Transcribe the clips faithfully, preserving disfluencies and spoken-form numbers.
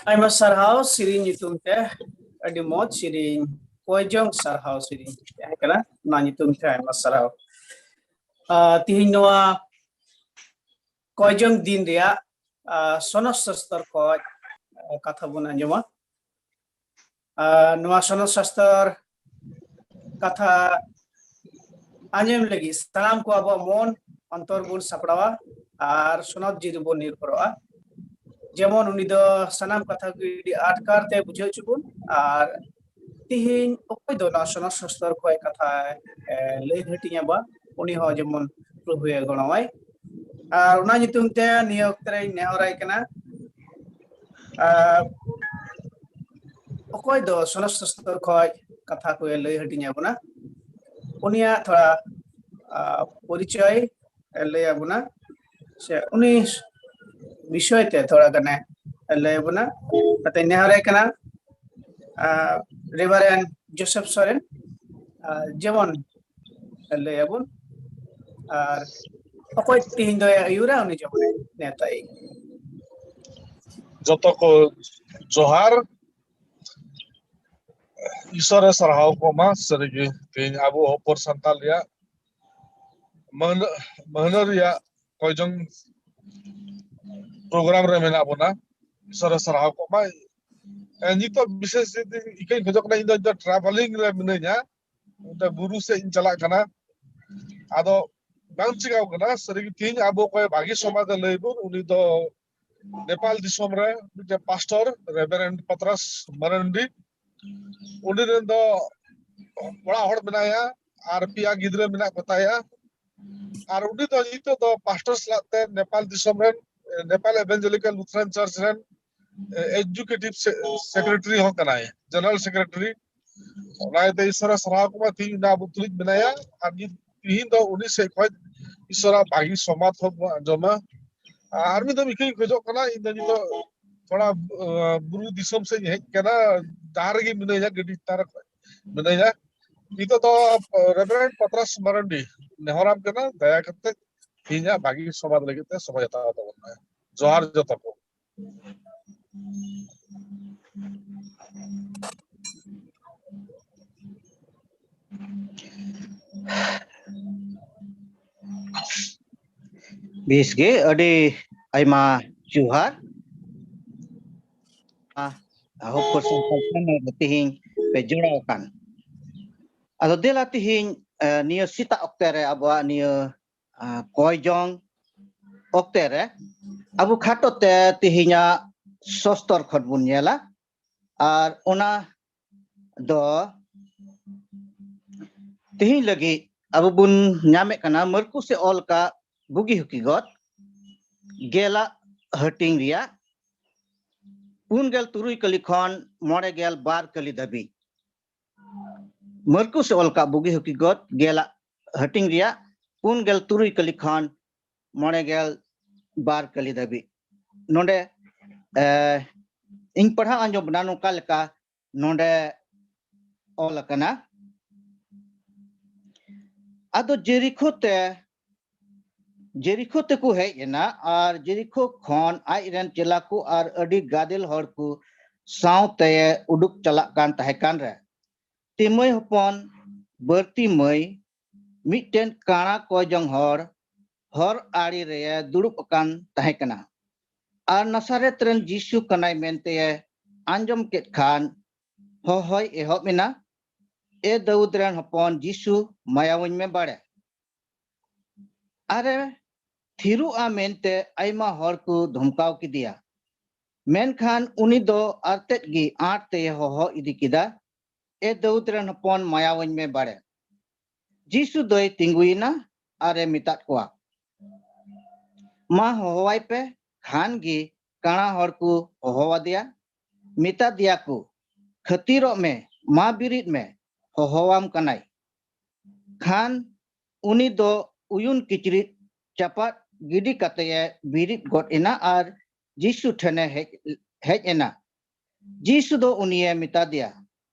ᱟᱭᱢᱟ ᱥᱟᱨᱦᱟᱣ ᱥᱮᱨᱮᱧ ᱧᱩᱛᱩᱢ ᱛᱮ᱾ ᱟᱹᱰᱤ ᱢᱚᱡᱽ ᱥᱮᱨᱮᱧ, ᱠᱚᱭᱡᱚᱝ ᱥᱟᱨᱦᱟᱣ ᱥᱮᱨᱮᱧ ᱛᱟᱦᱮᱸ ᱠᱟᱱᱟ᱾ ᱚᱱᱟ ᱧᱩᱛᱩᱢ ᱛᱮ ᱟᱭᱢᱟ ᱥᱟᱨᱦᱟᱣ᱾ ᱟᱨ ᱛᱤᱦᱤᱧ ᱱᱚᱣᱟ ᱠᱚᱭᱡᱚᱝ ᱫᱤᱱ ᱨᱮᱭᱟᱜ, ᱟᱨ, ᱥᱚᱱᱚᱛ ᱥᱟᱥᱛᱚᱨ ᱠᱷᱚᱡ, ᱟᱨ, ᱠᱟᱛᱷᱟ ᱵᱚᱱ ᱟᱸᱡᱚᱢᱟ᱾ ᱟᱨ ᱱᱚᱣᱟ ᱥᱚᱱᱚᱛ ᱥᱟᱥᱛᱚᱨ ᱠᱟᱛᱷᱟ ᱟᱸᱡᱚᱢ ᱞᱟᱹᱜᱤᱫ ᱥᱟᱱᱟᱢ ᱠᱚ ᱟᱵᱚᱣᱟᱜ ᱢᱚᱱ ᱚᱱᱛᱚᱨ ᱵᱚᱱ ᱥᱟᱯᱲᱟᱣᱟ ᱟᱨ ᱥᱚᱱᱚᱛ ᱡᱤᱣᱤ ᱨᱮᱵᱚᱱ ᱱᱤᱨᱵᱷᱚᱨᱚᱜᱼᱟ᱾ ᱡᱮᱢᱚᱱ ᱩᱱᱤ ᱫᱚ ᱥᱟᱱᱟᱢ ᱠᱟᱛᱷᱟ ᱜᱮ ᱟᱹᱰᱤ ᱟᱴᱠᱟᱨ ᱛᱮ ᱵᱩᱡᱷᱟᱹᱣ ᱦᱚᱪᱚ ᱵᱚᱱ, ᱟᱨ ᱛᱤᱦᱤᱧ ᱚᱠᱚᱭ ᱫᱚ ᱱᱚᱣᱟ ᱥᱚᱱᱚᱛ ᱥᱟᱥᱛᱚᱨ ᱠᱷᱚᱡ ᱠᱟᱛᱷᱟ, ᱮ, ᱞᱟᱹᱭ ᱦᱟᱹᱴᱤᱧ ᱟᱵᱚᱱ, ᱩᱱᱤ ᱦᱚᱸ ᱡᱮᱢᱚᱱ ᱯᱨᱚᱵᱷᱩᱭ ᱜᱚᱲᱚᱣᱟᱭ᱾ ᱟᱨ ᱚᱱᱟ ᱧᱩᱛᱩᱢ ᱛᱮ ᱱᱤᱭᱟᱹ ᱚᱠᱛᱮ ᱨᱮᱧ ᱱᱮᱦᱚᱨᱟᱭ ᱠᱟᱱᱟ, ᱟᱨ ᱚᱠᱚᱭ ᱫᱚ ᱥᱚᱱᱚᱛ ᱥᱟᱥᱛᱚᱨ ᱠᱷᱚᱡ ᱠᱟᱛᱷᱟ ᱠᱚᱭ ᱞᱟᱹᱭ ᱦᱟᱹᱴᱤᱧ ᱟᱵᱚᱱᱟ, ᱩᱱᱤᱭᱟᱜ ᱛᱷᱚᱲᱟ, ᱟᱨ, ᱯᱚᱨᱤᱪᱚᱭ ᱮ ᱞᱟᱹᱭ ᱟᱵᱚᱱᱟ, ᱥᱮ ᱩᱱᱤ ᱵᱤᱥᱚᱭ ᱛᱮ ᱛᱷᱚᱲᱟ ᱜᱟᱱᱮ ᱞᱟᱹᱭ ᱟᱵᱚᱱᱟ᱾ ᱚᱱᱟᱛᱮ ᱱᱮᱦᱚᱨᱟᱭ ᱠᱟᱱᱟ, ᱟᱨ, ᱨᱮᱵᱷᱟᱨᱮᱱᱰ ᱡᱳᱥᱮᱯᱷ ᱥᱚᱨᱮᱱ, ᱟᱨ, ᱡᱮᱢᱚᱱ ᱞᱟᱹᱭ ᱟᱵᱚᱱ, ᱟᱨ ᱚᱠᱚᱭ ᱛᱤᱦᱤᱧ ᱫᱚᱭ ᱟᱹᱭᱩᱨᱟ, ᱩᱱᱤ ᱡᱮᱢᱚᱱᱮ ᱱᱮᱣᱛᱟᱭ᱾ ᱡᱚᱛᱚ ᱠᱚ ᱡᱚᱦᱟᱨ᱾ ᱤᱥᱚᱨᱮ ᱥᱟᱨᱦᱟᱣ ᱠᱚᱢᱟ, ᱥᱟᱹᱨᱤᱜᱮ ᱛᱮᱦᱮᱧ ᱟᱵᱚ ᱦᱚᱯᱚᱱ ᱥᱟᱱᱛᱟᱲ ᱨᱮᱭᱟᱜ ᱢᱟᱹᱦᱱᱟᱹ, ᱢᱟᱹᱦᱱᱟᱹ ᱨᱮᱭᱟᱜ ᱠᱚᱭᱡᱚᱝ ᱯᱨᱳᱜᱨᱟᱢ ᱨᱮ ᱢᱮᱱᱟᱜ ᱵᱚᱱᱟ᱾ ᱤᱥᱚᱨᱮ ᱥᱟᱨᱦᱟᱣ ᱠᱚᱢᱟ᱾ ᱮ, ᱱᱤᱛᱚᱜ ᱵᱤᱥᱮᱥ ᱤᱠᱟᱹᱧ ᱠᱷᱚᱡᱚᱜ ᱠᱟᱱᱟ, ᱤᱧ ᱫᱚ ᱱᱤᱛᱚᱜ ᱴᱨᱟᱵᱷᱮᱞᱤᱝ ᱨᱮ ᱢᱤᱱᱟᱹᱧᱟ, ᱚᱱᱛᱮ ᱵᱩᱨᱩ ᱥᱮᱫ ᱤᱧ ᱪᱟᱞᱟᱜ ᱠᱟᱱᱟ᱾ ᱟᱫᱚ ᱵᱟᱝ ᱪᱤᱠᱟᱣ ᱠᱟᱱᱟ, ᱥᱟᱹᱨᱤᱜᱮ ᱛᱮᱦᱮᱧ ᱟᱵᱚ ᱚᱠᱚᱭ ᱵᱷᱟᱹᱜᱤ ᱥᱚᱢᱟᱡᱽ ᱮ ᱞᱟᱹᱭ ᱵᱚᱱ, ᱩᱱᱤ ᱫᱚ ᱱᱮᱯᱟᱞ ᱫᱤᱥᱚᱢ ᱨᱮ ᱢᱤᱫᱴᱮᱱ ᱯᱟᱥᱴᱚᱨ ᱨᱮᱵᱷᱟᱨᱮᱱᱰ ᱯᱟᱛᱨᱟᱥ ᱢᱟᱨᱟᱱᱰᱤ, ᱩᱱᱤ ᱨᱮᱱ ᱫᱚ ᱚᱲᱟᱜ ᱦᱚᱲ ᱢᱮᱱᱟᱭᱟ ᱟᱨ ᱯᱮᱭᱟ ᱜᱤᱫᱽᱨᱟᱹ ᱢᱮᱱᱟᱜ ᱠᱚᱛᱟᱭᱟ᱾ ᱟᱨ ᱩᱱᱤ ᱫᱚ ᱱᱤᱛᱚᱜ ᱫᱚ ᱯᱟᱥᱴᱚᱨ ᱥᱟᱞᱟᱜ ᱛᱮ ᱱᱮᱯᱟᱞ ᱫᱤᱥᱚᱢ ᱨᱮᱱ, ᱱᱮᱯᱟᱞ ᱮᱵᱷᱮᱱᱡᱮᱞᱤᱠᱟᱞ ᱞᱩᱛᱷᱨᱟᱱ ᱪᱟᱨᱪ ᱨᱮᱱ ᱮᱠᱡᱤᱠᱤᱭᱩᱴᱤᱵᱷ ᱥᱮᱠᱨᱮᱴᱟᱨᱤ ᱦᱚᱸ ᱠᱟᱱᱟᱭ, ᱡᱮᱱᱟᱨᱟᱞ ᱥᱮᱠᱨᱮᱴᱟᱨᱤ᱾ ᱚᱱᱟ ᱤᱭᱟᱹᱛᱮ ᱤᱥᱚᱨᱟᱜ ᱥᱟᱨᱦᱟᱣ ᱠᱚᱢᱟ, ᱛᱤᱦᱤᱧ ᱚᱱᱟ ᱟᱵᱚ ᱛᱩᱞᱩᱡ ᱢᱮᱱᱟᱭᱟ᱾ ᱟᱨ ᱱᱤᱛ ᱛᱤᱦᱤᱧ ᱫᱚ ᱩᱱᱤ ᱥᱮᱫ ᱠᱷᱚᱱ ᱤᱥᱚᱨᱟᱜ ᱵᱷᱟᱹᱜᱤ ᱥᱚᱢᱟᱫ ᱦᱚᱸ ᱵᱚᱱ ᱟᱸᱡᱚᱢᱟ᱾ ᱟᱨ ᱢᱤᱫ ᱫᱚᱢ ᱤᱠᱟᱹᱧ ᱠᱷᱚᱡᱚᱜ ᱠᱟᱱᱟ, ᱤᱧ ᱫᱚ ᱱᱤᱛᱚᱜ ᱛᱷᱚᱲᱟ, ᱟᱸ, ᱵᱩᱨᱩ ᱫᱤᱥᱚᱢ ᱥᱮᱫ ᱤᱧ ᱦᱮᱡ ᱠᱟᱱᱟ, ᱰᱟᱦᱟᱨ ᱨᱮᱜᱮ ᱢᱤᱱᱟᱹᱧᱟ, ᱜᱟᱹᱰᱤ ᱪᱮᱛᱟᱱ ᱨᱮ ᱢᱤᱱᱟᱹᱧᱟ᱾ ᱱᱤᱛᱚᱜ ᱫᱚ, ᱟᱸ, ᱨᱮᱵᱷᱟᱨᱮᱱᱰ ᱯᱟᱛᱨᱟᱥ ᱢᱟᱨᱟᱱᱰᱤ ᱱᱮᱦᱚᱨᱟᱢ ᱠᱟᱱᱟ, ᱫᱟᱭᱟ ᱠᱟᱛᱮ ᱤᱧᱟᱹᱜ ᱵᱷᱟᱹᱜᱤ ᱥᱚᱢᱟᱫ ᱞᱟᱹᱜᱤᱫ ᱛᱮ ᱥᱚᱢᱚᱭ ᱦᱟᱛᱟᱣ ᱛᱟᱵᱚᱱ ᱢᱮ᱾ ᱡᱚᱦᱟᱨ ᱡᱚᱛᱚ ᱠᱚ᱾ ᱵᱮᱥ ᱜᱮ, ᱟᱹᱰᱤ ᱟᱭᱢᱟ ᱡᱚᱦᱟᱨ᱾ ᱟᱦ, ᱦᱚᱯᱚᱱ ᱥᱟᱱᱛᱟᱲ channel ᱨᱮ ᱛᱮᱦᱮᱧ ᱯᱮ ᱡᱚᱲᱟᱣ ᱟᱠᱟᱱ᱾ ᱟᱫᱚ ᱫᱮᱞᱟ ᱛᱮᱦᱮᱧ, ᱮ, ᱱᱤᱭᱟᱹ ᱥᱮᱛᱟᱜ ᱚᱠᱛᱮ ᱨᱮ ᱟᱵᱚᱣᱟᱜ ᱱᱤᱭᱟᱹ, ᱟ, ᱠᱚᱭ ᱡᱚᱝ ᱚᱠᱛᱮ ᱨᱮ ᱟᱵᱚ ᱠᱷᱟᱴᱚ ᱛᱮ ᱛᱮᱦᱮᱧᱟᱜ ᱥᱚᱥᱛᱚᱨ ᱠᱷᱚᱱ ᱵᱚᱱ ᱧᱮᱞᱟ᱾ ᱟᱨ ᱚᱱᱟ ᱫᱚ ᱛᱮᱦᱮᱧ ᱞᱟᱹᱜᱤᱫ ᱟᱵᱚ ᱵᱚᱱ ᱧᱟᱢᱮᱫ ᱠᱟᱱᱟ ᱢᱟᱨᱠᱩᱥ ᱮ ᱚᱞ ᱟᱠᱟᱫ ᱵᱩᱜᱤ ᱦᱚᱠᱤ ᱜᱚᱫ ᱜᱮᱞᱟᱜ ᱦᱟᱹᱴᱤᱧ ᱨᱮᱭᱟᱜ ᱯᱩᱱ ᱜᱮᱞ ᱛᱩᱨᱩᱭ ᱠᱟᱹᱞᱤ ᱠᱷᱚᱱ ᱢᱚᱬᱮ ᱜᱮᱞ ᱵᱟᱨ ᱠᱟᱹᱞᱤ ᱫᱷᱟᱹᱵᱤᱡ᱾ ᱢᱟᱨᱠᱩᱥ ᱮ ᱚᱞ ᱟᱠᱟᱫ ᱵᱩᱜᱤ ᱦᱚᱠᱤ ᱜᱚᱫ ᱜᱮᱞᱟᱜ ᱦᱟᱹᱴᱤᱧ ᱨᱮᱭᱟᱜ ᱯᱩᱱ ᱜᱮᱞ ᱛᱩᱨᱩᱭ ᱠᱟᱹᱞᱤ ᱠᱷᱚᱱ ᱢᱚᱬᱮ ᱜᱮᱞ ᱵᱟᱨ ᱠᱟᱹᱞᱤ ᱫᱷᱟᱹᱵᱤᱡ᱾ ᱱᱚᱰᱮ, ᱮ, ᱤᱧ ᱯᱟᱲᱦᱟᱣ ᱟᱸᱡᱚᱢ ᱵᱚᱱᱟ ᱱᱚᱝᱠᱟ ᱞᱮᱠᱟ ᱱᱚᱰᱮ ᱚᱞ ᱟᱠᱟᱱᱟ᱾ ᱟᱫᱚ ᱡᱮᱨᱤᱠᱷᱳ ᱛᱮ, ᱡᱮᱨᱤᱠᱷᱳ ᱛᱮᱠᱚ ᱦᱮᱡ ᱮᱱᱟ ᱟᱨ ᱡᱮᱨᱤᱠᱷᱳ ᱠᱷᱚᱱ ᱟᱡ ᱨᱮᱱ ᱪᱮᱞᱟ ᱠᱚ ᱟᱨ ᱟᱹᱰᱤ ᱜᱟᱫᱮᱞ ᱦᱚᱲ ᱠᱚ ᱥᱟᱶᱛᱮ ᱩᱰᱩᱠ ᱪᱟᱞᱟᱜ ᱠᱟᱱ ᱛᱟᱦᱮᱸ ᱠᱟᱱ ᱨᱮ, ᱛᱤᱢᱟᱹᱭ ᱦᱚᱯᱚᱱ ᱵᱟᱹᱨᱛᱤᱢᱟᱹᱭ ᱢᱤᱫᱴᱮᱱ ᱠᱟᱬᱟ ᱠᱚᱭ ᱡᱚᱝ ᱦᱚᱲ ᱦᱚᱨ ᱟᱲᱮ ᱨᱮ ᱫᱩᱲᱩᱵ ᱟᱠᱟᱱ ᱛᱟᱦᱮᱸ ᱠᱟᱱᱟ᱾ ᱟᱨ ᱱᱟᱥᱟᱨᱮᱛ ᱨᱮᱱ ᱡᱤᱥᱩ ᱠᱟᱱᱟᱭ ᱢᱮᱱᱛᱮ ᱟᱸᱡᱚᱢ ᱠᱮᱫ ᱠᱷᱟᱱ ᱦᱚᱦᱚᱭ ᱮᱦᱚᱵ ᱮᱱᱟ, "ᱮ ᱫᱟᱹᱣᱩᱫ ᱨᱮᱱ ᱦᱚᱯᱚᱱ ᱡᱤᱥᱩ, ᱢᱟᱭᱟᱣᱟᱹᱧ ᱢᱮ ᱵᱟᱲᱮ!" ᱟᱨᱮ ᱛᱷᱤᱨᱚᱜᱼᱟ ᱢᱮᱱᱛᱮ ᱟᱭᱢᱟ ᱦᱚᱲ ᱠᱚ ᱫᱷᱚᱢᱠᱟᱣ ᱠᱮᱫᱮᱭᱟ᱾ ᱢᱮᱱᱠᱷᱟᱱ ᱩᱱᱤ ᱫᱚ ᱟᱨᱛᱮᱫ ᱜᱮ ᱟᱸᱴ ᱛᱮ ᱦᱚᱦᱚ ᱤᱫᱤ ᱠᱮᱫᱟ, "ᱮ ᱫᱟᱹᱣᱩᱫ ᱨᱮᱱ ᱦᱚᱯᱚᱱ, ᱢᱟᱭᱟᱣᱟᱹᱧ ᱢᱮ ᱵᱟᱲᱮ!" ᱡᱤᱥᱩ ᱫᱚᱭ ᱛᱤᱸᱜᱩᱭᱮᱱᱟ ᱟᱨᱮ ᱢᱮᱛᱟᱫ ᱠᱚᱣᱟ, "ᱢᱟ ᱦᱚᱦᱚᱣᱟᱭ ᱯᱮ᱾" ᱠᱷᱟᱱ ᱜᱮ ᱠᱟᱬᱟ ᱦᱚᱲ ᱠᱚ ᱦᱚᱦᱚᱣᱟᱫᱮᱭᱟ, ᱢᱮᱛᱟ ᱫᱮᱭᱟ ᱠᱚ, "ᱠᱷᱟᱹᱛᱤᱨᱚᱜ ᱢᱮ, ᱢᱟ ᱵᱤᱨᱤᱫ ᱢᱮ, ᱦᱚᱦᱚᱣᱟᱢ ᱠᱟᱱᱟᱭ᱾" ᱠᱷᱟᱱ ᱩᱱᱤ ᱫᱚ ᱩᱭᱩᱱ ᱠᱤᱪᱨᱤᱡ ᱪᱟᱯᱟᱫ ᱜᱤᱰᱤ ᱠᱟᱛᱮ ᱮ ᱵᱤᱨᱤᱫ ᱜᱚᱫ ᱮᱱᱟ ᱟᱨ ᱡᱤᱥᱩ ᱴᱷᱮᱱᱮ ᱦᱮᱡ, ᱦᱮᱡ ᱮᱱᱟ᱾ ᱡᱤᱥᱩ ᱫᱚ ᱩᱱᱤᱭᱮ ᱢᱮᱛᱟ ᱫᱮᱭᱟ,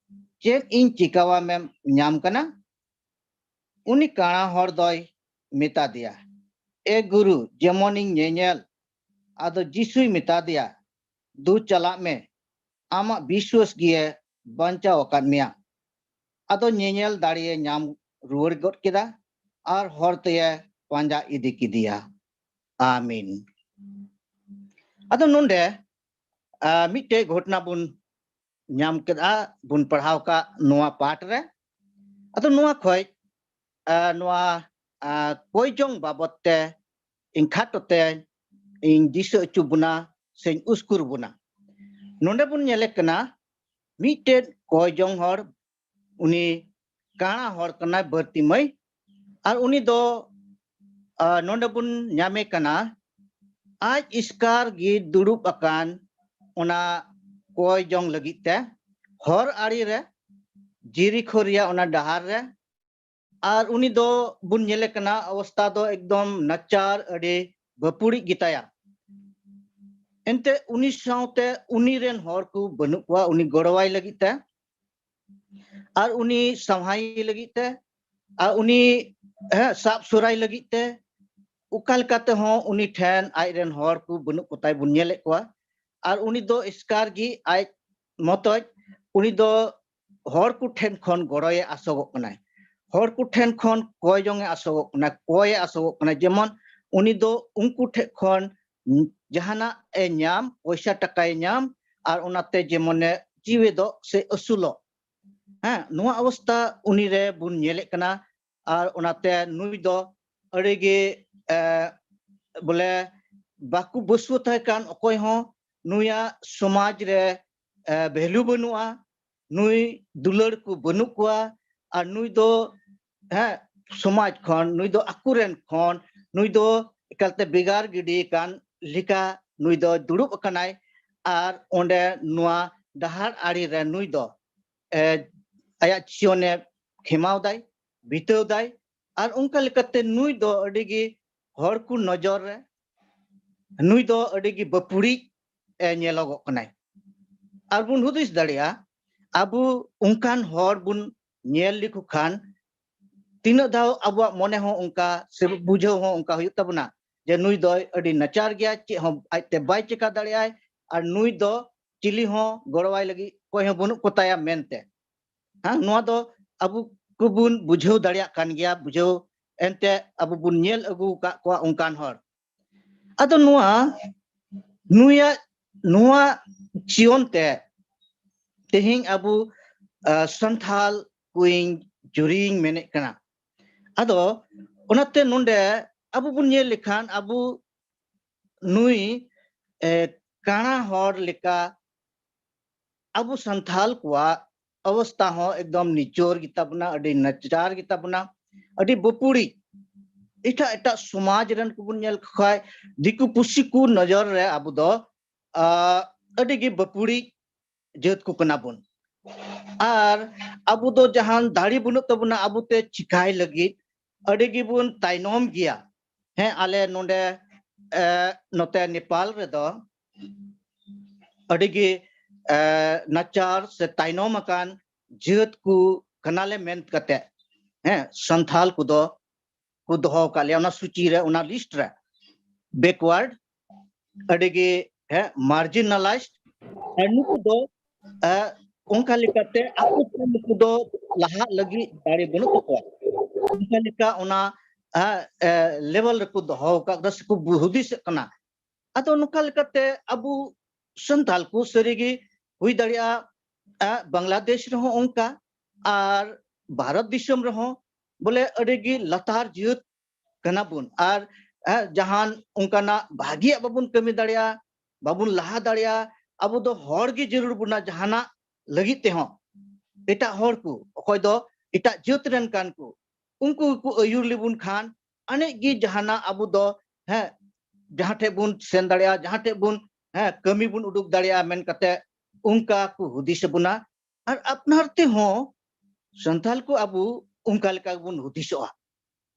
"ᱪᱮᱫ ᱤᱧ ᱪᱤᱠᱟᱣᱟᱢᱮᱢ ᱧᱟᱢ ᱠᱟᱱᱟ?" ᱩᱱᱤ ᱠᱟᱬᱟ ᱦᱚᱲ ᱫᱚᱭ ᱢᱮᱛᱟ ᱫᱮᱭᱟ, "ᱮ ᱜᱩᱨᱩ, ᱡᱮᱢᱚᱱᱤᱧ ᱧᱮᱧᱮᱞ᱾" ᱟᱫᱚ ᱡᱤᱥᱩᱭ ᱢᱮᱛᱟ ᱫᱮᱭᱟ, ᱫᱩ ᱪᱟᱞᱟᱜ ᱢᱮ, ᱟᱢᱟᱜ ᱵᱤᱥᱣᱟᱹᱥ ᱜᱮᱭᱮ ᱵᱟᱧᱪᱟᱣ ᱟᱠᱟᱫ ᱢᱮᱭᱟ᱾ ᱟᱫᱚ ᱧᱮᱧᱮᱞ ᱫᱟᱲᱮᱭᱮ ᱧᱟᱢ ᱨᱩᱣᱟᱹᱲ ᱜᱚᱫ ᱠᱮᱫᱟ ᱟᱨ ᱦᱚᱨ ᱛᱮᱭᱮ ᱯᱟᱸᱡᱟ ᱤᱫᱤ ᱠᱮᱫᱮᱭᱟ᱾ ᱟᱢᱤᱱ᱾ ᱟᱫᱚ ᱱᱚᱰᱮ ᱟᱨ ᱢᱤᱫᱴᱮᱡ ᱜᱷᱚᱴᱚᱱᱟ ᱵᱚᱱ ᱧᱟᱢ ᱠᱮᱫᱟ, ᱵᱚᱱ ᱯᱟᱲᱦᱟᱣ ᱠᱟᱜ ᱱᱚᱣᱟ ᱯᱟᱴ ᱨᱮ᱾ ᱟᱫᱚ ᱱᱚᱣᱟ ᱠᱷᱚᱡ ᱟᱨ ᱱᱚᱣᱟ ᱟᱨ ᱠᱚᱭ ᱡᱚᱝ ᱵᱟᱵᱚᱛ ᱛᱮ ᱤᱧ ᱠᱷᱟᱴᱚ ᱛᱮ ᱤᱧ ᱫᱤᱥᱟᱹ ᱦᱚᱪᱚ ᱵᱚᱱᱟ ᱥᱮᱧ ᱩᱥᱠᱩᱨ ᱵᱚᱱᱟ᱾ ᱱᱚᱰᱮ ᱵᱚᱱ ᱧᱮᱞᱮ ᱠᱟᱱᱟ ᱢᱤᱫᱴᱮᱡ ᱠᱚᱭ ᱡᱚᱝ ᱦᱚᱲ, ᱩᱱᱤ ᱠᱟᱬᱟ ᱦᱚᱲ ᱠᱟᱱᱟᱭ ᱵᱟᱹᱨᱛᱤᱢᱟᱹᱭ, ᱟᱨ ᱩᱱᱤ ᱫᱚ ᱟᱨ ᱱᱚᱰᱮ ᱵᱚᱱ ᱧᱟᱢᱮ ᱠᱟᱱᱟ ᱟᱡ ᱮᱥᱠᱟᱨ ᱜᱮ ᱫᱩᱲᱩᱵ ᱟᱠᱟᱱ ᱚᱱᱟ ᱠᱚᱭ ᱡᱚᱝ ᱞᱟᱹᱜᱤᱫ ᱛᱮ ᱦᱚᱨ ᱟᱲᱮ ᱨᱮ, ᱡᱤᱨᱤᱠᱷᱚ ᱨᱮᱭᱟᱜ ᱚᱱᱟ ᱰᱟᱦᱟᱨ ᱨᱮ᱾ ᱟᱨ ᱩᱱᱤ ᱫᱚ ᱵᱚᱱ ᱧᱮᱞᱮ ᱠᱟᱱᱟ ᱚᱵᱚᱥᱛᱟ ᱫᱚ ᱮᱠᱫᱚᱢ ᱱᱟᱪᱟᱨ, ᱟᱹᱰᱤ ᱵᱟᱹᱯᱩᱲᱤᱡ ᱜᱮᱛᱟᱭᱟ᱾ ᱮᱱᱛᱮ ᱩᱱᱤ ᱥᱟᱶᱛᱮ ᱩᱱᱤ ᱨᱮᱱ ᱦᱚᱲ ᱠᱚ ᱵᱟᱹᱱᱩᱜ ᱠᱚᱣᱟ ᱩᱱᱤ ᱜᱚᱲᱚᱣᱟᱭ ᱞᱟᱹᱜᱤᱫ ᱛᱮ, ᱟᱨ ᱩᱱᱤ ᱥᱟᱶᱦᱟᱭ ᱞᱟᱹᱜᱤᱫ ᱛᱮ, ᱟᱨ ᱩᱱᱤ ᱦᱮᱸ, ᱥᱟᱵ ᱥᱚᱨᱟᱭ ᱞᱟᱹᱜᱤᱫ ᱛᱮ᱾ ᱚᱠᱟ ᱞᱮᱠᱟ ᱛᱮᱦᱚᱸ ᱩᱱᱤ ᱴᱷᱮᱱ ᱟᱡ ᱨᱮᱱ ᱦᱚᱲ ᱠᱚ ᱵᱟᱹᱱᱩᱜ ᱠᱚᱛᱟᱭ ᱵᱚᱱ ᱧᱮᱞᱮᱫ ᱠᱚᱣᱟ᱾ ᱟᱨ ᱩᱱᱤ ᱫᱚ ᱮᱥᱠᱟᱨ ᱜᱮ ᱟᱡ ᱢᱚᱛᱚᱡ, ᱩᱱᱤ ᱫᱚ ᱦᱚᱲ ᱠᱚ ᱴᱷᱮᱱ ᱠᱷᱚᱱ ᱜᱚᱲᱚᱭᱮ ᱟᱥᱚᱜᱚᱜ ᱠᱟᱱᱟᱭ, ᱦᱚᱲ ᱠᱚ ᱴᱷᱮᱱ ᱠᱷᱚᱱ ᱠᱚᱭ ᱡᱚᱝ ᱮ ᱟᱥᱚᱜᱚᱜ ᱠᱟᱱᱟ, ᱠᱚᱭᱮ ᱟᱥᱚᱜᱚᱜ ᱠᱟᱱᱟ, ᱡᱮᱢᱚᱱ ᱩᱱᱤ ᱫᱚ ᱩᱱᱠᱩ ᱴᱷᱮᱱ ᱠᱷᱚᱱ ᱡᱟᱦᱟᱱᱟᱜ ᱮ ᱧᱟᱢ, ᱯᱚᱭᱥᱟ ᱴᱟᱠᱟᱭ ᱧᱟᱢ, ᱟᱨ ᱚᱱᱟᱛᱮ ᱡᱮᱢᱚᱱᱮ ᱡᱤᱣᱮᱫᱚᱜ ᱥᱮ ᱟᱹᱥᱩᱞᱚᱜ᱾ ᱦᱮᱸ, ᱱᱚᱣᱟ ᱚᱵᱚᱥᱛᱟ ᱩᱱᱤ ᱨᱮ ᱵᱚᱱ ᱧᱮᱞᱮᱫ ᱠᱟᱱᱟ᱾ ᱟᱨ ᱚᱱᱟᱛᱮ ᱱᱩᱭ ᱫᱚ ᱟᱹᱰᱤ ᱜᱮ ᱮ, ᱵᱚᱞᱮ ᱵᱟᱠᱚ ᱵᱟᱹᱥᱩᱣᱟᱹ ᱛᱟᱦᱮᱸ ᱠᱟᱱ ᱚᱠᱚᱭ ᱦᱚᱸ, ᱱᱩᱭᱟᱜ ᱥᱚᱢᱟᱡᱽ ᱨᱮ ᱮ, ᱵᱷᱮᱞᱩ ᱵᱟᱹᱱᱩᱜᱼᱟ, ᱱᱩᱭ ᱫᱩᱞᱟᱹᱲ ᱠᱚ ᱵᱟᱹᱱᱩᱜ ᱠᱚᱣᱟ᱾ ᱟᱨ ᱱᱩᱭ ᱫᱚ ᱦᱮᱸ, ᱥᱚᱢᱟᱡᱽ ᱠᱷᱚᱱ, ᱱᱩᱭ ᱫᱚ ᱟᱠᱚᱨᱮᱱ ᱠᱷᱚᱱ, ᱱᱩᱭ ᱫᱚ ᱮᱠᱟᱞᱛᱮ ᱵᱷᱮᱜᱟᱨ ᱜᱤᱰᱤ ᱟᱠᱟᱱ ᱞᱮᱠᱟ ᱱᱩᱭ ᱫᱚ ᱫᱩᱲᱩᱵ ᱟᱠᱟᱱᱟᱭ᱾ ᱟᱨ ᱚᱸᱰᱮ ᱱᱚᱣᱟ ᱰᱟᱦᱟᱨ ᱟᱲᱮ ᱨᱮ ᱱᱩᱭ ᱫᱚ ᱮ, ᱟᱭᱟᱜ ᱡᱤᱭᱚᱱᱮ ᱠᱷᱮᱢᱟᱣ ᱫᱟᱭ, ᱵᱤᱛᱟᱹᱣ ᱫᱟᱭ᱾ ᱟᱨ ᱚᱱᱠᱟ ᱞᱮᱠᱟᱛᱮ ᱱᱩᱭ ᱫᱚ ᱟᱹᱰᱤ ᱜᱮ ᱦᱚᱲ ᱠᱚ ᱱᱚᱡᱚᱨ ᱨᱮ ᱱᱩᱭ ᱫᱚ ᱟᱹᱰᱤ ᱜᱮ ᱵᱟᱹᱯᱩᱲᱤᱡ ᱮ ᱧᱮᱞᱚᱜᱚᱜ ᱠᱟᱱᱟᱭ᱾ ᱟᱨ ᱵᱚᱱ ᱦᱩᱫᱤᱥ ᱫᱟᱲᱮᱭᱟᱜᱼᱟ, ᱟᱵᱚ ᱚᱱᱠᱟᱱ ᱦᱚᱲ ᱵᱚᱱ ᱧᱮᱞ ᱞᱮᱠᱚ ᱠᱷᱟᱱ ᱛᱤᱱᱟᱹᱜ ᱫᱷᱟᱣ ᱟᱵᱚᱣᱟᱜ ᱢᱚᱱᱮ ᱦᱚᱸ ᱚᱱᱠᱟ ᱥᱮ ᱵᱩᱡᱷᱟᱹᱣ ᱦᱚᱸ ᱚᱱᱠᱟ ᱦᱩᱭᱩᱜ ᱛᱟᱵᱚᱱᱟ ᱡᱮ ᱱᱩᱭ ᱫᱚᱭ ᱟᱹᱰᱤ ᱱᱟᱪᱟᱨ ᱜᱮᱭᱟ, ᱪᱮᱫ ᱦᱚᱸ ᱟᱡᱛᱮ ᱵᱟᱭ ᱪᱮᱠᱟ ᱫᱟᱲᱮᱭᱟᱜᱼᱟᱭ, ᱟᱨ ᱱᱩᱭ ᱫᱚ ᱪᱤᱞᱤ ᱦᱚᱸ ᱜᱚᱲᱚᱣᱟᱭ ᱞᱟᱹᱜᱤᱫ ᱚᱠᱚᱭ ᱦᱚᱸ ᱵᱟᱹᱱᱩᱜ ᱠᱚᱛᱟᱭᱟ ᱢᱮᱱᱛᱮ᱾ ᱦᱮᱸ, ᱱᱚᱣᱟ ᱫᱚ ᱟᱵᱚ ᱠᱚᱵᱚᱱ ᱵᱩᱡᱷᱟᱹᱣ ᱫᱟᱲᱮᱭᱟᱜ ᱠᱟᱱ ᱜᱮᱭᱟ, ᱵᱩᱡᱷᱟᱹᱣ ᱮᱱᱛᱮ ᱟᱵᱚ ᱵᱚᱱ ᱧᱮᱞ ᱟᱹᱜᱩ ᱟᱠᱟᱫ ᱠᱚᱣᱟ ᱚᱱᱠᱟᱱ ᱦᱚᱲ᱾ ᱟᱫᱚ ᱱᱚᱣᱟ, ᱱᱩᱭᱟᱜ ᱱᱚᱣᱟ ᱡᱤᱭᱚᱱ ᱛᱮ ᱛᱮᱦᱮᱧ ᱟᱵᱚ, ᱟ, ᱥᱟᱱᱛᱷᱟᱞ ᱠᱚᱧ ᱡᱩᱨᱤᱧ ᱢᱮᱱᱮᱫ ᱠᱟᱱᱟ᱾ ᱟᱫᱚ ᱚᱱᱟᱛᱮ ᱱᱚᱰᱮ ᱟᱵᱚ ᱵᱚᱱ ᱧᱮᱞ ᱞᱮᱠᱷᱟᱱ ᱟᱵᱚ ᱱᱩᱭ, ᱮ, ᱠᱟᱬᱟ ᱦᱚᱲ ᱞᱮᱠᱟ ᱟᱵᱚ ᱥᱟᱱᱛᱷᱟᱞ ᱠᱚᱣᱟᱜ ᱚᱵᱚᱥᱛᱟ ᱦᱚᱸ ᱮᱠᱫᱚᱢ ᱱᱤᱪᱚᱨ ᱜᱮᱛᱟ ᱵᱚᱱᱟ, ᱟᱹᱰᱤ ᱱᱟᱪᱟᱨ ᱜᱮᱛᱟ ᱵᱚᱱᱟ, ᱟᱹᱰᱤ ᱵᱟᱹᱯᱩᱲᱤ᱾ ᱮᱴᱟᱜ ᱮᱴᱟᱜ ᱥᱚᱢᱟᱡᱽ ᱨᱮᱱ ᱠᱚᱵᱚᱱ ᱧᱮᱞ ᱠᱚ ᱠᱷᱟᱡ ᱫᱤᱠᱩ ᱯᱩᱥᱤ ᱠᱚ ᱱᱚᱡᱚᱨ ᱨᱮ ᱟᱵᱚ ᱫᱚ, ᱟ, ᱟᱹᱰᱤ ᱜᱮ ᱵᱟᱹᱯᱩᱲᱤ ᱡᱟᱹᱛ ᱠᱚ ᱠᱟᱱᱟ ᱵᱚᱱ᱾ ᱟᱨ ᱟᱵᱚ ᱫᱚ ᱡᱟᱦᱟᱱ ᱫᱟᱲᱮ ᱵᱟᱹᱱᱩᱜ ᱛᱟᱵᱚᱱᱟ ᱟᱵᱚ ᱛᱮ ᱪᱤᱠᱟᱭ ᱞᱟᱹᱜᱤᱫ, ᱟᱹᱰᱤ ᱜᱮᱵᱚᱱ ᱛᱟᱭᱱᱚᱢ ᱜᱮᱭᱟ᱾ ᱦᱮᱸ, ᱟᱞᱮ ᱱᱚᱰᱮ, ᱮ, ᱱᱚᱛᱮ ᱱᱮᱯᱟᱞ ᱨᱮᱫᱚ ᱟᱹᱰᱤ ᱜᱮ, ᱮ, ᱱᱟᱪᱟᱨ ᱥᱮ ᱛᱟᱭᱱᱚᱢ ᱟᱠᱟᱱ ᱡᱟᱹᱛ ᱠᱚ ᱠᱟᱱᱟᱞᱮ ᱢᱮᱱ ᱠᱟᱛᱮ, ᱦᱮᱸ, ᱥᱟᱱᱛᱷᱟᱞ ᱠᱚᱫᱚ ᱠᱚ ᱫᱚᱦᱚ ᱟᱠᱟᱫ ᱞᱮᱭᱟ ᱚᱱᱟ ᱥᱩᱪᱤ ᱨᱮ, ᱚᱱᱟ ᱞᱤᱥᱴ ᱨᱮ᱾ ᱵᱮᱠᱣᱟᱨᱰ, ᱟᱹᱰᱤ ᱜᱮ, ᱦᱮᱸ, ᱢᱟᱨᱡᱤᱱᱟᱞᱟᱭᱡᱰ᱾ ᱟᱨ ᱱᱩᱠᱩ ᱫᱚ, ᱮ, ᱚᱱᱠᱟ ᱞᱮᱠᱟᱛᱮ ᱟᱠᱚ ᱛᱮ ᱱᱩᱠᱩ ᱫᱚ ᱞᱟᱦᱟᱜ ᱞᱟᱹᱜᱤᱫ ᱫᱟᱲᱮ ᱵᱟᱹᱱᱩᱜ ᱛᱟᱠᱚᱣᱟ᱾ ᱚᱱᱠᱟ ᱞᱮᱠᱟ ᱚᱱᱟ, ᱮ, ᱮ, ᱞᱮᱵᱮᱞ ᱨᱮᱠᱚ ᱫᱚᱦᱚ ᱟᱠᱟᱫ ᱥᱮᱠᱚ ᱦᱩᱫᱤᱥᱮᱫ ᱠᱟᱱᱟ᱾ ᱟᱫᱚ ᱱᱚᱝᱠᱟ ᱞᱮᱠᱟᱛᱮ ᱟᱵᱚ ᱥᱟᱱᱛᱟᱞ ᱠᱚ ᱥᱟᱹᱨᱤᱜᱮ ᱦᱩᱭ ᱫᱟᱲᱮᱭᱟᱜᱼᱟ, ᱟ, ᱵᱟᱝᱞᱟᱫᱮᱥ ᱨᱮᱦᱚᱸ ᱚᱱᱠᱟ, ᱟᱨ ᱵᱷᱟᱨᱚᱛ ᱫᱤᱥᱚᱢ ᱨᱮᱦᱚᱸ ᱵᱚᱞᱮ ᱟᱹᱰᱤ ᱜᱮ ᱞᱟᱛᱟᱨ ᱡᱟᱹᱛ ᱠᱟᱱᱟ ᱵᱚᱱ᱾ ᱟᱨ, ᱟ, ᱡᱟᱦᱟᱱ ᱚᱱᱠᱟᱱᱟᱜ ᱵᱷᱟᱜᱤᱭᱟᱜ ᱵᱟᱵᱚᱱ ᱠᱟᱹᱢᱤ ᱫᱟᱲᱮᱭᱟᱜᱼᱟ, ᱵᱟᱵᱚᱱ ᱞᱟᱦᱟ ᱫᱟᱲᱮᱭᱟᱜᱼᱟ᱾ ᱟᱵᱚ ᱫᱚ ᱦᱚᱲ ᱜᱮ ᱡᱟᱹᱨᱩᱲ ᱵᱚᱱᱟ ᱡᱟᱦᱟᱱᱟᱜ ᱞᱟᱹᱜᱤᱫ ᱛᱮᱦᱚᱸ᱾ ᱮᱴᱟᱜ ᱦᱚᱲ ᱠᱚ, ᱚᱠᱚᱭ ᱫᱚ ᱮᱴᱟᱜ ᱡᱟᱹᱛ ᱨᱮᱱ ᱠᱟᱱ ᱠᱚ, ᱩᱱᱠᱩ ᱜᱮᱠᱚ ᱟᱹᱭᱩᱨ ᱞᱮᱵᱚᱱ ᱠᱷᱟᱱ ᱟᱹᱱᱤᱡ ᱜᱮ ᱡᱟᱦᱟᱱᱟᱜ ᱟᱵᱚ ᱫᱚ, ᱦᱮᱸ, ᱡᱟᱦᱟᱸ ᱴᱷᱮᱡ ᱵᱚᱱ ᱥᱮᱱ ᱫᱟᱲᱮᱭᱟᱜᱼᱟ, ᱡᱟᱦᱟᱸ ᱴᱷᱮᱡ ᱵᱚᱱ, ᱦᱮᱸ, ᱠᱟᱹᱢᱤ ᱵᱚᱱ ᱩᱰᱩᱠ ᱫᱟᱲᱮᱭᱟᱜᱼᱟ ᱢᱮᱱ ᱠᱟᱛᱮ ᱚᱱᱠᱟ ᱠᱚ ᱦᱩᱫᱤᱥ ᱟᱵᱚᱱᱟ᱾ ᱟᱨ ᱟᱯᱱᱟᱨ ᱛᱮᱦᱚᱸ ᱥᱟᱱᱛᱟᱞ ᱠᱚ ᱟᱵᱚ ᱚᱱᱠᱟ ᱞᱮᱠᱟ ᱜᱮᱵᱚᱱ ᱦᱩᱫᱤᱥᱚᱜᱼᱟ᱾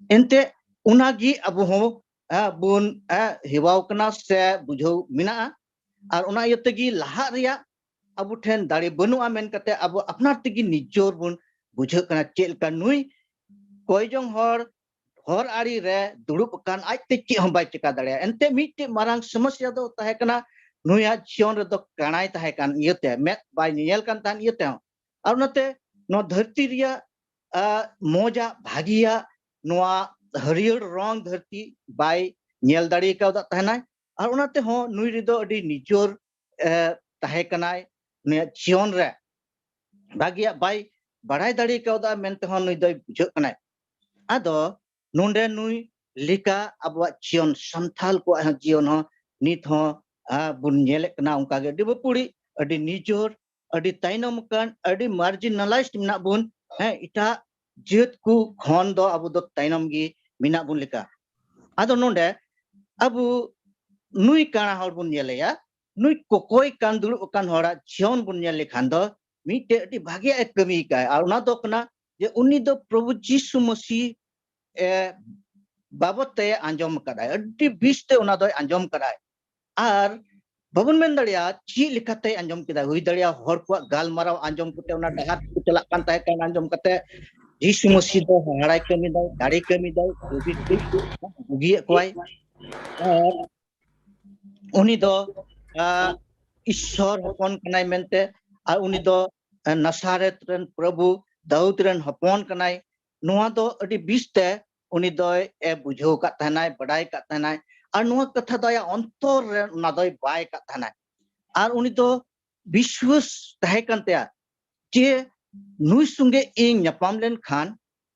ᱮᱱᱛᱮ ᱚᱱᱟᱜᱮ ᱟᱵᱚ ᱦᱚᱸ, ᱟ, ᱵᱚᱱ, ᱟ, ᱦᱮᱣᱟᱣ ᱠᱟᱱᱟ ᱥᱮ ᱵᱩᱡᱷᱟᱹᱣ ᱢᱮᱱᱟᱜᱼᱟ᱾ ᱟᱨ ᱚᱱᱟ ᱤᱭᱟᱹ ᱛᱮᱜᱮ ᱞᱟᱦᱟᱜ ᱨᱮᱭᱟᱜ ᱟᱵᱚ ᱴᱷᱮᱱ ᱫᱟᱲᱮ ᱵᱟᱹᱱᱩᱜᱼᱟ ᱢᱮᱱ ᱠᱟᱛᱮ ᱟᱵᱚ ᱟᱯᱱᱟᱨ ᱛᱮᱜᱮ ᱱᱤᱡᱚᱨ ᱵᱚᱱ ᱵᱩᱡᱷᱟᱹᱜ ᱠᱟᱱᱟ᱾ ᱪᱮᱫ ᱞᱮᱠᱟ ᱱᱩᱭ ᱠᱚᱭ ᱡᱚᱝ ᱦᱚᱲ ᱦᱚᱨ ᱟᱲᱮ ᱨᱮ ᱫᱩᱲᱩᱵ ᱟᱠᱟᱱ, ᱟᱡᱛᱮ ᱪᱮᱫ ᱦᱚᱸ ᱵᱟᱭ ᱪᱮᱠᱟ ᱫᱟᱲᱮᱭᱟᱜᱼᱟ᱾ ᱮᱱᱛᱮ ᱢᱤᱫᱴᱮᱡ ᱢᱟᱨᱟᱝ ᱥᱚᱢᱚᱥᱥᱟ ᱫᱚ ᱛᱟᱦᱮᱸ ᱠᱟᱱᱟ, ᱱᱩᱭᱟᱜ ᱡᱤᱭᱚᱱ ᱨᱮᱫᱚ ᱠᱟᱬᱟᱭ ᱛᱟᱦᱮᱸ ᱠᱟᱱ ᱤᱭᱟᱹᱛᱮ, ᱢᱮᱫ ᱵᱟᱭ ᱧᱮᱧᱮᱞ ᱠᱟᱱ ᱛᱟᱦᱮᱸᱱ ᱤᱭᱟᱹ ᱛᱮᱦᱚᱸ᱾ ᱟᱨ ᱚᱱᱟᱛᱮ ᱱᱚᱣᱟ ᱫᱷᱟᱹᱨᱛᱤ ᱨᱮᱭᱟᱜ ᱟ, ᱢᱚᱡᱟᱜ, ᱵᱷᱟᱹᱜᱤᱭᱟᱜ, ᱱᱚᱣᱟ ᱦᱟᱹᱨᱭᱟᱹᱲ ᱨᱚᱝ ᱫᱷᱟᱹᱨᱛᱤ ᱵᱟᱭ ᱧᱮᱞ ᱫᱟᱲᱮ ᱠᱟᱣᱫᱟ ᱛᱟᱦᱮᱱᱟᱭ᱾ ᱟᱨ ᱚᱱᱟ ᱛᱮᱦᱚᱸ ᱱᱩᱭ ᱨᱮᱫᱚ ᱟᱹᱰᱤ ᱱᱤᱡᱚᱨ ᱮ, ᱛᱟᱦᱮᱸ ᱠᱟᱱᱟᱭ᱾ ᱱᱩᱭᱟᱜ ᱡᱤᱭᱚᱱ ᱨᱮ ᱵᱷᱟᱹᱜᱤᱭᱟᱜ ᱵᱟᱭ ᱵᱟᱲᱟᱭ ᱫᱟᱲᱮ ᱠᱟᱣᱫᱟ ᱢᱮᱱᱛᱮᱦᱚᱸ ᱱᱩᱭ ᱫᱚᱭ ᱵᱩᱡᱷᱟᱹᱜ ᱠᱟᱱᱟᱭ᱾ ᱟᱫᱚ ᱱᱚᱰᱮ ᱱᱩᱭ ᱞᱮᱠᱟ ᱟᱵᱚᱣᱟᱜ ᱡᱤᱭᱚᱱ, ᱥᱟᱱᱛᱟᱞ ᱠᱚᱣᱟᱜ ᱦᱚᱸ ᱡᱤᱭᱚᱱ ᱦᱚᱸ ᱱᱤᱛ ᱦᱚᱸ ᱟ, ᱵᱚᱱ ᱧᱮᱞᱮᱫ ᱠᱟᱱᱟ ᱚᱱᱠᱟᱜᱮ ᱟᱹᱰᱤ ᱵᱟᱹᱯᱩᱲᱤ, ᱟᱹᱰᱤ ᱱᱤᱡᱚᱨ, ᱟᱹᱰᱤ ᱛᱟᱭᱱᱚᱢ ᱟᱠᱟᱱ, ᱟᱹᱰᱤ marginalized ᱢᱮᱱᱟᱜ ᱵᱚᱱ᱾ ᱦᱮᱸ, ᱮᱴᱟᱜ ᱡᱟᱹᱛ ᱠᱚ ᱠᱷᱚᱱ ᱫᱚ ᱟᱵᱚ ᱫᱚ ᱛᱟᱭᱱᱚᱢ ᱜᱮ ᱢᱮᱱᱟᱜ ᱵᱚᱱ ᱞᱮᱠᱟ᱾ ᱟᱫᱚ ᱱᱚᱰᱮ ᱟᱵᱚ ᱱᱩᱭ ᱠᱟᱬᱟ ᱦᱚᱲ ᱵᱚᱱ ᱧᱮᱞᱮᱭᱟ, ᱱᱩᱭ ᱠᱚᱠᱚᱭ ᱠᱟᱱ ᱫᱩᱲᱩᱵ ᱟᱠᱟᱱ ᱦᱚᱲᱟᱜ ᱡᱤᱭᱚᱱ ᱵᱚᱱ ᱧᱮᱞ ᱞᱮᱠᱷᱟᱱ ᱫᱚ ᱢᱤᱫᱴᱮᱡ ᱟᱹᱰᱤ ᱵᱷᱟᱜᱮᱭᱟᱜ ᱮ ᱠᱟᱹᱢᱤ ᱠᱟᱜᱼᱟ᱾ ᱟᱨ ᱚᱱᱟ ᱫᱚ ᱠᱟᱱᱟ ᱡᱮ ᱩᱱᱤ ᱫᱚ ᱯᱨᱚᱵᱷᱩ ᱡᱤᱥᱩ ᱢᱟᱹᱥᱤ ᱮ, ᱵᱟᱵᱚᱫ ᱛᱮ ᱟᱸᱡᱚᱢ ᱠᱟᱫᱟᱭ, ᱟᱹᱰᱤ ᱵᱤᱥ ᱛᱮ ᱚᱱᱟ ᱫᱚᱭ ᱟᱸᱡᱚᱢ ᱠᱟᱫᱟᱭ᱾ ᱟᱨ ᱵᱟᱵᱚᱱ ᱢᱮᱱ ᱫᱟᱲᱮᱭᱟᱜᱼᱟ ᱪᱮᱫ ᱞᱮᱠᱟᱛᱮᱭ ᱟᱸᱡᱚᱢ ᱠᱮᱫᱟ᱾ ᱦᱩᱭ ᱫᱟᱲᱮᱭᱟᱜᱼᱟ ᱦᱚᱲ ᱠᱚᱣᱟᱜ ᱜᱟᱞᱢᱟᱨᱟᱣ ᱟᱸᱡᱚᱢ ᱠᱟᱛᱮ, ᱚᱱᱟ ᱰᱟᱦᱟᱨ ᱛᱮᱠᱚ ᱪᱟᱞᱟᱜ ᱠᱟᱱ ᱛᱟᱦᱮᱸ ᱠᱟᱱ ᱟᱸᱡᱚᱢ ᱠᱟᱛᱮ, ᱡᱤᱥᱩ ᱢᱟᱹᱥᱤ ᱫᱚ ᱦᱟᱦᱟᱲᱟᱭ ᱠᱟᱹᱢᱤ ᱫᱟᱭ, ᱫᱟᱲᱮ ᱠᱟᱹᱢᱤ ᱫᱟᱭ, ᱵᱩᱜᱤ, ᱵᱩᱜᱤᱭᱮᱫ ᱠᱚᱣᱟᱭ᱾ ᱟᱨ ᱩᱱᱤ ᱫᱚ ᱟ, ᱤᱥᱥᱚᱨ ᱦᱚᱯᱚᱱ ᱠᱟᱱᱟᱭ ᱢᱮᱱᱛᱮ, ᱟᱨ ᱩᱱᱤ ᱫᱚ ᱟ, ᱱᱟᱥᱟᱨᱮᱛ ᱨᱮᱱ ᱯᱨᱚᱵᱷᱩ ᱫᱟᱣᱩᱫ ᱨᱮᱱ ᱦᱚᱯᱚᱱ ᱠᱟᱱᱟᱭ᱾ ᱱᱚᱣᱟ ᱫᱚ ᱟᱹᱰᱤ ᱵᱤᱥ ᱛᱮ ᱩᱱᱤ ᱫᱚᱭ ᱮ ᱵᱩᱡᱷᱟᱹᱣ ᱠᱟᱫ ᱛᱟᱦᱮᱱᱟᱭ, ᱵᱟᱰᱟᱭ ᱠᱟᱫ ᱛᱟᱦᱮᱱᱟᱭ᱾ ᱟᱨ ᱱᱚᱣᱟ ᱠᱟᱛᱷᱟ ᱫᱚ ᱟᱭᱟᱜ ᱚᱱᱛᱚᱨ ᱨᱮ ᱚᱱᱟ ᱫᱚᱭ ᱵᱟᱭ ᱠᱟᱫ ᱛᱟᱦᱮᱱᱟᱭ᱾ ᱟᱨ ᱩᱱᱤ ᱫᱚ ᱵᱤᱥᱣᱟᱹᱥ ᱛᱟᱦᱮᱸ ᱠᱟᱱ ᱛᱟᱭᱟ ᱡᱮ ᱱᱩᱭ ᱥᱚᱸᱜᱮ ᱤᱧ ᱧᱟᱯᱟᱢ ᱞᱮᱱᱠᱷᱟᱱ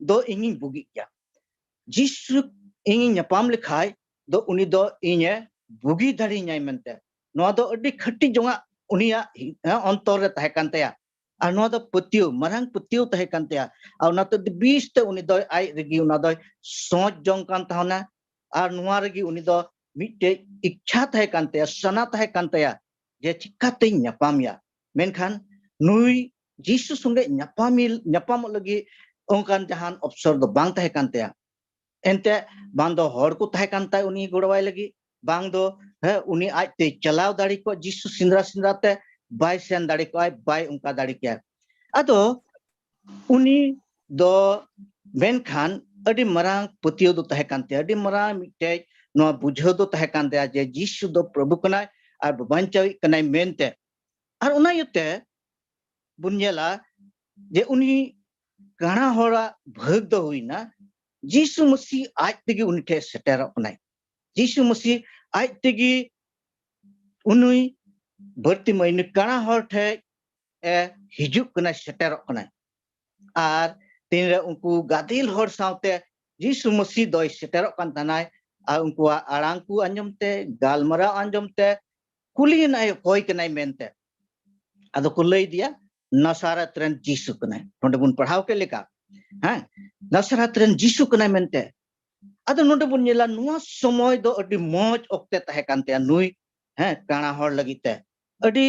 ᱫᱚ ᱤᱧᱤᱧ ᱵᱩᱜᱤᱜ ᱜᱮᱭᱟ᱾ ᱡᱤᱥᱩ ᱤᱧᱤᱧ ᱧᱟᱯᱟᱢ ᱞᱮᱠᱷᱟᱡ ᱫᱚ ᱩᱱᱤ ᱫᱚ ᱤᱧᱮ ᱵᱩᱜᱤ ᱫᱟᱲᱮᱭᱟᱹᱧᱟᱭ ᱢᱮᱱᱛᱮ᱾ ᱱᱚᱣᱟ ᱫᱚ ᱟᱹᱰᱤ ᱠᱷᱟᱹᱴᱤ ᱡᱚᱝᱟᱜ ᱩᱱᱤᱭᱟᱜ ᱦᱤ-, ᱦᱮᱸ, ᱚᱱᱛᱚᱨ ᱨᱮ ᱛᱟᱦᱮᱸ ᱠᱟᱱ ᱛᱟᱭᱟ᱾ ᱟᱨ ᱱᱚᱣᱟ ᱫᱚ ᱯᱟᱹᱛᱭᱟᱹᱣ, ᱢᱟᱨᱟᱝ ᱯᱟᱹᱛᱭᱟᱹᱣ ᱛᱟᱦᱮᱸ ᱠᱟᱱ ᱛᱟᱭᱟ᱾ ᱟᱨ ᱚᱱᱟᱛᱮ ᱵᱤᱥ ᱛᱮ ᱩᱱᱤ ᱫᱚ ᱟᱡ ᱨᱮᱜᱮ ᱚᱱᱟ ᱫᱚᱭ ᱥᱚᱪ ᱡᱚᱝ ᱠᱟᱱ ᱛᱟᱦᱮᱱᱟ᱾ ᱟᱨ ᱱᱚᱣᱟ ᱨᱮᱜᱮ ᱩᱱᱤ ᱫᱚ ᱢᱤᱫᱴᱮᱡ ᱤᱪᱪᱷᱟ ᱛᱟᱦᱮᱸ ᱠᱟᱱ ᱛᱟᱭᱟ, ᱥᱟᱱᱟ ᱛᱟᱦᱮᱸ ᱠᱟᱱ ᱛᱟᱭᱟ ᱡᱮ ᱪᱤᱠᱟᱛᱮᱧ ᱧᱟᱯᱟᱢᱮᱭᱟ᱾ ᱢᱮᱱᱠᱷᱟᱱ ᱱᱩᱭ ᱡᱤᱥᱩ ᱥᱚᱸᱜᱮ ᱧᱟᱯᱟᱢᱤ-, ᱧᱟᱯᱟᱢᱚᱜ ᱞᱟᱹᱜᱤᱫ ᱚᱱᱠᱟᱱ ᱡᱟᱦᱟᱱ ᱚᱯᱥᱚᱨ ᱫᱚ ᱵᱟᱝ ᱛᱟᱦᱮᱸ ᱠᱟᱱ ᱛᱟᱭᱟ᱾ ᱮᱱᱛᱮ ᱵᱟᱝ ᱫᱚ ᱦᱚᱲ ᱠᱚ ᱛᱟᱦᱮᱸ ᱠᱟᱱ ᱛᱟᱭ ᱩᱱᱤ ᱜᱚᱲᱚᱣᱟᱭ ᱞᱟᱹᱜᱤᱫ, ᱵᱟᱝ ᱫᱚ, ᱦᱮᱸ, ᱩᱱᱤ ᱟᱡᱛᱮ ᱪᱟᱞᱟᱣ ᱫᱟᱲᱮ ᱠᱚᱜ, ᱡᱤᱥᱩ ᱥᱮᱸᱫᱽᱨᱟ ᱥᱮᱸᱫᱽᱨᱟ ᱛᱮ ᱵᱟᱭ ᱥᱮᱱ ᱫᱟᱲᱮ ᱠᱚᱜᱼᱟᱭ, ᱵᱟᱭ ᱚᱱᱠᱟ ᱫᱟᱲᱮ ᱠᱮᱭᱟ᱾ ᱟᱫᱚ ᱩᱱᱤ ᱫᱚ ᱢᱮᱱᱠᱷᱟᱱ ᱟᱹᱰᱤ ᱢᱟᱨᱟᱝ ᱯᱟᱹᱛᱭᱟᱹᱣ ᱫᱚ ᱛᱟᱦᱮᱸ ᱠᱟᱱ ᱛᱟᱭᱟ, ᱟᱹᱰᱤ ᱢᱟᱨᱟᱝ ᱢᱤᱫᱴᱮᱡ ᱱᱚᱣᱟ ᱵᱩᱡᱷᱟᱹᱣ ᱫᱚ ᱛᱟᱦᱮᱸ ᱠᱟᱱ ᱛᱟᱭᱟ ᱡᱮ ᱡᱤᱥᱩ ᱫᱚ ᱯᱨᱚᱵᱷᱩ ᱠᱟᱱᱟᱭ ᱟᱨ ᱵᱟᱧᱪᱟᱣᱤᱡ ᱠᱟᱱᱟᱭ ᱢᱮᱱᱛᱮ᱾ ᱟᱨ ᱚᱱᱟ ᱤᱭᱟᱹᱛᱮ ᱵᱚᱱ ᱧᱮᱞᱟ ᱡᱮ ᱩᱱᱤ ᱠᱟᱬᱟ ᱦᱚᱲᱟᱜ ᱵᱷᱟᱹᱜᱽ ᱫᱚ ᱦᱩᱭᱱᱟ, ᱡᱤᱥᱩ ᱢᱟᱹᱥᱤ ᱟᱡ ᱛᱮᱜᱮ ᱩᱱᱤ ᱴᱷᱮᱱ ᱥᱮᱴᱮᱨᱚᱜ ᱠᱟᱱᱟᱭ᱾ ᱡᱤᱥᱩ ᱢᱟᱹᱥᱤ ᱟᱡ ᱛᱮᱜᱮ ᱩᱱᱤ ᱵᱟᱹᱨᱛᱤᱢᱟᱹᱭ, ᱩᱱᱤ ᱠᱟᱬᱟ ᱦᱚᱲ ᱴᱷᱮᱱ ᱮ ᱦᱤᱡᱩᱜ ᱠᱟᱱᱟᱭ, ᱥᱮᱴᱮᱨᱚᱜ ᱠᱟᱱᱟᱭ᱾ ᱟᱨ ᱛᱤᱱᱨᱮ ᱩᱱᱠᱩ ᱜᱟᱫᱮᱞ ᱦᱚᱲ ᱥᱟᱶᱛᱮ ᱡᱤᱥᱩ ᱢᱟᱹᱥᱤ ᱫᱚᱭ ᱥᱮᱴᱮᱨᱚᱜ ᱠᱟᱱ ᱛᱟᱦᱮᱱᱟᱭ, ᱟᱨ ᱩᱱᱠᱩᱣᱟᱜ ᱟᱲᱟᱝ ᱠᱚ ᱟᱸᱡᱚᱢ ᱛᱮ, ᱜᱟᱞᱢᱟᱨᱟᱣ ᱟᱸᱡᱚᱢ ᱛᱮ, ᱠᱩᱞᱤᱭᱮᱱᱟᱭ ᱚᱠᱚᱭ ᱠᱟᱱᱟᱭ ᱢᱮᱱᱛᱮ᱾ ᱟᱫᱚ ᱠᱚ ᱞᱟᱹᱭ ᱫᱮᱭᱟ, ᱱᱟᱥᱟᱨᱟᱛ ᱨᱮᱱ ᱡᱤᱥᱩ ᱠᱟᱱᱟᱭ᱾ ᱱᱚᱰᱮ ᱵᱚᱱ ᱯᱟᱲᱦᱟᱣ ᱠᱮᱫ ᱞᱮᱠᱟ, ᱦᱮᱸ, ᱱᱟᱥᱟᱨᱟᱛ ᱨᱮᱱ ᱡᱤᱥᱩ ᱠᱟᱱᱟᱭ ᱢᱮᱱᱛᱮ᱾ ᱟᱫᱚ ᱱᱚᱰᱮ ᱵᱚᱱ ᱧᱮᱞᱟ, ᱱᱚᱣᱟ ᱥᱚᱢᱚᱭ ᱫᱚ ᱟᱹᱰᱤ ᱢᱚᱡᱽ ᱚᱠᱛᱮ ᱛᱟᱦᱮᱸ ᱠᱟᱱ ᱛᱟᱭᱟ ᱱᱩᱭ, ᱦᱮᱸ, ᱠᱟᱬᱟ ᱦᱚᱲ ᱞᱟᱹᱜᱤᱫ ᱛᱮ᱾ ᱟᱹᱰᱤ,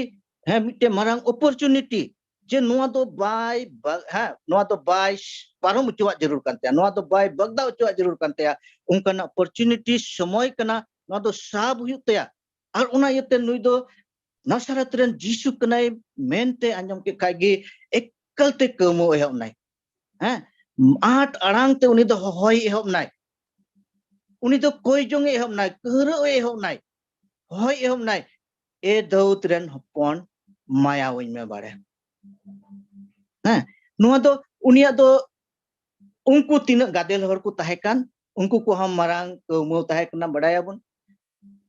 ᱦᱮᱸ, ᱢᱤᱫᱴᱮᱱ ᱢᱟᱨᱟᱝ opportunity, ᱡᱮ ᱱᱚᱣᱟ ᱫᱚ ᱵᱟᱭ ᱵᱟ-, ᱦᱮᱸ, ᱱᱚᱣᱟ ᱫᱚ ᱵᱟᱭ ᱯᱟᱨᱚᱢ ᱦᱚᱪᱚᱣᱟᱜ ᱡᱟᱹᱨᱩᱲ ᱠᱟᱱ ᱛᱟᱭᱟ, ᱱᱚᱣᱟ ᱫᱚ ᱵᱟᱭ ᱵᱟᱜᱫᱟᱣ ᱦᱚᱪᱚᱣᱟᱜ ᱡᱟᱹᱨᱩᱲ ᱠᱟᱱ ᱛᱟᱭᱟ᱾ ᱚᱱᱠᱟᱱᱟᱜ opportunity, ᱥᱚᱢᱚᱭ ᱠᱟᱱᱟ, ᱱᱚᱣᱟ ᱫᱚ ᱥᱟᱵ ᱦᱩᱭᱩᱜ ᱛᱟᱭᱟ᱾ ᱟᱨ ᱚᱱᱟ ᱤᱭᱟᱹᱛᱮ ᱱᱩᱭ ᱫᱚ ᱱᱟᱥᱟᱨᱟᱛ ᱨᱮᱱ ᱡᱤᱥᱩ ᱠᱟᱱᱟᱭ ᱢᱮᱱᱛᱮ ᱟᱸᱡᱚᱢ ᱠᱮᱫ ᱠᱷᱟᱡ ᱜᱮ ᱮᱠᱟᱞ ᱛᱮ ᱠᱟᱹᱣᱢᱟᱹᱣ ᱮᱦᱚᱵ ᱱᱟᱭ᱾ ᱦᱮᱸ, ᱟᱸᱴ ᱟᱲᱟᱝ ᱛᱮ ᱩᱱᱤ ᱫᱚ ᱦᱚᱦᱚᱭ ᱮᱦᱚᱵ ᱱᱟᱭ᱾ ᱩᱱᱤ ᱫᱚ ᱠᱚᱭ ᱡᱚᱝ ᱮ ᱮᱦᱚᱵ ᱱᱟᱭ, ᱠᱟᱹᱦᱨᱟᱹᱜ ᱮ ᱮᱦᱚᱵ ᱱᱟᱭ, ᱦᱚᱦᱚᱭ ᱮᱦᱚᱵ ᱱᱟᱭ, "ᱮ ᱫᱟᱹᱣᱫ ᱨᱮᱱ ᱦᱚᱯᱚᱱ, ᱢᱟᱭᱟᱣᱟᱹᱧ ᱢᱮ ᱵᱟᱲᱮ᱾" ᱦᱮᱸ, ᱱᱚᱣᱟ ᱫᱚ ᱩᱱᱤᱭᱟᱜ ᱫᱚ, ᱩᱱᱠᱩ ᱛᱤᱱᱟᱹᱜ ᱜᱟᱫᱮᱞ ᱦᱚᱲ ᱠᱚ ᱛᱟᱦᱮᱸ ᱠᱟᱱ, ᱩᱱᱠᱩ ᱠᱚᱦᱚᱸ ᱢᱟᱨᱟᱝ ᱠᱟᱹᱣᱢᱟᱹᱣ ᱛᱟᱦᱮᱸ ᱠᱟᱱᱟ, ᱵᱟᱰᱟᱭᱟᱵᱚᱱ᱾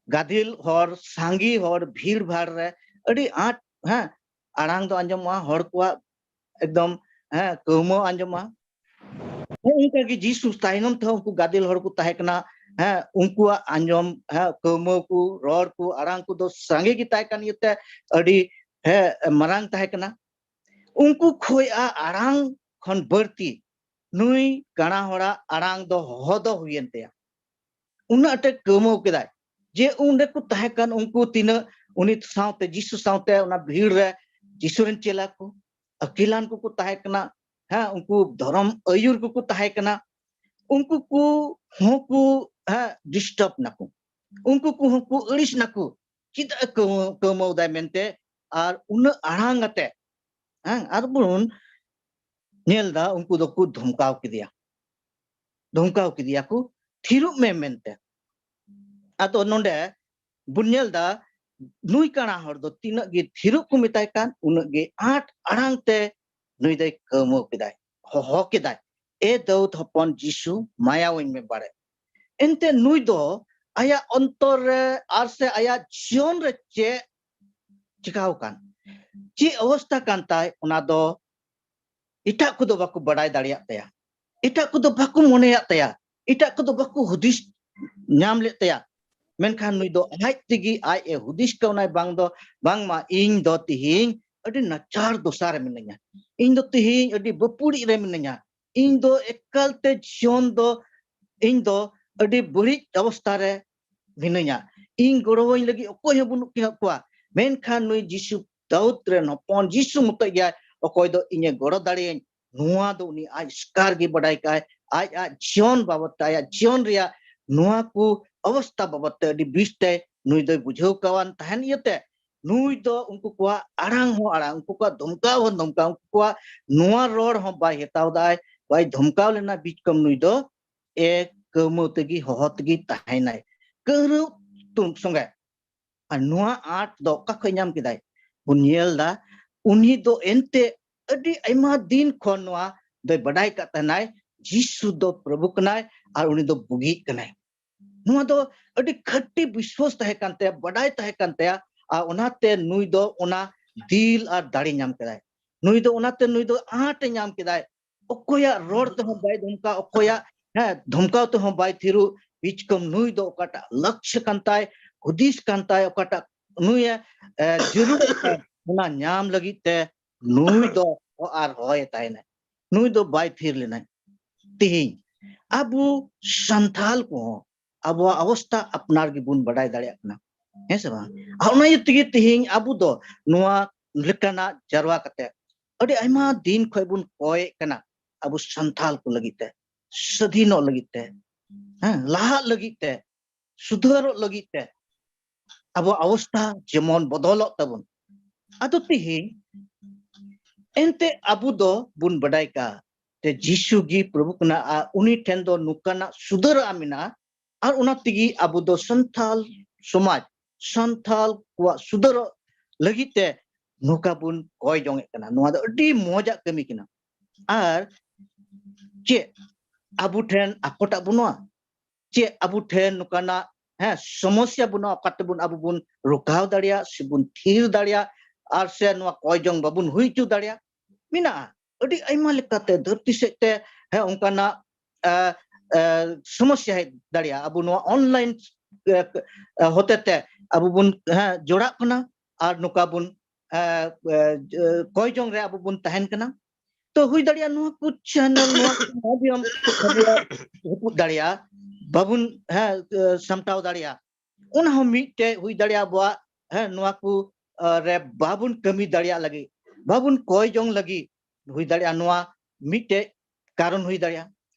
ᱜᱟᱫᱮᱞ ᱦᱚᱲ, ᱥᱟᱸᱜᱮ ᱦᱚᱲ, ᱵᱷᱤᱲ ᱵᱷᱟᱲ ᱨᱮ ᱟᱹᱰᱤ ᱟᱸᱴ, ᱦᱮᱸ, ᱟᱲᱟᱝ ᱫᱚ ᱟᱸᱡᱚᱢᱚᱜᱼᱟ, ᱦᱚᱲ ᱠᱚᱣᱟᱜ ᱮᱠᱫᱚᱢ, ᱦᱮᱸ, ᱠᱟᱹᱣᱢᱟᱹᱣ ᱟᱸᱡᱚᱢᱚᱜᱼᱟ᱾ ᱦᱮᱸ, ᱚᱱᱠᱟ ᱜᱮ ᱡᱤᱥᱩ ᱛᱟᱭᱱᱚᱢ ᱛᱮᱦᱚᱸ ᱩᱱᱠᱩ ᱜᱟᱫᱮᱞ ᱦᱚᱲ ᱠᱚ ᱛᱟᱦᱮᱸ ᱠᱟᱱᱟ᱾ ᱦᱮᱸ, ᱩᱱᱠᱩᱣᱟᱜ ᱟᱸᱡᱚᱢ, ᱦᱮᱸ, ᱠᱟᱹᱣᱢᱟᱹᱣ ᱠᱚ, ᱨᱚᱲ ᱠᱚ, ᱟᱲᱟᱝ ᱠᱚᱫᱚ ᱥᱟᱸᱜᱮ ᱜᱮ ᱛᱟᱦᱮᱸ ᱠᱟᱱ ᱤᱭᱟᱹᱛᱮ ᱟᱹᱰᱤ, ᱦᱮᱸ, ᱢᱟᱨᱟᱝ ᱛᱟᱦᱮᱸ ᱠᱟᱱᱟ᱾ ᱩᱱᱠᱩ ᱠᱷᱚᱭᱟᱜ ᱟᱲᱟᱝ ᱠᱷᱚᱱ ᱵᱟᱹᱲᱛᱤ ᱱᱩᱭ ᱠᱟᱬᱟ ᱦᱚᱲᱟᱜ ᱟᱲᱟᱝ ᱫᱚ ᱦᱚᱦᱚ ᱫᱚ ᱦᱩᱭᱮᱱ ᱛᱟᱭᱟ᱾ ᱩᱱᱟᱹᱜ ᱟᱸᱴᱮ ᱠᱟᱹᱣᱢᱟᱹᱣ ᱠᱮᱫᱟᱭ ᱡᱮ ᱚᱸᱰᱮ ᱠᱚ ᱛᱟᱦᱮᱸ ᱠᱟᱱ ᱩᱱᱠᱩ ᱛᱤᱱᱟᱹᱜ, ᱩᱱᱤ ᱥᱟᱶᱛᱮ, ᱡᱤᱥᱩ ᱥᱟᱶᱛᱮ ᱚᱱᱟ ᱵᱷᱤᱲ ᱨᱮ ᱡᱤᱥᱩ ᱨᱮᱱ ᱪᱮᱞᱟ ᱠᱚ, ᱟᱹᱠᱤᱞᱟᱱ ᱠᱚᱠᱚ ᱛᱟᱦᱮᱸ ᱠᱟᱱᱟ, ᱦᱮᱸ, ᱩᱱᱠᱩ ᱫᱷᱚᱨᱚᱢ ᱟᱹᱭᱩᱨ ᱠᱚᱠᱚ ᱛᱟᱦᱮᱸ ᱠᱟᱱᱟ, ᱩᱱᱠᱩ ᱠᱚ ᱦᱚᱸ ᱠᱚ, ᱦᱮᱸ, disturb ᱱᱟᱠᱚ, ᱩᱱᱠᱩ ᱠᱚᱦᱚᱸ ᱠᱚ ᱟᱹᱲᱤᱥ ᱱᱟᱠᱚ, ᱪᱮᱫᱟᱜ ᱮ ᱠᱟᱹᱣ-, ᱠᱟᱹᱣᱢᱟᱹᱣ ᱫᱟᱭ ᱢᱮᱱᱛᱮ, ᱟᱨ ᱩᱱᱟᱹᱜ ᱟᱲᱟᱝ ᱟᱛᱮ, ᱦᱮᱸ, ᱟᱨ ᱵᱚᱱ ᱧᱮᱞ ᱫᱟ ᱩᱱᱠᱩ ᱫᱚᱠᱚ ᱫᱷᱚᱢᱠᱟᱣ ᱠᱮᱫᱮᱭᱟ, ᱫᱷᱚᱢᱠᱟᱣ ᱠᱮᱫᱮᱭᱟ ᱠᱚ, "ᱛᱷᱤᱨᱚᱜ ᱢᱮ" ᱢᱮᱱᱛᱮ᱾ ᱟᱫᱚ ᱱᱚᱰᱮ ᱵᱚᱱ ᱧᱮᱞ ᱫᱟ, ᱱᱩᱭ ᱠᱟᱬᱟ ᱦᱚᱲ ᱫᱚ ᱛᱤᱱᱟᱹᱜ ᱜᱮ ᱛᱷᱤᱨᱚᱜ ᱠᱚ ᱢᱮᱛᱟᱭ ᱠᱟᱱ, ᱩᱱᱟᱹᱜ ᱜᱮ ᱟᱸᱴ ᱟᱲᱟᱝ ᱛᱮ ᱱᱩᱭ ᱫᱚᱭ ᱠᱟᱹᱣᱢᱟᱹᱣ ᱠᱮᱫᱟᱭ, ᱦᱚᱦᱚ ᱠᱮᱫᱟᱭ, "ᱮ ᱫᱟᱹᱣᱫ ᱦᱚᱯᱚᱱ ᱡᱤᱥᱩ, ᱢᱟᱭᱟᱣᱟᱹᱧ ᱢᱮ ᱵᱟᱲᱮ᱾" ᱮᱱᱛᱮ ᱱᱩᱭ ᱫᱚ ᱟᱭᱟᱜ ᱚᱱᱛᱚᱨ ᱨᱮ ᱟᱨ ᱥᱮ ᱟᱭᱟᱜ ᱡᱤᱭᱚᱱ ᱨᱮ ᱪᱮᱫ ᱪᱤᱠᱟᱣ ᱠᱟᱱ, ᱪᱮᱫ ᱚᱵᱚᱥᱛᱟ ᱠᱟᱱ ᱛᱟᱭ, ᱚᱱᱟ ᱫᱚ ᱮᱴᱟᱜ ᱠᱚᱫᱚ ᱵᱟᱠᱚ ᱵᱟᱰᱟᱭ ᱫᱟᱲᱮᱭᱟᱜ ᱛᱟᱭᱟ, ᱮᱴᱟᱜ ᱠᱚᱫᱚ ᱵᱟᱠᱚ ᱢᱚᱱᱮᱭᱟᱜ ᱛᱟᱭᱟ, ᱮᱴᱟᱜ ᱠᱚᱫᱚ ᱵᱟᱠᱚ ᱦᱩᱫᱤᱥ ᱧᱟᱢ ᱞᱮᱫ ᱛᱟᱭᱟ᱾ ᱢᱮᱱᱠᱷᱟᱱ ᱱᱩᱭ ᱫᱚ ᱟᱡ ᱛᱮᱜᱮ ᱟᱡ ᱮ ᱦᱩᱫᱤᱥ ᱠᱟᱣᱱᱟᱭ, ᱵᱟᱝ ᱫᱚ, ᱵᱟᱝᱢᱟ ᱤᱧ ᱫᱚ ᱛᱤᱦᱤᱧ ᱟᱹᱰᱤ ᱱᱟᱪᱟᱨ ᱫᱚᱥᱟ ᱨᱮ ᱢᱤᱱᱟᱹᱧᱟ, ᱤᱧ ᱫᱚ ᱛᱤᱦᱤᱧ ᱟᱹᱰᱤ ᱵᱟᱹᱯᱩᱲᱤᱡ ᱨᱮ ᱢᱤᱱᱟᱹᱧᱟ, ᱤᱧ ᱫᱚ ᱮᱠᱟᱞ ᱛᱮ ᱡᱤᱭᱚᱱ ᱫᱚ, ᱤᱧ ᱫᱚ ᱟᱹᱰᱤ ᱵᱟᱹᱲᱤᱡ ᱚᱵᱚᱥᱛᱟ ᱨᱮ ᱢᱤᱱᱟᱹᱧᱟ, ᱤᱧ ᱜᱚᱲᱚᱣᱟᱹᱧ ᱞᱟᱹᱜᱤᱫ ᱚᱠᱚᱭ ᱦᱚᱸ ᱵᱟᱹᱱᱩᱜ ᱠᱤᱱᱟ ᱠᱚᱣᱟ᱾ ᱢᱮᱱᱠᱷᱟᱱ ᱱᱩᱭ ᱡᱤᱥᱩ, ᱫᱟᱣᱩᱫ ᱨᱮᱱ ᱦᱚᱯᱚᱱ ᱡᱤᱥᱩ ᱢᱚᱛᱚᱡ ᱜᱮᱭᱟᱭ, ᱚᱠᱚᱭ ᱫᱚ ᱤᱧᱮ ᱜᱚᱲᱚ ᱫᱟᱲᱮᱭᱟᱹᱧ᱾ ᱱᱚᱣᱟ ᱫᱚ ᱩᱱᱤ ᱟᱡ ᱮᱥᱠᱟᱨ ᱜᱮ ᱵᱟᱰᱟᱭ ᱠᱟᱜᱼᱟᱭ᱾ ᱟᱡ, ᱟᱡ ᱡᱤᱭᱚᱱ ᱵᱟᱵᱚᱫ ᱛᱮ, ᱟᱭᱟᱜ ᱡᱤᱭᱚᱱ ᱨᱮᱭᱟᱜ ᱱᱚᱣᱟ ᱠᱚ ᱚᱵᱚᱥᱛᱟ ᱵᱟᱵᱚᱫ ᱛᱮ ᱟᱹᱰᱤ ᱵᱮᱥ ᱛᱮ ᱱᱩᱭ ᱫᱚᱭ ᱵᱩᱡᱷᱟᱹᱣ ᱠᱟᱣᱟᱱ ᱛᱟᱦᱮᱱ ᱤᱭᱟᱹᱛᱮ, ᱱᱩᱭ ᱫᱚ ᱩᱱᱠᱩ ᱠᱚᱣᱟᱜ ᱟᱲᱟᱝ ᱦᱚᱸ ᱟᱲᱟᱝ, ᱩᱱᱠᱩ ᱠᱚᱣᱟᱜ ᱫᱷᱚᱢᱠᱟᱣ ᱦᱚᱸ ᱫᱷᱚᱢᱠᱟᱣ, ᱩᱱᱠᱩ ᱠᱚᱣᱟᱜ ᱱᱚᱣᱟ ᱨᱚᱲ ᱦᱚᱸ ᱵᱟᱭ ᱦᱟᱛᱟᱣ ᱫᱟᱭ, ᱵᱟᱭ ᱫᱷᱚᱢᱠᱟᱣ ᱞᱮᱱᱟ᱾ ᱵᱤᱪᱠᱚᱢ ᱱᱩᱭ ᱫᱚ ᱮ ᱠᱟᱹᱣᱢᱟᱹᱣ ᱛᱮᱜᱮ, ᱦᱚᱦᱚ ᱛᱮᱜᱮ ᱛᱟᱦᱮᱱᱟᱭ᱾ ᱠᱟᱹᱣᱨᱟᱹᱣ ᱛᱩᱢ ᱥᱚᱸᱜᱮ᱾ ᱟᱨ ᱱᱚᱣᱟ ᱟᱸᱴ ᱫᱚ ᱚᱠᱟ ᱠᱷᱚᱱ ᱧᱟᱢ ᱠᱮᱫᱟᱭ? ᱵᱚᱱ ᱧᱮᱞ ᱫᱟ, ᱩᱱᱤ ᱫᱚ ᱮᱱᱛᱮ ᱟᱹᱰᱤ ᱟᱭᱢᱟ ᱫᱤᱱ ᱠᱷᱚᱱ ᱱᱚᱣᱟ ᱫᱚᱭ ᱵᱟᱰᱟᱭ ᱠᱟᱜ ᱛᱟᱦᱮᱱᱟᱭ, ᱡᱤᱥᱩ ᱫᱚ ᱯᱨᱚᱵᱷᱩ ᱠᱟᱱᱟᱭ ᱟᱨ ᱩᱱᱤ ᱫᱚ ᱵᱩᱜᱤᱜ ᱠᱟᱱᱟᱭ᱾ ᱱᱚᱣᱟ ᱫᱚ ᱟᱹᱰᱤ ᱠᱷᱟᱹᱴᱤ ᱵᱤᱥᱣᱟᱥ ᱛᱟᱦᱮᱸ ᱠᱟᱱ ᱛᱟᱭᱟ, ᱵᱟᱰᱟᱭ ᱛᱟᱦᱮᱸ ᱠᱟᱱ ᱛᱟᱭᱟ᱾ ᱟᱨ ᱚᱱᱟᱛᱮ ᱱᱩᱭ ᱫᱚ ᱚᱱᱟ ᱫᱤᱞ ᱟᱨ ᱫᱟᱲᱮ ᱧᱟᱢ ᱠᱮᱫᱟᱭ᱾ ᱱᱩᱭ ᱫᱚ ᱚᱱᱟᱛᱮ ᱱᱩᱭ ᱫᱚ ᱟᱸᱴ ᱮ ᱧᱟᱢ ᱠᱮᱫᱟᱭ᱾ ᱚᱠᱚᱭᱟᱜ ᱨᱚᱲ ᱛᱮᱦᱚᱸ ᱵᱟᱭ ᱫᱷᱚᱢᱠᱟᱣ, ᱚᱠᱚᱭᱟᱜ, ᱦᱮᱸ, ᱫᱷᱚᱢᱠᱟᱣ ᱛᱮᱦᱚᱸ ᱵᱟᱭ ᱛᱷᱤᱨᱩᱜ᱾ ᱵᱤᱪᱠᱚᱢ ᱱᱩᱭ ᱫᱚ ᱚᱠᱟᱴᱟᱜ ᱞᱟᱠᱥᱭᱚ ᱠᱟᱱ ᱛᱟᱭ, ᱦᱩᱫᱤᱥ ᱠᱟᱱ ᱛᱟᱭ, ᱚᱠᱟᱴᱟᱜ ᱱᱩᱭᱮ, ᱮ, ᱡᱟᱹᱨᱩᱲ ᱠᱟᱱ, ᱚᱱᱟ ᱧᱟᱢ ᱞᱟᱹᱜᱤᱫ ᱛᱮ ᱱᱩᱭ ᱫᱚ ᱦᱚ ᱟᱨ ᱦᱚᱭᱮ ᱛᱟᱦᱮᱱᱟᱭ᱾ ᱱᱩᱭ ᱫᱚ ᱵᱟᱭ ᱛᱷᱤᱨ ᱞᱮᱱᱟᱭ᱾ ᱛᱮᱦᱮᱧ ᱟᱵᱚ ᱥᱟᱱᱛᱷᱟᱞ ᱠᱚᱦᱚᱸ ᱟᱵᱚᱣᱟᱜ ᱚᱵᱚᱥᱛᱟ ᱟᱯᱱᱟᱨ ᱜᱮᱵᱚᱱ ᱵᱟᱰᱟᱭ ᱫᱟᱲᱮᱭᱟᱜ ᱠᱟᱱᱟ, ᱦᱮᱸ ᱥᱮ ᱵᱟᱝ? ᱟᱨ ᱚᱱᱟ ᱤᱭᱟᱹ ᱛᱮᱜᱮ ᱛᱮᱦᱮᱧ ᱟᱵᱚ ᱫᱚ ᱱᱚᱣᱟ ᱞᱮᱠᱟᱱᱟᱜ ᱡᱟᱨᱣᱟ ᱠᱟᱛᱮ ᱟᱹᱰᱤ ᱟᱭᱢᱟ ᱫᱤᱱ ᱠᱷᱚᱱ ᱵᱚᱱ ᱠᱚᱭᱮᱫ ᱠᱟᱱᱟ, ᱟᱵᱚ ᱥᱟᱱᱛᱷᱟᱞ ᱠᱚ ᱞᱟᱹᱜᱤᱫ ᱛᱮ, ᱥᱟᱹᱫᱷᱤᱱᱚᱜ ᱞᱟᱹᱜᱤᱫ ᱛᱮ, ᱦᱮᱸ, ᱞᱟᱦᱟᱜ ᱞᱟᱹᱜᱤᱫ ᱛᱮ, ᱥᱩᱫᱷᱟᱹᱨᱚᱜ ᱞᱟᱹᱜᱤᱫ ᱛᱮ, ᱟᱵᱚᱣᱟᱜ ᱚᱵᱚᱥᱛᱟ ᱡᱮᱢᱚᱱ ᱵᱚᱫᱚᱞᱚᱜ ᱛᱟᱵᱚᱱ᱾ ᱟᱫᱚ ᱛᱮᱦᱮᱧ ᱮᱱᱛᱮ ᱟᱵᱚ ᱫᱚ ᱵᱚᱱ ᱵᱟᱰᱟᱭ ᱠᱟᱜᱼᱟ ᱡᱮ ᱡᱤᱥᱩ ᱜᱮ ᱯᱨᱚᱵᱷᱩ ᱠᱟᱱᱟ ᱟᱨ ᱩᱱᱤ ᱴᱷᱮᱱ ᱫᱚ ᱱᱚᱝᱠᱟᱱᱟᱜ ᱥᱩᱫᱷᱟᱹᱨᱟᱜ ᱢᱮᱱᱟᱜᱼᱟ᱾ ᱟᱨ ᱚᱱᱟ ᱛᱮᱜᱮ ᱟᱵᱚ ᱫᱚ ᱥᱟᱱᱛᱷᱟᱞ ᱥᱚᱢᱟᱡᱽ ᱥᱟᱱᱛᱟᱞ ᱠᱚᱣᱟᱜ ᱥᱩᱫᱷᱟᱹᱨᱚᱜ ᱞᱟᱹᱜᱤᱫ ᱛᱮ ᱱᱚᱝᱠᱟ ᱵᱚᱱ ᱠᱚᱭ ᱡᱚᱝ ᱮᱫ ᱠᱟᱱᱟ᱾ ᱱᱚᱣᱟ ᱫᱚ ᱟᱹᱰᱤ ᱢᱚᱡᱟᱜ ᱠᱟᱹᱢᱤ ᱠᱟᱱᱟ᱾ ᱟᱨ ᱪᱮᱫ ᱟᱵᱚ ᱴᱷᱮᱱ ᱟᱠᱚᱴᱟᱜ ᱵᱟᱹᱱᱩᱜᱼᱟ? ᱪᱮᱫ ᱟᱵᱚ ᱴᱷᱮᱱ ᱱᱚᱝᱠᱟᱱᱟᱜ, ᱦᱮᱸ, ᱥᱚᱢᱚᱥᱭᱟ ᱵᱟᱹᱱᱩᱜᱼᱟ ᱚᱠᱟ ᱛᱮᱵᱚᱱ ᱟᱵᱚ ᱵᱚᱱ ᱨᱚᱠᱟᱣ ᱫᱟᱲᱮᱭᱟᱜ ᱥᱮᱵᱚᱱ ᱛᱷᱤᱨ ᱫᱟᱲᱮᱭᱟᱜ ᱟᱨ ᱥᱮ ᱱᱚᱣᱟ ᱠᱚᱭ ᱡᱚᱝ ᱵᱟᱵᱚᱱ ᱦᱩᱭ ᱦᱚᱪᱚ ᱫᱟᱲᱮᱭᱟᱜ? ᱢᱮᱱᱟᱜᱼᱟ᱾ ᱟᱹᱰᱤ ᱟᱭᱢᱟ ᱞᱮᱠᱟᱛᱮ ᱫᱷᱟᱹᱨᱛᱤ ᱥᱮᱫ ᱛᱮ, ᱦᱮᱸ, ᱚᱱᱠᱟᱱᱟᱜ ᱟ, ᱟ, ᱥᱚᱢᱚᱥᱭᱟ ᱦᱮᱡ ᱫᱟᱲᱮᱭᱟᱜᱼᱟ᱾ ᱟᱵᱚ ᱱᱚᱣᱟ online, ᱟ, ᱟ, ᱦᱚᱛᱮ ᱛᱮ ᱟᱵᱚ ᱵᱚᱱ, ᱦᱮᱸ, ᱡᱚᱲᱟᱜ ᱠᱟᱱᱟ ᱟᱨ ᱱᱚᱝᱠᱟ ᱵᱚᱱ, ᱟ, ᱟ, ᱠᱚᱭ ᱡᱚᱝ ᱨᱮ ᱟᱵᱚ ᱵᱚᱱ ᱛᱟᱦᱮᱱ ᱠᱟᱱᱟ᱾ ᱛᱚ ᱦᱩᱭ ᱫᱟᱲᱮᱭᱟᱜᱼᱟ ᱱᱚᱣᱟ ᱠᱚ channel, ᱱᱚᱣᱟ ᱠᱚ ᱢᱟᱫᱷᱭᱚᱢ ᱟᱵᱚᱣᱟᱜ ᱨᱟᱹᱯᱩᱫ ᱫᱟᱲᱮᱭᱟᱜᱼᱟ, ᱵᱟᱵᱚᱱ, ᱦᱮᱸ, ᱟ, ᱥᱟᱢᱴᱟᱣ ᱫᱟᱲᱮᱭᱟᱜᱼᱟ᱾ ᱚᱱᱟ ᱦᱚᱸ ᱢᱤᱫᱴᱮᱡ ᱦᱩᱭ ᱫᱟᱲᱮᱭᱟᱜᱼᱟ ᱟᱵᱚᱣᱟᱜ, ᱦᱮᱸ, ᱱᱚᱣᱟ ᱠᱚ, ᱟ, ᱨᱮ ᱵᱟᱵᱚᱱ ᱠᱟᱹᱢᱤ ᱫᱟᱲᱮᱭᱟᱜ ᱞᱟᱹᱜᱤᱫ, ᱵᱟᱵᱚᱱ ᱠᱚᱭ ᱡᱚᱝ ᱞᱟᱹᱜᱤᱫ ᱦᱩᱭ ᱫᱟᱲᱮᱭᱟᱜᱼᱟ, ᱱᱚᱣᱟ ᱢᱤᱫᱴᱮᱡ ᱠᱟᱨᱚᱱ ᱦᱩᱭ ᱫᱟᱲᱮᱭᱟᱜᱼᱟ᱾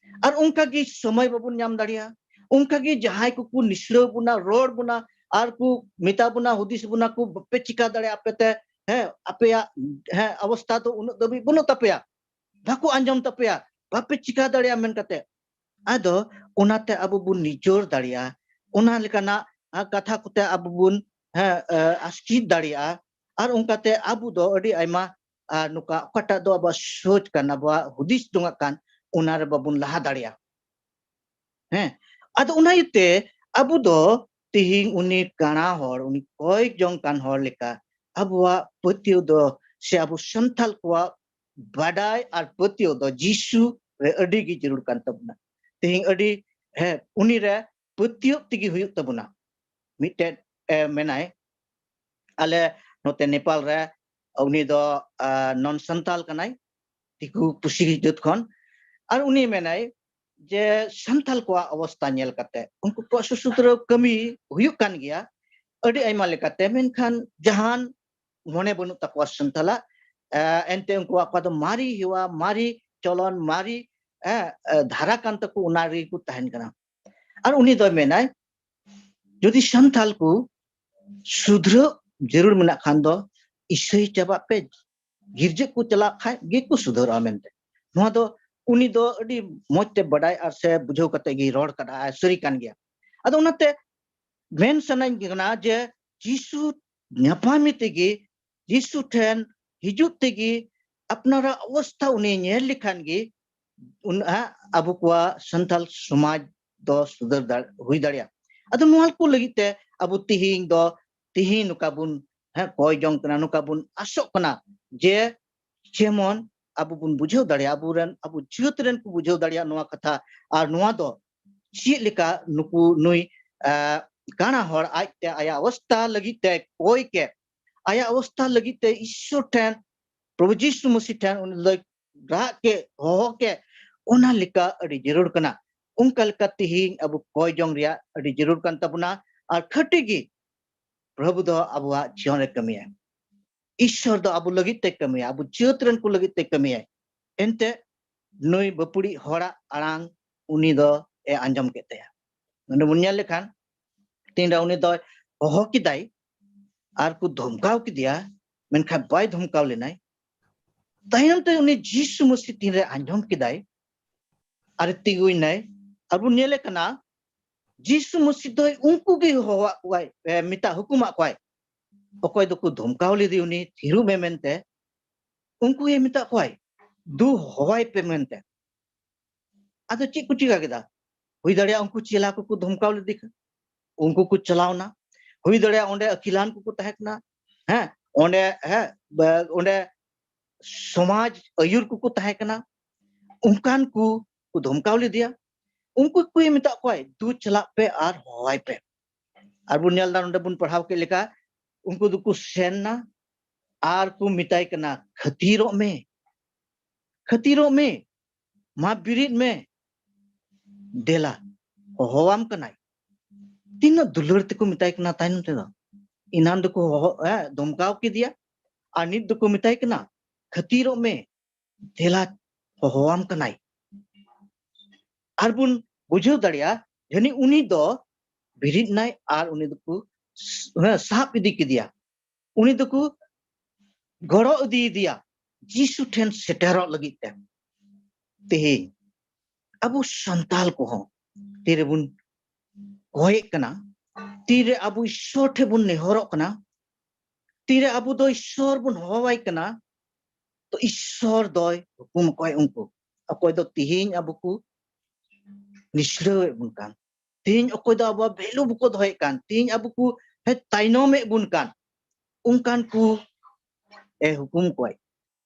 ᱟᱨ ᱚᱱᱠᱟ ᱜᱮ ᱥᱚᱢᱚᱭ ᱵᱟᱵᱚᱱ ᱧᱟᱢ ᱫᱟᱲᱮᱭᱟᱜᱼᱟ᱾ ᱚᱱᱠᱟ ᱜᱮ ᱡᱟᱦᱟᱸᱭ ᱠᱚᱠᱚ ᱱᱤᱥᱲᱟᱹᱣ ᱵᱚᱱᱟ, ᱨᱚᱲ ᱵᱚᱱᱟ, ᱟᱨ ᱠᱚ ᱢᱮᱛᱟ ᱵᱚᱱᱟ, ᱦᱩᱫᱤᱥ ᱵᱚᱱᱟ ᱠᱚ, "ᱵᱟᱯᱮ ᱪᱤᱠᱟ ᱫᱟᱲᱮᱭᱟᱜᱼᱟ ᱟᱯᱮ ᱛᱮ, ᱦᱮᱸ, ᱟᱯᱮᱭᱟᱜ, ᱦᱮᱸ, ᱚᱵᱚᱥᱛᱷᱟ ᱫᱚ ᱩᱱᱟᱹᱜ ᱫᱷᱟᱹᱵᱤᱡ ᱵᱟᱹᱱᱩᱜ ᱛᱟᱯᱮᱭᱟ, ᱵᱟᱠᱚ ᱟᱸᱡᱚᱢ ᱛᱟᱯᱮᱭᱟ, ᱵᱟᱯᱮ ᱪᱤᱠᱟ ᱫᱟᱲᱮᱭᱟᱜᱼᱟ" ᱢᱮᱱ ᱠᱟᱛᱮ᱾ ᱟᱫᱚ ᱚᱱᱟᱛᱮ ᱟᱵᱚ ᱵᱚᱱ ᱱᱤᱡᱚᱨ ᱫᱟᱲᱮᱭᱟᱜᱼᱟ, ᱚᱱᱟ ᱞᱮᱠᱟᱱᱟᱜ, ᱟ, ᱠᱟᱛᱷᱟ ᱠᱚᱛᱮ ᱟᱵᱚ ᱵᱚᱱ, ᱦᱮᱸ, ᱟ, ᱟᱥᱠᱤᱛ ᱫᱟᱲᱮᱭᱟᱜᱼᱟ᱾ ᱟᱨ ᱚᱱᱠᱟᱛᱮ ᱟᱵᱚ ᱫᱚ ᱟᱹᱰᱤ ᱟᱭᱢᱟ, ᱟ, ᱱᱚᱝᱠᱟ ᱚᱠᱟᱴᱟᱜ ᱫᱚ ᱟᱵᱚᱣᱟᱜ ᱥᱳᱪ ᱠᱟᱱ, ᱟᱵᱚᱣᱟᱜ ᱦᱩᱫᱤᱥ ᱡᱚᱝᱟᱜ ᱠᱟᱱ, ᱚᱱᱟ ᱨᱮ ᱵᱟᱵᱚᱱ ᱞᱟᱦᱟ ᱫᱟᱲᱮᱭᱟᱜᱼᱟ᱾ ᱦᱮᱸ, ᱟᱫᱚ ᱚᱱᱟ ᱤᱭᱟᱹᱛᱮ ᱟᱵᱚ ᱫᱚ ᱛᱤᱦᱤᱧ ᱩᱱᱤ ᱠᱟᱬᱟ ᱦᱚᱲ, ᱩᱱᱤ ᱠᱚᱭ ᱡᱚᱝ ᱠᱟᱱ ᱦᱚᱲ ᱞᱮᱠᱟ ᱟᱵᱚᱣᱟᱜ ᱯᱟᱹᱛᱭᱟᱹᱣ ᱫᱚ, ᱥᱮ ᱟᱵᱚ ᱥᱟᱱᱛᱟᱞ ᱠᱚᱣᱟᱜ ᱵᱟᱰᱟᱭ ᱟᱨ ᱯᱟᱹᱛᱭᱟᱹᱣ ᱫᱚ ᱡᱤᱥᱩ ᱨᱮ ᱟᱹᱰᱤ ᱜᱮ ᱡᱟᱹᱨᱩᱲ ᱠᱟᱱ ᱛᱟᱵᱚᱱᱟ᱾ ᱛᱤᱦᱤᱧ ᱟᱹᱰᱤ, ᱦᱮᱸ, ᱩᱱᱤ ᱨᱮ ᱯᱟᱹᱛᱭᱟᱹᱣ ᱛᱮᱜᱮ ᱦᱩᱭᱩᱜ ᱛᱟᱵᱚᱱᱟ᱾ ᱢᱤᱫᱴᱮᱡ, ᱮ, ᱢᱮᱱᱟᱭ, ᱟᱞᱮ ᱱᱚᱛᱮ ᱱᱮᱯᱟᱞ ᱨᱮ, ᱩᱱᱤ ᱫᱚ, ᱟ, non ᱥᱟᱱᱛᱟᱞ ᱠᱟᱱᱟᱭ, ᱫᱤᱠᱩ ᱯᱩᱥᱤ ᱡᱟᱹᱛ ᱠᱷᱚᱱ᱾ ᱟᱨ ᱩᱱᱤ ᱢᱮᱱᱟᱭ ᱡᱮ ᱥᱟᱱᱛᱟᱞ ᱠᱚᱣᱟᱜ ᱚᱵᱚᱥᱛᱟ ᱧᱮᱞ ᱠᱟᱛᱮ, ᱩᱱᱠᱩ ᱠᱚᱣᱟᱜ ᱥᱩᱥᱩᱛᱨᱟᱹ ᱠᱟᱹᱢᱤ ᱦᱩᱭᱩᱜ ᱠᱟᱱ ᱜᱮᱭᱟ, ᱟᱹᱰᱤ ᱟᱭᱢᱟ ᱞᱮᱠᱟᱛᱮ, ᱢᱮᱱᱠᱷᱟᱱ ᱡᱟᱦᱟᱱ ᱢᱚᱱᱮ ᱵᱟᱹᱱᱩᱜ ᱛᱟᱠᱚᱣᱟ ᱥᱟᱱᱛᱟᱞᱟᱜ᱾ ᱮ, ᱮᱱᱛᱮ ᱩᱱᱠᱩᱣᱟᱜ ᱚᱠᱟ ᱫᱚ ᱢᱟᱨᱮ ᱦᱮᱣᱟ, ᱢᱟᱨᱮ ᱪᱚᱞᱚᱱ, ᱢᱟᱨᱮ, ᱮ, ᱮ, ᱫᱷᱟᱨᱟ ᱠᱟᱱ ᱛᱟᱠᱚ, ᱚᱱᱟ ᱨᱮᱜᱮ ᱠᱚ ᱛᱟᱦᱮᱱ ᱠᱟᱱᱟ᱾ ᱟᱨ ᱩᱱᱤ ᱫᱚᱭ ᱢᱮᱱᱟᱭ, ᱡᱩᱫᱤ ᱥᱟᱱᱛᱟᱞ ᱠᱚ ᱥᱩᱫᱷᱨᱟᱹᱜ ᱡᱟᱹᱨᱩᱲ ᱢᱮᱱᱟᱜ ᱠᱷᱟᱱ ᱫᱚ ᱤᱥᱟᱹᱭ ᱪᱟᱵᱟᱜ ᱯᱮ, ᱜᱤᱨᱡᱟᱹ ᱠᱚ ᱪᱟᱞᱟᱜ ᱠᱷᱟᱡ ᱜᱮᱠᱚ ᱥᱩᱫᱷᱟᱹᱨᱚᱜᱼᱟ ᱢᱮᱱᱛᱮ᱾ ᱱᱚᱣᱟ ᱫᱚ ᱩᱱᱤ ᱫᱚ ᱟᱹᱰᱤ ᱢᱚᱡᱽ ᱛᱮ ᱵᱟᱰᱟᱭ ᱟᱨ ᱥᱮ ᱵᱩᱡᱷᱟᱹᱣ ᱠᱟᱛᱮ ᱜᱮ ᱨᱚᱲ ᱠᱟᱫᱟ, ᱟᱨ ᱥᱟᱹᱨᱤ ᱠᱟᱱ ᱜᱮᱭᱟ᱾ ᱟᱫᱚ ᱚᱱᱟᱛᱮ ᱢᱮᱱ ᱥᱟᱱᱟᱧ ᱠᱟᱱᱟ ᱡᱮ ᱡᱤᱥᱩ ᱧᱟᱯᱟᱢᱮ ᱛᱮᱜᱮ, ᱡᱤᱥᱩ ᱴᱷᱮᱱ ᱦᱤᱡᱩᱜ ᱛᱮᱜᱮ, ᱟᱯᱱᱟᱨᱟᱜ ᱚᱵᱚᱥᱛᱷᱟ ᱩᱱᱤ ᱧᱮᱞ ᱞᱮᱠᱷᱟᱱ ᱜᱮ ᱩᱱ ᱦᱟᱸᱜ ᱟᱵᱚ ᱠᱚᱣᱟᱜ ᱥᱟᱱᱛᱟᱞ ᱥᱚᱢᱟᱡᱽ ᱫᱚ ᱥᱩᱫᱷᱟᱹᱨ ᱫᱟᱲ-, ᱦᱩᱭ ᱫᱟᱲᱮᱭᱟᱜᱼᱟ᱾ ᱟᱫᱚ ᱱᱚᱣᱟ ᱠᱚ ᱞᱟᱹᱜᱤᱫ ᱛᱮ ᱟᱵᱚ ᱛᱤᱦᱤᱧ ᱫᱚ, ᱛᱤᱦᱤᱧ ᱱᱚᱝᱠᱟ ᱵᱚᱱ, ᱦᱮᱸ, ᱠᱚᱭ ᱡᱚᱝ ᱠᱟᱱᱟ, ᱱᱚᱝᱠᱟ ᱵᱚᱱ ᱟᱥᱚᱜ ᱠᱟᱱᱟ ᱡᱮ ᱡᱮᱢᱚᱱ ᱟᱵᱚ ᱵᱚᱱ ᱵᱩᱡᱷᱟᱹᱣ ᱫᱟᱲᱮᱭᱟᱜᱼᱟ, ᱟᱵᱚᱨᱮᱱ, ᱟᱵᱚ ᱡᱟᱹᱛ ᱨᱮᱱ ᱠᱚ ᱵᱩᱡᱷᱟᱹᱣ ᱫᱟᱲᱮᱭᱟᱜᱼᱟ ᱱᱚᱣᱟ ᱠᱟᱛᱷᱟ᱾ ᱟᱨ ᱱᱚᱣᱟ ᱫᱚ ᱪᱮᱫ ᱞᱮᱠᱟ ᱱᱩᱠᱩ, ᱱᱩᱭ, ᱟᱸ, ᱠᱟᱬᱟ ᱦᱚᱲ ᱟᱡᱛᱮ ᱟᱭᱟᱜ ᱚᱵᱚᱥᱛᱟ ᱞᱟᱹᱜᱤᱫ ᱛᱮ ᱠᱚᱭ ᱠᱮᱫ, ᱟᱭᱟᱜ ᱚᱵᱚᱥᱛᱟ ᱞᱟᱹᱜᱤᱫ ᱛᱮ ᱤᱥᱥᱚᱨ ᱴᱷᱮᱱ, ᱯᱨᱚᱵᱷᱩ ᱡᱤᱥᱩ ᱢᱟᱹᱥᱤ ᱴᱷᱮᱱ ᱩᱱᱤ ᱫᱚᱭ ᱨᱟᱜ ᱠᱮᱫ, ᱦᱚᱦᱚ ᱠᱮᱫ, ᱚᱱᱟ ᱞᱮᱠᱟ ᱟᱹᱰᱤ ᱡᱟᱹᱨᱩᱲ ᱠᱟᱱᱟ᱾ ᱚᱱᱠᱟ ᱞᱮᱠᱟ ᱛᱮᱦᱮᱧ ᱟᱵᱚ ᱠᱚᱭ ᱡᱚᱝ ᱨᱮᱭᱟᱜ ᱟᱹᱰᱤ ᱡᱟᱹᱨᱩᱲ ᱠᱟᱱ ᱛᱟᱵᱚᱱᱟ᱾ ᱟᱨ ᱠᱷᱟᱹᱴᱤ ᱜᱮ ᱯᱨᱚᱵᱷᱩ ᱫᱚ ᱟᱵᱚᱣᱟᱜ ᱡᱤᱭᱚᱱ ᱨᱮ ᱠᱟᱹᱢᱤᱭᱟ᱾ ᱤᱥᱥᱚᱨ ᱫᱚ ᱟᱵᱚ ᱞᱟᱹᱜᱤᱫ ᱛᱮ ᱠᱟᱹᱢᱤᱭᱟ, ᱟᱵᱚ ᱡᱟᱹᱛ ᱨᱮᱱ ᱠᱚ ᱞᱟᱹᱜᱤᱫ ᱛᱮ ᱠᱟᱹᱢᱤᱭᱟᱭ᱾ ᱮᱱᱛᱮ ᱱᱩᱭ ᱵᱟᱹᱯᱲᱤᱡ ᱦᱚᱲᱟᱜ ᱟᱲᱟᱝ ᱩᱱᱤ ᱫᱚ ᱮ ᱟᱸᱡᱚᱢ ᱠᱮᱫ ᱛᱟᱭᱟ᱾ ᱱᱚᱰᱮ ᱵᱚᱱ ᱧᱮᱞ ᱞᱮᱠᱷᱟᱱ ᱛᱤᱱᱨᱮ ᱩᱱᱤ ᱫᱚᱭ ᱦᱚᱦᱚ ᱠᱮᱫᱟᱭ ᱟᱨ ᱠᱚ ᱫᱷᱚᱢᱠᱟᱣ ᱠᱮᱫᱮᱭᱟ, ᱢᱮᱱᱠᱷᱟᱱ ᱵᱟᱭ ᱫᱷᱚᱢᱠᱟᱣ ᱞᱮᱱᱟᱭ᱾ ᱛᱟᱭᱚᱢ ᱛᱮ ᱩᱱᱤ ᱡᱤᱥᱩ ᱢᱟᱹᱥᱤ ᱛᱤᱱᱨᱮ ᱟᱸᱡᱚᱢ ᱠᱮᱫᱟᱭ ᱟᱨ ᱛᱤᱸᱜᱩᱭᱱᱟᱭ, ᱟᱨ ᱵᱚᱱ ᱧᱮᱞᱮ ᱠᱟᱱᱟ ᱡᱤᱥᱩ ᱢᱟᱹᱥᱤ ᱫᱚᱭ ᱩᱱᱠᱩ ᱜᱮ ᱦᱚᱦᱚᱣᱟᱜ ᱠᱚᱣᱟᱭ, ᱮ, ᱢᱮᱛᱟ ᱦᱩᱠᱩᱢᱟᱜ ᱠᱚᱣᱟᱭ᱾ ᱚᱠᱚᱭ ᱫᱚᱠᱚ ᱫᱷᱚᱢᱠᱟᱣ ᱞᱮᱫᱮ ᱩᱱᱤ ᱛᱷᱤᱨᱚᱜ ᱢᱮ ᱢᱮᱱᱛᱮ, ᱩᱱᱠᱩ ᱜᱮ ᱢᱮᱛᱟᱜ ᱠᱚᱣᱟᱭ, "ᱫᱩ ᱦᱚᱦᱚᱣᱟᱭ ᱯᱮ" ᱢᱮᱱᱛᱮ᱾ ᱟᱫᱚ ᱪᱮᱫ ᱠᱚ ᱪᱤᱠᱟ ᱠᱮᱫᱟ? ᱦᱩᱭ ᱫᱟᱲᱮᱭᱟᱜᱼᱟ ᱩᱱᱠᱩ ᱪᱮᱞᱟ ᱠᱚᱠᱚ ᱫᱷᱚᱢᱠᱟᱣ ᱞᱮᱫᱮ ᱠᱷᱟᱱ, ᱩᱱᱠᱩ ᱠᱚ ᱪᱟᱞᱟᱣᱱᱟ᱾ ᱦᱩᱭ ᱫᱟᱲᱮᱭᱟᱜᱼᱟ ᱚᱸᱰᱮ ᱟᱹᱠᱤᱞᱟᱱ ᱠᱚᱠᱚ ᱛᱟᱦᱮᱸ ᱠᱟᱱᱟ, ᱦᱮᱸ, ᱚᱸᱰᱮ, ᱦᱮᱸ, ᱵᱟ-, ᱚᱸᱰᱮ ᱥᱚᱢᱟᱡᱽ ᱟᱹᱭᱩᱨ ᱠᱚᱠᱚ ᱛᱟᱦᱮᱸ ᱠᱟᱱᱟ, ᱚᱱᱠᱟᱱ ᱠᱚ ᱠᱚ ᱫᱷᱚᱢᱠᱟᱣ ᱞᱮᱫᱮᱭᱟ᱾ ᱩᱱᱠᱩ ᱠᱚᱭ ᱢᱮᱛᱟᱜ ᱠᱚᱣᱟᱭ, "ᱫᱩ ᱪᱟᱞᱟᱜ ᱯᱮ ᱟᱨ ᱦᱚᱦᱚᱣᱟᱭ ᱯᱮ᱾" ᱟᱨ ᱵᱚᱱ ᱧᱮᱞ ᱮᱫᱟ, ᱱᱚᱰᱮ ᱵᱚᱱ ᱯᱟᱲᱦᱟᱣ ᱠᱮᱫ ᱞᱮᱠᱟ, ᱩᱱᱠᱩ ᱫᱚᱠᱚ ᱥᱮᱱ ᱱᱟ ᱟᱨ ᱠᱚ ᱢᱮᱛᱟᱭ ᱠᱟᱱᱟ, "ᱠᱷᱟᱹᱛᱤᱨᱚᱜ ᱢᱮ, ᱠᱷᱟᱹᱛᱤᱨᱚᱜ ᱢᱮ, ᱢᱟ ᱵᱮᱨᱮᱫ ᱢᱮ, ᱫᱮᱞᱟ, ᱦᱚᱦᱚᱣᱟᱢ ᱠᱟᱱᱟᱭ᱾" ᱛᱤᱱᱟᱹᱜ ᱫᱩᱞᱟᱹᱲ ᱛᱮᱠᱚ ᱢᱮᱛᱟᱭ ᱠᱟᱱᱟ ᱛᱟᱭᱱᱚᱢ ᱛᱮᱫᱚ᱾ ᱮᱱᱟᱱ ᱫᱚᱠᱚ ᱦᱚᱦᱚ, ᱮ, ᱫᱷᱚᱢᱠᱟᱣ ᱠᱮᱫᱮᱭᱟ, ᱟᱨ ᱱᱤᱛ ᱫᱚᱠᱚ ᱢᱮᱛᱟᱭ ᱠᱟᱱᱟ, "ᱠᱷᱟᱹᱛᱤᱨᱚᱜ ᱢᱮ, ᱫᱮᱞᱟ, ᱦᱚᱦᱚᱣᱟᱢ ᱠᱟᱱᱟᱭ᱾" ᱟᱨ ᱵᱚᱱ ᱵᱩᱡᱷᱟᱹᱣ ᱫᱟᱲᱮᱭᱟᱜᱼᱟ, ᱡᱟᱹᱱᱤᱡ ᱩᱱᱤ ᱫᱚ ᱵᱮᱨᱮᱫ ᱱᱟᱭ ᱟᱨ ᱩᱱᱤ ᱫᱚᱠᱚ ᱥ-, ᱦᱮᱸ, ᱥᱟᱵ ᱤᱫᱤ ᱠᱮᱫᱮᱭᱟ᱾ ᱩᱱᱤ ᱫᱚᱠᱚ ᱜᱚᱲᱚ ᱤᱫᱤᱭᱮᱫᱮᱭᱟ ᱡᱤᱥᱩ ᱴᱷᱮᱱ ᱥᱮᱴᱮᱨᱚᱜ ᱞᱟᱹᱜᱤᱫ ᱛᱮ᱾ ᱛᱮᱦᱮᱧ ᱟᱵᱚ ᱥᱟᱱᱛᱟᱞ ᱠᱚᱦᱚᱸ ᱛᱤᱨᱮᱵᱚᱱ ᱠᱚᱭᱮᱜ ᱠᱟᱱᱟ, ᱛᱤᱨᱮ ᱟᱵᱚ ᱤᱥᱥᱚᱨ ᱴᱷᱮᱱ ᱵᱚᱱ ᱱᱮᱦᱚᱨᱚᱜ ᱠᱟᱱᱟ, ᱛᱤᱨᱮ ᱟᱵᱚ ᱫᱚ ᱤᱥᱥᱚᱨ ᱵᱚᱱ ᱦᱚᱦᱚᱣᱟᱭ ᱠᱟᱱᱟ, ᱛᱚ ᱤᱥᱥᱚᱨ ᱫᱚᱭ ᱦᱩᱠᱩᱢ ᱟᱠᱚᱣᱟᱭ ᱩᱱᱠᱩ᱾ ᱚᱠᱚᱭ ᱫᱚ ᱛᱤᱦᱤᱧ ᱟᱵᱚ ᱠᱚ ᱱᱤᱥᱲᱟᱹᱣᱮᱫ ᱵᱚᱱ ᱠᱟᱱ, ᱛᱤᱦᱤᱧ ᱚᱠᱚᱭ ᱫᱚ ᱟᱵᱚᱣᱟᱜ value ᱵᱟᱠᱚ ᱫᱚᱦᱚᱭᱮᱫ ᱠᱟᱱ, ᱛᱤᱦᱤᱧ ᱟᱵᱚ ᱠᱚ, ᱦᱮᱸ, ᱛᱟᱭᱱᱚᱢᱮᱫ ᱵᱚᱱ ᱠᱟᱱ, ᱚᱱᱠᱟᱱ ᱠᱚ ᱮ ᱦᱩᱠᱩᱢ ᱠᱚᱣᱟᱭ,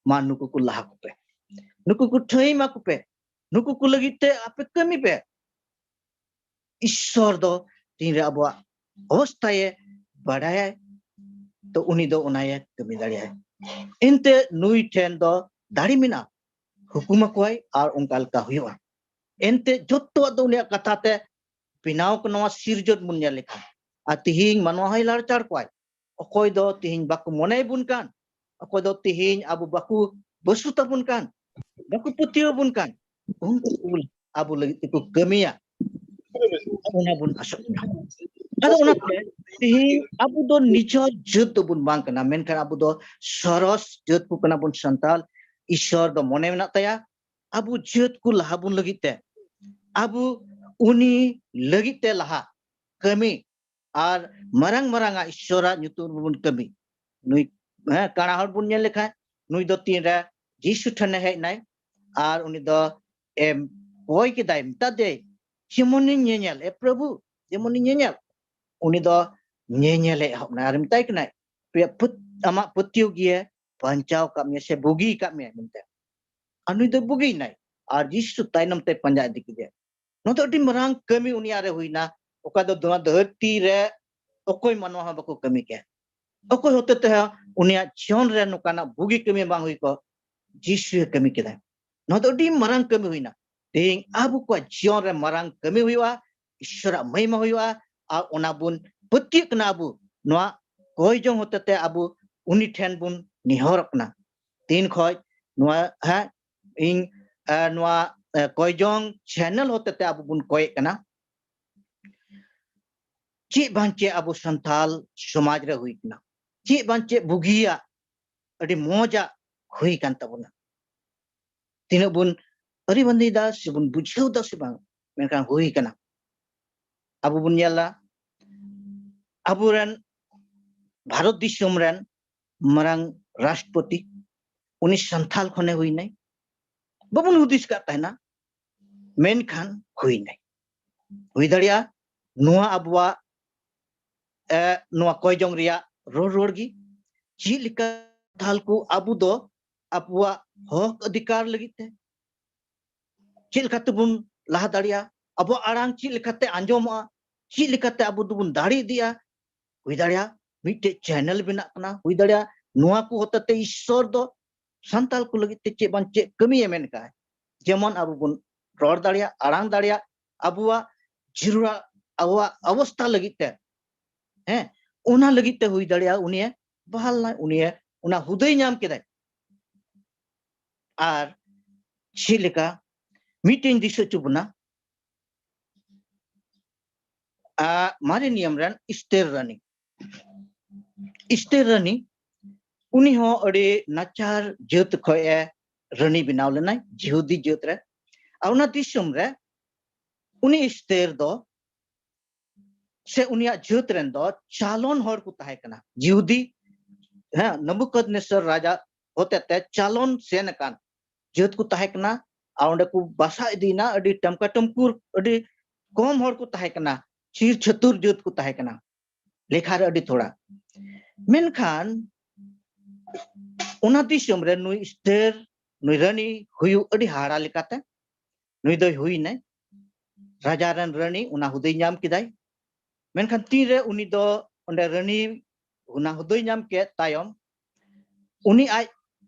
ᱢᱟ ᱱᱩᱠᱩ ᱠᱚ ᱞᱟᱦᱟ ᱠᱚᱯᱮ, ᱱᱩᱠᱩ ᱠᱚ ᱴᱷᱟᱹᱭ ᱢᱟ ᱠᱚᱯᱮ, ᱱᱩᱠᱩ ᱠᱚ ᱞᱟᱹᱜᱤᱫ ᱛᱮ ᱟᱯᱮ ᱠᱟᱹᱢᱤ ᱯᱮ᱾ ᱤᱥᱥᱚᱨ ᱫᱚ ᱛᱤᱱᱨᱮ ᱟᱵᱚᱣᱟᱜ ᱚᱵᱚᱥᱛᱟᱭᱮ ᱵᱟᱰᱟᱭᱟᱭ, ᱛᱚ ᱩᱱᱤ ᱫᱚ ᱚᱱᱟᱭᱮ ᱠᱟᱹᱢᱤ ᱫᱟᱲᱮᱭᱟᱜᱼᱟ᱾ ᱮᱱᱛᱮ ᱱᱩᱭ ᱴᱷᱮᱱ ᱫᱚ ᱫᱟᱲᱮ ᱢᱮᱱᱟᱜᱼᱟ, ᱦᱩᱠᱩᱢ ᱟᱠᱚᱣᱟᱭ ᱟᱨ ᱚᱱᱠᱟ ᱞᱮᱠᱟ ᱦᱩᱭᱩᱜᱼᱟ᱾ ᱮᱱᱛᱮ ᱡᱚᱛᱚᱣᱟᱜ ᱫᱚ ᱩᱱᱤᱭᱟᱜ ᱠᱟᱛᱷᱟ ᱛᱮ ᱵᱮᱱᱟᱣ ᱠᱚ ᱱᱚᱣᱟ ᱥᱤᱨᱡᱚᱱ ᱵᱚᱱ ᱧᱮᱞ ᱞᱮᱠᱷᱟᱱ᱾ ᱟᱨ ᱛᱤᱦᱤᱧ ᱢᱟᱱᱣᱟ ᱦᱚᱸᱭ ᱞᱟᱲᱪᱟᱲ ᱠᱚᱣᱟᱭ᱾ ᱚᱠᱚᱭ ᱫᱚ ᱛᱤᱦᱤᱧ ᱵᱟᱠᱚ ᱢᱚᱱᱮᱭ ᱵᱚᱱ ᱠᱟᱱ, ᱚᱠᱚᱭ ᱫᱚ ᱛᱤᱦᱤᱧ ᱟᱵᱚ ᱵᱟᱠᱚ ᱵᱟᱹᱥᱩ ᱛᱟᱵᱚᱱ ᱠᱟᱱ, ᱵᱟᱠᱚ ᱯᱟᱹᱛᱭᱟᱹᱣ ᱵᱚᱱ ᱠᱟᱱ, ᱩᱱᱠᱩ ᱠᱚ ᱟᱵᱚ ᱞᱟᱹᱜᱤᱫ ᱛᱮᱠᱚ ᱠᱟᱹᱢᱤᱭᱟ᱾ ᱚᱱᱟ ᱵᱚᱱ ᱟᱥᱚᱜ ᱠᱟᱱᱟ᱾ ᱟᱫᱚ ᱚᱱᱟᱛᱮ ᱛᱤᱦᱤᱧ ᱟᱵᱚ ᱫᱚ ᱱᱤᱡᱚᱨ ᱡᱟᱹᱛ ᱫᱚᱵᱚᱱ ᱵᱟᱝ ᱠᱟᱱᱟ, ᱢᱮᱱᱠᱷᱟᱱ ᱟᱵᱚ ᱫᱚ ᱥᱚᱨᱚᱥ ᱡᱟᱹᱛ ᱠᱚ ᱠᱟᱱᱟ ᱵᱚᱱ ᱥᱟᱱᱛᱟᱲ᱾ ᱤᱥᱥᱚᱨ ᱫᱚ ᱢᱚᱱᱮ ᱢᱮᱱᱟᱜ ᱛᱟᱭᱟ, ᱟᱵᱚ ᱡᱟᱹᱛ ᱠᱚ ᱞᱟᱦᱟ ᱵᱚᱱ ᱞᱟᱹᱜᱤᱫ ᱛᱮ, ᱟᱵᱚ ᱩᱱᱤ ᱞᱟᱹᱜᱤᱫ ᱛᱮ ᱞᱟᱦᱟ ᱠᱟᱹᱢᱤ ᱟᱨ ᱢᱟᱨᱟᱝ ᱢᱟᱨᱟᱝ ᱟᱜ ᱤᱥᱥᱚᱨᱟᱜ ᱧᱩᱛᱩᱢ ᱨᱮᱵᱚᱱ ᱠᱟᱹᱢᱤ᱾ ᱱᱩᱭ, ᱦᱮᱸ, ᱠᱟᱬᱟ ᱦᱚᱲ ᱵᱚᱱ ᱧᱮᱞ ᱞᱮᱠᱷᱟᱱ, ᱱᱩᱭ ᱫᱚ ᱛᱤᱱᱨᱮ ᱡᱤᱥᱩ ᱴᱷᱮᱱᱮ ᱦᱮᱡ ᱮᱱᱟᱭ ᱟᱨ ᱩᱱᱤ ᱫᱚ ᱮ ᱠᱚᱭ ᱠᱮᱫᱟᱭ, ᱢᱮᱛᱟ ᱫᱮᱭ, "ᱡᱮᱢᱚᱱᱤᱧ ᱧᱮᱧᱮᱞ, ᱮ ᱯᱨᱚᱵᱷᱩ, ᱡᱮᱢᱚᱱᱤᱧ ᱧᱮᱧᱮᱞ", ᱩᱱᱤ ᱫᱚ ᱧᱮᱧᱮᱞᱮ ᱮᱦᱚᱵ ᱮᱱᱟ ᱟᱨ ᱢᱮᱛᱟᱭ ᱠᱟᱱᱟᱭ, "ᱯᱮ-, ᱯᱟᱹᱛ-, ᱟᱢᱟᱜ ᱯᱟᱹᱛᱭᱟᱹᱣ ᱜᱮ ᱵᱟᱧᱪᱟᱣ ᱠᱟᱜ ᱢᱮᱭᱟ ᱥᱮ ᱵᱩᱜᱤ ᱠᱟᱜ ᱢᱮᱭᱟ", ᱢᱮᱱᱛᱮ᱾ ᱟᱨ ᱱᱩᱭ ᱫᱚᱭ ᱵᱩᱜᱤᱭᱮᱱᱟᱭ᱾ ᱟᱨ ᱡᱤᱥᱩ ᱛᱟᱭᱱᱚᱢ ᱛᱮ ᱯᱟᱸᱡᱟ ᱤᱫᱤ ᱠᱮᱫᱮᱭᱟ᱾ ᱱᱚᱣᱟ ᱫᱚ ᱟᱹᱰᱤ ᱢᱟᱨᱟᱝ ᱠᱟᱹᱢᱤ ᱩᱱᱤᱭᱟᱜ ᱨᱮ ᱦᱩᱭᱱᱟ, ᱚᱠᱟ ᱫᱚ ᱱᱚᱣᱟ ᱫᱷᱟᱹᱨᱛᱤ ᱨᱮ ᱚᱠᱚᱭ ᱢᱟᱱᱣᱟ ᱦᱚᱸ ᱵᱟᱠᱚ ᱠᱟᱹᱢᱤ ᱠᱮᱭᱟ᱾ ᱚᱠᱚᱭ ᱦᱚᱛᱮ ᱛᱮᱦᱚᱸ ᱩᱱᱤᱭᱟᱜ ᱡᱤᱭᱚᱱ ᱨᱮ ᱱᱚᱝᱠᱟᱱᱟᱜ ᱵᱩᱜᱤ ᱠᱟᱹᱢᱤ ᱵᱟᱝ ᱦᱩᱭ ᱠᱚᱜ, ᱡᱤᱥᱩᱭ ᱠᱟᱹᱢᱤ ᱠᱮᱫᱟ᱾ ᱱᱚᱣᱟ ᱫᱚ ᱟᱹᱰᱤ ᱢᱟᱨᱟᱝ ᱠᱟᱹᱢᱤ ᱦᱩᱭᱱᱟ᱾ ᱛᱮᱦᱮᱧ ᱟᱵᱚ ᱠᱚᱣᱟᱜ ᱡᱤᱭᱚᱱ ᱨᱮ ᱢᱟᱨᱟᱝ ᱠᱟᱹᱢᱤ ᱦᱩᱭᱩᱜᱼᱟ, ᱤᱥᱥᱚᱨᱟᱜ ᱢᱚᱦᱤᱢᱟ ᱦᱩᱭᱩᱜᱼᱟ, ᱟᱨ ᱚᱱᱟ ᱵᱚᱱ ᱯᱟᱹᱛᱭᱟᱹᱜ ᱠᱟᱱᱟ᱾ ᱟᱵᱚ ᱱᱚᱣᱟ ᱠᱚᱭ ᱡᱚᱝ ᱦᱚᱛᱮ ᱛᱮ ᱟᱵᱚ ᱩᱱᱤ ᱴᱷᱮᱱ ᱵᱚᱱ ᱱᱮᱦᱚᱨᱚᱜ ᱠᱟᱱᱟ᱾ ᱛᱤᱱ ᱠᱷᱚᱡ ᱱᱚᱣᱟ, ᱦᱮᱸ, ᱤᱧ, ᱮ, ᱱᱚᱣᱟ, ᱮ, ᱠᱚᱭ ᱡᱚᱝ channel ᱦᱚᱛᱮ ᱛᱮ ᱟᱵᱚ ᱵᱚᱱ ᱠᱚᱭᱮᱜ ᱠᱟᱱᱟ, ᱪᱮᱫ ᱵᱟᱝ ᱪᱮᱫ ᱟᱵᱚ ᱥᱟᱱᱛᱟᱞ ᱥᱚᱢᱟᱡᱽ ᱨᱮ ᱦᱩᱭ ᱠᱟᱱᱟ, ᱪᱮᱫ ᱵᱟᱝ ᱪᱮᱫ ᱵᱩᱜᱤᱭᱟᱜ ᱟᱹᱰᱤ ᱢᱚᱡᱟᱜ ᱦᱩᱭ ᱠᱟᱱ ᱛᱟᱵᱚᱱᱟ᱾ ᱛᱤᱱᱟᱹᱜ ᱵᱚᱱ ᱟᱹᱨᱤᱵᱟᱸᱫᱤᱭᱮᱫᱟ ᱥᱮᱵᱚᱱ ᱵᱩᱡᱷᱟᱹᱣ ᱫᱟ ᱥᱮ ᱵᱟᱝ, ᱢᱮᱱᱠᱷᱟᱱ ᱦᱩᱭ ᱠᱟᱱᱟ᱾ ᱟᱵᱚ ᱵᱚᱱ ᱧᱮᱞᱟ, ᱟᱵᱚᱨᱮᱱ ᱵᱷᱟᱨᱚᱛ ᱫᱤᱥᱚᱢ ᱨᱮᱱ ᱢᱟᱨᱟᱝ ᱨᱟᱥᱴᱨᱚᱯᱚᱛᱤ, ᱩᱱᱤ ᱥᱟᱱᱛᱷᱟᱞ ᱠᱷᱚᱱᱮ ᱦᱩᱭᱱᱟᱭ᱾ ᱵᱟᱵᱚᱱ ᱦᱩᱫᱤᱥ ᱠᱟᱜ ᱛᱟᱦᱮᱱᱟ, ᱢᱮᱱᱠᱷᱟᱱ ᱦᱩᱭᱱᱟᱭ᱾ ᱦᱩᱭ ᱫᱟᱲᱮᱭᱟᱜᱼᱟ ᱱᱚᱣᱟ ᱟᱵᱚᱣᱟᱜ, ᱮ, ᱱᱚᱣᱟ ᱠᱚᱭ ᱡᱚᱝ ᱨᱮᱭᱟᱜ ᱨᱚᱲ ᱨᱚᱲ ᱜᱮ᱾ ᱪᱮᱫ ᱞᱮᱠᱟ ᱥᱟᱱᱛᱷᱟᱞ ᱠᱚ ᱟᱵᱚ ᱫᱚ ᱟᱵᱚᱣᱟᱜ ᱦᱚᱠ ᱚᱫᱷᱤᱠᱟᱨ ᱞᱟᱹᱜᱤᱫ ᱛᱮ ᱪᱮᱫ ᱞᱮᱠᱟ ᱛᱮᱵᱚᱱ ᱞᱟᱦᱟ ᱫᱟᱲᱮᱭᱟᱜᱼᱟ, ᱟᱵᱚᱣᱟᱜ ᱟᱲᱟᱝ ᱪᱮᱫ ᱞᱮᱠᱟᱛᱮ ᱟᱸᱡᱚᱢᱚᱜᱼᱟ, ᱪᱮᱫ ᱞᱮᱠᱟᱛᱮ ᱟᱵᱚ ᱫᱚᱵᱚᱱ ᱫᱟᱲᱮ ᱤᱫᱤᱜᱼᱟ᱾ ᱦᱩᱭ ᱫᱟᱲᱮᱭᱟᱜᱼᱟ ᱢᱤᱫᱴᱮᱡ ᱪᱮᱱᱮᱞ ᱵᱮᱱᱟᱜ ᱠᱟᱱᱟ, ᱦᱩᱭ ᱫᱟᱲᱮᱭᱟᱜᱼᱟ ᱱᱚᱣᱟ ᱠᱚ ᱦᱚᱛᱮᱛᱮ ᱤᱥᱥᱚᱨ ᱫᱚ ᱥᱟᱱᱛᱟᱞ ᱠᱚ ᱞᱟᱹᱜᱤᱫ ᱛᱮ ᱪᱮᱫ ᱵᱟᱝ ᱪᱮᱫ ᱠᱟᱹᱢᱤᱭᱮ ᱢᱮᱱ ᱠᱟᱜᱼᱟ, ᱡᱮᱢᱚᱱ ᱟᱵᱚ ᱵᱚᱱ ᱨᱚᱲ ᱫᱟᱲᱮᱭᱟᱜ, ᱟᱲᱟᱝ ᱫᱟᱲᱮᱭᱟᱜ, ᱟᱵᱚᱣᱟᱜ ᱡᱟᱹᱨᱩᱲᱟ, ᱟᱵᱚᱣᱟᱜ ᱚᱵᱚᱥᱛᱟ ᱞᱟᱹᱜᱤᱫ ᱛᱮ, ᱦᱮᱸ, ᱚᱱᱟ ᱞᱟᱹᱜᱤᱫ ᱛᱮ ᱦᱩᱭ ᱫᱟᱲᱮᱭᱟᱜᱼᱟ ᱩᱱᱤᱭᱮ ᱵᱟᱦᱟᱞ ᱱᱟᱭ, ᱩᱱᱤᱭᱮ ᱚᱱᱟ ᱦᱩᱫᱟᱹᱭ ᱧᱟᱢ ᱠᱮᱫᱟᱭ᱾ ᱟᱨ ᱪᱮᱫ ᱞᱮᱠᱟ ᱢᱤᱫᱴᱮᱱ ᱫᱤᱥᱟᱹ ᱦᱚᱪᱚ ᱵᱚᱱᱟ, ᱟ, ᱢᱟᱨᱮ ᱱᱤᱭᱚᱢ ᱨᱮᱱ ᱮᱥᱛᱮᱨ ᱨᱟᱱᱤ, ᱮᱥᱛᱮᱨ ᱨᱟᱱᱤ, ᱩᱱᱤ ᱦᱚᱸ ᱟᱹᱰᱤ ᱱᱟᱪᱟᱨ ᱡᱟᱹᱛ ᱠᱷᱚᱡ ᱮ ᱨᱟᱱᱤ ᱵᱮᱱᱟᱣ ᱞᱮᱱᱟᱭ, ᱡᱤᱦᱩᱫᱤ ᱡᱟᱹᱛ ᱨᱮ᱾ ᱟᱨ ᱚᱱᱟ ᱫᱤᱥᱚᱢ ᱨᱮ ᱩᱱᱤ ᱮᱥᱛᱮᱨ ᱫᱚ ᱥᱮ ᱩᱱᱤᱭᱟᱜ ᱡᱟᱹᱛ ᱨᱮᱱ ᱫᱚ ᱪᱟᱞᱚᱱ ᱦᱚᱲ ᱠᱚ ᱛᱟᱦᱮᱸ ᱠᱟᱱᱟ᱾ ᱡᱤᱦᱩᱫᱤ, ᱦᱮᱸ, ᱱᱚᱵᱩᱠᱚᱫᱱᱮᱥᱚᱨ ᱨᱟᱡᱟ ᱦᱚᱛᱮᱛᱮ ᱪᱟᱞᱚᱱ ᱥᱮᱱ ᱟᱠᱟᱱ ᱡᱟᱹᱛ ᱠᱚ ᱛᱟᱦᱮᱸ ᱠᱟᱱᱟ᱾ ᱟᱨ ᱚᱸᱰᱮ ᱠᱚ ᱵᱟᱥᱟ ᱤᱫᱤᱭᱮᱱᱟ᱾ ᱟᱹᱰᱤ ᱴᱟᱢᱠᱟ ᱴᱩᱢᱠᱩᱨ, ᱟᱹᱰᱤ ᱠᱚᱢ ᱦᱚᱲ ᱠᱚ ᱛᱟᱦᱮᱸ ᱠᱟᱱᱟ, ᱪᱷᱤᱨ ᱪᱷᱟᱹᱛᱩᱨ ᱡᱟᱹᱛ ᱠᱚ ᱛᱟᱦᱮᱸ ᱠᱟᱱᱟ ᱞᱮᱠᱷᱟ ᱨᱮ ᱟᱹᱰᱤ ᱛᱷᱚᱲᱟ᱾ ᱢᱮᱱᱠᱷᱟᱱ ᱚᱱᱟ ᱫᱤᱥᱚᱢ ᱨᱮ ᱱᱩᱭ ᱮᱥᱛᱮᱨ, ᱱᱩᱭ ᱨᱟᱱᱤ ᱦᱩᱭᱩᱜ ᱟᱹᱰᱤ ᱦᱟᱦᱟᱲᱟ ᱞᱮᱠᱟᱛᱮ ᱱᱩᱭ ᱫᱚᱭ ᱦᱩᱭᱱᱟᱭ ᱨᱟᱡᱟ ᱨᱮᱱ ᱨᱟᱱᱤ, ᱚᱱᱟ ᱦᱩᱫᱟᱹᱭ ᱧᱟᱢ ᱠᱮᱫᱟᱭ᱾ ᱢᱮᱱᱠᱷᱟᱱ ᱛᱤᱱᱨᱮ ᱩᱱᱤ ᱫᱚ ᱚᱸᱰᱮ ᱨᱟᱱᱤ ᱚᱱᱟ ᱦᱩᱫᱟᱹᱭ ᱧᱟᱢ ᱠᱮᱫ ᱛᱟᱭᱚᱢ, ᱩᱱᱤ ᱟᱡ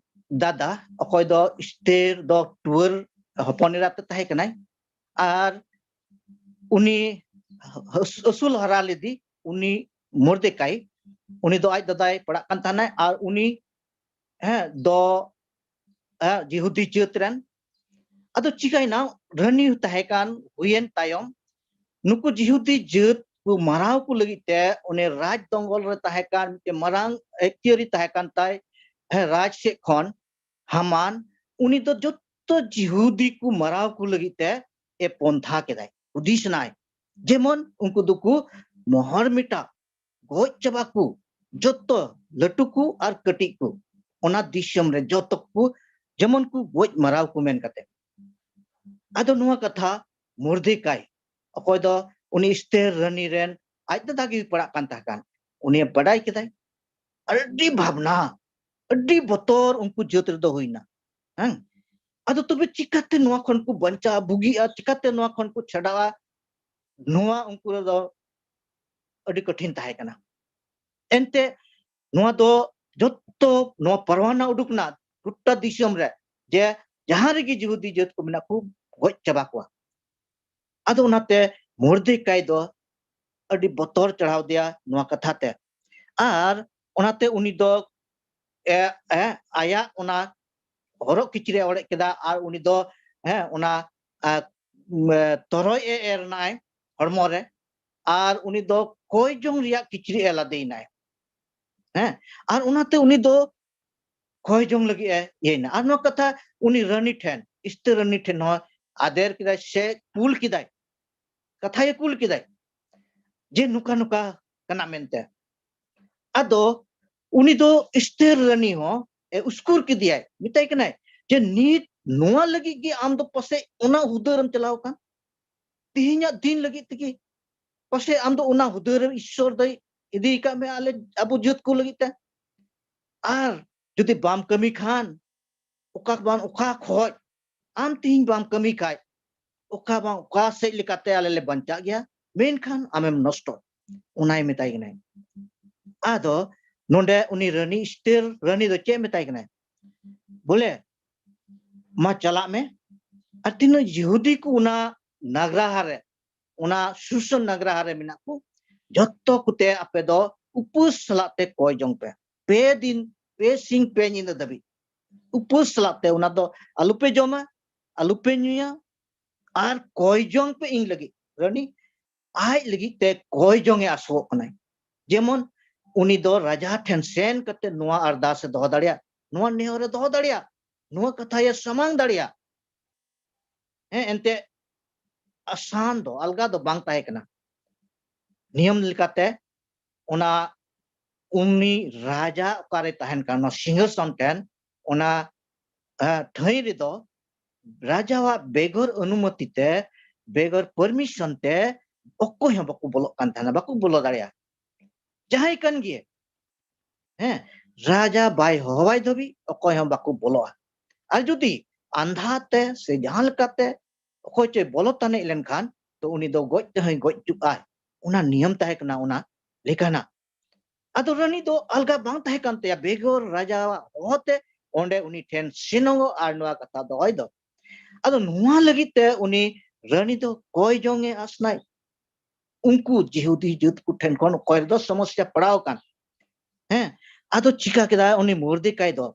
ᱫᱟᱫᱟ, ᱚᱠᱚᱭ ᱫᱚ ᱮᱥᱛᱮᱨ ᱫᱚ ᱴᱩᱣᱟᱹᱨ ᱦᱚᱯᱚᱱ ᱮᱨᱟ ᱛᱮ ᱛᱟᱦᱮᱸ ᱠᱟᱱᱟᱭ, ᱟᱨ ᱩᱱᱤ ᱟᱹᱥ-, ᱟᱹᱥᱩᱞ ᱦᱟᱨᱟ ᱞᱮᱫᱮ ᱩᱱᱤ ᱢᱚᱨᱫᱮᱠᱟᱭ, ᱩᱱᱤ ᱫᱚ ᱟᱡ ᱫᱟᱫᱟᱭ ᱯᱟᱲᱟᱜ ᱠᱟᱱ ᱛᱟᱦᱮᱱᱟᱭ, ᱟᱨ ᱩᱱᱤ, ᱦᱮᱸ, ᱫᱚ, ᱦᱮᱸ, ᱡᱤᱦᱩᱫᱤ ᱡᱟᱹᱛ ᱨᱮᱱ᱾ ᱟᱫᱚ ᱪᱤᱠᱟᱭᱱᱟ, ᱨᱟᱹᱱᱤ ᱛᱟᱦᱮᱸ ᱠᱟᱱ ᱦᱩᱭᱮᱱ ᱛᱟᱭᱚᱢ, ᱱᱩᱠᱩ ᱡᱤᱦᱩᱫᱤ ᱡᱟᱹᱛ ᱠᱚ ᱢᱟᱨᱟᱣ ᱠᱚ ᱞᱟᱹᱜᱤᱫ ᱛᱮ ᱚᱱᱮ ᱨᱟᱡᱽ ᱫᱚᱝᱜᱚᱞ ᱨᱮ ᱛᱟᱦᱮᱸ ᱠᱟᱱ ᱢᱤᱫᱴᱮᱱ ᱢᱟᱨᱟᱝ ᱮᱠᱛᱤᱭᱟᱹᱨᱤ ᱛᱟᱦᱮᱸ ᱠᱟᱱ ᱛᱟᱭ, ᱦᱮᱸ, ᱨᱟᱡᱽ ᱥᱮᱫ ᱠᱷᱚᱱ ᱦᱟᱢᱟᱱ, ᱩᱱᱤ ᱫᱚ ᱡᱚᱛᱚ ᱡᱤᱦᱩᱫᱤ ᱠᱚ ᱢᱟᱨᱟᱣ ᱠᱚ ᱞᱟᱹᱜᱤᱫ ᱛᱮ ᱮ ᱯᱚᱱᱛᱷᱟ ᱠᱮᱫᱟᱭ, ᱦᱩᱫᱤᱥ ᱱᱟᱭ, ᱡᱮᱢᱚᱱ ᱩᱱᱠᱩ ᱫᱚᱠᱚ ᱢᱚᱦᱚᱨ ᱢᱮᱴᱟᱣ, ᱜᱚᱡ ᱪᱟᱵᱟ ᱠᱚ, ᱡᱚᱛᱚ ᱞᱟᱹᱴᱩ ᱠᱚ ᱟᱨ ᱠᱟᱹᱴᱤᱡ ᱠᱚ, ᱚᱱᱟ ᱫᱤᱥᱚᱢ ᱨᱮ ᱡᱚᱛᱚ ᱠᱚ ᱡᱮᱢᱚᱱ ᱠᱚ ᱜᱚᱡ ᱢᱟᱨᱟᱣ ᱠᱚ ᱢᱮᱱ ᱠᱟᱛᱮ᱾ ᱟᱫᱚ ᱱᱚᱣᱟ ᱠᱟᱛᱷᱟ ᱢᱚᱨᱫᱮᱠᱟᱭ, ᱚᱠᱚᱭ ᱫᱚ ᱩᱱᱤ ᱮᱥᱛᱮᱨ ᱨᱟᱹᱱᱤ ᱨᱮᱱ ᱟᱡ ᱫᱟᱫᱟ ᱜᱮ ᱯᱟᱲᱟᱜ ᱠᱟᱱ ᱛᱟᱦᱮᱸ ᱠᱟᱱ, ᱩᱱᱤ ᱵᱟᱰᱟᱭ ᱠᱮᱫᱟᱭ᱾ ᱟᱹᱰᱤ ᱵᱷᱟᱵᱽᱱᱟ, ᱟᱹᱰᱤ ᱵᱚᱛᱚᱨ ᱩᱱᱠᱩ ᱡᱟᱹᱛ ᱨᱮᱫᱚ ᱦᱩᱭᱱᱟ᱾ ᱦᱮᱸ, ᱟᱫᱚ ᱛᱚᱵᱮ ᱪᱤᱠᱟᱛᱮ ᱱᱚᱣᱟ ᱠᱷᱚᱱ ᱠᱚ ᱵᱟᱧᱪᱟᱜᱼᱟ, ᱵᱩᱜᱤᱜᱼᱟ, ᱪᱤᱠᱟᱛᱮ ᱱᱚᱣᱟ ᱠᱷᱚᱱ ᱠᱚ ᱪᱷᱟᱰᱟᱜᱼᱟ? ᱱᱚᱣᱟ ᱩᱱᱠᱩ ᱨᱮᱫᱚ ᱟᱹᱰᱤ ᱠᱚᱴᱷᱤᱱ ᱛᱟᱦᱮᱸ ᱠᱟᱱᱟ᱾ ᱮᱱᱛᱮ ᱱᱚᱣᱟ ᱫᱚ ᱡᱚᱛᱚ ᱱᱚᱣᱟ ᱯᱟᱨᱣᱟᱱᱟ ᱩᱰᱩᱠ ᱮᱱᱟ ᱜᱚᱴᱟ ᱫᱤᱥᱚᱢ ᱨᱮ, ᱡᱮ ᱡᱟᱦᱟᱸ ᱨᱮᱜᱮ ᱡᱤᱦᱩᱫᱤ ᱡᱟᱹᱛ ᱠᱚ ᱢᱮᱱᱟᱜ ᱠᱚ, ᱜᱚᱡ ᱪᱟᱵᱟ ᱠᱚᱣᱟ᱾ ᱟᱫᱚ ᱚᱱᱟᱛᱮ ᱢᱚᱨᱫᱮᱠᱟᱭ ᱫᱚ ᱟᱹᱰᱤ ᱵᱚᱛᱚᱨ ᱪᱟᱲᱦᱟᱣ ᱫᱮᱭᱟ ᱱᱚᱣᱟ ᱠᱟᱛᱷᱟ ᱛᱮ᱾ ᱟᱨ ᱚᱱᱟᱛᱮ ᱩᱱᱤ ᱫᱚ, ᱮ, ᱮ, ᱟᱭᱟᱜ ᱚᱱᱟ ᱦᱚᱨᱚᱜ ᱠᱤᱪᱨᱤᱡ ᱮ ᱚᱲᱮᱡ ᱠᱮᱫᱟ ᱟᱨ ᱩᱱᱤ ᱫᱚ, ᱦᱮᱸ, ᱚᱱᱟ, ᱟ, ᱢ, ᱛᱚᱨᱚᱡ ᱮ ᱮᱨ ᱱᱟᱭ ᱦᱚᱲᱢᱚ ᱨᱮ, ᱟᱨ ᱩᱱᱤ ᱫᱚ ᱠᱚᱭ ᱡᱚᱝ ᱨᱮᱭᱟᱜ ᱠᱤᱪᱨᱤᱡ ᱮ ᱞᱟᱫᱮᱭᱮᱱᱟᱭ᱾ ᱦᱮᱸ, ᱟᱨ ᱚᱱᱟᱛᱮ ᱩᱱᱤ ᱫᱚ ᱠᱚᱭ ᱡᱚᱝ ᱞᱟᱹᱜᱤᱫ ᱮ ᱤᱭᱟᱹᱭᱮᱱᱟ᱾ ᱟᱨ ᱱᱚᱣᱟ ᱠᱟᱛᱷᱟ ᱩᱱᱤ ᱨᱟᱹᱱᱤ ᱴᱷᱮᱱ, ᱤᱥᱛᱟᱹᱨ ᱨᱟᱹᱱᱤ ᱴᱷᱮᱱ ᱦᱚᱸ ᱟᱫᱮᱨ ᱠᱮᱫᱟᱭ ᱥᱮ ᱠᱩᱞ ᱠᱮᱫᱟᱭ, ᱠᱟᱛᱷᱟᱭ ᱠᱩᱞ ᱠᱮᱫᱟᱭ ᱡᱮ ᱱᱚᱝᱠᱟ ᱱᱚᱝᱠᱟ ᱠᱟᱱᱟ ᱢᱮᱱᱛᱮ᱾ ᱟᱫᱚ ᱩᱱᱤ ᱫᱚ ᱤᱥᱛᱟᱹᱨ ᱨᱟᱹᱱᱤ ᱦᱚᱸ ᱮ ᱩᱥᱠᱩᱨ ᱠᱮᱫᱮᱭᱟᱭ, ᱢᱮᱛᱟᱭ ᱠᱟᱱᱟᱭ ᱡᱮ ᱱᱤᱛ ᱱᱚᱣᱟ ᱞᱟᱹᱜᱤᱫ ᱜᱮ ᱟᱢ ᱫᱚ ᱯᱟᱥᱮᱡ ᱚᱱᱟ ᱦᱩᱫᱟᱹᱨᱮᱢ ᱪᱟᱞᱟᱣ ᱟᱠᱟᱱ, ᱛᱮᱦᱮᱧᱟᱜ ᱫᱤᱱ ᱞᱟᱹᱜᱤᱫ ᱛᱮᱜᱮ ᱯᱟᱥᱮᱡ ᱟᱢ ᱫᱚ ᱚᱱᱟ ᱦᱩᱫᱟᱹᱨᱮ ᱤᱥᱥᱚᱨ ᱫᱚᱭ ᱤᱫᱤ ᱟᱠᱟᱫ ᱢᱮ ᱟᱞᱮ ᱟᱵᱚ ᱡᱟᱹᱛ ᱠᱚ ᱞᱟᱹᱜᱤᱫ ᱛᱮ᱾ ᱟᱨ ᱡᱩᱫᱤ ᱵᱟᱢ ᱠᱟᱹᱢᱤ ᱠᱷᱟᱱ, ᱚᱠᱟ ᱵᱟᱝ ᱚᱠᱟ ᱠᱷᱚᱡ ᱟᱢ ᱛᱮᱦᱮᱧ ᱵᱟᱢ ᱠᱟᱹᱢᱤ ᱠᱷᱟᱡ, ᱚᱠᱟ ᱵᱟᱝ ᱚᱠᱟ ᱥᱮᱫ ᱞᱮᱠᱟᱛᱮ ᱟᱞᱮ ᱞᱮ ᱵᱟᱧᱪᱟᱜ ᱜᱮᱭᱟ, ᱢᱮᱱᱠᱷᱟᱱ ᱟᱢᱮᱢ ᱱᱚᱥᱴᱚ᱾ ᱚᱱᱟᱭ ᱢᱮᱛᱟᱭ ᱠᱟᱱᱟᱭ᱾ ᱟᱫᱚ ᱱᱚᱰᱮ ᱩᱱᱤ ᱨᱟᱹᱱᱤ ᱤᱥᱛᱟᱹᱨ ᱨᱟᱹᱱᱤ ᱫᱚ ᱪᱮᱫ ᱮ ᱢᱮᱛᱟᱭ ᱠᱟᱱᱟᱭ? ᱵᱚᱞᱮ, ᱢᱟ ᱪᱟᱞᱟᱜ ᱢᱮ, ᱟᱨ ᱛᱤᱱᱟᱹᱜ ᱡᱤᱦᱩᱫᱤ ᱠᱚ ᱚᱱᱟ ᱱᱟᱜᱽᱨᱟᱦᱟ ᱨᱮ, ᱚᱱᱟ ᱥᱩᱥᱚᱱ ᱱᱟᱜᱽᱨᱟᱦᱟ ᱨᱮ ᱢᱮᱱᱟᱜ ᱠᱚ, ᱡᱚᱛᱚ ᱠᱚᱛᱮ ᱟᱯᱮ ᱫᱚ ᱩᱯᱟᱹᱥ ᱥᱟᱞᱟᱜ ᱛᱮ ᱠᱚᱭ ᱡᱚᱝ ᱯᱮ᱾ ᱯᱮ ᱫᱤᱱ, ᱯᱮ ᱥᱤᱧ ᱯᱮ ᱧᱤᱫᱟᱹ ᱫᱷᱟᱹᱵᱤᱡ ᱩᱯᱟᱹᱥ ᱥᱟᱞᱟᱜ ᱛᱮ ᱚᱱᱟ ᱫᱚ ᱟᱞᱚᱯᱮ ᱡᱚᱢᱟ, ᱟᱞᱚᱯᱮ ᱧᱩᱭᱟ, ᱟᱨ ᱠᱚᱭ ᱡᱚᱝ ᱯᱮ ᱤᱧ ᱞᱟᱹᱜᱤᱫ᱾ ᱨᱟᱹᱱᱤ ᱟᱡ ᱞᱟᱹᱜᱤᱫ ᱛᱮ ᱠᱚᱭ ᱡᱚᱝ ᱮ ᱟᱥᱚᱜ ᱠᱟᱱᱟᱭ᱾ ᱡᱮᱢᱚᱱ ᱩᱱᱤ ᱫᱚ ᱨᱟᱡᱟ ᱴᱷᱮᱱ ᱥᱮᱱ ᱠᱟᱛᱮ ᱱᱚᱣᱟ ᱟᱨᱫᱟᱥ ᱮ ᱫᱚᱦᱚ ᱫᱟᱲᱮᱭᱟᱜ, ᱱᱚᱣᱟ ᱱᱮᱦᱚᱨ ᱮ ᱫᱚᱦᱚ ᱫᱟᱲᱮᱭᱟᱜ, ᱱᱚᱣᱟ ᱠᱟᱛᱷᱟ ᱮ ᱥᱟᱢᱟᱝ ᱫᱟᱲᱮᱭᱟᱜ᱾ ᱦᱮᱸ, ᱮᱱᱛᱮ ᱟᱥᱟᱱ ᱫᱚ, ᱟᱞᱜᱟ ᱫᱚ ᱵᱟᱝ ᱛᱟᱦᱮᱸ ᱠᱟᱱᱟ᱾ ᱱᱤᱭᱚᱢ ᱞᱮᱠᱟᱛᱮ ᱚᱱᱟ ᱩᱱᱤ ᱨᱟᱡᱟ ᱚᱠᱟᱨᱮ ᱛᱟᱦᱮᱱ ᱠᱟᱱ, ᱚᱱᱟ ᱥᱤᱝᱦᱟᱥᱚᱱ ᱴᱷᱮᱱ, ᱚᱱᱟ ᱴᱷᱟᱹᱭ ᱨᱮᱫᱚ ᱨᱟᱡᱟᱣᱟᱜ ᱵᱮᱜᱚᱨ ᱚᱱᱩᱢᱚᱛᱤ ᱛᱮ, ᱵᱮᱜᱚᱨ ᱯᱟᱨᱢᱤᱥᱚᱱ ᱛᱮ ᱚᱠᱚᱭ ᱦᱚᱸ ᱵᱟᱠᱚ ᱵᱚᱞᱚᱜ ᱠᱟᱱ ᱛᱟᱦᱮᱱᱟ, ᱵᱟᱠᱚ ᱵᱚᱞᱚ ᱫᱟᱲᱮᱭᱟᱜᱼᱟ᱾ ᱡᱟᱦᱟᱸᱭ ᱠᱟᱱ ᱜᱮ, ᱦᱮᱸ, ᱨᱟᱡᱟ ᱵᱟᱭ ᱦᱚᱦᱚᱣᱟᱭ ᱫᱷᱟᱹᱵᱤᱡ ᱚᱠᱚᱭ ᱦᱚᱸ ᱵᱟᱠᱚ ᱵᱚᱞᱚᱜᱼᱟ᱾ ᱟᱨ ᱡᱩᱫᱤ ᱟᱸᱫᱷᱟ ᱛᱮ ᱥᱮ ᱡᱟᱦᱟᱸ ᱞᱮᱠᱟᱛᱮ ᱚᱠᱚᱭ ᱪᱚᱭ ᱵᱚᱞᱚ ᱛᱟᱱᱤᱡ ᱞᱮᱱᱠᱷᱟᱱ, ᱛᱚ ᱩᱱᱤ ᱫᱚ ᱜᱚᱡ ᱛᱮᱦᱚᱸᱭ ᱜᱚᱡ ᱦᱚᱪᱚᱜᱼᱟᱭ᱾ ᱚᱱᱟ ᱱᱤᱭᱚᱢ ᱛᱟᱦᱮᱸ ᱠᱟᱱᱟ ᱚᱱᱟ ᱞᱮᱠᱟᱱᱟᱜ᱾ ᱟᱫᱚ ᱨᱟᱹᱱᱤ ᱫᱚ ᱟᱞᱜᱟ ᱵᱟᱝ ᱛᱟᱦᱮᱸ ᱠᱟᱱ ᱛᱟᱭᱟ, ᱵᱮᱜᱚᱨ ᱨᱟᱡᱟᱣᱟᱜ ᱦᱚᱦᱚᱛᱮ ᱚᱸᱰᱮ ᱩᱱᱤ ᱴᱷᱮᱱ ᱥᱮᱱᱚᱜ ᱟᱨ ᱱᱚᱣᱟ ᱠᱟᱛᱷᱟ ᱫᱚᱦᱚᱭ ᱫᱚ᱾ ᱟᱫᱚ ᱱᱚᱣᱟ ᱞᱟᱹᱜᱤᱫ ᱛᱮ ᱩᱱᱤ ᱨᱟᱹᱱᱤ ᱫᱚ ᱠᱚᱭ ᱡᱚᱝ ᱮ ᱟᱥᱱᱟᱭ᱾ ᱩᱱᱠᱩ ᱡᱤᱦᱩᱫᱤ ᱡᱟᱹᱛ ᱠᱚ ᱴᱷᱮᱱ ᱠᱷᱚᱱ ᱚᱠᱚᱭ ᱨᱮᱫᱚ ᱥᱚᱢᱚᱥᱥᱟ ᱯᱟᱲᱟᱣ ᱟᱠᱟᱱ᱾ ᱦᱮᱸ, ᱟᱫᱚ ᱪᱤᱠᱟ ᱠᱮᱫᱟᱭ ᱩᱱᱤ ᱢᱚᱨᱫᱮᱠᱟᱭ ᱫᱚ?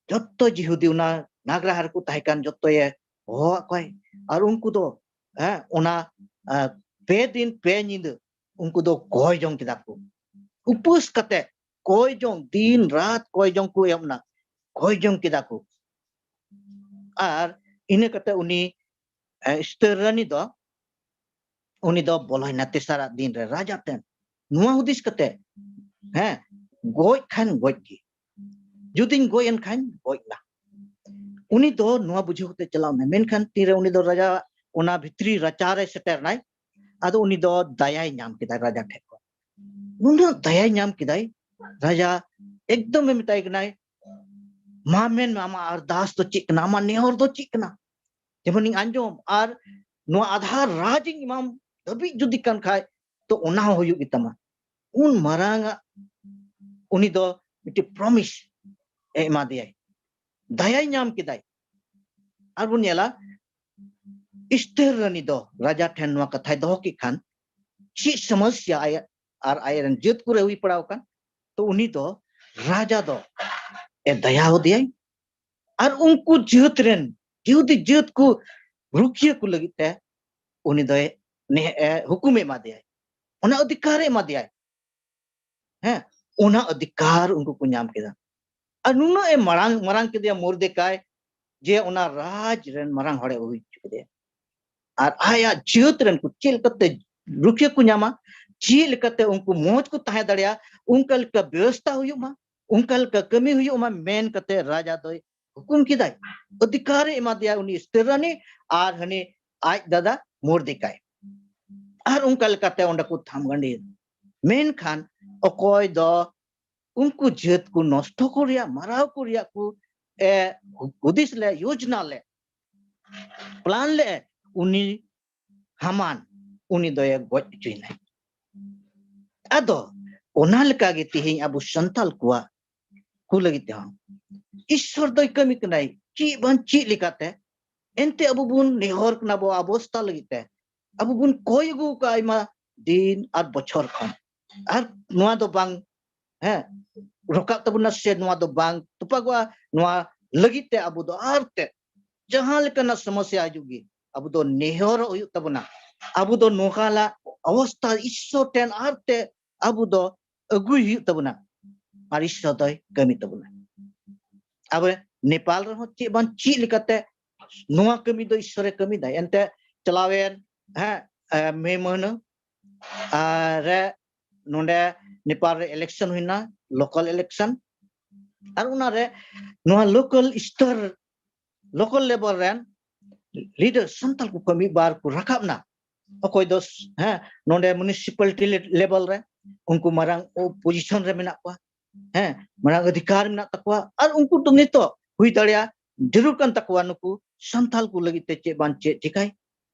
ᱡᱚᱛᱚ ᱡᱤᱦᱩᱫᱤ ᱚᱱᱟ ᱱᱟᱜᱽᱨᱟᱦᱟ ᱨᱮᱠᱚ ᱛᱟᱦᱮᱸ ᱠᱟᱱ ᱡᱚᱛᱚᱭᱮ ᱦᱚᱦᱚᱣᱟᱫ ᱠᱚᱣᱟᱭ᱾ ᱟᱨ ᱩᱱᱠᱩ ᱫᱚ, ᱦᱮᱸ, ᱚᱱᱟ, ᱟᱸ, ᱯᱮ ᱫᱤᱱ ᱯᱮ ᱧᱤᱫᱟᱹ ᱩᱱᱠᱩ ᱫᱚ ᱠᱚᱭ ᱡᱚᱝ ᱠᱮᱫᱟ ᱠᱚ᱾ ᱩᱯᱟᱹᱥ ᱠᱟᱛᱮ ᱠᱚᱭ ᱡᱚᱝ, ᱫᱤᱱ ᱨᱟᱛ ᱠᱚᱭ ᱡᱚᱝ ᱠᱚ ᱮᱦᱚᱵ ᱮᱱᱟ, ᱠᱚᱭ ᱡᱚᱝ ᱠᱮᱫᱟ ᱠᱚ᱾ ᱟᱨ ᱤᱱᱟᱹ ᱠᱟᱛᱮ ᱩᱱᱤ, ᱮ, ᱮᱥᱛᱷᱮᱨ ᱨᱟᱹᱱᱤ ᱫᱚ, ᱩᱱᱤ ᱫᱚ ᱵᱚᱞᱚᱭᱮᱱᱟ ᱛᱮᱥᱟᱨᱟᱜ ᱫᱤᱱ ᱨᱮ ᱨᱟᱡᱟ ᱴᱷᱮᱱ᱾ ᱱᱚᱣᱟ ᱦᱩᱫᱤᱥ ᱠᱟᱛᱮ, ᱦᱮᱸ, ᱜᱚᱡ ᱠᱷᱟᱱ ᱜᱚᱡ ᱜᱮ, ᱡᱩᱫᱤᱧ ᱜᱚᱡ ᱮᱱ ᱠᱷᱟᱱ ᱜᱚᱡ ᱱᱟ᱾ ᱩᱱᱤ ᱫᱚ ᱱᱚᱣᱟ ᱵᱩᱡᱷᱟᱹᱣ ᱠᱟᱛᱮ ᱪᱟᱞᱟᱣ ᱮᱱᱟ᱾ ᱢᱮᱱᱠᱷᱟᱱ ᱛᱤᱨᱮ ᱩᱱᱤ ᱫᱚ ᱨᱟᱡᱟ ᱚᱱᱟ ᱵᱷᱤᱛᱨᱤ ᱨᱟᱪᱟ ᱨᱮ ᱥᱮᱴᱮᱨ ᱮᱱᱟᱭ, ᱟᱫᱚ ᱩᱱᱤ ᱫᱚ ᱫᱟᱭᱟᱭ ᱧᱟᱢ ᱠᱮᱫᱟ ᱨᱟᱡᱟ ᱴᱷᱮᱱ ᱠᱷᱚᱱ᱾ ᱱᱩᱱᱟᱹᱜ ᱫᱟᱭᱟᱭ ᱧᱟᱢ ᱠᱮᱫᱟᱭ, ᱨᱟᱡᱟ ᱮᱠᱫᱚᱢ ᱮ ᱢᱮᱛᱟᱭ ᱠᱟᱱᱟᱭ, "ᱢᱟ ᱢᱮᱱ ᱢᱮ, ᱟᱢᱟᱜ ᱟᱨᱫᱟᱥ ᱫᱚ ᱪᱮᱫ ᱠᱟᱱᱟ? ᱟᱢᱟᱜ ᱱᱮᱦᱚᱨ ᱫᱚ ᱪᱮᱫ ᱠᱟᱱᱟ? ᱡᱮᱢᱚᱱᱤᱧ ᱟᱸᱡᱚᱢ, ᱟᱨ ᱱᱚᱣᱟ ᱟᱫᱷᱟ ᱨᱟᱡᱽ ᱤᱧ ᱮᱢᱟᱢ ᱫᱷᱟᱹᱵᱤᱡ ᱡᱩᱫᱤ ᱠᱟᱱ ᱠᱷᱟᱡ, ᱛᱚ ᱚᱱᱟ ᱦᱚᱸ ᱦᱩᱭᱩᱜ ᱜᱮᱛᱟᱢᱟ᱾" ᱩᱱ ᱢᱟᱨᱟᱝ ᱟᱜ ᱩᱱᱤ ᱫᱚ ᱢᱤᱫᱴᱤᱡ ᱯᱨᱚᱢᱤᱥ ᱮ ᱮᱢᱟ ᱫᱮᱭᱟᱭ, ᱫᱟᱭᱟᱭ ᱧᱟᱢ ᱠᱮᱫᱟᱭ᱾ ᱟᱨ ᱵᱚᱱ ᱧᱮᱞᱟ, ᱮᱥᱛᱷᱮᱨ ᱨᱟᱹᱱᱤ ᱫᱚ ᱨᱟᱡᱟ ᱴᱷᱮᱱ ᱱᱚᱣᱟ ᱠᱟᱛᱷᱟᱭ ᱫᱚᱦᱚ ᱠᱮᱫ ᱠᱷᱟᱱ, ᱪᱮᱫ ᱥᱚᱢᱚᱥᱥᱟ ᱟᱭᱟᱜ ᱟᱨ ᱟᱡᱨᱮᱱ ᱡᱟᱹᱛ ᱠᱚᱨᱮ ᱦᱩᱭ ᱯᱟᱲᱟᱣ ᱟᱠᱟᱱ, ᱛᱚ ᱩᱱᱤ ᱫᱚ ᱨᱟᱡᱟ ᱫᱚ ᱮ ᱫᱟᱭᱟ ᱟᱫᱮᱭᱟᱭ᱾ ᱟᱨ ᱩᱱᱠᱩ ᱡᱟᱹᱛ ᱨᱮᱱ, ᱡᱤᱦᱩᱫᱤ ᱡᱟᱹᱛ ᱠᱚ ᱨᱩᱠᱷᱤᱭᱟᱹ ᱠᱚ ᱞᱟᱹᱜᱤᱫ ᱛᱮ ᱩᱱᱤ ᱫᱚᱭ ᱱᱮ-, ᱮ, ᱦᱩᱠᱩᱢᱮ ᱮᱢᱟ ᱫᱮᱭᱟᱭ, ᱚᱱᱟ ᱚᱫᱷᱤᱠᱟᱨᱮ ᱮᱢᱟ ᱫᱮᱭᱟᱭ᱾ ᱦᱮᱸ, ᱚᱱᱟ ᱚᱫᱷᱤᱠᱟᱨ ᱩᱱᱠᱩ ᱠᱚ ᱧᱟᱢ ᱠᱮᱫᱟ᱾ ᱟᱨ ᱱᱩᱱᱟᱹᱜ ᱮ ᱢᱟᱨᱟᱝ, ᱢᱟᱨᱟᱝ ᱠᱮᱫᱮᱭᱟ ᱢᱚᱨᱫᱮᱠᱟᱭ, ᱡᱮ ᱚᱱᱟ ᱨᱟᱡᱽ ᱨᱮᱱ ᱢᱟᱨᱟᱝ ᱦᱚᱲᱮ ᱦᱩᱭ ᱦᱚᱪᱚ ᱠᱮᱫᱮᱭᱟ᱾ ᱟᱨ ᱟᱭᱟᱜ ᱡᱟᱹᱛ ᱨᱮᱱ ᱠᱚ ᱪᱮᱫ ᱞᱮᱠᱟᱛᱮ ᱨᱩᱠᱷᱤᱭᱟᱹ ᱠᱚ ᱧᱟᱢᱟ, ᱪᱮᱫ ᱞᱮᱠᱟᱛᱮ ᱩᱱᱠᱩ ᱢᱚᱡᱽ ᱠᱚ ᱛᱟᱦᱮᱸ ᱫᱟᱲᱮᱭᱟᱜᱼᱟ, ᱚᱱᱠᱟ ᱞᱮᱠᱟ ᱵᱮᱵᱚᱥᱛᱷᱟ ᱦᱩᱭᱩᱜ ᱢᱟ, ᱚᱱᱠᱟ ᱞᱮᱠᱟ ᱠᱟᱹᱢᱤ ᱦᱩᱭᱩᱜ ᱢᱟ ᱢᱮᱱ ᱠᱟᱛᱮ ᱨᱟᱡᱟ ᱫᱚᱭ ᱦᱩᱠᱩᱢ ᱠᱮᱫᱟᱭ᱾ ᱚᱫᱷᱤᱠᱟᱨ ᱮ ᱮᱢᱟ ᱫᱮᱭᱟ ᱩᱱᱤ ᱮᱥᱛᱷᱮᱨ ᱨᱟᱱᱤ ᱟᱨ ᱦᱟᱹᱱᱤ ᱟᱡ ᱫᱟᱫᱟ ᱢᱚᱨᱫᱮᱠᱟᱭ᱾ ᱟᱨ ᱚᱱᱠᱟ ᱞᱮᱠᱟᱛᱮ ᱚᱸᱰᱮ ᱠᱚ ᱛᱷᱟᱢ ᱜᱟᱸᱰᱮ᱾ ᱢᱮᱱᱠᱷᱟᱱ ᱚᱠᱚᱭ ᱫᱚ ᱩᱱᱠᱩ ᱡᱟᱹᱛ ᱠᱚ ᱱᱚᱥᱴᱚ ᱠᱚ ᱨᱮᱭᱟᱜ, ᱢᱟᱨᱟᱣ ᱠᱚ ᱨᱮᱭᱟᱜ ᱠᱚ, ᱮ, ᱦᱩᱫᱤᱥ ᱞᱮ, ᱭᱳᱡᱽᱱᱟ ᱞᱮ, ᱯᱞᱟᱱ ᱞᱮ, ᱩᱱᱤ ᱦᱟᱢᱟᱱ, ᱩᱱᱤ ᱫᱚᱭ ᱜᱚᱡ ᱦᱚᱪᱚᱭᱮᱱᱟ᱾ ᱟᱫᱚ ᱚᱱᱟ ᱞᱮᱠᱟᱜᱮ ᱛᱮᱦᱮᱧ ᱟᱵᱚ ᱥᱟᱱᱛᱟᱞ ᱠᱚᱣᱟᱜ ᱠᱚ ᱞᱟᱹᱜᱤᱫ ᱛᱮᱦᱚᱸ ᱤᱥᱥᱚᱨ ᱫᱚᱭ ᱠᱟᱹᱢᱤ ᱠᱟᱱᱟᱭ, ᱪᱮᱫ ᱵᱟᱝ ᱪᱮᱫ ᱞᱮᱠᱟᱛᱮ᱾ ᱮᱱᱛᱮ ᱟᱵᱚ ᱵᱚᱱ ᱱᱮᱦᱚᱨ ᱠᱟᱱᱟ ᱟᱵᱚ ᱚᱵᱚᱥᱛᱟ ᱞᱟᱹᱜᱤᱫ ᱛᱮ, ᱟᱵᱚ ᱵᱚᱱ ᱠᱚᱭ ᱟᱹᱜᱩ ᱠᱟᱜᱼᱟ ᱟᱭᱢᱟ ᱫᱤᱱ ᱟᱨ ᱵᱚᱪᱷᱚᱨ ᱠᱷᱚᱱ, ᱟᱨ ᱱᱚᱣᱟ ᱫᱚ ᱵᱟᱝ, ᱦᱮᱸ, ᱨᱟᱠᱟᱵ ᱛᱟᱵᱚᱱᱟ, ᱥᱮ ᱱᱚᱣᱟ ᱫᱚ ᱵᱟᱝ ᱛᱚᱯᱟᱜᱚᱜᱼᱟ᱾ ᱱᱚᱣᱟ ᱞᱟᱹᱜᱤᱫ ᱛᱮ ᱟᱵᱚ ᱫᱚ ᱟᱨ ᱛᱮ ᱡᱟᱦᱟᱸ ᱞᱮᱠᱟᱱᱟᱜ ᱥᱚᱢᱚᱥᱭᱟ ᱦᱤᱡᱩᱜ ᱜᱮ, ᱟᱵᱚ ᱫᱚ ᱱᱮᱦᱚᱨᱚᱜ ᱦᱩᱭᱩᱜ ᱛᱟᱵᱚᱱᱟ᱾ ᱟᱵᱚ ᱫᱚ ᱱᱚᱝᱠᱟᱱᱟᱜ ᱚᱵᱚᱥᱛᱟ ᱤᱥᱥᱚᱨ ᱴᱷᱮᱱ ᱟᱨ ᱛᱮ ᱟᱵᱚ ᱫᱚ ᱟᱹᱜᱩᱭ ᱦᱩᱭᱩᱜ ᱛᱟᱵᱚᱱᱟ, ᱟᱨ ᱤᱥᱥᱚᱨ ᱫᱚᱭ ᱠᱟᱹᱢᱤ ᱛᱟᱵᱚᱱᱟ᱾ ᱟᱵᱚ ᱱᱮᱯᱟᱞ ᱨᱮᱦᱚᱸ ᱪᱮᱫ ᱵᱟᱝ ᱪᱮᱫ ᱞᱮᱠᱟᱛᱮ ᱱᱚᱣᱟ ᱠᱟᱹᱢᱤ ᱫᱚ ᱤᱥᱥᱚᱨᱮ ᱠᱟᱹᱢᱤ ᱫᱟᱭ᱾ ᱮᱱᱛᱮ ᱪᱟᱞᱟᱣᱮᱱ, ᱦᱮᱸ, ᱮ, ᱢᱮ ᱢᱟᱹᱦᱱᱟᱹ, ᱟᱨ ᱨᱮ ᱱᱚᱰᱮ ᱱᱮᱯᱟᱞ ᱨᱮ ᱤᱞᱮᱠᱥᱚᱱ ᱦᱩᱭᱱᱟ, ᱞᱳᱠᱟᱞ ᱤᱞᱮᱠᱥᱚᱱ᱾ ᱟᱨ ᱚᱱᱟᱨᱮ ᱱᱚᱣᱟ ᱞᱳᱠᱟᱞ ᱥᱛᱚᱨ, ᱞᱳᱠᱟᱞ ᱞᱮᱵᱮᱞ ᱨᱮᱱ ᱞᱤᱰᱟᱨ ᱥᱟᱱᱛᱟᱞ ᱠᱚ ᱢᱤᱫ ᱵᱟᱨ ᱠᱚ ᱨᱟᱠᱟᱵ ᱱᱟ᱾ ᱚᱠᱚᱭ ᱫᱚ, ᱦᱮᱸ, ᱱᱚᱰᱮ ᱢᱩᱱᱤᱥᱤᱯᱟᱞᱤᱴᱤ ᱞᱮᱵᱮᱞ ᱨᱮ ᱩᱱᱠᱩ ᱢᱟᱨᱟᱝ ᱯᱚᱡᱤᱥᱚᱱ ᱨᱮ ᱢᱮᱱᱟᱜ ᱠᱚᱣᱟ, ᱦᱮᱸ, ᱢᱟᱨᱟᱝ ᱚᱫᱷᱤᱠᱟᱨ ᱢᱮᱱᱟᱜ ᱛᱟᱠᱚᱣᱟ᱾ ᱟᱨ ᱩᱱᱠᱩ ᱫᱚ ᱱᱤᱛᱚᱜ ᱦᱩᱭ ᱫᱟᱲᱮᱭᱟᱜᱼᱟ ᱡᱟᱹᱨᱩᱲ ᱠᱟᱱ ᱛᱟᱠᱚᱣᱟ ᱱᱩᱠᱩ ᱥᱟᱱᱛᱟᱞ ᱠᱚ ᱞᱟᱹᱜᱤᱫ ᱛᱮ ᱪᱮᱫ ᱵᱟᱝ ᱪᱮᱫ ᱪᱤᱠᱟᱭ,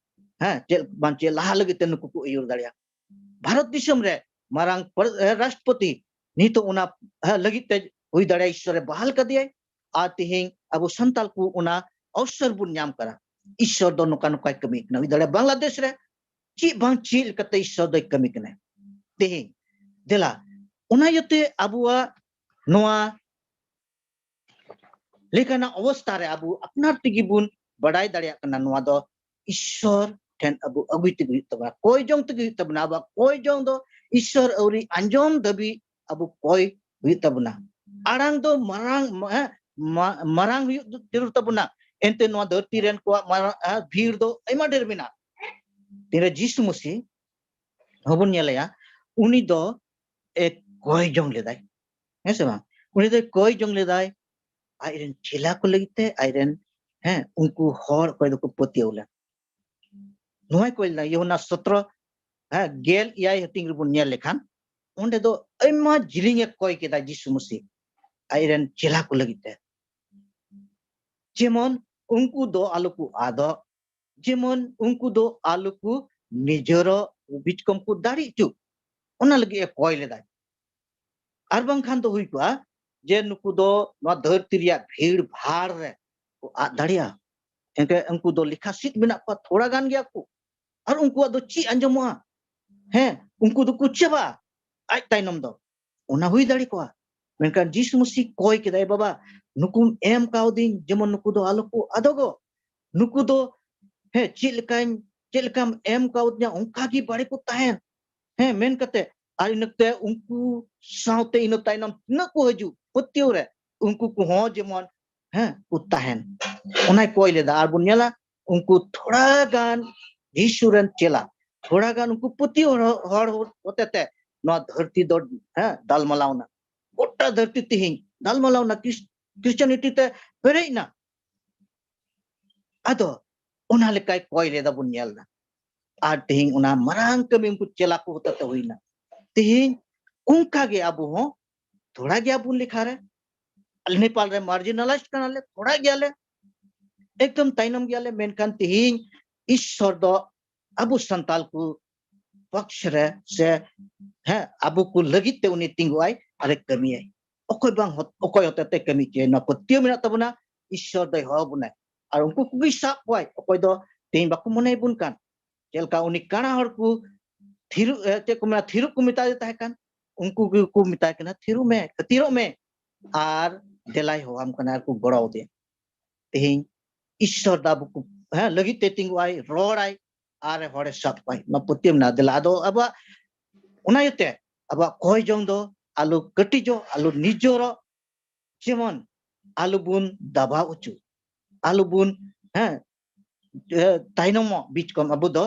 ᱦᱮᱸ, ᱪᱮᱫ ᱵᱟᱝ ᱪᱮᱫ ᱞᱟᱦᱟ ᱞᱟᱹᱜᱤᱫ ᱛᱮ ᱱᱩᱠᱩ ᱠᱚ ᱟᱹᱭᱩᱨ ᱫᱟᱲᱮᱭᱟᱜᱼᱟ᱾ ᱵᱷᱟᱨᱚᱛ ᱫᱤᱥᱚᱢ ᱨᱮ ᱢᱟᱨᱟᱝ ᱯᱨᱚ-, ᱮ, ᱨᱟᱥᱴᱨᱚᱯᱚᱛᱤ ᱱᱤᱛᱚᱜ ᱚᱱᱟ, ᱦᱮᱸ, ᱞᱟᱹᱜᱤᱫ ᱛᱮ ᱦᱩᱭ ᱫᱟᱲᱮᱭᱟᱜᱼᱟ ᱤᱥᱥᱚᱨᱮ ᱵᱟᱦᱟᱞ ᱠᱟᱫᱮᱭᱟᱭ᱾ ᱟᱨ ᱛᱮᱦᱮᱧ ᱟᱵᱚ ᱥᱟᱱᱛᱟᱞ ᱠᱚ ᱚᱱᱟ ᱚᱵᱥᱚᱨ ᱵᱚᱱ ᱧᱟᱢ ᱠᱟᱱᱟ᱾ ᱤᱥᱥᱚᱨ ᱫᱚ ᱱᱚᱝᱠᱟ ᱱᱚᱝᱠᱟᱭ ᱠᱟᱹᱢᱤ ᱠᱟᱱᱟ, ᱦᱩᱭ ᱫᱟᱲᱮᱭᱟᱜᱼᱟ ᱵᱟᱝᱞᱟᱫᱮᱥ ᱨᱮ ᱪᱮᱫ ᱵᱟᱝ ᱪᱮᱫ ᱞᱮᱠᱟᱛᱮ ᱤᱥᱥᱚᱨ ᱫᱚᱭ ᱠᱟᱹᱢᱤ ᱠᱟᱱᱟᱭ᱾ ᱛᱮᱦᱮᱧ ᱫᱮᱞᱟ, ᱚᱱᱟ ᱤᱭᱟᱹᱛᱮ ᱟᱵᱚᱣᱟᱜ ᱱᱚᱣᱟ ᱞᱮᱠᱟᱱᱟᱜ ᱚᱵᱚᱥᱛᱟ ᱨᱮ ᱟᱵᱚ ᱟᱯᱱᱟᱨ ᱛᱮᱜᱮ ᱵᱚᱱ ᱵᱟᱰᱟᱭ ᱫᱟᱲᱮᱭᱟᱜ ᱠᱟᱱᱟ, ᱱᱚᱣᱟ ᱫᱚ ᱤᱥᱥᱚᱨ ᱴᱷᱮᱱ ᱟᱵᱚ ᱟᱹᱜᱩᱭ ᱛᱮᱜᱮ ᱦᱩᱭᱩᱜ ᱛᱟᱵᱚᱱᱟ, ᱠᱚᱭ ᱡᱚᱝ ᱛᱮᱜᱮ ᱦᱩᱭᱩᱜ ᱛᱟᱵᱚᱱᱟ᱾ ᱟᱵᱚᱣᱟᱜ ᱠᱚᱭ ᱡᱚᱝ ᱫᱚ ᱤᱥᱥᱚᱨ ᱟᱹᱣᱨᱤ ᱟᱸᱡᱚᱢ ᱫᱷᱟᱹᱵᱤᱡ ᱟᱵᱚ ᱠᱚᱭ ᱦᱩᱭᱩᱜ ᱛᱟᱵᱚᱱᱟ᱾ ᱟᱲᱟᱝ ᱫᱚ ᱢᱟᱨᱟᱝ, ᱢᱟ-, ᱢᱟ-, ᱢᱟᱨᱟᱝ ᱦᱩᱭᱩᱜ ᱡᱟᱹᱨᱩᱲ ᱛᱟᱵᱚᱱᱟ᱾ ᱮᱱᱛᱮ ᱱᱚᱣᱟ ᱫᱷᱟᱹᱨᱛᱤ ᱨᱮᱱ ᱠᱚᱣᱟᱜ ᱢᱟᱨᱟᱝ, ᱦᱮᱸ, ᱵᱷᱤᱲ ᱫᱚ ᱟᱭᱢᱟ ᱰᱷᱮᱨ ᱢᱮᱱᱟᱜᱼᱟ᱾ ᱛᱤᱱᱨᱮ ᱡᱤᱥᱩ ᱢᱟᱹᱥᱤ ᱦᱚᱸᱵᱚᱱ ᱧᱮᱞᱮᱭᱟ, ᱩᱱᱤ ᱫᱚ ᱮ ᱠᱚᱭ ᱡᱚᱝ ᱞᱮᱫᱟᱭ, ᱦᱮᱸ ᱥᱮ ᱵᱟᱝ? ᱩᱱᱤ ᱫᱚᱭ ᱠᱚᱭ ᱡᱚᱝ ᱞᱮᱫᱟᱭ ᱟᱡᱨᱮᱱ ᱪᱮᱞᱟ ᱠᱚ ᱞᱟᱹᱜᱤᱫ ᱛᱮ, ᱟᱡᱨᱮᱱ, ᱦᱮᱸ, ᱩᱱᱠᱩ ᱦᱚᱲ ᱚᱠᱚᱭ ᱫᱚᱠᱚ ᱯᱟᱹᱛᱭᱟᱹᱣ ᱞᱮᱱ᱾ ᱱᱚᱣᱟᱭ ᱠᱚᱭ ᱞᱮᱫᱟ, ᱭᱳᱦᱟᱱᱟ ᱥᱚᱛᱨᱚ, ᱦᱮᱸ, ᱜᱮᱞ ᱮᱭᱟᱭ ᱦᱟᱹᱴᱤᱧ ᱨᱮᱵᱚᱱ ᱧᱮᱞ ᱞᱮᱠᱷᱟᱱ, ᱚᱸᱰᱮ ᱫᱚ ᱟᱭᱢᱟ ᱡᱤᱞᱤᱧ ᱮ ᱠᱚᱭ ᱠᱮᱫᱟ ᱡᱤᱥᱩ ᱢᱟᱹᱥᱤ ᱟᱡᱨᱮᱱ ᱪᱮᱞᱟ ᱠᱚ ᱞᱟᱹᱜᱤᱫ ᱛᱮ, ᱡᱮᱢᱚᱱ ᱩᱱᱠᱩ ᱫᱚ ᱟᱞᱚ ᱠᱚ ᱟᱫᱚᱜ, ᱡᱮᱢᱚᱱ ᱩᱱᱠᱩ ᱫᱚ ᱟᱞᱚ ᱠᱚ ᱱᱤᱡᱮᱨᱚᱜ ᱵᱤᱪᱠᱚᱢ ᱠᱚ ᱫᱟᱲᱮ ᱦᱚᱪᱚ, ᱚᱱᱟ ᱞᱟᱹᱜᱤᱫ ᱮ ᱠᱚᱭ ᱞᱮᱫᱟᱭ᱾ ᱟᱨ ᱵᱟᱝᱠᱷᱟᱱ ᱫᱚ ᱦᱩᱭ ᱠᱚᱜᱼᱟ ᱡᱮ ᱱᱩᱠᱩ ᱫᱚ ᱱᱚᱣᱟ ᱫᱷᱟᱹᱨᱛᱤ ᱨᱮᱭᱟᱜ ᱵᱷᱤᱲ ᱵᱷᱟᱲ ᱨᱮ ᱠᱚ ᱟᱫ ᱫᱟᱲᱮᱭᱟᱜᱼᱟ᱾ ᱮᱱᱠᱷᱟᱱ ᱩᱱᱠᱩ ᱫᱚ ᱞᱮᱠᱷᱟ ᱥᱤᱫ ᱢᱮᱱᱟᱜ ᱠᱚᱣᱟ, ᱛᱷᱚᱲᱟ ᱜᱟᱱ ᱜᱮᱭᱟ ᱠᱚ, ᱟᱨ ᱩᱱᱠᱩᱣᱟᱜ ᱫᱚ ᱪᱮᱫ ᱟᱸᱡᱚᱢᱚᱜᱼᱟ? ᱦᱮᱸ, ᱩᱱᱠᱩ ᱫᱚᱠᱚ ᱪᱟᱵᱟᱜᱼᱟ ᱟᱡ ᱛᱟᱭᱱᱚᱢ ᱫᱚ᱾ ᱚᱱᱟ ᱦᱩᱭ ᱫᱟᱲᱮ ᱠᱚᱜᱼᱟ᱾ ᱢᱮᱱᱠᱷᱟᱱ ᱡᱤᱥᱩ ᱢᱟᱹᱥᱤ ᱠᱚᱭ ᱠᱮᱫᱟᱭ, "ᱵᱟᱵᱟ, ᱱᱩᱠᱩᱢ ᱮᱢ ᱠᱟᱣᱫᱤᱧ ᱡᱮᱢᱚᱱ ᱱᱩᱠᱩ ᱫᱚ ᱟᱞᱚ ᱠᱚ ᱟᱫᱚᱜᱚᱜ, ᱱᱩᱠᱩ ᱫᱚ, ᱦᱮᱸ, ᱪᱮᱫ ᱞᱮᱠᱟᱧ, ᱪᱮᱫ ᱞᱮᱠᱟᱢ ᱮᱢ ᱠᱟᱣᱫᱤᱧᱟ ᱚᱱᱠᱟ ᱜᱮ ᱵᱟᱲᱮ ᱠᱚ ᱛᱟᱦᱮᱱ", ᱦᱮᱸ, ᱢᱮᱱ ᱠᱟᱛᱮ, ᱟᱨ ᱤᱱᱟᱹᱛᱮ ᱩᱱᱠᱩ ᱥᱟᱶᱛᱮ ᱤᱱᱟᱹ ᱛᱟᱭᱱᱚᱢ ᱛᱤᱱᱟᱹᱜ ᱠᱚ ᱦᱤᱡᱩᱜ ᱯᱟᱹᱛᱭᱟᱹᱣ ᱨᱮ, ᱩᱱᱠᱩ ᱠᱚᱦᱚᱸ ᱡᱮᱢᱚᱱ, ᱦᱮᱸ, ᱠᱚ ᱛᱟᱦᱮᱱ, ᱚᱱᱟᱭ ᱠᱚᱭ ᱞᱮᱫᱟ᱾ ᱟᱨ ᱵᱚᱱ ᱧᱮᱞᱟ, ᱩᱱᱠᱩ ᱛᱷᱚᱲᱟ ᱜᱟᱱ ᱡᱤᱥᱩ ᱨᱮᱱ ᱪᱮᱞᱟ, ᱛᱷᱚᱲᱟ ᱜᱟᱱ ᱩᱱᱠᱩ ᱯᱟᱹᱛᱭᱟᱹᱣ ᱦᱚᱲ, ᱦᱚᱲ ᱦᱚᱛᱮᱛᱮ ᱱᱚᱣᱟ ᱫᱷᱟᱹᱨᱛᱤ ᱫᱚ, ᱦᱮᱸ, ᱫᱟᱞᱢᱟᱞᱟᱣᱱᱟ᱾ ᱜᱚᱴᱟ ᱫᱷᱟᱹᱨᱛᱤ ᱛᱮᱦᱮᱧ ᱫᱟᱞᱢᱟᱞᱟᱣᱱᱟ, ᱠᱷᱨᱤᱥ-, ᱠᱷᱨᱤᱥᱪᱟᱱᱤᱴᱤ ᱛᱮ ᱯᱮᱨᱮᱡ ᱮᱱᱟ᱾ ᱟᱫᱚ ᱚᱱᱟ ᱞᱮᱠᱟᱭ ᱠᱚᱭ ᱞᱮᱫᱟ ᱵᱚᱱ ᱧᱮᱞ ᱮᱫᱟ᱾ ᱟᱨ ᱛᱮᱦᱮᱧ ᱚᱱᱟ ᱢᱟᱨᱟᱝ ᱠᱟᱹᱢᱤ ᱩᱱᱠᱩ ᱪᱮᱞᱟ ᱠᱚ ᱦᱚᱛᱮᱛᱮ ᱦᱩᱭᱱᱟ᱾ ᱛᱮᱦᱮᱧ ᱚᱱᱠᱟ ᱜᱮ ᱟᱵᱚ ᱦᱚᱸ ᱛᱷᱚᱲᱟ ᱜᱮᱭᱟ ᱵᱚᱱ ᱞᱮᱠᱷᱟ ᱨᱮ, ᱱᱮᱯᱟᱞ ᱨᱮ marginalized ᱠᱟᱱᱟᱞᱮ, ᱛᱷᱚᱲᱟ ᱜᱮᱭᱟᱞᱮ, ᱮᱠᱫᱚᱢ ᱛᱟᱭᱱᱚᱢ ᱜᱮᱭᱟᱞᱮ, ᱢᱮᱱᱠᱷᱟᱱ ᱛᱮᱦᱮᱧ ᱤᱥᱥᱚᱨ ᱫᱚ ᱟᱵᱚ ᱥᱟᱱᱛᱟᱞ ᱠᱚ ᱯᱚᱠᱥ ᱨᱮ ᱥᱮ, ᱦᱮᱸ, ᱟᱵᱚ ᱠᱚ ᱞᱟᱹᱜᱤᱫ ᱛᱮ ᱩᱱᱤ ᱛᱤᱸᱜᱩ ᱟᱭ ᱟᱨᱮ ᱠᱟᱹᱢᱤᱭᱟᱭ᱾ ᱚᱠᱚᱭ ᱵᱟᱝ ᱦᱚᱛ-, ᱚᱠᱚᱭ ᱦᱚᱛᱮᱛᱮ ᱠᱟᱹᱢᱤ ᱦᱚᱪᱚᱭᱟ? ᱱᱚᱣᱟ ᱯᱟᱹᱛᱭᱟᱹᱣ ᱢᱮᱱᱟᱜ ᱛᱟᱵᱚᱱᱟ, ᱤᱥᱥᱚᱨ ᱫᱚᱭ ᱦᱚᱦᱚ ᱵᱚᱱᱟᱭ᱾ ᱟᱨ ᱩᱱᱠᱩ ᱠᱚᱜᱮ ᱥᱟᱵ ᱠᱚᱣᱟᱭ, ᱚᱠᱚᱭ ᱫᱚ ᱛᱮᱦᱮᱧ ᱵᱟᱠᱚ ᱢᱚᱱᱮᱭ ᱵᱚᱱ ᱠᱟᱱ᱾ ᱪᱮᱫ ᱞᱮᱠᱟ ᱩᱱᱤ ᱠᱟᱬᱟ ᱦᱚᱲ ᱠᱚ ᱛᱷᱤᱨᱩ-, ᱮ, ᱪᱮᱫ ᱠᱚ ᱢᱮᱱᱟ, ᱛᱷᱤᱨᱩᱜ ᱠᱚ ᱢᱮᱛᱟᱫᱮ ᱛᱟᱦᱮᱸ ᱠᱟᱱ, ᱩᱱᱠᱩ ᱜᱮᱠᱚ ᱢᱮᱛᱟᱭ ᱠᱟᱱᱟ, "ᱛᱷᱤᱨᱩᱜ ᱢᱮ, ᱠᱷᱟᱹᱛᱤᱨᱚᱜ ᱢᱮ", ᱟᱨ ᱫᱮᱞᱟᱭ ᱦᱚᱦᱚᱣᱟᱢ ᱠᱟᱱᱟ, ᱟᱨ ᱠᱚ ᱜᱚᱲᱚ ᱟᱫᱮᱭᱟ᱾ ᱛᱮᱦᱮᱧ ᱤᱥᱥᱚᱨ ᱫᱚ ᱟᱵᱚ ᱠᱚ, ᱦᱮᱸ, ᱞᱟᱹᱜᱤᱫ ᱛᱮ ᱛᱤᱸᱜᱩ ᱟᱭ, ᱨᱚᱲᱟᱭ, ᱟᱨ ᱦᱚᱲᱮ ᱥᱟᱵ ᱠᱚᱣᱟᱭ᱾ ᱱᱚᱣᱟ ᱯᱟᱹᱛᱭᱟᱹᱣ ᱢᱮᱱᱟᱜᱼᱟ᱾ ᱫᱮᱞᱟ, ᱟᱫᱚ ᱟᱵᱚᱣᱟᱜ, ᱚᱱᱟ ᱤᱭᱟᱹᱛᱮ ᱟᱵᱚᱣᱟᱜ ᱠᱚᱭ ᱡᱚᱝ ᱫᱚ ᱟᱞᱚ ᱠᱟᱹᱴᱤᱡᱚᱜ, ᱟᱞᱚ ᱱᱤᱡᱚᱨᱚᱜ, ᱡᱮᱢᱚᱱ ᱟᱞᱚ ᱵᱚᱱ ᱫᱟᱵᱟᱣ ᱦᱚᱪᱚ, ᱟᱞᱚ ᱵᱚᱱ, ᱦᱮᱸ, ᱮ, ᱛᱟᱭᱱᱚᱢᱚᱜ, ᱵᱤᱪᱠᱚᱢ ᱟᱵᱚ ᱫᱚ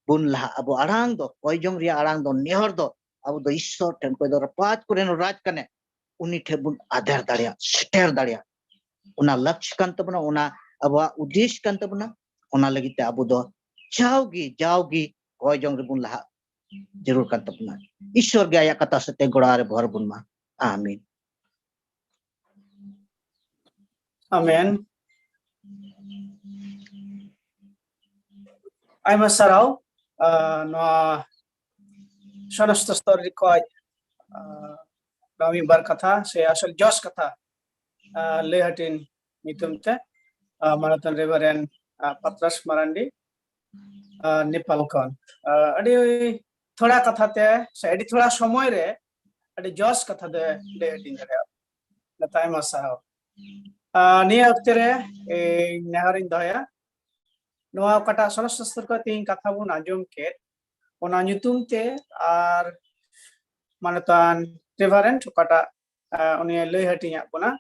ᱵᱚᱱ ᱞᱟᱦᱟᱜ᱾ ᱟᱵᱚ ᱟᱲᱟᱝ ᱫᱚ, ᱠᱚᱭ ᱡᱚᱝ ᱨᱮᱭᱟᱜ ᱟᱲᱟᱝ ᱫᱚ, ᱱᱮᱦᱚᱨ ᱫᱚ ᱟᱵᱚ ᱫᱚ ᱤᱥᱥᱚᱨ ᱴᱷᱮᱱ, ᱚᱠᱚᱭ ᱫᱚ ᱨᱟᱯᱟᱡᱽ ᱠᱚᱨᱮᱱ ᱨᱟᱡᱽ ᱠᱟᱱᱟᱭ, ᱩᱱᱤ ᱴᱷᱮᱱ ᱵᱚᱱ ᱟᱫᱮᱨ ᱫᱟᱲᱮᱭᱟᱜ, ᱥᱮᱴᱮᱨ ᱫᱟᱲᱮᱭᱟᱜ᱾ ᱚᱱᱟ ᱞᱟᱹᱠᱛᱤ ᱠᱟᱱ ᱛᱟᱵᱚᱱᱟ, ᱚᱱᱟ ᱟᱵᱚᱣᱟᱜ ᱩᱫᱽᱫᱮᱥ ᱠᱟᱱ ᱛᱟᱵᱚᱱᱟ᱾ ᱚᱱᱟ ᱞᱟᱹᱜᱤᱫ ᱛᱮ ᱟᱵᱚ ᱫᱚ ᱡᱟᱣᱜᱮ, ᱡᱟᱣᱜᱮ ᱠᱚᱭ ᱡᱚᱝ ᱨᱮᱵᱚᱱ ᱞᱟᱦᱟᱜ ᱡᱟᱹᱨᱩᱲ ᱠᱟᱱ ᱛᱟᱵᱚᱱᱟ᱾ ᱤᱥᱥᱚᱨ ᱜᱮ ᱟᱭᱟᱜ ᱠᱟᱛᱷᱟ ᱥᱟᱛᱮ ᱜᱚᱲᱚ ᱨᱮ ᱵᱷᱚᱨ ᱵᱚᱱ ᱢᱟ᱾ ᱟᱢᱤᱱ᱾ ᱟᱢᱮᱱ᱾ ᱟᱭᱢᱟ ᱥᱟᱨᱦᱟᱣ, ᱟᱨ ᱱᱚᱣᱟ ᱥᱚᱱᱚᱥᱛᱚ ᱥᱛᱚᱨ ᱨᱮ ᱠᱷᱚᱡ, ᱟᱨ ᱱᱚᱣᱟ ᱢᱤᱫ ᱵᱟᱨ ᱠᱟᱛᱷᱟ ᱥᱮ ᱟᱥᱚᱞ ᱡᱚᱥ ᱠᱟᱛᱷᱟ, ᱟᱨ ᱞᱟᱹᱭ ᱦᱟᱹᱴᱤᱧ ᱧᱩᱛᱩᱢ ᱛᱮ, ᱟᱨ ᱢᱟᱱᱚᱛᱟᱱ ᱨᱮᱵᱷᱟᱨᱮᱱᱰ, ᱟᱨ ᱯᱟᱛᱨᱟᱥ ᱢᱟᱨᱟᱱᱰᱤ, ᱟᱨ ᱱᱮᱯᱟᱞ ᱠᱷᱚᱱ, ᱟᱨ ᱟᱹᱰᱤ ᱛᱷᱚᱲᱟ ᱠᱟᱛᱷᱟ ᱛᱮ ᱥᱮ ᱟᱹᱰᱤ ᱛᱷᱚᱲᱟ ᱥᱚᱢᱚᱭ ᱨᱮ ᱟᱹᱰᱤ ᱡᱚᱥ ᱠᱟᱛᱷᱟ ᱫᱚ ᱞᱟᱹᱭ ᱦᱟᱹᱴᱤᱧ ᱫᱟᱲᱮᱭᱟᱜᱼᱟ᱾ ᱟᱭᱢᱟ ᱥᱟᱨᱦᱟᱣ᱾ ᱟᱨ ᱱᱤᱭᱟᱹ ᱚᱠᱛᱮ ᱨᱮ ᱤᱧ ᱱᱮᱦᱚᱨᱤᱧ ᱫᱚᱦᱚᱭᱟ, ᱱᱚᱣᱟ ᱚᱠᱟᱴᱟᱜ ᱥᱚᱱᱚᱥᱛᱚ ᱥᱛᱚᱨ ᱠᱷᱚᱱ ᱛᱮᱦᱮᱧ ᱠᱟᱛᱷᱟ ᱵᱚᱱ ᱟᱸᱡᱚᱢ ᱠᱮᱫ, ᱚᱱᱟ ᱧᱩᱛᱩᱢ ᱛᱮ ᱟᱨ ᱢᱟᱱᱚᱛᱟᱱ ᱨᱮᱵᱷᱟᱨᱮᱱᱰ ᱚᱠᱟᱴᱟᱜ, ᱟᱨ ᱩᱱᱤ ᱞᱟᱹᱭ ᱦᱟᱹᱴᱤᱧᱟᱜ ᱵᱚᱱᱟ,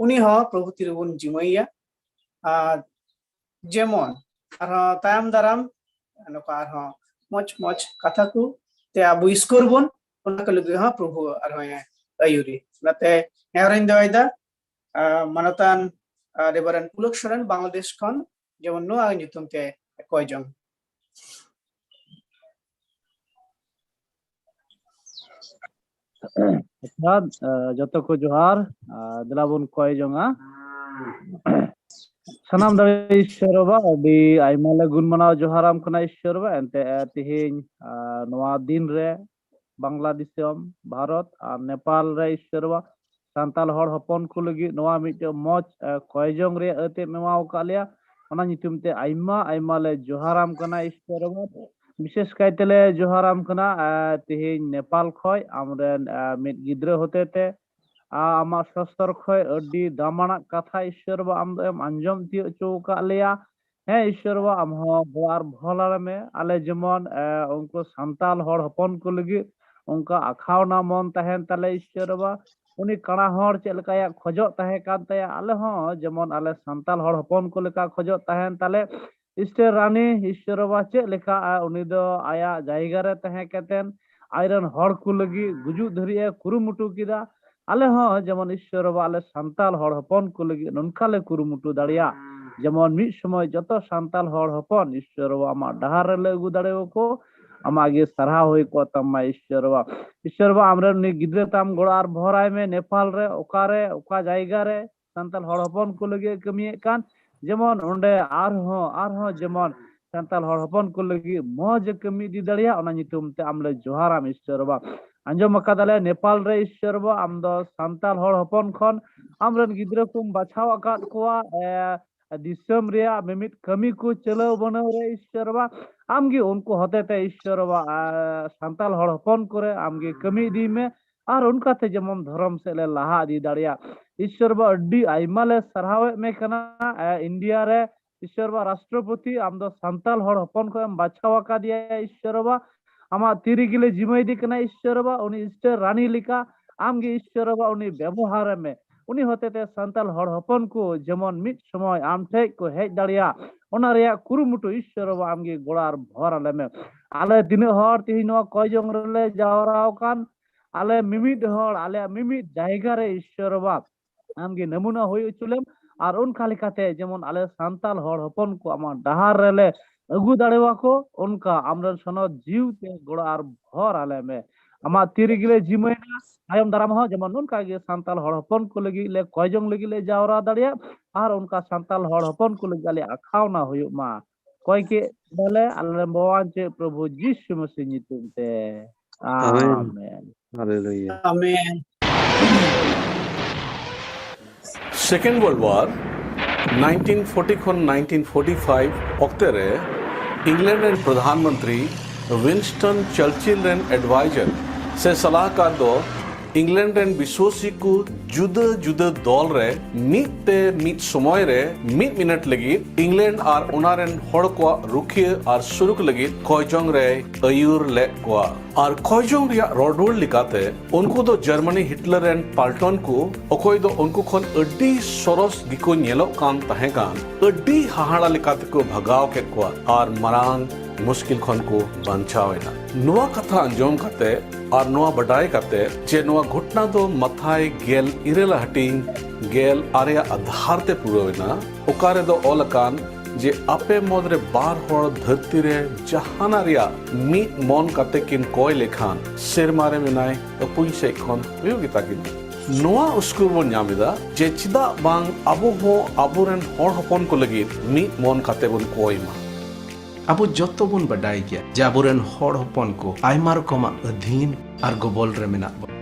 ᱩᱱᱤ ᱦᱚᱸ ᱯᱨᱚᱵᱷᱩ ᱛᱤᱨᱮᱵᱚᱱ ᱡᱤᱢᱟᱹᱭᱟ᱾ ᱟᱨ ᱡᱮᱢᱚᱱ ᱟᱨᱦᱚᱸ ᱛᱟᱭᱚᱢ ᱫᱟᱨᱟᱢ ᱱᱚᱝᱠᱟ ᱟᱨᱦᱚᱸ ᱢᱚᱡᱽ ᱢᱚᱡᱽ ᱠᱟᱛᱷᱟ ᱠᱚ ᱛᱮ ᱟᱵᱚ ᱤᱥᱠᱚᱨ ᱵᱚᱱ, ᱚᱱᱟ ᱠᱚ ᱞᱟᱹᱜᱤᱫ ᱦᱚᱸ ᱯᱨᱚᱵᱷᱩ ᱟᱨᱦᱚᱸ ᱟᱹᱭᱩᱨᱤ᱾ ᱚᱱᱟᱛᱮ ᱱᱮᱦᱚᱨᱤᱧ ᱫᱚᱦᱚᱭᱮᱫᱟ, ᱟᱨ ᱢᱟᱱᱚᱛᱟᱱ, ᱟᱨ ᱨᱮᱵᱷᱟᱨᱮᱱᱰ ᱯᱩᱞᱚᱠ ᱥᱚᱨᱮᱱ ᱵᱟᱝᱞᱟᱫᱮᱥ ᱠᱷᱚᱱ, ᱡᱮᱢᱚᱱ ᱱᱚᱣᱟ ᱧᱩᱛᱩᱢ ᱛᱮ ᱠᱚᱭ ᱡᱚᱝ᱾ ᱟᱪᱪᱷᱟ, ᱟᱸ, ᱡᱚᱛᱚ ᱠᱚ ᱡᱚᱦᱟᱨ᱾ ᱟᱸ, ᱫᱮᱞᱟ ᱵᱚᱱ ᱠᱚᱭ ᱡᱚᱝᱟ᱾ ᱥᱟᱱᱟᱢ ᱫᱟᱲᱮ ᱤᱥᱥᱚᱨ ᱵᱟᱵᱟ, ᱟᱹᱰᱤ ᱟᱭᱢᱟ ᱞᱮ ᱜᱩᱱ ᱢᱟᱱᱟᱣ ᱡᱚᱦᱟᱨᱟᱢ ᱠᱟᱱᱟ ᱤᱥᱥᱚᱨ ᱵᱟᱵᱟ᱾ ᱮᱱᱛᱮ, ᱟᱸ, ᱛᱮᱦᱮᱧ, ᱟᱸ, ᱱᱚᱣᱟ ᱫᱤᱱ ᱨᱮ ᱵᱟᱝᱞᱟ ᱫᱤᱥᱚᱢ, ᱵᱷᱟᱨᱚᱛ ᱟᱨ ᱱᱮᱯᱟᱞ ᱨᱮ ᱤᱥᱥᱚᱨ ᱵᱟᱵᱟ ᱥᱟᱱᱛᱟᱲ ᱦᱚᱲ ᱦᱚᱯᱚᱱ ᱠᱚ ᱞᱟᱹᱜᱤᱫ ᱱᱚᱣᱟ ᱢᱤᱫᱴᱮᱱ ᱢᱚᱡᱽ, ᱟᱸ, ᱠᱚᱭ ᱡᱚᱝ ᱨᱮᱭᱟᱜ ᱟᱹᱛᱮ ᱮᱢ ᱮᱢᱟᱣ ᱟᱠᱟᱫ ᱞᱮᱭᱟ᱾ ᱚᱱᱟ ᱧᱩᱛᱩᱢ ᱛᱮ ᱟᱭᱢᱟ ᱟᱭᱢᱟ ᱞᱮ ᱡᱚᱦᱟᱨᱟᱢ ᱠᱟᱱᱟ ᱤᱥᱥᱚᱨ ᱵᱟᱵᱟ᱾ ᱵᱤᱥᱮᱥ ᱠᱟᱭᱛᱮ ᱞᱮ ᱡᱚᱦᱟᱨᱟᱢ ᱠᱟᱱᱟ, ᱟᱨ ᱛᱮᱦᱮᱧ ᱱᱮᱯᱟᱞ ᱠᱷᱚᱡ ᱟᱢᱨᱮᱱ, ᱟᱨ ᱢᱤᱫ ᱜᱤᱫᱽᱨᱟᱹ ᱦᱚᱛᱮ ᱛᱮ, ᱟᱨ ᱟᱢᱟᱜ ᱥᱚᱥᱛᱚᱨ ᱠᱷᱚᱡ ᱟᱹᱰᱤ ᱫᱟᱢᱟᱱᱟᱜ ᱠᱟᱛᱷᱟ ᱤᱥᱥᱚᱨ ᱵᱟ ᱟᱢ ᱫᱚ ᱮᱢ ᱟᱸᱡᱚᱢ ᱛᱤᱭᱳᱜ ᱦᱚᱪᱚ ᱟᱠᱟᱫ ᱞᱮᱭᱟ᱾ ᱦᱮᱸ ᱤᱥᱥᱚᱨ ᱵᱟ, ᱟᱢ ᱦᱚᱸ ᱜᱚᱲᱚ ᱟᱨ ᱵᱷᱚᱞᱟᱲ ᱢᱮ᱾ ᱟᱞᱮ ᱡᱮᱢᱚᱱ, ᱮ, ᱩᱱᱠᱩ ᱥᱟᱱᱛᱟᱞ ᱦᱚᱲ ᱦᱚᱯᱚᱱ ᱠᱚ ᱞᱟᱹᱜᱤᱫ ᱚᱱᱠᱟ ᱟᱠᱷᱟᱣᱱᱟ ᱢᱚᱱ ᱛᱟᱦᱮᱱ ᱛᱟᱞᱮ ᱤᱥᱥᱚᱨ ᱵᱟ᱾ ᱩᱱᱤ ᱠᱟᱬᱟ ᱦᱚᱲ ᱪᱮᱫ ᱞᱮᱠᱟ ᱟᱭᱟᱜ ᱠᱷᱚᱡᱚᱜ ᱛᱟᱦᱮᱸ ᱠᱟᱱ ᱛᱟᱭᱟ, ᱟᱞᱮ ᱦᱚᱸ ᱡᱮᱢᱚᱱ ᱟᱞᱮ ᱥᱟᱱᱛᱟᱞ ᱦᱚᱲ ᱦᱚᱯᱚᱱ ᱠᱚ ᱞᱮᱠᱟ ᱠᱷᱚᱡᱚᱜ ᱛᱟᱦᱮᱱ ᱛᱟᱞᱮ᱾ ᱤᱥᱴᱟᱨ ᱨᱟᱱᱤ ᱤᱥᱥᱚᱨ ᱵᱟ ᱪᱮᱫ ᱞᱮᱠᱟ, ᱟᱨ ᱩᱱᱤ ᱫᱚ ᱟᱭᱟᱜ ᱡᱟᱭᱜᱟ ᱨᱮ ᱛᱟᱦᱮᱸ ᱠᱟᱛᱮᱱ ᱟᱡᱨᱮᱱ ᱦᱚᱲ ᱠᱚ ᱞᱟᱹᱜᱤᱫ ᱜᱩᱡᱩᱜ ᱫᱷᱟᱹᱨᱤᱡ ᱮ ᱠᱩᱨᱩᱢᱩᱴᱩ ᱠᱮᱫᱟ᱾ ᱟᱞᱮ ᱦᱚᱸ ᱡᱮᱢᱚᱱ ᱤᱥᱥᱚᱨ ᱵᱟᱵᱟ ᱟᱞᱮ ᱥᱟᱱᱛᱟᱲ ᱦᱚᱲ ᱦᱚᱯᱚᱱ ᱠᱚ ᱞᱟᱹᱜᱤᱫ ᱱᱚᱝᱠᱟ ᱞᱮ ᱠᱩᱨᱩᱢᱩᱴᱩ ᱫᱟᱲᱮᱭᱟᱜ, ᱡᱮᱢᱚᱱ ᱢᱤᱫ ᱥᱚᱢᱚᱭ ᱡᱚᱛᱚ ᱥᱟᱱᱛᱟᱲ ᱦᱚᱲ ᱦᱚᱯᱚᱱ ᱤᱥᱥᱚᱨ ᱵᱟᱵᱟ ᱟᱢᱟᱜ ᱰᱟᱦᱟᱨ ᱨᱮᱞᱮ ᱟᱹᱜᱩ ᱫᱟᱲᱮᱭᱟᱠᱚ᱾ ᱟᱢᱟᱜ ᱜᱮ ᱥᱟᱨᱦᱟᱣ ᱦᱩᱭ ᱠᱚᱜ ᱛᱟᱢᱟ ᱤᱥᱥᱚᱨ ᱵᱟᱵᱟ᱾ ᱤᱥᱥᱚᱨ ᱵᱟᱵᱟ ᱟᱢᱨᱮᱱ ᱩᱱᱤ ᱜᱤᱫᱽᱨᱟᱹ ᱛᱟᱢ ᱜᱚᱲᱚ ᱟᱨ ᱵᱷᱚᱨᱟᱭ ᱢᱮ, ᱱᱮᱯᱟᱞ ᱨᱮ ᱚᱠᱟᱨᱮ ᱚᱠᱟ ᱡᱟᱭᱜᱟ ᱨᱮ ᱥᱟᱱᱛᱟᱲ ᱦᱚᱲ ᱦᱚᱯᱚᱱ ᱠᱚ ᱞᱟᱹᱜᱤᱫ ᱮ ᱠᱟᱹᱢᱤᱭᱮᱫ ᱠᱟᱱ, ᱡᱮᱢᱚᱱ ᱚᱸᱰᱮ ᱟᱨᱦᱚᱸ ᱟᱨᱦᱚᱸ ᱡᱮᱢᱚᱱ ᱥᱟᱱᱛᱟᱲ ᱦᱚᱲ ᱦᱚᱯᱚᱱ ᱠᱚ ᱞᱟᱹᱜᱤᱫ ᱢᱚᱡᱽ ᱮ ᱠᱟᱹᱢᱤ ᱤᱫᱤ ᱫᱟᱲᱮᱭᱟᱜ, ᱚᱱᱟ ᱧᱩᱛᱩᱢ ᱛᱮ ᱟᱢ ᱞᱮ ᱡᱚᱦᱟᱨᱟᱢ ᱤᱥᱥᱚᱨ ᱵᱟᱵᱟ᱾ ᱟᱸᱡᱚᱢ ᱟᱠᱟᱫᱟᱞᱮ ᱱᱮᱯᱟᱞ ᱨᱮ ᱤᱥᱥᱚᱨ ᱵᱟᱵᱟ ᱟᱢ ᱫᱚ ᱥᱟᱱᱛᱟᱲ ᱦᱚᱲ ᱦᱚᱯᱚᱱ ᱠᱷᱚᱱ ᱟᱢᱨᱮᱱ ᱜᱤᱫᱽᱨᱟᱹ ᱠᱚᱢ ᱵᱟᱪᱷᱟᱣ ᱟᱠᱟᱫ ᱠᱚᱣᱟ, ᱮ, ᱫᱤᱥᱚᱢ ᱨᱮᱭᱟᱜ ᱢᱤᱢᱤᱫ ᱠᱟᱹᱢᱤ ᱠᱚ ᱪᱟᱞᱟᱣ ᱵᱟᱱᱟᱣ ᱨᱮ ᱤᱥᱥᱚᱨ ᱵᱟᱵᱟ ᱟᱢᱜᱮ ᱩᱱᱠᱩ ᱦᱚᱛᱮᱛᱮ ᱤᱥᱥᱚᱨ ᱵᱟᱵᱟ, ᱮ, ᱥᱟᱱᱛᱟᱲ ᱦᱚᱲ ᱦᱚᱯᱚᱱ ᱠᱚᱨᱮ ᱟᱢᱜᱮ ᱠᱟᱹᱢᱤ ᱤᱫᱤᱭ ᱢᱮ᱾ ᱟᱨ ᱚᱱᱠᱟᱛᱮ ᱡᱮᱢᱚᱱ ᱫᱷᱚᱨᱚᱢ ᱥᱮᱫ ᱞᱮ ᱞᱟᱦᱟ ᱤᱫᱤ ᱫᱟᱲᱮᱭᱟᱜ᱾ ᱤᱥᱥᱚᱨ ᱵᱟᱵᱟ ᱟᱹᱰᱤ ᱟᱭᱢᱟ ᱞᱮ ᱥᱟᱨᱦᱟᱣᱮᱫ ᱢᱮ ᱠᱟᱱᱟ, ᱮ, ᱤᱱᱰᱤᱭᱟ ᱨᱮ ᱤᱥᱥᱚᱨ ᱵᱟᱵᱟ ᱨᱟᱥᱴᱨᱚᱯᱚᱛᱤ ᱟᱢ ᱫᱚ ᱥᱟᱱᱛᱟᱲ ᱦᱚᱲ ᱦᱚᱯᱚᱱ ᱠᱷᱚᱱ ᱮᱢ ᱵᱟᱪᱷᱟᱣ ᱟᱠᱟᱫᱮᱭᱟ ᱤᱥᱥᱚᱨ ᱵᱟᱵᱟ᱾ ᱟᱢᱟᱜ ᱛᱤ ᱨᱮᱜᱮ ᱞᱮ ᱡᱤᱢᱟᱹᱭᱮᱫᱮ ᱠᱟᱱᱟ ᱤᱥᱥᱚᱨ ᱵᱟᱵᱟ, ᱩᱱᱤ ᱤᱥᱴᱟᱨ ᱨᱟᱱᱤ ᱞᱮᱠᱟ ᱟᱢᱜᱮ ᱤᱥᱥᱚᱨ ᱵᱟᱵᱟ ᱩᱱᱤ ᱵᱮᱵᱚᱦᱟᱨᱮ ᱢᱮ᱾ ᱩᱱᱤ ᱦᱚᱛᱮᱛᱮ ᱥᱟᱱᱛᱟᱲ ᱦᱚᱲ ᱦᱚᱯᱚᱱ ᱠᱚ ᱡᱮᱢᱚᱱ ᱢᱤᱫ ᱥᱚᱢᱚᱭ ᱟᱢ ᱴᱷᱮᱡ ᱠᱚ ᱦᱮᱡ ᱫᱟᱲᱮᱭᱟᱜ, ᱚᱱᱟ ᱨᱮᱭᱟᱜ ᱠᱩᱨᱩᱢᱩᱴᱩ ᱤᱥᱥᱚᱨ ᱵᱟᱵᱟ ᱟᱢᱜᱮ ᱜᱚᱲᱚ ᱟᱨ ᱵᱷᱚᱨ ᱟᱞᱮ ᱢᱮ᱾ ᱟᱞᱮ ᱛᱤᱱᱟᱹᱜ ᱦᱚᱲ ᱛᱮᱦᱮᱧ ᱱᱚᱣᱟ ᱠᱚᱭ ᱡᱚᱝ ᱨᱮᱞᱮ ᱡᱟᱣᱨᱟ ᱟᱠᱟᱱ, ᱟᱞᱮ ᱢᱤᱢᱤᱫ ᱦᱚᱲ ᱟᱞᱮᱭᱟᱜ ᱢᱤᱢᱤᱫ ᱡᱟᱭᱜᱟ ᱨᱮ ᱤᱥᱥᱚᱨ ᱵᱟᱵᱟ ᱟᱢᱜᱮ ᱱᱟᱢᱩᱱᱟ ᱦᱩᱭ ᱦᱚᱪᱚ ᱞᱮᱢ᱾ ᱟᱨ ᱚᱱᱠᱟ ᱞᱮᱠᱟᱛᱮ ᱡᱮᱢᱚᱱ ᱟᱞᱮ ᱥᱟᱱᱛᱟᱲ ᱦᱚᱲ ᱦᱚᱯᱚᱱ ᱠᱚ ᱟᱢᱟᱜ ᱰᱟᱦᱟᱨ ᱨᱮᱞᱮ ᱟᱹᱜᱩ ᱫᱟᱲᱮᱣᱟᱠᱚ, ᱚᱱᱠᱟ ᱟᱢᱨᱮᱱ ᱥᱚᱱᱚᱛ ᱡᱤᱣᱤ ᱛᱮ ᱜᱚᱲᱚ ᱟᱨ ᱵᱷᱚᱨ ᱟᱞᱮ ᱢᱮ᱾ ᱟᱢᱟᱜ ᱛᱤ ᱨᱮᱜᱮ ᱞᱮ ᱡᱤᱢᱟᱹᱭᱮᱱᱟ᱾ ᱛᱟᱭᱚᱢ ᱫᱟᱨᱟᱢ ᱦᱚᱸ ᱡᱮᱢᱚᱱ ᱱᱚᱝᱠᱟ ᱜᱮ ᱥᱟᱱᱛᱟᱲ ᱦᱚᱲ ᱦᱚᱯᱚᱱ ᱠᱚ ᱞᱟᱹᱜᱤᱫ ᱞᱮ ᱠᱚᱭ ᱡᱚᱝ ᱞᱟᱹᱜᱤᱫ ᱞᱮ ᱡᱟᱣᱨᱟ ᱫᱟᱲᱮᱭᱟᱜ ᱟᱨ ᱚᱱᱠᱟ ᱥᱟᱱᱛᱟᱲ ᱦᱚᱲ ᱦᱚᱯᱚᱱ ᱠᱚ ᱞᱟᱹᱜᱤᱫ ᱟᱞᱮᱭᱟᱜ ᱟᱠᱷᱟᱣᱱᱟ ᱦᱩᱭᱩᱜ ᱢᱟ᱾ ᱠᱚᱭ ᱠᱮᱫ ᱫᱚᱞᱮ ᱟᱞᱮ ᱨᱮᱱ ᱵᱟᱵᱟ ᱪᱮᱫ ᱯᱨᱚᱵᱷᱩ ᱡᱤᱥᱩ ᱢᱟᱹᱥᱤ ᱧᱩᱛᱩᱢ ᱛᱮ᱾ ᱟᱢᱮᱱ᱾ ᱟᱢᱮᱱ᱾ ᱦᱟᱞᱮᱞᱩᱭᱟ᱾ ᱟᱢᱮᱱ᱾ Second World War, nineteen forty ᱠᱷᱚᱱ nineteen forty five ᱚᱠᱛᱮ ᱨᱮ ᱤᱝᱞᱮᱱᱰ ᱨᱮᱱ ᱯᱨᱚᱫᱷᱟᱱ ᱢᱚᱱᱛᱨᱤ ᱣᱤᱱᱥᱴᱚᱱ ᱪᱟᱨᱪᱤᱞ ᱨᱮᱱ ᱮᱰᱵᱟᱭᱡᱟᱨ ᱥᱮ ᱥᱟᱞᱟᱦᱠᱟᱨ ᱫᱚ ᱤᱝᱞᱮᱱᱰ ᱨᱮᱱ ᱵᱤᱥᱣᱟᱥᱤ ᱠᱚ ᱡᱩᱫᱟᱹ ᱡᱩᱫᱟᱹ ᱫᱚᱞ ᱨᱮ ᱢᱤᱫ ᱛᱮ ᱢᱤᱫ ᱥᱚᱢᱚᱭ ᱨᱮ ᱢᱤᱫ ᱢᱤᱱᱤᱴ ᱞᱟᱹᱜᱤᱫ ᱤᱝᱞᱮᱱᱰ ᱟᱨ ᱚᱱᱟ ᱨᱮᱱ ᱦᱚᱲ ᱠᱚᱣᱟᱜ ᱨᱩᱠᱷᱤᱭᱟᱹ ᱟᱨ ᱥᱩᱨᱩᱠ ᱞᱟᱹᱜᱤᱫ ᱠᱚᱭᱡᱚᱝ ᱨᱮᱭ ᱟᱹᱭᱩᱨ ᱞᱮᱫ ᱠᱚᱣᱟ᱾ ᱟᱨ ᱠᱚᱭᱡᱚᱝ ᱨᱮᱭᱟᱜ ᱨᱚᱲ ᱨᱩᱣᱟᱹᱲ ᱞᱮᱠᱟᱛᱮ, ᱩᱱᱠᱩ ᱫᱚ ᱡᱟᱨᱢᱟᱱᱤ ᱦᱤᱴᱞᱟᱨ ᱨᱮᱱ ᱯᱟᱞᱴᱚᱱ ᱠᱚ, ᱚᱠᱚᱭ ᱫᱚ ᱩᱱᱠᱩ ᱠᱷᱚᱱ ᱟᱹᱰᱤ ᱥᱚᱨᱚᱥ ᱜᱮᱠᱚ ᱧᱮᱞᱚᱜ ᱠᱟᱱ ᱛᱟᱦᱮᱸ ᱠᱟᱱ, ᱟᱹᱰᱤ ᱦᱟᱦᱟᱲᱟ ᱞᱮᱠᱟᱛᱮ ᱠᱚ ᱵᱷᱟᱜᱟᱣ ᱠᱮᱫ ᱠᱚᱣᱟ ᱟᱨ ᱢᱟᱨᱟᱝ ᱢᱩᱥᱠᱤᱞ ᱠᱷᱚᱱ ᱠᱚ ᱵᱟᱧᱪᱟᱣ ᱮᱱᱟ᱾ ᱱᱚᱣᱟ ᱠᱟᱛᱷᱟ ᱟᱸᱡᱚᱢ ᱠᱟᱛᱮ ᱟᱨ ᱱᱚᱣᱟ ᱵᱟᱰᱟᱭ ᱠᱟᱛᱮ ᱡᱮ ᱱᱚᱣᱟ ᱜᱷᱚᱴᱱᱟ ᱫᱚ ᱢᱟᱛᱷᱟᱭ ᱜᱮᱞ ᱤᱨᱟᱹᱞ ᱦᱟᱹᱴᱤᱧ ᱜᱮᱞ ᱟᱨᱮᱭᱟᱜ ᱟᱫᱷᱟᱨ ᱛᱮ ᱯᱩᱨᱟᱹᱣ ᱮᱱᱟ, ᱚᱠᱟ ᱨᱮᱫᱚ ᱚᱞ ᱟᱠᱟᱱ ᱡᱮ ᱟᱯᱮ ᱢᱩᱫᱽ ᱨᱮ ᱵᱟᱨ ᱦᱚᱲ ᱫᱷᱟᱹᱨᱛᱤ ᱨᱮ ᱡᱟᱦᱟᱱᱟᱜ ᱨᱮᱭᱟᱜ ᱢᱤᱫ ᱢᱚᱱ ᱠᱟᱛᱮ ᱠᱤᱱ ᱠᱚᱭ ᱞᱮᱠᱷᱟᱱ, ᱥᱮᱨᱢᱟ ᱨᱮ ᱢᱮᱱᱟᱭ ᱟᱹᱯᱩᱧ ᱥᱮᱫ ᱠᱷᱚᱱ ᱦᱩᱭᱩᱜ ᱜᱮᱛᱟ ᱠᱤᱱᱟ᱾ ᱱᱚᱣᱟ ᱩᱥᱠᱩᱨ ᱵᱚᱱ ᱧᱟᱢ ᱮᱫᱟ ᱡᱮ ᱪᱮᱫᱟᱜ ᱵᱟᱝ ᱟᱵᱚ ᱦᱚᱸ ᱟᱵᱚᱨᱮᱱ ᱦᱚᱲ ᱦᱚᱯᱚᱱ ᱠᱚ ᱞᱟᱹᱜᱤᱫ ᱢᱤᱫ ᱢᱚᱱ ᱠᱟᱛᱮ ᱵᱚᱱ ᱠᱚᱭ ᱢᱟ᱾ ᱟᱵᱚ ᱡᱚᱛᱚ ᱵᱚᱱ ᱵᱟᱰᱟᱭ ᱜᱮᱭᱟ ᱡᱮ ᱟᱵᱚᱨᱮᱱ ᱦᱚᱲ ᱦᱚᱯᱚᱱ ᱠᱚ ᱟᱭᱢᱟ ᱨᱚᱠᱚᱢᱟᱜ ᱟᱹᱫᱷᱤᱱ ᱟᱨ ᱜᱚᱵᱚᱞ ᱨᱮ ᱢᱮᱱᱟᱜ ᱵᱚᱱᱟ᱾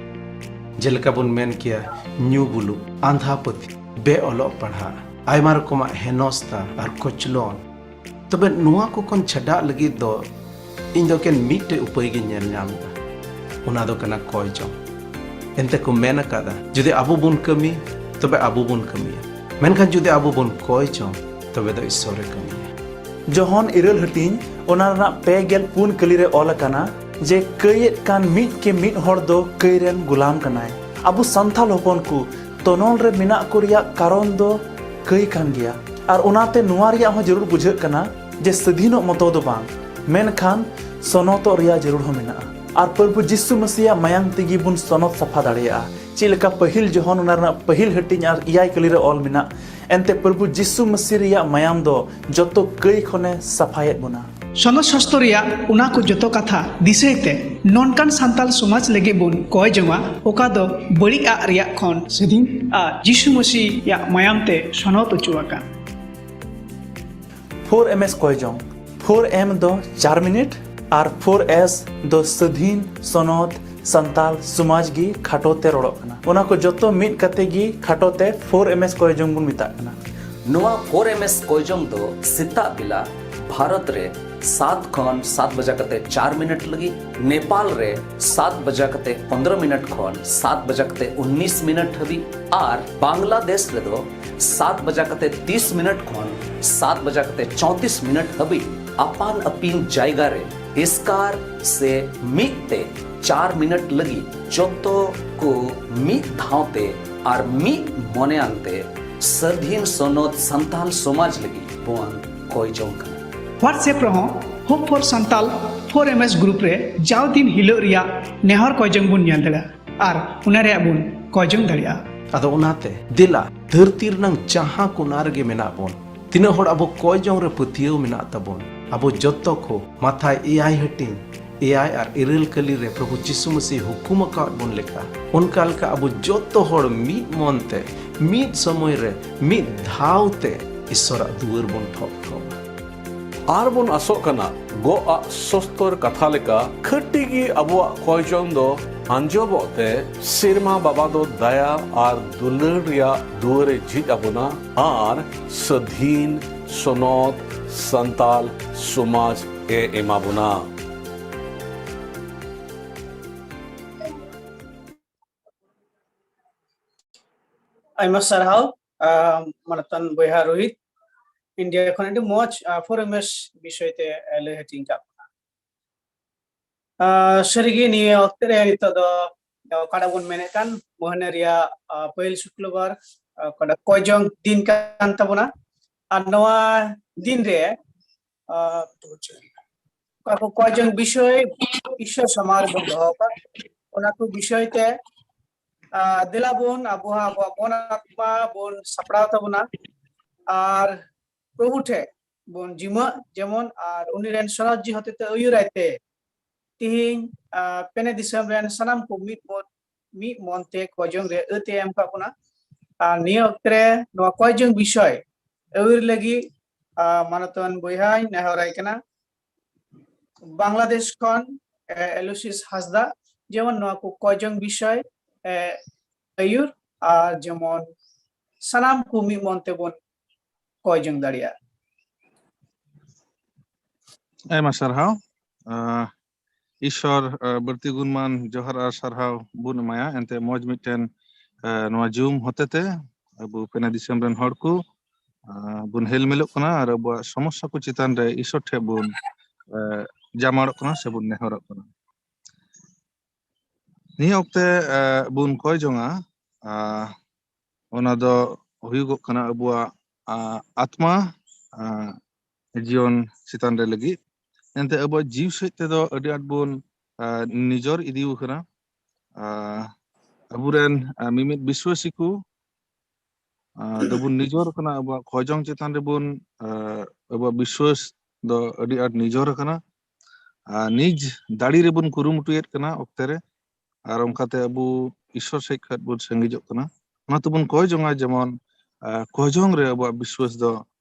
ᱡᱮᱞᱮᱠᱟ ᱵᱚᱱ ᱢᱮᱱ ᱠᱮᱭᱟ, ᱧᱩ ᱵᱩᱞᱩᱜ, ᱟᱸᱫᱷᱟ ᱯᱟᱹᱛᱭᱟᱹᱣ, ᱵᱮ ᱚᱞᱚᱜ ᱯᱟᱲᱦᱟᱜ, ᱟᱭᱢᱟ ᱨᱚᱠᱚᱢᱟᱜ ᱦᱮᱱᱚᱥᱛᱟ ᱟᱨ ᱠᱚᱪᱞᱚᱱ᱾ ᱛᱚᱵᱮ ᱱᱚᱣᱟ ᱠᱚ ᱠᱷᱚᱱ ᱪᱷᱟᱰᱟᱜ ᱞᱟᱹᱜᱤᱫ ᱫᱚ ᱤᱧ ᱫᱚ ᱮᱠᱮᱱ ᱢᱤᱫᱴᱮᱡ ᱩᱯᱟᱹᱭ ᱜᱤᱧ ᱧᱮᱞ ᱧᱟᱢ ᱮᱫᱟ, ᱚᱱᱟ ᱫᱚ ᱠᱟᱱᱟ ᱠᱚᱭ ᱡᱚᱝ᱾ ᱮᱱᱛᱮ ᱠᱚ ᱢᱮᱱ ᱟᱠᱟᱫᱟ, ᱡᱩᱫᱤ ᱟᱵᱚ ᱵᱚᱱ ᱠᱟᱹᱢᱤ, ᱛᱚᱵᱮ ᱟᱵᱚ ᱵᱚᱱ ᱠᱟᱹᱢᱤᱭᱟ, ᱢᱮᱱᱠᱷᱟᱱ ᱡᱩᱫᱤ ᱟᱵᱚ ᱵᱚᱱ ᱠᱚᱭ ᱡᱚᱝ, ᱛᱚᱵᱮ ᱫᱚ ᱤᱥᱥᱚᱨᱮ ᱠᱟᱹᱢᱤᱭᱟ᱾ ᱡᱚᱦᱚᱱ ᱤᱨᱟᱹᱞ ᱦᱟᱹᱴᱤᱧ, ᱚᱱᱟ ᱨᱮᱱᱟᱜ ᱯᱮ ᱜᱮᱞ ᱯᱩᱱ ᱠᱟᱹᱞᱤ ᱨᱮ ᱚᱞ ᱟᱠᱟᱱᱟ ᱡᱮ ᱠᱟᱹᱭᱮᱫ ᱠᱟᱱ ᱢᱤᱫ ᱠᱮ ᱢᱤᱫ ᱦᱚᱲ ᱫᱚ ᱠᱟᱹᱭ ᱨᱮᱱ ᱜᱩᱞᱟᱢ ᱠᱟᱱᱟᱭ᱾ ᱟᱵᱚ ᱥᱟᱱᱛᱟᱲ ᱦᱚᱯᱚᱱ ᱠᱚ ᱛᱚᱱᱚᱞ ᱨᱮ ᱢᱮᱱᱟᱜ ᱠᱚ ᱨᱮᱭᱟᱜ ᱠᱟᱨᱚᱱ ᱫᱚ ᱠᱟᱹᱭ ᱠᱟᱱ ᱜᱮᱭᱟ, ᱟᱨ ᱚᱱᱟᱛᱮ ᱱᱚᱣᱟ ᱨᱮᱭᱟᱜ ᱦᱚᱸ ᱡᱟᱹᱨᱩᱲ ᱵᱩᱡᱷᱟᱹᱜ ᱠᱟᱱᱟ ᱡᱮ ᱥᱟᱹᱫᱷᱤᱱᱚᱜ ᱢᱚᱛᱚ ᱫᱚ ᱵᱟᱝ, ᱢᱮᱱᱠᱷᱟᱱ ᱥᱚᱱᱚᱛᱚᱜ ᱨᱮᱭᱟᱜ ᱡᱟᱹᱨᱩᱲ ᱦᱚᱸ ᱢᱮᱱᱟᱜᱼᱟ᱾ ᱟᱨ ᱯᱨᱚᱵᱷᱩ ᱡᱤᱥᱩ ᱢᱟᱹᱥᱤᱭᱟᱜ ᱢᱟᱭᱟᱝ ᱛᱮᱜᱮ ᱵᱚᱱ ᱥᱚᱱᱚᱛ ᱥᱟᱯᱷᱟ ᱫᱟᱲᱮᱭᱟᱜᱼᱟ᱾ ᱪᱮᱫ ᱞᱮᱠᱟ ᱯᱟᱹᱦᱤᱞ ᱡᱚᱦᱚᱱ ᱚᱱᱟ ᱨᱮᱱᱟᱜ ᱯᱟᱹᱦᱤᱞ ᱦᱟᱹᱴᱤᱧ ᱟᱨ ᱮᱭᱟᱭ ᱠᱟᱹᱞᱤ ᱨᱮ ᱚᱞ ᱢᱮᱱᱟᱜ, ᱮᱱᱛᱮ ᱯᱨᱚᱵᱷᱩ ᱡᱤᱥᱩ ᱢᱟᱹᱥᱤ ᱨᱮᱭᱟᱜ ᱢᱟᱭᱟᱢ ᱫᱚ ᱡᱚᱛᱚ ᱠᱟᱹᱭ ᱠᱷᱚᱱᱮ ᱥᱟᱯᱷᱟᱭᱮᱫ ᱵᱚᱱᱟ᱾ ᱥᱚᱱᱚᱛ ᱥᱟᱥᱛᱚ ᱨᱮᱭᱟᱜ ᱚᱱᱟ ᱠᱚ ᱡᱚᱛᱚ ᱠᱟᱛᱷᱟ ᱫᱤᱥᱟᱹᱭ ᱛᱮ ᱱᱚᱝᱠᱟᱱ ᱥᱟᱱᱛᱟᱞ ᱥᱚᱢᱟᱡᱽ ᱞᱟᱹᱜᱤᱫ ᱵᱚᱱ ᱠᱚᱭ ᱡᱚᱝᱟ, ᱚᱠᱟ ᱫᱚ ᱵᱟᱹᱲᱤᱡ ᱟᱜ ᱨᱮᱭᱟᱜ ᱠᱷᱚᱱ ᱥᱟᱹᱫᱷᱤᱱ ᱟᱨ ᱡᱤᱥᱩ ᱢᱟᱹᱥᱤᱭᱟᱜ ᱢᱟᱭᱟᱢ ᱛᱮ ᱥᱚᱱᱚᱛ ᱚᱪᱚ ᱟᱠᱟᱱ᱾ ᱯᱷᱳᱨ ᱮᱢ ᱮᱥ ᱠᱚᱭ ᱡᱚᱝ᱾ ᱯᱷᱳᱨ ᱮᱢ ᱫᱚ ᱪᱟᱨ ᱢᱤᱱᱤᱴ ᱟᱨ ᱯᱷᱳᱨ ᱮᱥ ᱫᱚ ᱥᱟᱹᱫᱷᱤᱱ, ᱥᱚᱱᱚᱛ, ᱥᱟᱱᱛᱟᱞ ᱥᱚᱢᱟᱡᱽ ᱜᱮ ᱠᱷᱟᱴᱚ ᱛᱮ ᱨᱚᱲᱚᱜ ᱠᱟᱱᱟ᱾ ᱚᱱᱟ ᱠᱚ ᱡᱚᱛᱚ ᱢᱤᱫ ᱠᱟᱛᱮ ᱜᱮ ᱠᱷᱟᱴᱚ ᱛᱮ ᱯᱷᱳᱨ ᱮᱢ ᱮᱥ ᱠᱚᱭ ᱡᱚᱝ ᱵᱚᱱ ᱢᱮᱛᱟᱜ ᱠᱟᱱᱟ᱾ ᱱᱚᱣᱟ ᱯᱷᱳᱨ ᱮᱢ ᱮᱥ ᱠᱚᱭ ᱡᱚᱝ ᱫᱚ ᱥᱮᱛᱟᱜ ᱵᱮᱞᱟ ᱵᱷᱟᱨᱚᱛ ᱨᱮ ᱥᱟᱛ ᱠᱷᱚᱱ ᱥᱟᱛ ᱵᱟᱡᱟ ᱠᱟᱛᱮ ᱪᱟᱨ ᱢᱤᱱᱤᱴ ᱞᱟᱹᱜᱤᱫ, ᱱᱮᱯᱟᱞ ᱨᱮ ᱥᱟᱛ ᱵᱟᱡᱟ ᱠᱟᱛᱮ ᱯᱚᱱᱫᱽᱨᱚ ᱢᱤᱱᱤᱴ ᱠᱷᱚᱱ ᱥᱟᱛ ᱵᱟᱡᱟ ᱠᱟᱛᱮ ᱩᱱᱤᱥ ᱢᱤᱱᱤᱴ ᱦᱟᱹᱵᱤᱡ ᱟᱨ ᱵᱟᱝᱞᱟᱫᱮᱥ ᱨᱮᱫᱚ ᱥᱟᱛ ᱵᱟᱡᱟ ᱠᱟᱛᱮ ᱛᱤᱥ ᱢᱤᱱᱤᱴ ᱠᱷᱚᱱ ᱥᱟᱛ ᱵᱟᱡᱟ ᱠᱟᱛᱮ ᱪᱚᱣᱛᱤᱥ ᱢᱤᱱᱤᱴ ᱦᱟᱹᱵᱤᱡ ᱟᱯᱟᱱ ᱟᱹᱯᱤᱱ ᱡᱟᱭᱜᱟ ᱨᱮ ᱮᱥᱠᱟᱨ ᱥᱮ ᱢᱤᱫ ᱛᱮ ᱪᱟᱨ ᱢᱤᱱᱤᱴ ᱞᱟᱹᱜᱤᱫ ᱡᱚᱛᱚ ᱠᱚ ᱢᱤᱫ ᱫᱷᱟᱣ ᱛᱮ ᱟᱨ ᱢᱤᱫ ᱢᱚᱱᱮᱭᱟᱱ ᱛᱮ ᱥᱟᱹᱫᱷᱤᱱ ᱥᱚᱱᱚᱛ ᱥᱟᱱᱛᱟᱞ ᱥᱚᱢᱟᱡᱽ ᱞᱟᱹᱜᱤᱫ ᱵᱚᱱ ᱠᱚᱭ ᱡᱚᱝ ᱠᱟᱱᱟ᱾ WhatsApp ᱨᱮᱦᱚᱸ Hope for Santal four M S group ᱨᱮ ᱡᱟᱣ ᱫᱤᱱ ᱦᱤᱞᱳᱜ ᱨᱮᱭᱟᱜ ᱱᱮᱦᱚᱨ ᱠᱚᱭᱡᱚᱝ ᱵᱚᱱ ᱧᱮᱞ ᱫᱟᱲᱮᱭᱟᱜᱼᱟ ᱟᱨ ᱚᱱᱟ ᱨᱮᱭᱟᱜ ᱵᱚᱱ ᱠᱚᱭᱡᱚᱝ ᱫᱟᱲᱮᱭᱟᱜᱼᱟ᱾ ᱟᱫᱚ ᱚᱱᱟᱛᱮ ᱫᱮᱞᱟ, ᱫᱷᱟᱹᱨᱛᱤ ᱨᱮᱱᱟᱝ ᱡᱟᱦᱟᱸ ᱠᱚᱱᱟ ᱨᱮᱜᱮ ᱢᱮᱱᱟᱜ ᱵᱚᱱ, ᱛᱤᱱᱟᱹᱜ ᱦᱚᱲ ᱟᱵᱚ ᱠᱚᱭᱡᱚᱝ ᱨᱮ ᱯᱟᱹᱛᱭᱟᱹᱣ ᱢᱮᱱᱟᱜ ᱛᱟᱵᱚᱱ, ᱟᱵᱚ ᱡᱚᱛᱚ ᱠᱚ ᱢᱟᱛᱷᱟᱭ ᱮᱭᱟᱭ ᱦᱟᱹᱴᱤᱧ ᱮᱭᱟᱭ ᱟᱨ ᱤᱨᱟᱹᱞ ᱠᱟᱹᱞᱤ ᱨᱮ ᱯᱨᱚᱵᱷᱩ ᱡᱤᱥᱩ ᱢᱟᱹᱥᱤ ᱦᱩᱠᱩᱢ ᱟᱠᱟᱫ ᱵᱚᱱ ᱞᱮᱠᱟ, ᱚᱱᱠᱟ ᱞᱮᱠᱟ ᱟᱵᱚ ᱡᱚᱛᱚ ᱦᱚᱲ ᱢᱤᱫ ᱢᱚᱱ ᱛᱮ, ᱢᱤᱫ ᱥᱚᱢᱚᱭ ᱨᱮ, ᱢᱤᱫ ᱫᱷᱟᱣ ᱛᱮ ᱤᱥᱚᱨᱟᱜ ᱫᱩᱣᱟᱹᱨ ᱵᱚᱱ ᱴᱷᱚᱠ ᱴᱷᱚᱠ᱾ ᱟᱨ ᱵᱚᱱ ᱟᱥᱚᱜ ᱠᱟᱱᱟ, ᱜᱚᱜ ᱟᱜ ᱥᱚᱥᱛᱚᱨ ᱠᱟᱛᱷᱟ ᱞᱮᱠᱟ ᱠᱷᱟᱹᱴᱤ ᱜᱮ ᱟᱵᱚᱣᱟᱜ ᱠᱚᱭᱡᱚᱝ ᱫᱚ ᱟᱸᱡᱚᱵᱚᱜ ᱛᱮ ᱥᱮᱨᱢᱟ ᱵᱟᱵᱟ ᱫᱚ ᱫᱟᱭᱟ ᱟᱨ ᱫᱩᱞᱟᱹᱲ ᱨᱮᱭᱟᱜ ᱫᱩᱣᱟᱹᱨᱮ ᱡᱷᱤᱡ ᱟᱵᱚᱱᱟ ᱟᱨ ᱥᱟᱹᱫᱷᱤᱱ, ᱥᱚᱱᱚᱛ, ᱥᱟᱱᱛᱟᱞ ᱥᱚᱢᱟᱡᱽ ᱮ ᱮᱢᱟ ᱵᱚᱱᱟ᱾ ᱟᱭᱢᱟ ᱥᱟᱨᱦᱟᱣ ᱟᱢ, ᱢᱟᱱᱚᱛᱟᱱ ᱵᱚᱭᱦᱟ ᱨᱳᱦᱤᱛ, ᱤᱱᱰᱤᱭᱟ ᱠᱷᱚᱱ ᱟᱹᱰᱤ ᱢᱚᱡᱽ ᱯᱷᱳᱨ ᱮᱢ ᱮᱥ ᱵᱤᱥᱚᱭ ᱛᱮ ᱞᱟᱹᱭ ᱦᱟᱹᱴᱤᱧ ᱠᱟᱜ ᱵᱚᱱᱟ᱾ ᱟᱨ ᱥᱟᱹᱨᱤᱜᱮ ᱱᱤᱭᱟᱹ ᱚᱠᱛᱮ ᱨᱮ ᱱᱤᱛᱚᱜ ᱫᱚ ᱚᱠᱟᱴᱟᱜ ᱵᱚᱱ ᱢᱮᱱᱮᱫ ᱠᱟᱱ ᱢᱟᱹᱦᱱᱟᱹ ᱨᱮᱭᱟᱜ ᱟᱨ, ᱯᱟᱹᱦᱤᱞ ᱥᱩᱠᱞᱚᱵᱟᱨ, ᱟᱨ, ᱚᱠᱟᱴᱟᱜ ᱠᱚᱭᱡᱚᱝ ᱫᱤᱱ ᱠᱟᱱ ᱛᱟᱵᱚᱱᱟ᱾ ᱟᱨ ᱱᱚᱣᱟ ᱫᱤᱱ ᱨᱮ ᱟᱨ, ᱚᱠᱟ ᱠᱚ ᱠᱚᱭᱡᱚᱝ ᱵᱤᱥᱚᱭ ᱤᱥᱚᱨ ᱥᱟᱢᱟᱝ ᱨᱮᱵᱚᱱ ᱫᱚᱦᱚ ᱟᱠᱟᱫ, ᱚᱱᱟ ᱠᱚ ᱵᱤᱥᱚᱭ ᱛᱮ ᱟᱨ, ᱫᱮᱞᱟ ᱵᱚᱱ ᱟᱵᱚ ᱦᱚᱸ ᱟᱵᱚᱣᱟᱜ ᱢᱚᱱ ᱟᱛᱢᱟ ᱵᱚᱱ ᱥᱟᱯᱲᱟᱣ ᱛᱟᱵᱚᱱᱟ ᱟᱨ ᱯᱨᱚᱵᱷᱩ ᱴᱷᱮᱱ ᱵᱚᱱ ᱡᱤᱢᱟᱹᱜ ᱡᱮᱢᱚᱱ ᱟᱨ ᱩᱱᱤ ᱨᱮᱱ ᱥᱚᱱᱚᱛ ᱡᱤᱣᱤ ᱦᱚᱛᱮᱛᱮ ᱟᱹᱭᱩᱨᱟᱭ ᱛᱮ ᱛᱤᱦᱤᱧ ᱟᱨ ᱯᱮᱱᱮ ᱫᱤᱥᱚᱢ ᱨᱮᱱ ᱥᱟᱱᱟᱢ ᱠᱚ ᱢᱤᱫ ᱢᱚᱱ ᱢᱤᱫ ᱢᱚᱱ ᱛᱮ ᱠᱚᱭᱡᱚᱝ ᱨᱮ ᱟᱹᱛᱮ ᱮᱢ ᱠᱟᱜ ᱵᱚᱱᱟ᱾ ᱟᱨ ᱱᱤᱭᱟᱹ ᱚᱠᱛᱮ ᱨᱮ ᱱᱚᱣᱟ ᱠᱚᱭᱡᱚᱝ ᱵᱤᱥᱚᱭ ᱟᱹᱭᱩᱨ ᱞᱟᱹᱜᱤᱫ ᱟᱨ ᱢᱟᱱᱚᱛᱟᱱ ᱵᱚᱭᱦᱟᱧ ᱱᱮᱦᱚᱨᱟᱭ ᱠᱟᱱᱟ ᱵᱟᱝᱞᱟᱫᱮᱥ ᱠᱷᱚᱱ ᱮ, ᱮᱞᱩᱥᱤᱥ ᱦᱟᱸᱥᱫᱟ, ᱡᱮᱢᱚᱱ ᱱᱚᱣᱟ ᱠᱚ ᱠᱚᱭᱡᱚᱝ ᱵᱤᱥᱚᱭ ᱮ, ᱟᱹᱭᱩᱨ ᱟᱨ ᱡᱮᱢᱚᱱ ᱥᱟᱱᱟᱢ ᱠᱚ ᱢᱤᱫ ᱢᱚᱱ ᱛᱮᱵᱚᱱ ᱠᱚᱭᱡᱚᱝ ᱫᱟᱲᱮᱭᱟᱜ᱾ ᱟᱭᱢᱟ ᱥᱟᱨᱦᱟᱣ᱾ ᱟᱸ, ᱤᱥᱚᱨ, ᱟᱸ, ᱵᱟᱹᱲᱛᱤ ᱜᱩᱱᱢᱟᱱ ᱡᱚᱦᱟᱨ ᱟᱨ ᱥᱟᱨᱦᱟᱣ ᱵᱚᱱ ᱮᱢᱟᱭᱟ᱾ ᱮᱱᱛᱮ ᱢᱚᱡᱽ ᱢᱤᱫᱴᱮᱱ, ᱟᱸ, ᱱᱚᱣᱟ ᱡᱩᱢ ᱦᱚᱛᱮᱛᱮ ᱟᱵᱚ ᱯᱮᱱᱟ ᱫᱤᱥᱚᱢ ᱨᱮᱱ ᱦᱚᱲ ᱠᱚ, ᱟᱸ, ᱵᱚᱱ ᱦᱮᱞᱢᱮᱞᱚᱜ ᱠᱟᱱᱟ ᱟᱨ ᱟᱵᱚᱣᱟᱜ ᱥᱚᱢᱚᱥᱥᱟ ᱠᱚ ᱪᱮᱛᱟᱱ ᱨᱮ ᱤᱥᱚᱨ ᱴᱷᱮᱱ ᱵᱚᱱ, ᱟᱸ, ᱡᱟᱢᱟᱲᱚᱜ ᱠᱟᱱᱟ ᱥᱮᱵᱚᱱ ᱱᱮᱦᱚᱨᱚᱜ ᱠᱟᱱᱟ᱾ ᱱᱤᱭᱟᱹ ᱚᱠᱛᱮ, ᱟᱸ, ᱵᱚᱱ ᱠᱚᱭ ᱡᱚᱝᱟ, ᱟᱸ, ᱚᱱᱟ ᱫᱚ ᱦᱩᱭᱩᱜᱚᱜ ᱠᱟᱱᱟ ᱟᱵᱚᱣᱟᱜ, ᱟᱸ, ᱟᱛᱢᱟ, ᱟᱸ, ᱡᱤᱭᱚᱱ ᱪᱮᱛᱟᱱ ᱨᱮ ᱞᱟᱹᱜᱤᱫ᱾ ᱮᱱᱛᱮ ᱟᱵᱚᱣᱟᱜ ᱡᱤᱣᱤ ᱥᱮᱫ ᱛᱮᱫᱚ ᱟᱹᱰᱤ ᱟᱸᱴ ᱵᱚᱱ ᱟᱨ ᱱᱤᱡᱚᱨ ᱤᱫᱤ ᱟᱠᱟᱱᱟ᱾ ᱟᱨ ᱟᱵᱚᱨᱮᱱ ᱟᱨ ᱢᱤᱢᱤᱫ ᱵᱤᱥᱣᱟᱹᱥᱤ ᱠᱚ ᱟᱨ ᱫᱚᱵᱚᱱ ᱱᱤᱡᱚᱨ ᱟᱠᱟᱱᱟ, ᱟᱵᱚᱣᱟᱜ ᱠᱷᱚᱡᱚᱝ ᱪᱮᱛᱟᱱ ᱨᱮᱵᱚᱱ ᱟᱨ ᱟᱵᱚᱣᱟᱜ ᱵᱤᱥᱣᱟᱹᱥ ᱫᱚ ᱟᱹᱰᱤ ᱟᱸᱴ ᱱᱤᱡᱚᱨ ᱟᱠᱟᱱᱟ᱾ ᱟᱨ ᱱᱤᱡ ᱫᱟᱲᱮ ᱨᱮᱵᱚᱱ ᱠᱩᱨᱩᱢᱩᱴᱩᱭᱮᱫ ᱠᱟᱱᱟ ᱚᱠᱛᱮ ᱨᱮ, ᱟᱨ ᱚᱱᱠᱟᱛᱮ ᱟᱵᱚ ᱤᱥᱥᱚᱨ ᱥᱮᱫ ᱠᱷᱚᱱ ᱵᱚᱱ ᱥᱟᱺᱜᱤᱧᱚᱜ ᱠᱟᱱᱟ᱾ ᱚᱱᱟ ᱛᱮᱵᱚᱱ ᱠᱚᱭ ᱡᱚᱝᱟ ᱡᱮᱢᱚᱱ ᱟᱨ ᱠᱷᱚᱡᱚᱝ ᱨᱮ ᱟᱵᱚᱣᱟᱜ ᱵᱤᱥᱣᱟᱹᱥ ᱫᱚ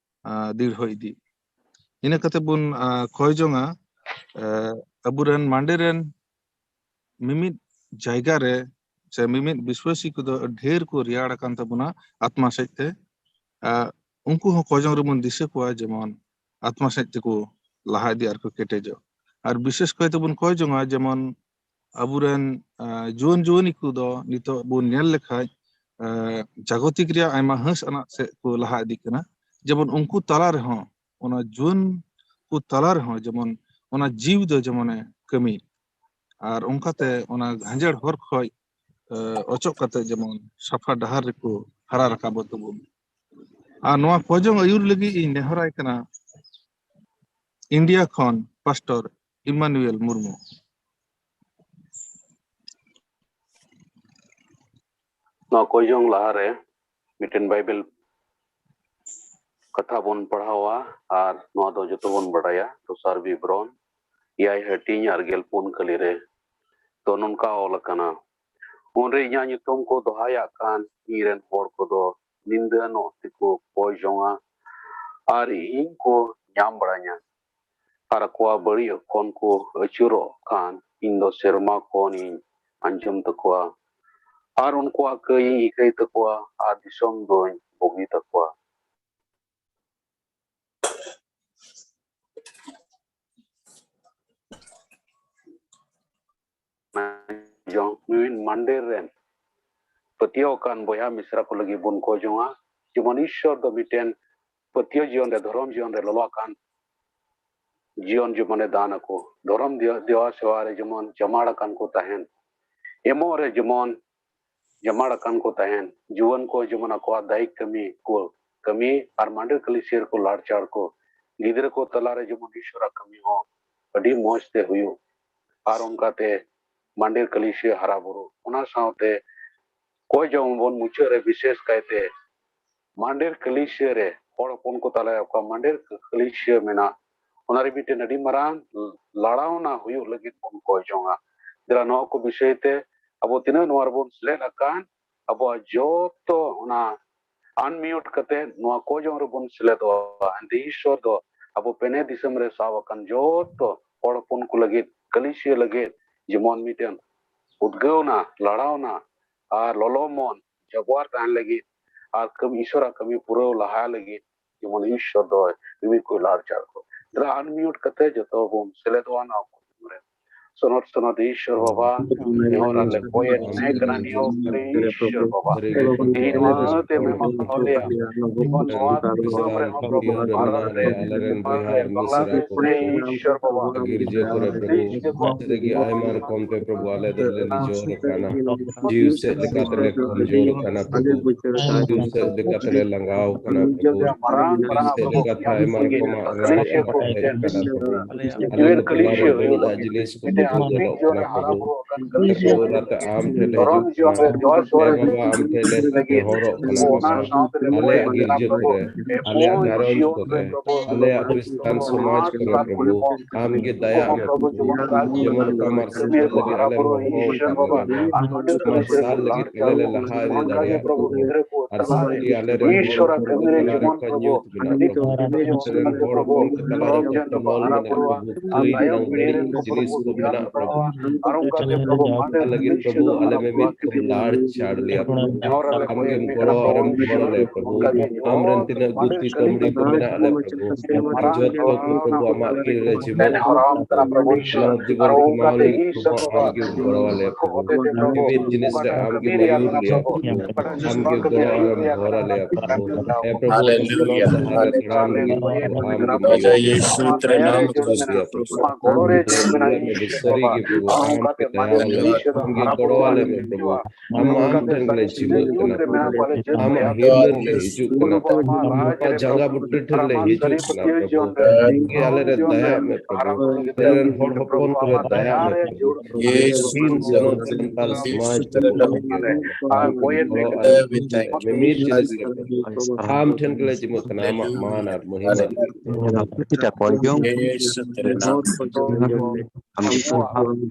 ᱟᱨ ᱫᱤᱲᱦᱚ ᱤᱫᱤ᱾ ᱤᱱᱟᱹ ᱠᱟᱛᱮ ᱵᱚᱱ ᱟᱨ ᱠᱷᱚᱭ ᱡᱚᱝᱟ ᱟᱨ ᱟᱵᱚᱨᱮᱱ ᱢᱟᱱᱰᱮ ᱨᱮᱱ ᱢᱤᱢᱤᱫ ᱡᱟᱭᱜᱟ ᱨᱮ ᱥᱮ ᱢᱤᱢᱤᱫ ᱵᱤᱥᱣᱟᱹᱥᱤ ᱠᱚᱫᱚ ᱰᱷᱮᱨ ᱠᱚ ᱨᱮᱭᱟᱲ ᱟᱠᱟᱱ ᱛᱟᱵᱚᱱᱟ ᱟᱛᱢᱟ ᱥᱮᱫ ᱛᱮ᱾ ᱟᱨ ᱩᱱᱠᱩ ᱦᱚᱸ ᱠᱷᱚᱡᱚᱝ ᱨᱮᱵᱚᱱ ᱫᱤᱥᱟᱹ ᱠᱚᱣᱟ ᱡᱮᱢᱚᱱ ᱟᱛᱢᱟ ᱥᱮᱫ ᱛᱮᱠᱚ ᱞᱟᱦᱟ ᱤᱫᱤ ᱟᱨ ᱠᱚ ᱠᱮᱴᱮᱡᱚᱜ᱾ ᱟᱨ ᱵᱤᱥᱮᱥ ᱠᱟᱭᱛᱮ ᱵᱚᱱ ᱠᱷᱚᱭ ᱡᱚᱝᱟ ᱡᱮᱢᱚᱱ ᱟᱵᱚᱨᱮᱱ ᱟᱨ ᱡᱩᱣᱟᱹᱱ ᱡᱩᱣᱟᱹᱱᱤ ᱠᱚᱫᱚ ᱱᱤᱛᱚᱜ ᱵᱚᱱ ᱧᱮᱞ ᱞᱮᱠᱷᱟᱡ ᱟᱨ ᱡᱟᱜᱚᱛᱤᱠ ᱨᱮᱭᱟᱜ ᱟᱭᱢᱟ ᱦᱟᱹᱥ ᱟᱱᱟᱜ ᱥᱮᱫ ᱠᱚ ᱞᱟᱦᱟ ᱤᱫᱤᱜ ᱠᱟᱱᱟ᱾ ᱡᱮᱢᱚᱱ ᱩᱱᱠᱩ ᱛᱟᱞᱟ ᱨᱮᱦᱚᱸ, ᱚᱱᱟ ᱡᱩᱣᱟᱹᱱ ᱠᱚ ᱛᱟᱞᱟ ᱨᱮᱦᱚᱸ ᱡᱮᱢᱚᱱ ᱚᱱᱟ ᱡᱤᱣᱤ ᱫᱚ ᱡᱮᱢᱚᱱᱮ ᱠᱟᱹᱢᱤ, ᱟᱨ ᱚᱱᱠᱟᱛᱮ ᱚᱱᱟ ᱜᱷᱟᱸᱡᱮᱲ ᱦᱚᱨ ᱠᱷᱚᱡ ᱟᱨ ᱚᱪᱚᱜ ᱠᱟᱛᱮ ᱡᱮᱢᱚᱱ ᱥᱟᱯᱷᱟ ᱰᱟᱦᱟᱨ ᱨᱮᱠᱚ ᱦᱟᱨᱟ ᱨᱟᱠᱟᱵᱚᱜ ᱛᱟᱵᱚᱱ᱾ ᱟᱨ ᱱᱚᱣᱟ ᱠᱷᱚᱡᱚᱝ ᱟᱹᱭᱩᱨ ᱞᱟᱹᱜᱤᱫ ᱤᱧ ᱱᱮᱦᱚᱨᱟᱭ ᱠᱟᱱᱟ ᱤᱱᱰᱤᱭᱟ ᱠᱷᱚᱱ ᱯᱟᱥᱴᱚᱨ ᱤᱢᱟᱱᱩᱭᱮᱞ ᱢᱩᱨᱢᱩ᱾ ᱱᱚᱣᱟ ᱠᱚᱭ ᱡᱚᱝ ᱞᱟᱦᱟᱨᱮ ᱢᱤᱫᱴᱮᱱ ᱵᱟᱭᱵᱮᱞ ᱠᱟᱛᱷᱟ ᱵᱚᱱ ᱯᱟᱲᱦᱟᱣᱟ, ᱟᱨ ᱱᱚᱣᱟ ᱫᱚ ᱡᱚᱛᱚ ᱵᱚᱱ ᱵᱟᱰᱟᱭᱟ, ᱫᱚᱥᱟᱨ ᱵᱤᱵᱚᱨᱚᱱ, ᱮᱭᱟᱭ ᱦᱟᱹᱴᱤᱧ ᱟᱨ ᱜᱮᱞ ᱯᱩᱱ ᱠᱟᱹᱞᱤ ᱨᱮ᱾ ᱛᱚ ᱱᱚᱝᱠᱟ ᱚᱞ ᱟᱠᱟᱱᱟ, ᱩᱱᱨᱮ ᱤᱧᱟᱹᱜ ᱧᱩᱛᱩᱢ ᱠᱚ ᱫᱚᱦᱟᱭᱟᱜ ᱠᱷᱟᱱ, ᱤᱧ ᱨᱮᱱ ᱦᱚᱲ ᱠᱚᱫᱚ ᱱᱤᱸᱫᱟᱹᱱᱚᱜ ᱛᱮᱠᱚ ᱠᱚᱭ ᱡᱚᱝᱟ, ᱟᱨ ᱤᱧ ᱠᱚ ᱧᱟᱢ ᱵᱟᱲᱟᱧᱟ᱾ ᱟᱨ ᱟᱠᱚᱣᱟᱜ ᱵᱟᱹᱲᱤᱡ ᱦᱚᱠ ᱠᱷᱚᱱ ᱠᱚ ᱟᱹᱪᱩᱨᱚᱜ ᱠᱷᱟᱱ, ᱤᱧ ᱫᱚ ᱥᱮᱨᱢᱟ ᱠᱷᱚᱱ ᱤᱧ ᱟᱸᱡᱚᱢ ᱛᱟᱠᱚᱣᱟ, ᱟᱨ ᱩᱱᱠᱩᱣᱟᱜ ᱠᱟᱹᱭ ᱤᱧ ᱤᱠᱟᱹᱭ ᱛᱟᱠᱚᱣᱟ, ᱟᱨ ᱫᱤᱥᱚᱢ ᱫᱚᱧ ᱵᱩᱜᱤ ᱛᱟᱠᱚᱣᱟ᱾ ᱡᱚᱝ ᱢᱤᱢᱤᱫ ᱢᱟᱱᱰᱮᱨ ᱨᱮᱱ ᱯᱟᱹᱛᱭᱟᱹᱣ ᱟᱠᱟᱱ ᱵᱚᱭᱦᱟ ᱢᱤᱥᱨᱟ ᱠᱚ ᱞᱟᱹᱜᱤᱫ ᱵᱚᱱ ᱠᱚᱭ ᱡᱚᱝᱟ, ᱡᱮᱢᱚᱱ ᱤᱥᱥᱚᱨ ᱫᱚ ᱢᱤᱫᱴᱮᱱ ᱯᱟᱹᱛᱭᱟᱹᱣ ᱡᱤᱭᱚᱱ ᱨᱮ, ᱫᱷᱚᱨᱚᱢ ᱡᱤᱭᱚᱱ ᱨᱮ ᱞᱚᱞᱚ ᱟᱠᱟᱱ ᱡᱤᱭᱚᱱ ᱡᱮᱢᱚᱱᱮ ᱫᱟᱱ ᱟᱠᱚ, ᱫᱷᱚᱨᱚᱢ ᱫᱮᱣᱟ ᱥᱮᱣᱟ ᱨᱮ ᱡᱮᱢᱚᱱ ᱡᱟᱢᱟᱲ ᱟᱠᱟᱱ ᱠᱚ ᱛᱟᱦᱮᱱ, ᱮᱢᱚᱜ ᱨᱮ ᱡᱮᱢᱚᱱ ᱡᱟᱢᱟᱲ ᱟᱠᱟᱱ ᱠᱚ ᱛᱟᱦᱮᱱ, ᱡᱩᱣᱟᱹᱱ ᱠᱚ ᱡᱮᱢᱚᱱ ᱟᱠᱚᱣᱟᱜ ᱫᱟᱭᱤᱠ ᱠᱟᱹᱢᱤ ᱠᱚ ᱠᱟᱹᱢᱤ ᱟᱨ ᱢᱟᱱᱰᱮᱨ ᱠᱟᱹᱞᱤᱥᱤᱭᱟᱹ ᱨᱮᱠᱚ ᱞᱟᱲᱪᱟᱲ ᱠᱚ, ᱜᱤᱫᱽᱨᱟᱹ ᱠᱚ ᱛᱟᱞᱟᱨᱮ ᱡᱮᱢᱚᱱ ᱤᱥᱥᱚᱨᱟᱜ ᱠᱟᱹᱢᱤ ᱦᱚᱸ ᱟᱹᱰᱤ ᱢᱚᱸᱡᱽ ᱛᱮ ᱦᱩᱭᱩᱜ, ᱟᱨ ᱚᱱᱠᱟᱛᱮ ᱢᱟᱱᱰᱮᱨ ᱠᱟᱹᱞᱤᱥᱤᱭᱟᱹ ᱦᱟᱨᱟ ᱵᱩᱨᱩ, ᱚᱱᱟ ᱥᱟᱶᱛᱮ ᱠᱚᱭ ᱡᱚᱝ ᱵᱚᱱ ᱢᱩᱪᱟᱹᱫ ᱨᱮ ᱵᱤᱥᱮᱥ ᱠᱟᱭᱛᱮ ᱢᱟᱱᱰᱮᱨ ᱠᱟᱹᱞᱤᱥᱤᱭᱟᱹ ᱨᱮ ᱦᱚᱲ ᱦᱚᱯᱚᱱ ᱠᱚ ᱛᱟᱞᱟᱨᱮ ᱚᱠᱟ ᱢᱟᱱᱰᱮᱨ ᱠᱟᱹᱞᱤᱥᱤᱭᱟᱹ ᱢᱮᱱᱟᱜ, ᱚᱱᱟ ᱨᱮ ᱢᱤᱫᱴᱮᱱ ᱟᱹᱰᱤ ᱢᱟᱨᱟᱝ ᱞᱟᱲᱟᱣᱱᱟ ᱦᱩᱭᱩᱜ ᱞᱟᱹᱜᱤᱫ ᱵᱚᱱ ᱠᱚᱭ ᱡᱚᱝᱟ᱾ ᱫᱮᱞᱟ ᱱᱚᱣᱟ ᱠᱚ ᱵᱤᱥᱚᱭ ᱛᱮ ᱟᱵᱚ ᱛᱤᱱᱟᱹᱜ ᱱᱚᱣᱟ ᱨᱮᱵᱚᱱ ᱥᱮᱞᱮᱫ ᱟᱠᱟᱱ, ᱟᱵᱚᱣᱟᱜ ᱡᱚᱛᱚ ᱚᱱᱟ unmute ᱠᱟᱛᱮ ᱱᱚᱣᱟ ᱠᱚᱭ ᱡᱚᱝ ᱨᱮᱵᱚᱱ ᱥᱮᱞᱮᱫᱚᱜᱼᱟ᱾ ᱮᱱᱛᱮ ᱤᱥᱥᱚᱨ ᱫᱚ ᱟᱵᱚ ᱯᱮᱱᱮ ᱫᱤᱥᱚᱢ ᱨᱮ ᱥᱟᱵ ᱟᱠᱟᱱ ᱡᱚᱛᱚ ᱦᱚᱲ ᱦᱚᱯᱚᱱ ᱠᱚ ᱞᱟᱹᱜᱤᱫ, ᱠᱟᱹᱞᱤᱥᱤᱭᱟᱹ ᱞᱟᱹᱜᱤᱫ ᱡᱮᱢᱚᱱ ᱢᱤᱫᱴᱮᱱ ᱩᱫᱽᱜᱟᱹᱣᱱᱟ, ᱞᱟᱲᱟᱣᱱᱟ ᱟᱨ ᱞᱚᱞᱚ ᱢᱚᱱ ᱡᱟᱜᱣᱟᱨ ᱛᱟᱦᱮᱱ ᱞᱟᱹᱜᱤᱫ ᱟᱨ ᱠᱟᱹᱢᱤ, ᱤᱥᱚᱨᱟᱜ ᱠᱟᱹᱢᱤ ᱯᱩᱨᱟᱹᱣ ᱞᱟᱦᱟ ᱞᱟᱹᱜᱤᱫ ᱡᱮᱢᱚᱱ ᱤᱥᱚᱨ ᱫᱚ ᱨᱤᱢᱤᱞ ᱠᱚᱭ ᱞᱟᱲᱪᱟᱲ ᱠᱚ᱾ ᱫᱮᱞᱟ unmute ᱠᱟᱛᱮ ᱡᱚᱛᱚ ᱵᱚᱱ ᱥᱮᱞᱮᱫᱚᱜᱼᱟ ᱱᱚᱣᱟ ᱠᱚ ᱨᱮ᱾ ᱥᱚᱱᱚᱛ ᱥᱚᱱᱚᱛ ᱤᱥᱚᱨ ᱵᱟᱵᱟ, ᱱᱮᱦᱚᱨ ᱟᱞᱮ ᱠᱚᱭᱮ ᱱᱮ ᱠᱟᱱᱟ ᱱᱤᱭᱚᱢ ᱨᱮ ᱤᱥᱚᱨ ᱵᱟᱵᱟ᱾ ᱛᱮᱦᱮᱧ ᱱᱚᱣᱟ ᱛᱮ ᱢᱮ ᱢᱟᱯᱟᱣ ᱞᱮᱭᱟ᱾ ᱡᱮᱢᱚᱱ ᱱᱚᱣᱟ ᱫᱤᱥᱚᱢ ᱨᱮᱦᱚᱸ ᱯᱨᱚᱵᱷᱩ, ᱵᱷᱟᱨᱚᱛ ᱨᱮ, ᱱᱮᱯᱟᱞ ᱨᱮ, ᱵᱟᱝᱞᱟᱫᱮᱥ ᱨᱮ ᱤᱥᱚᱨ ᱵᱟᱵᱟ᱾ ᱜᱤᱨᱡᱟᱹ ᱠᱚᱨᱮ ᱯᱨᱚᱵᱷᱩ, ᱥᱟᱹᱨᱤᱜᱮ ᱟᱭᱢᱟ ᱨᱚᱠᱚᱢ ᱛᱮ ᱯᱨᱚᱵᱷᱩ ᱟᱞᱮ ᱫᱚᱞᱮ ᱱᱤᱡᱚᱨ ᱟᱠᱟᱱᱟ᱾ ᱡᱤᱣᱤ ᱥᱮᱫ ᱞᱮᱠᱟ ᱛᱮᱞᱮ ᱠᱚᱢᱡᱳᱨ ᱟᱠᱟᱱᱟ ᱯᱨᱚᱵᱷᱩ᱾ ᱡᱤᱣᱤ ᱥᱮᱫ ᱞᱮᱠᱟ ᱛᱮᱞᱮ ᱞᱟᱸᱜᱟᱣ ᱟᱠᱟᱱᱟ ᱯᱨᱚᱵᱷᱩ᱾ ᱡᱤᱣᱤ ᱥᱮᱫ ᱞᱮᱠᱟ ᱛᱮ ᱟᱭᱢᱟ ᱨᱚᱠᱚᱢᱟᱜ ᱨᱟᱲᱮᱡ ᱟᱜ ᱦᱮᱡ ᱟᱠᱟᱱᱟ ᱯᱨᱚᱵᱷᱩ᱾ ᱟᱞᱮ ᱛᱟᱞᱟ ᱨᱮ ᱵᱟᱹᱲᱤᱡ ᱟᱜ ᱡᱤᱱᱤᱥ ᱠᱚ ᱵᱚᱫᱚᱞᱚᱜ ᱠᱟᱱᱟ ᱯᱨᱚᱵᱷᱩ᱾ ᱯᱨᱚᱵᱷᱩ ᱚᱱᱟᱛᱮ ᱟᱢ ᱴᱷᱮᱱ ᱞᱮ ᱦᱤᱡᱩᱜ ᱠᱟᱱᱟ᱾ ᱦᱮᱸ ᱵᱟᱵᱟ, ᱟᱢ ᱴᱷᱮᱱ ᱞᱮ ᱱᱮᱦᱚᱨᱚᱜ ᱠᱟᱱᱟ ᱯᱨᱚᱵᱷᱩ᱾ ᱟᱞᱮᱭᱟᱜ ᱜᱤᱨᱡᱟᱹ ᱠᱚᱨᱮ, ᱟᱞᱮᱭᱟᱜ ᱜᱷᱟᱨᱚᱸᱡᱽ ᱠᱚᱨᱮ, ᱟᱞᱮᱭᱟᱜ ᱠᱷᱨᱤᱥᱴᱟᱱ ᱥᱚᱢᱟᱡᱽ ᱠᱚᱨᱮ ᱯᱨᱚᱵᱷᱩ, ᱟᱢ ᱜᱮ ᱫᱟᱭᱟ ᱟᱞᱮ ᱯᱨᱚᱵᱷᱩ᱾ ᱡᱮᱢᱚᱱ ᱚᱠᱟ ᱢᱟᱨᱥᱟᱞ ᱞᱟᱹᱜᱤᱫ ᱟᱞᱮ ᱦᱚᱦᱚ ᱟᱠᱟᱫ ᱞᱮ, ᱢᱟᱨᱥᱟᱞ ᱞᱟᱹᱜᱤᱫ ᱟᱞᱮ ᱞᱮ ᱞᱟᱦᱟ ᱤᱫᱤ ᱫᱟᱲᱮᱭᱟᱜ ᱯᱨᱚᱵᱷᱩ᱾ ᱟᱨ ᱥᱟᱹᱨᱤ ᱟᱞᱮ ᱨᱮᱱ ᱦᱚᱲ ᱠᱚ ᱛᱟᱞᱟ ᱨᱮ ᱚᱠᱟ ᱧᱩᱛ ᱢᱮᱱᱟᱜ ᱯᱨᱚᱵᱷᱩ, ᱟᱞᱮ ᱨᱮᱱ ᱦᱚᱲ ᱦᱚᱯᱚᱱ ᱠᱚ ᱛᱟᱞᱟ ᱨᱮ ᱚᱠᱟ ᱢᱚᱞ ᱢᱮᱱᱟᱜ ᱯᱨᱚᱵᱷᱩ, ᱠᱟᱹᱭ ᱨᱮᱱᱟᱜ ᱵᱟᱹᱲᱤᱡ ᱡᱤᱱᱤᱥ ᱠᱚ ᱢᱮᱱᱟᱜ ᱯᱨᱚᱵᱷᱩ, ᱚᱱᱟ ᱞᱟᱹᱜᱤᱫ ᱯᱨᱚᱵᱷᱩ ᱟᱞᱮ ᱢᱤᱢᱤᱫ ᱠᱚᱢ ᱞᱟᱲ ᱪᱷᱟᱲ ᱞᱮᱭᱟ ᱯᱨᱚᱵᱷᱩ᱾ ᱟᱢ ᱜᱮᱢ ᱜᱚᱲᱚ ᱟᱨᱮᱢ ᱵᱷᱚᱨ ᱞᱮᱭᱟ ᱯᱨᱚᱵᱷᱩ᱾ ᱟᱢ ᱨᱮᱱ ᱛᱤᱱᱟᱹᱜ ᱜᱩᱛᱤ ᱠᱟᱹᱢᱲᱤ ᱠᱚ ᱢᱮᱱᱟᱜ ᱞᱮ ᱯᱨᱚᱵᱷᱩ, ᱡᱚᱛᱚ ᱠᱚ ᱯᱨᱚᱵᱷᱩ ᱟᱢᱟᱜ ᱛᱤ ᱨᱮ ᱡᱤᱢᱟᱹ ᱟᱢ ᱡᱤᱵᱚᱱ ᱠᱷᱟᱢᱟᱣ ᱞᱟᱹᱜᱤᱫ ᱯᱨᱚᱵᱷᱩ ᱟᱢ ᱜᱮᱢ ᱜᱚᱲᱚ ᱟᱞᱮᱭᱟ ᱯᱨᱚᱵᱷᱩ᱾ ᱢᱤᱢᱤᱫ ᱡᱤᱱᱤᱥ ᱨᱮ ᱟᱢ ᱜᱮ ᱢᱟᱭᱩᱨ ᱞᱮᱭᱟ ᱯᱨᱚᱵᱷᱩ, ᱟᱢ ᱜᱮ ᱜᱚᱲᱚ ᱟᱨᱮᱢ ᱵᱷᱚᱨ ᱟᱞᱮᱭᱟ ᱯᱨᱚᱵᱷᱩ᱾ ᱦᱮᱸ ᱯᱨᱚᱵᱷᱩ, ᱟᱢ ᱥᱟᱞᱟᱜ ᱛᱟᱲᱟᱢ ᱞᱟᱹᱜᱤᱫ ᱯᱨᱚᱵᱷᱩ ᱟᱢ ᱜᱮ ᱢᱟᱭᱩᱨ ᱞᱮᱭᱟ ᱯᱨᱚᱵᱷᱩ᱾ ᱟᱢ ᱜᱮ ᱢᱟᱭᱩᱨ ᱞᱮᱭᱟ ᱯᱨᱚᱵᱷᱩ᱾ ᱥᱟᱹᱨᱤ ᱜᱮ ᱯᱨᱚᱵᱷᱩ, ᱟᱢ ᱯᱮ ᱫᱟᱭᱟ ᱟᱞᱮ, ᱟᱢ ᱜᱮ ᱜᱚᱲᱚ ᱟᱞᱮ ᱢᱮ ᱯᱨᱚᱵᱷᱩ᱾ ᱟᱢ ᱟᱢ ᱴᱷᱮᱱ ᱞᱮ ᱡᱤᱢᱟᱹᱜ ᱠᱟᱱᱟ ᱯᱨᱚᱵᱷᱩ, ᱟᱢᱟᱜ ᱦᱤᱨᱞᱟᱹ ᱨᱮᱞᱮ ᱦᱤᱡᱩᱜ ᱠᱟᱱᱟ, ᱟᱢᱟᱜ ᱡᱟᱸᱜᱟ ᱵᱩᱴᱟᱹ ᱴᱷᱮᱱ ᱞᱮ ᱦᱤᱡᱩᱜ ᱠᱟᱱᱟ ᱯᱨᱚᱵᱷᱩ᱾ ᱟᱢ ᱜᱮ ᱟᱞᱮ ᱨᱮ ᱫᱟᱭᱟᱜ ᱢᱮ ᱯᱨᱚᱵᱷᱩ, ᱟᱞᱮ ᱨᱮᱱ ᱦᱚᱲ ᱦᱚᱯᱚᱱ ᱠᱚᱨᱮ ᱫᱟᱭᱟᱜ ᱢᱮ ᱯᱨᱚᱵᱷᱩ᱾ ᱥᱤᱧ ᱥᱟᱱᱛᱟᱲ ᱥᱚᱢᱟᱡᱽ ᱠᱚ ᱟᱨ ᱜᱚᱭᱮᱱ ᱢᱤᱢᱤᱫ ᱡᱤᱱᱤᱥ ᱨᱮ ᱟᱢ ᱴᱷᱮᱱ ᱜᱮᱞᱮ ᱡᱤᱢᱟᱹᱜ ᱠᱟᱱᱟ, ᱟᱢᱟᱜ ᱢᱟᱱ ᱟᱨ ᱢᱚᱦᱤᱢᱟ ᱞᱟᱹᱜᱤᱫ᱾ ᱯᱨᱚᱛᱤᱴᱟ ᱠᱚᱭᱡᱚᱝ ᱟᱢ ᱜᱮ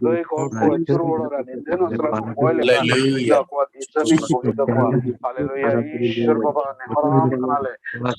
ᱜᱟᱹᱭ ᱠᱚ ᱟᱹᱪᱩᱨ ᱵᱚᱞᱚ ᱨᱮ ᱱᱤᱫᱷᱟᱹᱱ ᱟᱥᱨᱟ ᱠᱚ ᱠᱚᱭ ᱞᱮᱠᱷᱟᱱ ᱦᱟᱞᱮᱞᱩᱭᱟ᱾ ᱟᱠᱚᱣᱟᱜ ᱫᱤᱥᱚᱢ ᱠᱚ ᱦᱩᱭᱩᱜ ᱛᱟᱠᱚᱣᱟ᱾ ᱦᱟᱞᱮᱞᱩᱭᱟ᱾ ᱤᱥᱚᱨ ᱵᱟᱵᱟ, ᱱᱮᱦᱚᱨᱟᱢ ᱠᱟᱱᱟᱞᱮ,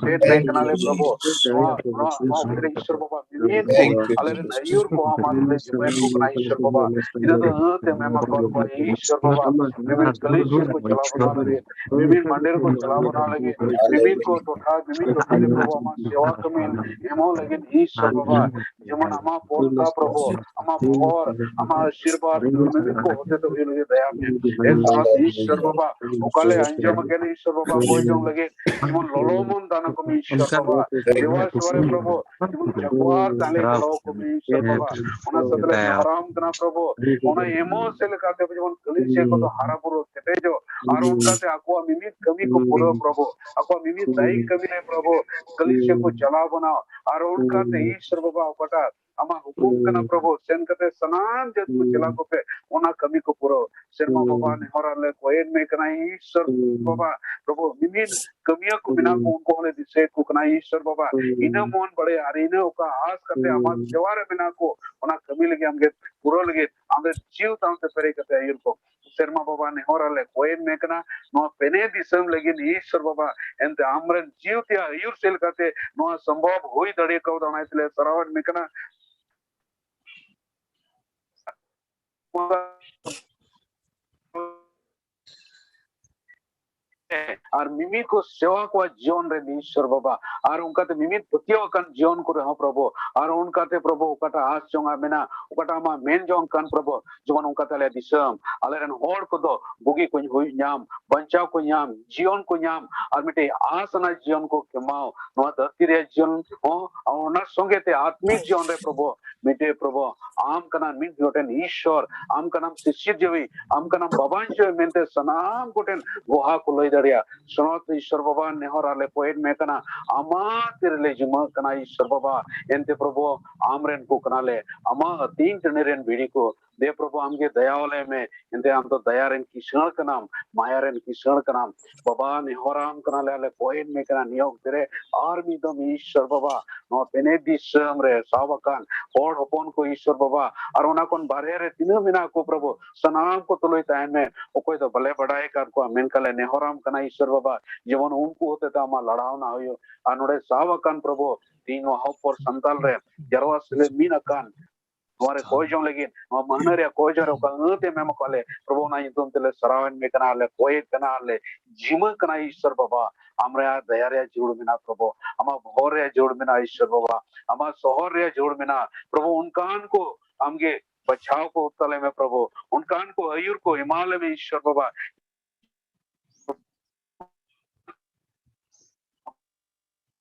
ᱵᱮᱫ ᱨᱮ ᱠᱟᱱᱟᱞᱮ ᱯᱨᱚᱵᱷᱩ᱾ ᱱᱚᱣᱟ, ᱱᱚᱣᱟ, ᱱᱚᱣᱟ ᱵᱷᱤᱛᱨᱤ ᱤᱥᱚᱨ ᱵᱟᱵᱟ, ᱢᱤᱢᱤᱫ ᱠᱚ ᱟᱞᱮ ᱨᱮᱱ ᱟᱹᱭᱩᱨ ᱠᱚ ᱟᱢᱟᱜ ᱞᱮ ᱡᱤᱢᱟᱹᱭ ᱠᱚ ᱠᱟᱱᱟ ᱤᱥᱚᱨ ᱵᱟᱵᱟ᱾ ᱤᱱᱟᱹ ᱫᱚ ᱟᱹᱛ ᱮᱢ ᱮᱢᱟ ᱠᱚᱣᱟ ᱤᱥᱚᱨ ᱵᱟᱵᱟ᱾ ᱢᱤᱢᱤᱫ ᱠᱟᱹᱞᱤᱥᱤ ᱠᱚ ᱪᱟᱞᱟᱣ ᱵᱚᱱᱟ ᱞᱟᱹᱜᱤᱫ, ᱢᱤᱢᱤᱫ ᱢᱟᱱᱰᱮᱨ ᱠᱚ ᱪᱟᱞᱟᱣ ᱵᱚᱱᱟ ᱞᱟᱹᱜᱤᱫ, ᱢᱤᱢᱤᱫ ᱠᱚ ᱴᱚᱴᱷᱟ, ᱢᱤᱢᱤᱫ ᱴᱚᱴᱷᱟ ᱨᱮ ᱯᱨᱚᱵᱷᱩ ᱟᱢᱟᱜ ᱥᱮᱣᱟ ᱠᱟᱹᱢᱤ ᱮᱢᱚᱜ ᱞᱟᱹᱜᱤᱫ ᱤᱥᱚᱨ ᱵᱟᱵᱟ᱾ ᱡᱮᱢᱚᱱ ᱟᱢᱟᱜ ᱯᱚᱨᱫᱟ ᱯᱨᱚᱵᱷᱩ, ᱟᱢᱟᱜ ᱵᱚᱦᱚᱨ, ᱟᱢᱟᱜ ᱟᱥᱤᱨᱵᱟᱫ ᱢᱤᱢᱤᱫ ᱠᱚ ᱦᱚᱛᱮ ᱛᱮ ᱦᱩᱭᱩᱜ ᱞᱟᱹᱜᱤᱫ ᱫᱟᱭᱟ ᱢᱮ᱾ ᱮ ᱥᱚᱱᱟᱛ ᱤᱥᱚᱨ ᱵᱟᱵᱟ, ᱚᱠᱟ ᱞᱮ ᱟᱸᱡᱚᱢ ᱟᱠᱟᱫ ᱤᱥᱚᱨ ᱵᱟᱵᱟ, ᱠᱚᱭ ᱡᱚᱝ ᱞᱟᱹᱜᱤᱫ ᱡᱮᱢᱚᱱ ᱞᱚᱞᱚ ᱢᱚᱱ ᱫᱟᱱᱟ ᱠᱚ ᱢᱮ ᱤᱥᱚᱨ ᱵᱟᱵᱟ᱾ ᱫᱮᱵᱟ ᱥᱮᱵᱟ ᱨᱮ ᱯᱨᱚᱵᱷᱩ, ᱡᱮᱢᱚᱱ ᱡᱟᱜᱩᱣᱟᱨ ᱛᱟᱞᱮ ᱪᱟᱞᱟᱣ ᱠᱚ ᱢᱮ ᱤᱥᱚᱨ ᱵᱟᱵᱟ᱾ ᱚᱱᱟ ᱥᱟᱶᱛᱮ ᱞᱮ ᱟᱨᱟᱢ ᱠᱟᱱᱟ ᱯᱨᱚᱵᱷᱩ, ᱚᱱᱟ ᱮᱢᱚᱱ ᱥᱮ ᱞᱮᱠᱟᱛᱮ ᱡᱮᱢᱚᱱ ᱠᱟᱹᱞᱤᱥᱤ ᱠᱚᱫᱚ ᱦᱟᱨᱟ ᱵᱩᱨᱩ ᱠᱮᱴᱮᱡᱚᱜ, ᱟᱨ ᱚᱱᱠᱟᱛᱮ ᱟᱠᱚᱣᱟᱜ ᱢᱤᱢᱤᱫ ᱠᱟᱹᱢᱤ ᱠᱚ ᱯᱩᱨᱟᱹᱣ ᱯᱨᱚᱵᱷᱩ, ᱟᱠᱚᱣᱟᱜ ᱢᱤᱢᱤᱫ ᱫᱟᱭᱤᱠ ᱠᱟᱹᱢᱤ ᱨᱮ ᱯᱨᱚᱵᱷᱩ ᱠᱟᱹᱞᱤᱥᱤ ᱠᱚ ᱪᱟᱞᱟᱣ ᱵᱚᱱᱟ᱾ ᱟᱨ ᱚᱱᱠᱟᱛᱮ ᱤᱥᱚᱨ ᱵᱟᱵᱟ ᱚᱠᱟᱴᱟᱜ ᱟᱢᱟᱜ ᱦᱩᱠᱩᱢ ᱠᱟᱱᱟ ᱯᱨᱚᱵᱷᱩ, ᱥᱮᱱ ᱠᱟᱛᱮ ᱥᱟᱱᱟᱢ ᱡᱟᱹᱛ ᱠᱚ ᱪᱟᱞᱟᱣ ᱠᱚᱯᱮ, ᱚᱱᱟ ᱠᱟᱹᱢᱤ ᱠᱚ ᱯᱩᱨᱟᱹᱣ᱾ ᱥᱮᱨᱢᱟ ᱵᱟᱵᱟ, ᱱᱮᱦᱚᱨ ᱟᱞᱮ ᱠᱚᱭᱮᱱ ᱢᱮ ᱠᱟᱱᱟ ᱤᱥᱚᱨ ᱵᱟᱵᱟ, ᱯᱨᱚᱵᱷᱩ ᱢᱤᱢᱤᱫ ᱠᱟᱹᱢᱤᱭᱟᱹ ᱠᱚ ᱢᱮᱱᱟᱜ ᱠᱚ, ᱩᱱᱠᱩ ᱦᱚᱸᱞᱮ ᱫᱤᱥᱟᱹᱭᱮᱫ ᱠᱚ ᱠᱟᱱᱟ ᱤᱥᱚᱨ ᱵᱟᱵᱟ᱾ ᱤᱱᱟᱹ ᱢᱚᱱ ᱵᱟᱲᱮ ᱟᱨ ᱤᱱᱟᱹ ᱚᱠᱟ ᱟᱥ ᱠᱟᱛᱮ ᱟᱢᱟᱜ ᱥᱮᱣᱟ ᱨᱮ ᱢᱮᱱᱟᱜ ᱠᱚ, ᱚᱱᱟ ᱠᱟᱹᱢᱤ ᱞᱟᱹᱜᱤᱫ ᱟᱢᱜᱮ ᱯᱩᱨᱟᱹᱣ ᱞᱟᱹᱜᱤᱫ ᱟᱢᱫᱚ ᱡᱤᱣ ᱛᱟᱢ ᱛᱮ ᱯᱮᱨᱮᱡ ᱠᱟᱛᱮ ᱟᱹᱭᱩᱨ ᱠᱚ᱾ ᱥᱮᱨᱢᱟ ᱵᱟᱵᱟ, ᱱᱮᱦᱚᱨ ᱟᱞᱮ ᱠᱚᱭᱮᱱ ᱢᱮ ᱠᱟᱱᱟ ᱱᱚᱣᱟ ᱯᱮᱱᱮ ᱫᱤᱥᱚᱢ ᱞᱟᱹᱜᱤᱫ ᱤᱥᱚᱨ ᱵᱟᱵᱟ, ᱮᱱᱛᱮ ᱟᱢᱨᱮᱱ ᱡᱤᱣ ᱛᱮᱭᱟᱜ ᱟᱹᱭᱩᱨ ᱥᱮᱫ ᱞᱮᱠᱟᱛᱮ ᱱᱚᱣᱟ ᱥᱚᱢᱵᱷᱚᱵ ᱦᱩᱭ ᱫᱟᱲᱮ ᱠᱟᱣᱫᱟ, ᱚᱱᱟ ᱤᱭᱟᱹᱛᱮ ᱞᱮ ᱥᱟᱨᱦᱟᱣᱮᱫ ᱢᱮ ᱠᱟᱱᱟ᱾ ᱟᱨ ᱢᱤᱢᱤᱫ ᱠᱚ ᱥᱮᱣᱟ ᱠᱚᱣᱟ ᱡᱤᱭᱚᱱ ᱨᱮ ᱤᱥᱚᱨ ᱵᱟᱵᱟ, ᱟᱨ ᱚᱱᱠᱟᱛᱮ ᱢᱤᱢᱤᱫ ᱯᱟᱹᱛᱭᱟᱹᱣ ᱟᱠᱟᱱ ᱡᱤᱭᱚᱱ ᱠᱚᱨᱮ ᱦᱚᱸ ᱯᱨᱚᱵᱷᱩ, ᱟᱨ ᱚᱱᱠᱟᱛᱮ ᱯᱨᱚᱵᱷᱩ ᱚᱠᱟᱴᱟᱜ ᱟᱸᱥ ᱡᱚᱝ ᱟᱜ ᱢᱮᱱᱟᱜ, ᱚᱠᱟᱴᱟᱜ ᱟᱢᱟᱜ ᱢᱮᱱ ᱡᱚᱝ ᱠᱟᱱ ᱯᱨᱚᱵᱷᱩ, ᱡᱮᱢᱚᱱ ᱚᱱᱠᱟᱛᱮ ᱟᱞᱮ ᱫᱤᱥᱚᱢ, ᱟᱞᱮ ᱨᱮᱱ ᱦᱚᱲ ᱠᱚᱫᱚ ᱵᱩᱜᱤ ᱠᱚ ᱦᱩᱭ ᱧᱟᱢ, ᱵᱟᱧᱪᱟᱣ ᱠᱚ ᱧᱟᱢ, ᱡᱤᱭᱚᱱ ᱠᱚ ᱧᱟᱢ, ᱟᱨ ᱢᱤᱫᱴᱮᱡ ᱟᱸᱥ ᱟᱱᱟᱜ ᱡᱤᱭᱚᱱ ᱠᱚ ᱠᱷᱮᱢᱟᱣ, ᱱᱚᱣᱟ ᱫᱷᱟᱹᱨᱛᱤ ᱨᱮᱭᱟᱜ ᱡᱤᱭᱚᱱ ᱦᱚᱸ, ᱟᱨ ᱚᱱᱟ ᱥᱚᱸᱜᱮ ᱛᱮ ᱟᱛᱢᱤᱠ ᱡᱤᱭᱚᱱ ᱨᱮ ᱯᱨᱚᱵᱷᱩ ᱢᱤᱫᱴᱮᱡ ᱯᱨᱚᱵᱷᱩ ᱟᱢ ᱠᱟᱱᱟᱢ ᱢᱤᱫ ᱜᱚᱴᱮᱱ ᱤᱥᱥᱚᱨ, ᱟᱢ ᱠᱟᱱᱟᱢ ᱥᱤᱥᱤᱨ ᱡᱤᱣᱤ, ᱟᱢ ᱠᱟᱱᱟᱢ ᱵᱟᱵᱟᱧᱪᱚᱭ ᱢᱮᱱᱛᱮ ᱥᱟᱱᱟᱢ ᱠᱚᱴᱷᱮᱱ ᱜᱚᱦᱟ ᱠᱚ ᱞᱟᱹᱭ ᱫᱟᱲᱮᱭᱟᱜᱼᱟ᱾ ᱥᱚᱱᱚᱛ ᱤᱥᱥᱚᱨ ᱵᱟᱵᱟ, ᱱᱮᱦᱚᱨ ᱟᱞᱮ ᱠᱚᱭᱮᱫ ᱢᱮ ᱠᱟᱱᱟ, ᱟᱢᱟᱜ ᱛᱤᱨᱮᱞᱮ ᱡᱤᱢᱟᱹᱜ ᱠᱟᱱᱟ ᱤᱥᱥᱚᱨ ᱵᱟᱵᱟ᱾ ᱮᱱᱛᱮ ᱯᱨᱚᱵᱷᱩ ᱟᱢ ᱨᱮᱱ ᱠᱚ ᱠᱟᱱᱟᱞᱮ, ᱟᱢᱟᱜ ᱟᱹᱛᱤᱧ ᱴᱟᱺᱰᱤ ᱨᱮᱱ ᱵᱷᱤᱲᱤ ᱠᱚ᱾ ᱫᱮ ᱯᱨᱚᱵᱷᱩ ᱟᱢᱜᱮ ᱫᱟᱭᱟ ᱟᱞᱮ ᱢᱮ, ᱮᱱᱛᱮ ᱟᱢ ᱫᱚ ᱫᱟᱭᱟ ᱨᱮᱱ ᱠᱤᱥᱟᱹᱬ ᱠᱟᱱᱟᱢ, ᱢᱟᱭᱟ ᱨᱮᱱ ᱠᱤᱥᱟᱹᱬ ᱠᱟᱱᱟᱢ᱾ ᱵᱟᱵᱟ, ᱱᱮᱦᱚᱨᱟᱢ ᱠᱟᱱᱟᱞᱮ, ᱟᱞᱮ ᱠᱚᱭᱮᱫ ᱢᱮ ᱠᱟᱱᱟ ᱱᱤᱭᱟᱹ ᱚᱠᱛᱮ ᱨᱮ ᱟᱨ ᱢᱤᱫ ᱫᱚᱢ ᱤᱥᱥᱚᱨ ᱵᱟᱵᱟ, ᱱᱚᱣᱟ ᱯᱮᱱᱮ ᱫᱤᱥᱚᱢ ᱨᱮ ᱥᱟᱵ ᱟᱠᱟᱱ ᱦᱚᱲ ᱦᱚᱯᱚᱱ ᱠᱚ ᱤᱥᱥᱚᱨ ᱵᱟᱵᱟ, ᱟᱨ ᱚᱱᱟ ᱠᱷᱚᱱ ᱵᱟᱨᱦᱮ ᱨᱮ ᱛᱤᱱᱟᱹᱜ ᱢᱮᱱᱟᱜ ᱠᱚ ᱯᱨᱚᱵᱷᱩ, ᱥᱟᱱᱟᱢ ᱠᱚ ᱛᱩᱞᱩᱭ ᱛᱟᱦᱮᱱ ᱢᱮ᱾ ᱚᱠᱚᱭ ᱫᱚ ᱵᱟᱞᱮ ᱵᱟᱰᱟᱭ ᱟᱠᱟᱫ ᱠᱚᱣᱟ, ᱢᱮᱱᱠᱷᱟᱱ ᱞᱮ ᱱᱮᱦᱚᱨᱟᱢ ᱠᱟᱱᱟ ᱤᱥᱥᱚᱨ ᱵᱟᱵᱟ, ᱡᱮᱢᱚᱱ ᱩᱱᱠᱩ ᱦᱚᱛᱮᱛᱮ ᱟᱢᱟᱜ ᱞᱟᱲᱟᱣᱱᱟ ᱦᱩᱭᱩᱜ᱾ ᱟᱨ ᱱᱚᱰᱮ ᱥᱟᱵ ᱟᱠᱟᱱ ᱯᱨᱚᱵᱷᱩ, ᱛᱤᱦᱤᱧ ᱱᱚᱣᱟ ᱦᱚᱯ ᱯᱚᱨ ᱥᱟᱱᱛᱟᱞ ᱨᱮ ᱡᱟᱨᱣᱟ ᱥᱮᱞᱮᱫ ᱢᱤᱫ ᱟᱠᱟᱱ ᱱᱚᱣᱟ ᱨᱮ ᱠᱚᱭ ᱡᱚᱝ ᱞᱟᱹᱜᱤᱫ, ᱱᱚᱣᱟ ᱢᱟᱹᱦᱱᱟᱹ ᱨᱮᱭᱟᱜ ᱠᱚᱭ ᱡᱚᱝ ᱨᱮ ᱚᱠᱟ ᱟᱹᱛ ᱮᱢ ᱮᱢ ᱟᱠᱟᱫ ᱞᱮ, ᱯᱨᱚᱵᱷᱩ, ᱚᱱᱟ ᱧᱩᱛᱩᱢ ᱛᱮᱞᱮ ᱥᱟᱨᱦᱟᱣᱮᱫ ᱢᱮ ᱠᱟᱱᱟ, ᱟᱨ ᱞᱮ ᱠᱚᱭᱮᱫ ᱠᱟᱱᱟ, ᱟᱨ ᱞᱮ ᱡᱤᱢᱟᱹᱜ ᱠᱟᱱᱟ, ᱤᱥᱥᱚᱨ ᱵᱟᱵᱟ᱾ ᱟᱢ ᱨᱮᱭᱟᱜ ᱫᱟᱭᱟ ᱨᱮᱭᱟᱜ ᱡᱟᱹᱨᱩᱲ ᱢᱮᱱᱟᱜᱼᱟ, ᱯᱨᱚᱵᱷᱩ᱾ ᱟᱢᱟᱜ ᱵᱚᱦᱚᱨ ᱨᱮᱭᱟᱜ ᱡᱟᱹᱨᱩᱲ ᱢᱮᱱᱟᱜᱼᱟ, ᱤᱥᱥᱚᱨ ᱵᱟᱵᱟ᱾ ᱟᱢᱟᱜ ᱥᱚᱦᱚᱨ ᱨᱮᱭᱟᱜ ᱡᱟᱹᱨᱩᱲ ᱢᱮᱱᱟᱜᱼᱟ, ᱯᱨᱚᱵᱷᱩ᱾ ᱚᱱᱠᱟᱱ ᱠᱚ ᱟᱢᱜᱮ ᱵᱟᱪᱷᱟᱣ ᱠᱚ ᱛᱟᱞᱮ ᱢᱮ, ᱯᱨᱚᱵᱷᱩ᱾ ᱚᱱᱠᱟᱱ ᱠᱚ ᱟᱹᱭᱩᱨ ᱠᱚ ᱮᱢᱟ ᱞᱮ ᱢᱮ, ᱤᱥᱥᱚᱨ ᱵᱟᱵᱟ᱾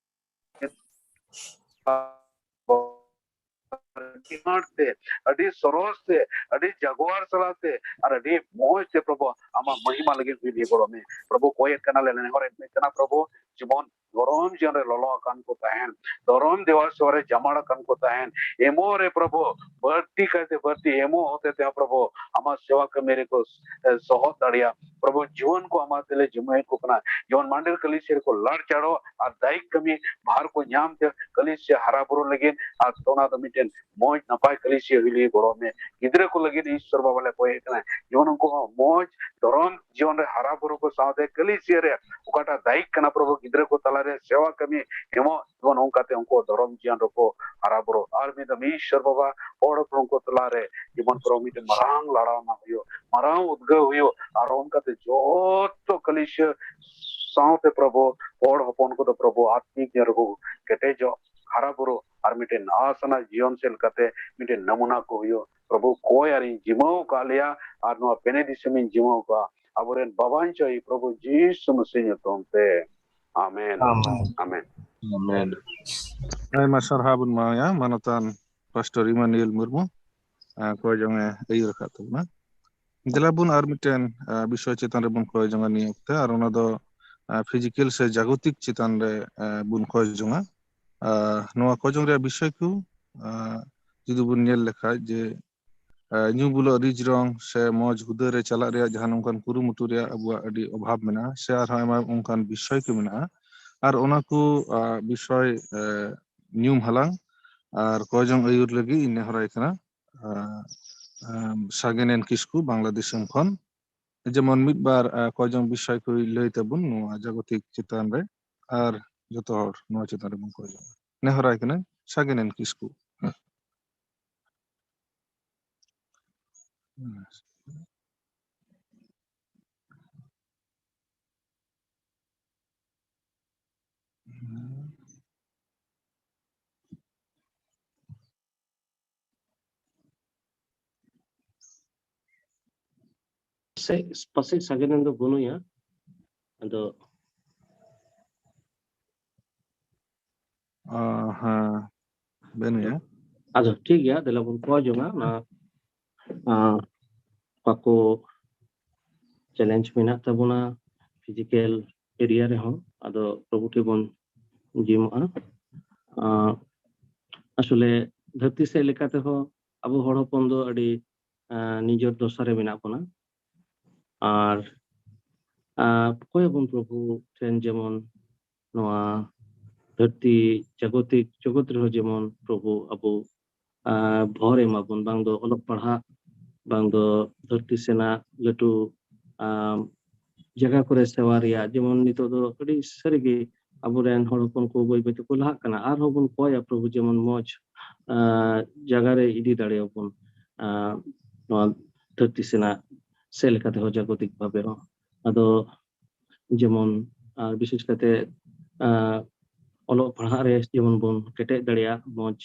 ᱟᱹᱰᱤ ᱥᱚᱨᱚᱥ ᱛᱮ, ᱟᱹᱰᱤ ᱡᱟᱜᱣᱟᱨ ᱥᱟᱞᱟᱜ ᱛᱮ, ᱟᱨ ᱟᱹᱰᱤ ᱢᱚᱡᱽ ᱛᱮ, ᱯᱨᱚᱵᱷᱩ, ᱟᱢᱟᱜ ᱢᱚᱦᱤᱢᱟ ᱞᱟᱹᱜᱤᱫ ᱦᱩᱭ ᱜᱚᱲᱚ ᱢᱮ᱾ ᱯᱨᱚᱵᱷᱩ, ᱠᱚᱭᱮᱫ ᱠᱟᱱᱟ ᱞᱮ, ᱱᱮᱦᱚᱨᱮᱫ ᱢᱮ ᱠᱟᱱᱟ, ᱯᱨᱚᱵᱷᱩ, ᱡᱮᱢᱚᱱ ᱫᱷᱚᱨᱚᱢ ᱡᱤᱭᱚᱱ ᱨᱮ ᱞᱚᱞᱚ ᱟᱠᱟᱱ ᱠᱚ ᱛᱟᱦᱮᱱ, ᱫᱷᱚᱨᱚᱢ ᱫᱮᱵᱟ ᱥᱮᱵᱟ ᱨᱮ ᱡᱟᱢᱟᱲ ᱟᱠᱟᱱ ᱠᱚ ᱛᱟᱦᱮᱱ, ᱮᱢᱚᱜ ᱨᱮ, ᱯᱨᱚᱵᱷᱩ, ᱵᱟᱹᱲᱛᱤ ᱠᱟᱭᱛᱮ ᱵᱟᱹᱲᱛᱤ ᱮᱢᱚᱜ ᱦᱚᱛᱮ ᱛᱮ, ᱯᱨᱚᱵᱷᱩ, ᱟᱢᱟᱜ ᱥᱮᱵᱟ ᱠᱟᱹᱢᱤ ᱨᱮᱠᱚ, ᱮ, ᱥᱚᱦᱚᱫ ᱫᱟᱲᱮᱭᱟᱜ᱾ ᱯᱨᱚᱵᱷᱩ, ᱡᱩᱣᱟᱹᱱ ᱠᱚ ᱟᱢᱟᱜ ᱛᱮᱞᱮ ᱡᱩᱢᱟᱹᱭᱮᱫ ᱠᱚ ᱠᱟᱱᱟ, ᱡᱮᱢᱚᱱ ᱢᱟᱱᱰᱤᱨ ᱠᱟᱹᱞᱤᱥᱤ ᱨᱮᱠᱚ ᱞᱟᱲ ᱪᱟᱲᱚᱜ ᱟᱨ ᱫᱟᱭᱤᱠ ᱠᱟᱹᱢᱤ ᱵᱷᱟᱨ ᱠᱚ ᱧᱟᱢ ᱛᱮ ᱠᱟᱹᱞᱤᱥᱤ ᱦᱟᱨᱟ ᱵᱩᱨᱩ ᱞᱟᱹᱜᱤᱫ, ᱟᱨ ᱚᱱᱟ ᱫᱚ ᱢᱤᱫᱴᱮᱱ ᱢᱚᱡᱽ ᱱᱟᱯᱟᱭ ᱠᱟᱹᱞᱤᱥᱤ ᱦᱩᱭ ᱞᱟᱹᱜᱤᱫ ᱜᱚᱲᱚ ᱢᱮ᱾ ᱜᱤᱫᱽᱨᱟᱹ ᱠᱚ ᱞᱟᱹᱜᱤᱫ ᱤᱥᱥᱚᱨ ᱵᱟᱵᱟ ᱞᱮ ᱠᱚᱭᱮᱫ ᱠᱟᱱᱟ, ᱡᱮᱢᱚᱱ ᱩᱱᱠᱩ ᱦᱚᱸ ᱢᱚᱡᱽ ᱫᱷᱚᱨᱚᱢ ᱡᱤᱭᱚᱱ ᱨᱮ ᱦᱟᱨᱟ ᱵᱩᱨᱩ ᱠᱚ ᱥᱟᱶᱛᱮ ᱠᱟᱹᱞᱤᱥᱤ ᱨᱮ ᱚᱠᱟᱴᱟᱜ ᱫᱟᱭᱤᱠ ᱠᱟᱱᱟ, ᱯᱨᱚᱵᱷᱩ, ᱜᱤᱫᱽᱨᱟᱹ ᱠᱚ ᱛᱟᱞᱟᱨᱮ ᱥᱮᱣᱟ ᱠᱟᱹᱢᱤ ᱮᱢᱚᱜ, ᱡᱮᱢᱚᱱ ᱚᱱᱠᱟᱛᱮ ᱩᱱᱠᱩ ᱫᱷᱚᱨᱚᱢ ᱡᱤᱭᱚᱱ ᱨᱮᱠᱚ ᱦᱟᱨᱟ ᱵᱩᱨᱩ᱾ ᱟᱨ ᱢᱤᱫ ᱫᱚᱢ ᱤᱥᱥᱚᱨ ᱵᱟᱵᱟ, ᱦᱚᱲ ᱦᱚᱯᱚᱱ ᱠᱚ ᱛᱟᱞᱟᱨᱮ ᱡᱮᱢᱚᱱ, ᱯᱨᱚᱵᱷᱩ, ᱢᱤᱫᱴᱮᱱ ᱢᱟᱨᱟᱝ ᱞᱟᱲᱟᱣᱱᱟ ᱦᱩᱭᱩᱜ, ᱢᱟᱨᱟᱝ ᱩᱫᱽᱜᱟᱹᱣ ᱦᱩᱭᱩᱜ, ᱟᱨ ᱚᱱᱠᱟᱛᱮ ᱡᱚᱛᱚ ᱠᱟᱹᱞᱤᱥᱤ ᱥᱟᱶᱛᱮ, ᱯᱨᱚᱵᱷᱩ, ᱦᱚᱲ ᱦᱚᱯᱚᱱ ᱠᱚᱫᱚ, ᱯᱨᱚᱵᱷᱩ, ᱟᱛᱢᱤᱠ ᱡᱤᱭᱚᱱ ᱨᱮᱠᱚ ᱠᱮᱴᱮᱡᱚᱜ, ᱦᱟᱨᱟ ᱵᱩᱨᱩ, ᱟᱨ ᱢᱤᱫᱴᱮᱱ ᱟᱥ ᱟᱱᱟᱜ ᱡᱤᱭᱚᱱ ᱥᱮᱫ ᱞᱮᱠᱟᱛᱮ ᱢᱤᱫᱴᱮᱱ ᱱᱟᱢᱩᱱᱟ ᱠᱚ ᱦᱩᱭᱩᱜ᱾ ᱯᱨᱚᱵᱷᱩ, ᱠᱚᱭ ᱟᱨᱤᱧ ᱡᱤᱢᱟᱹᱣ ᱟᱠᱟᱫ ᱞᱮᱭᱟ, ᱟᱨ ᱱᱚᱣᱟ ᱯᱮᱱᱮ ᱫᱤᱥᱚᱢᱤᱧ ᱡᱤᱢᱟᱹᱣ ᱟᱠᱟᱫᱼᱟ ᱟᱵᱚᱨᱮᱱ ᱵᱟᱵᱟᱧᱪᱚᱭ ᱯᱨᱚᱵᱷᱩ ᱡᱤᱥᱩ ᱢᱟᱹᱥᱤ ᱧᱩᱛᱩᱢ ᱛᱮ᱾ ᱟᱢᱮᱱ᱾ ᱟᱢᱮᱱ᱾ ᱟᱢᱮᱱ᱾ ᱟᱢᱮᱱ᱾ ᱟᱭᱢᱟ ᱥᱟᱨᱦᱟᱣ ᱵᱚᱱ ᱮᱢᱟᱣᱟᱭᱟ ᱢᱟᱱᱚᱛᱟᱱ ᱯᱟᱥᱴᱚᱨ ᱤᱢᱟᱱᱩᱭᱮᱞ ᱢᱩᱨᱢᱩ ᱠᱚᱭ ᱡᱚᱝ ᱮ ᱟᱹᱭᱩᱨ ᱟᱠᱟᱫ ᱛᱟᱵᱚᱱᱟ᱾ ᱫᱮᱞᱟ ᱵᱚᱱ ᱟᱨ ᱢᱤᱫᱴᱮᱱ ᱵᱤᱥᱚᱭ ᱪᱮᱛᱟᱱ ᱨᱮᱵᱚᱱ ᱠᱚᱭ ᱡᱚᱝᱟ ᱱᱤᱭᱟᱹ ᱚᱠᱛᱮ, ᱟᱨ ᱚᱱᱟ ᱫᱚ ᱯᱷᱤᱡᱤᱠᱮᱞ ᱥᱮ ᱡᱟᱜᱚᱛᱤᱠ ᱪᱮᱛᱟᱱ ᱨᱮ ᱵᱚᱱ ᱠᱚᱭ ᱡᱚᱝᱟ᱾ ᱱᱚᱣᱟ ᱠᱚᱭ ᱡᱚᱝ ᱨᱮᱭᱟᱜ ᱵᱤᱥᱚᱭ ᱠᱚ ᱡᱩᱫᱤ ᱵᱚᱱ ᱧᱮᱞ ᱞᱮᱠᱷᱟᱡ, ᱡᱮ ᱧᱩ ᱵᱩᱞᱟᱹᱜ ᱨᱤᱡ ᱨᱚᱝ ᱥᱮ ᱢᱚᱡᱽ ᱦᱩᱫᱟᱹ ᱨᱮ ᱪᱟᱞᱟᱜ ᱨᱮᱭᱟᱜ ᱡᱟᱦᱟᱸ ᱱᱚᱝᱠᱟᱱ ᱠᱩᱨᱩᱢᱩᱴᱩ ᱨᱮᱭᱟᱜ ᱟᱵᱚᱣᱟᱜ ᱟᱹᱰᱤ ᱚᱵᱷᱟᱵᱽ ᱢᱮᱱᱟᱜᱼᱟ, ᱥᱮ ᱟᱨᱦᱚᱸ ᱟᱭᱢᱟ ᱚᱱᱠᱟᱱ ᱵᱤᱥᱚᱭ ᱠᱚ ᱢᱮᱱᱟᱜᱼᱟ᱾ ᱟᱨ ᱚᱱᱟ ᱠᱚ ᱵᱤᱥᱚᱭ ᱧᱩᱢ ᱦᱟᱞᱟᱝ ᱟᱨ ᱠᱚᱭ ᱡᱚᱝ ᱟᱹᱭᱩᱨ ᱞᱟᱹᱜᱤᱫ ᱤᱧ ᱱᱮᱦᱚᱨᱟᱭ ᱠᱟᱱᱟ ᱥᱟᱜᱮᱱ ᱮᱱ ᱠᱤᱥᱠᱩ, ᱵᱟᱝᱞᱟ ᱫᱤᱥᱚᱢ ᱠᱷᱚᱱ᱾ ᱡᱮᱢᱚᱱ ᱢᱤᱫ ᱵᱟᱨ ᱠᱚᱭ ᱡᱚᱝ ᱵᱤᱥᱚᱭ ᱠᱚᱭ ᱞᱟᱹᱭ ᱛᱟᱵᱚᱱ ᱱᱚᱣᱟ ᱡᱟᱜᱚᱛᱤᱠ ᱪᱮᱛᱟᱱ ᱨᱮ, ᱟᱨ ᱡᱚᱛᱚ ᱦᱚᱲ ᱱᱚᱣᱟ ᱪᱮᱛᱟᱱ ᱨᱮᱵᱚᱱ ᱠᱚᱭ ᱡᱚᱝᱟ᱾ ᱱᱮᱦᱚᱨᱟᱭ ᱠᱟᱱᱟ ᱥᱟᱜᱮᱱ ᱮᱱ ᱠᱤᱥᱠᱩ᱾ ᱯᱟᱥᱮᱡ, ᱯᱟᱥᱮᱡ ᱥᱟᱜᱮᱱ ᱫᱚ ᱵᱟᱹᱱᱩᱭᱟ᱾ ᱟᱫᱚ ᱚ, ᱦᱮᱸ, ᱵᱟᱹᱱᱩᱭᱟ᱾ ᱟᱫᱚ ᱴᱷᱤᱠ ᱜᱮᱭᱟ, ᱫᱮᱞᱟ ᱵᱚᱱ ᱠᱚᱭ ᱡᱚᱝᱟ ᱚᱱᱟ, ᱟᱸ, ᱚᱠᱟ ᱠᱚ ᱪᱮᱞᱮᱧᱡᱽ ᱢᱮᱱᱟᱜ ᱛᱟᱵᱚᱱᱟ ᱯᱷᱤᱡᱤᱠᱮᱞ ᱮᱨᱤᱭᱟ ᱨᱮᱦᱚᱸ, ᱟᱫᱚ ᱯᱨᱚᱵᱷᱩ ᱴᱷᱮᱱ ᱵᱚᱱ ᱡᱤᱢᱚᱜᱼᱟ᱾ ᱟᱸ, ᱟᱥᱚᱞᱮ ᱫᱷᱟᱹᱨᱛᱤ ᱥᱮᱫ ᱞᱮᱠᱟ ᱛᱮᱦᱚᱸ ᱟᱵᱚ ᱦᱚᱲ ᱦᱚᱯᱚᱱ ᱫᱚ ᱟᱹᱰᱤ, ᱟᱸ, ᱱᱤᱡᱚᱨ ᱫᱚᱥᱟ ᱨᱮ ᱢᱮᱱᱟᱜ ᱵᱚᱱᱟ᱾ ᱟᱨ, ᱟᱸ, ᱠᱚᱭ ᱟᱵᱚᱱ ᱯᱨᱚᱵᱷᱩ ᱴᱷᱮᱱ, ᱡᱮᱢᱚᱱ ᱱᱚᱣᱟ ᱫᱷᱟᱹᱨᱛᱤ ᱡᱟᱜᱚᱛᱤᱠ ᱡᱚᱜᱚᱛ ᱨᱮᱦᱚᱸ ᱡᱮᱢᱚᱱ ᱯᱨᱚᱵᱷᱩ ᱟᱵᱚ, ᱟᱸ, ᱵᱷᱚᱨ ᱮᱢᱟ ᱵᱚᱱ, ᱵᱟᱝ ᱫᱚ ᱚᱞᱚᱜ ᱯᱟᱲᱦᱟᱜ, ᱵᱟᱝ ᱫᱚ ᱫᱷᱟᱹᱨᱛᱤ ᱥᱮᱱᱟᱜ ᱞᱟᱹᱴᱩ, ᱟᱸ, ᱡᱟᱭᱜᱟ ᱠᱚᱨᱮ ᱥᱮᱣᱟ ᱨᱮᱭᱟᱜ, ᱡᱮᱢᱚᱱ ᱱᱤᱛᱚᱜ ᱫᱚ ᱟᱹᱰᱤ ᱥᱟᱹᱨᱤᱜᱮ ᱟᱵᱚᱨᱮᱱ ᱦᱚᱲ ᱦᱚᱯᱚᱱ ᱠᱚ ᱵᱟᱹᱭ ᱵᱟᱹᱭ ᱛᱮᱠᱚ ᱞᱟᱦᱟᱜ ᱠᱟᱱᱟ᱾ ᱟᱨᱦᱚᱸ ᱵᱚᱱ ᱠᱚᱭᱟ ᱯᱨᱚᱵᱷᱩ ᱡᱮᱢᱚᱱ ᱢᱚᱡᱽ, ᱟᱸ, ᱡᱟᱭᱜᱟ ᱨᱮ ᱤᱫᱤ ᱫᱟᱲᱮᱭᱟᱵᱚᱱ, ᱟᱸ, ᱱᱚᱣᱟ ᱫᱷᱟᱹᱨᱛᱤ ᱥᱮᱱᱟᱜ ᱥᱮᱫ ᱞᱮᱠᱟ ᱛᱮᱦᱚᱸ ᱡᱟᱜᱚᱛᱤᱠ ᱵᱷᱟᱵᱮ ᱦᱚᱸ᱾ ᱟᱫᱚ ᱡᱮᱢᱚᱱ, ᱟᱨ ᱵᱤᱥᱮᱥ ᱠᱟᱛᱮ, ᱟᱸ, ᱚᱞᱚᱜ ᱯᱟᱲᱦᱟᱜ ᱨᱮ ᱡᱮᱢᱚᱱ ᱵᱚᱱ ᱠᱮᱴᱮᱡ ᱫᱟᱲᱮᱭᱟᱜ, ᱢᱚᱡᱽ,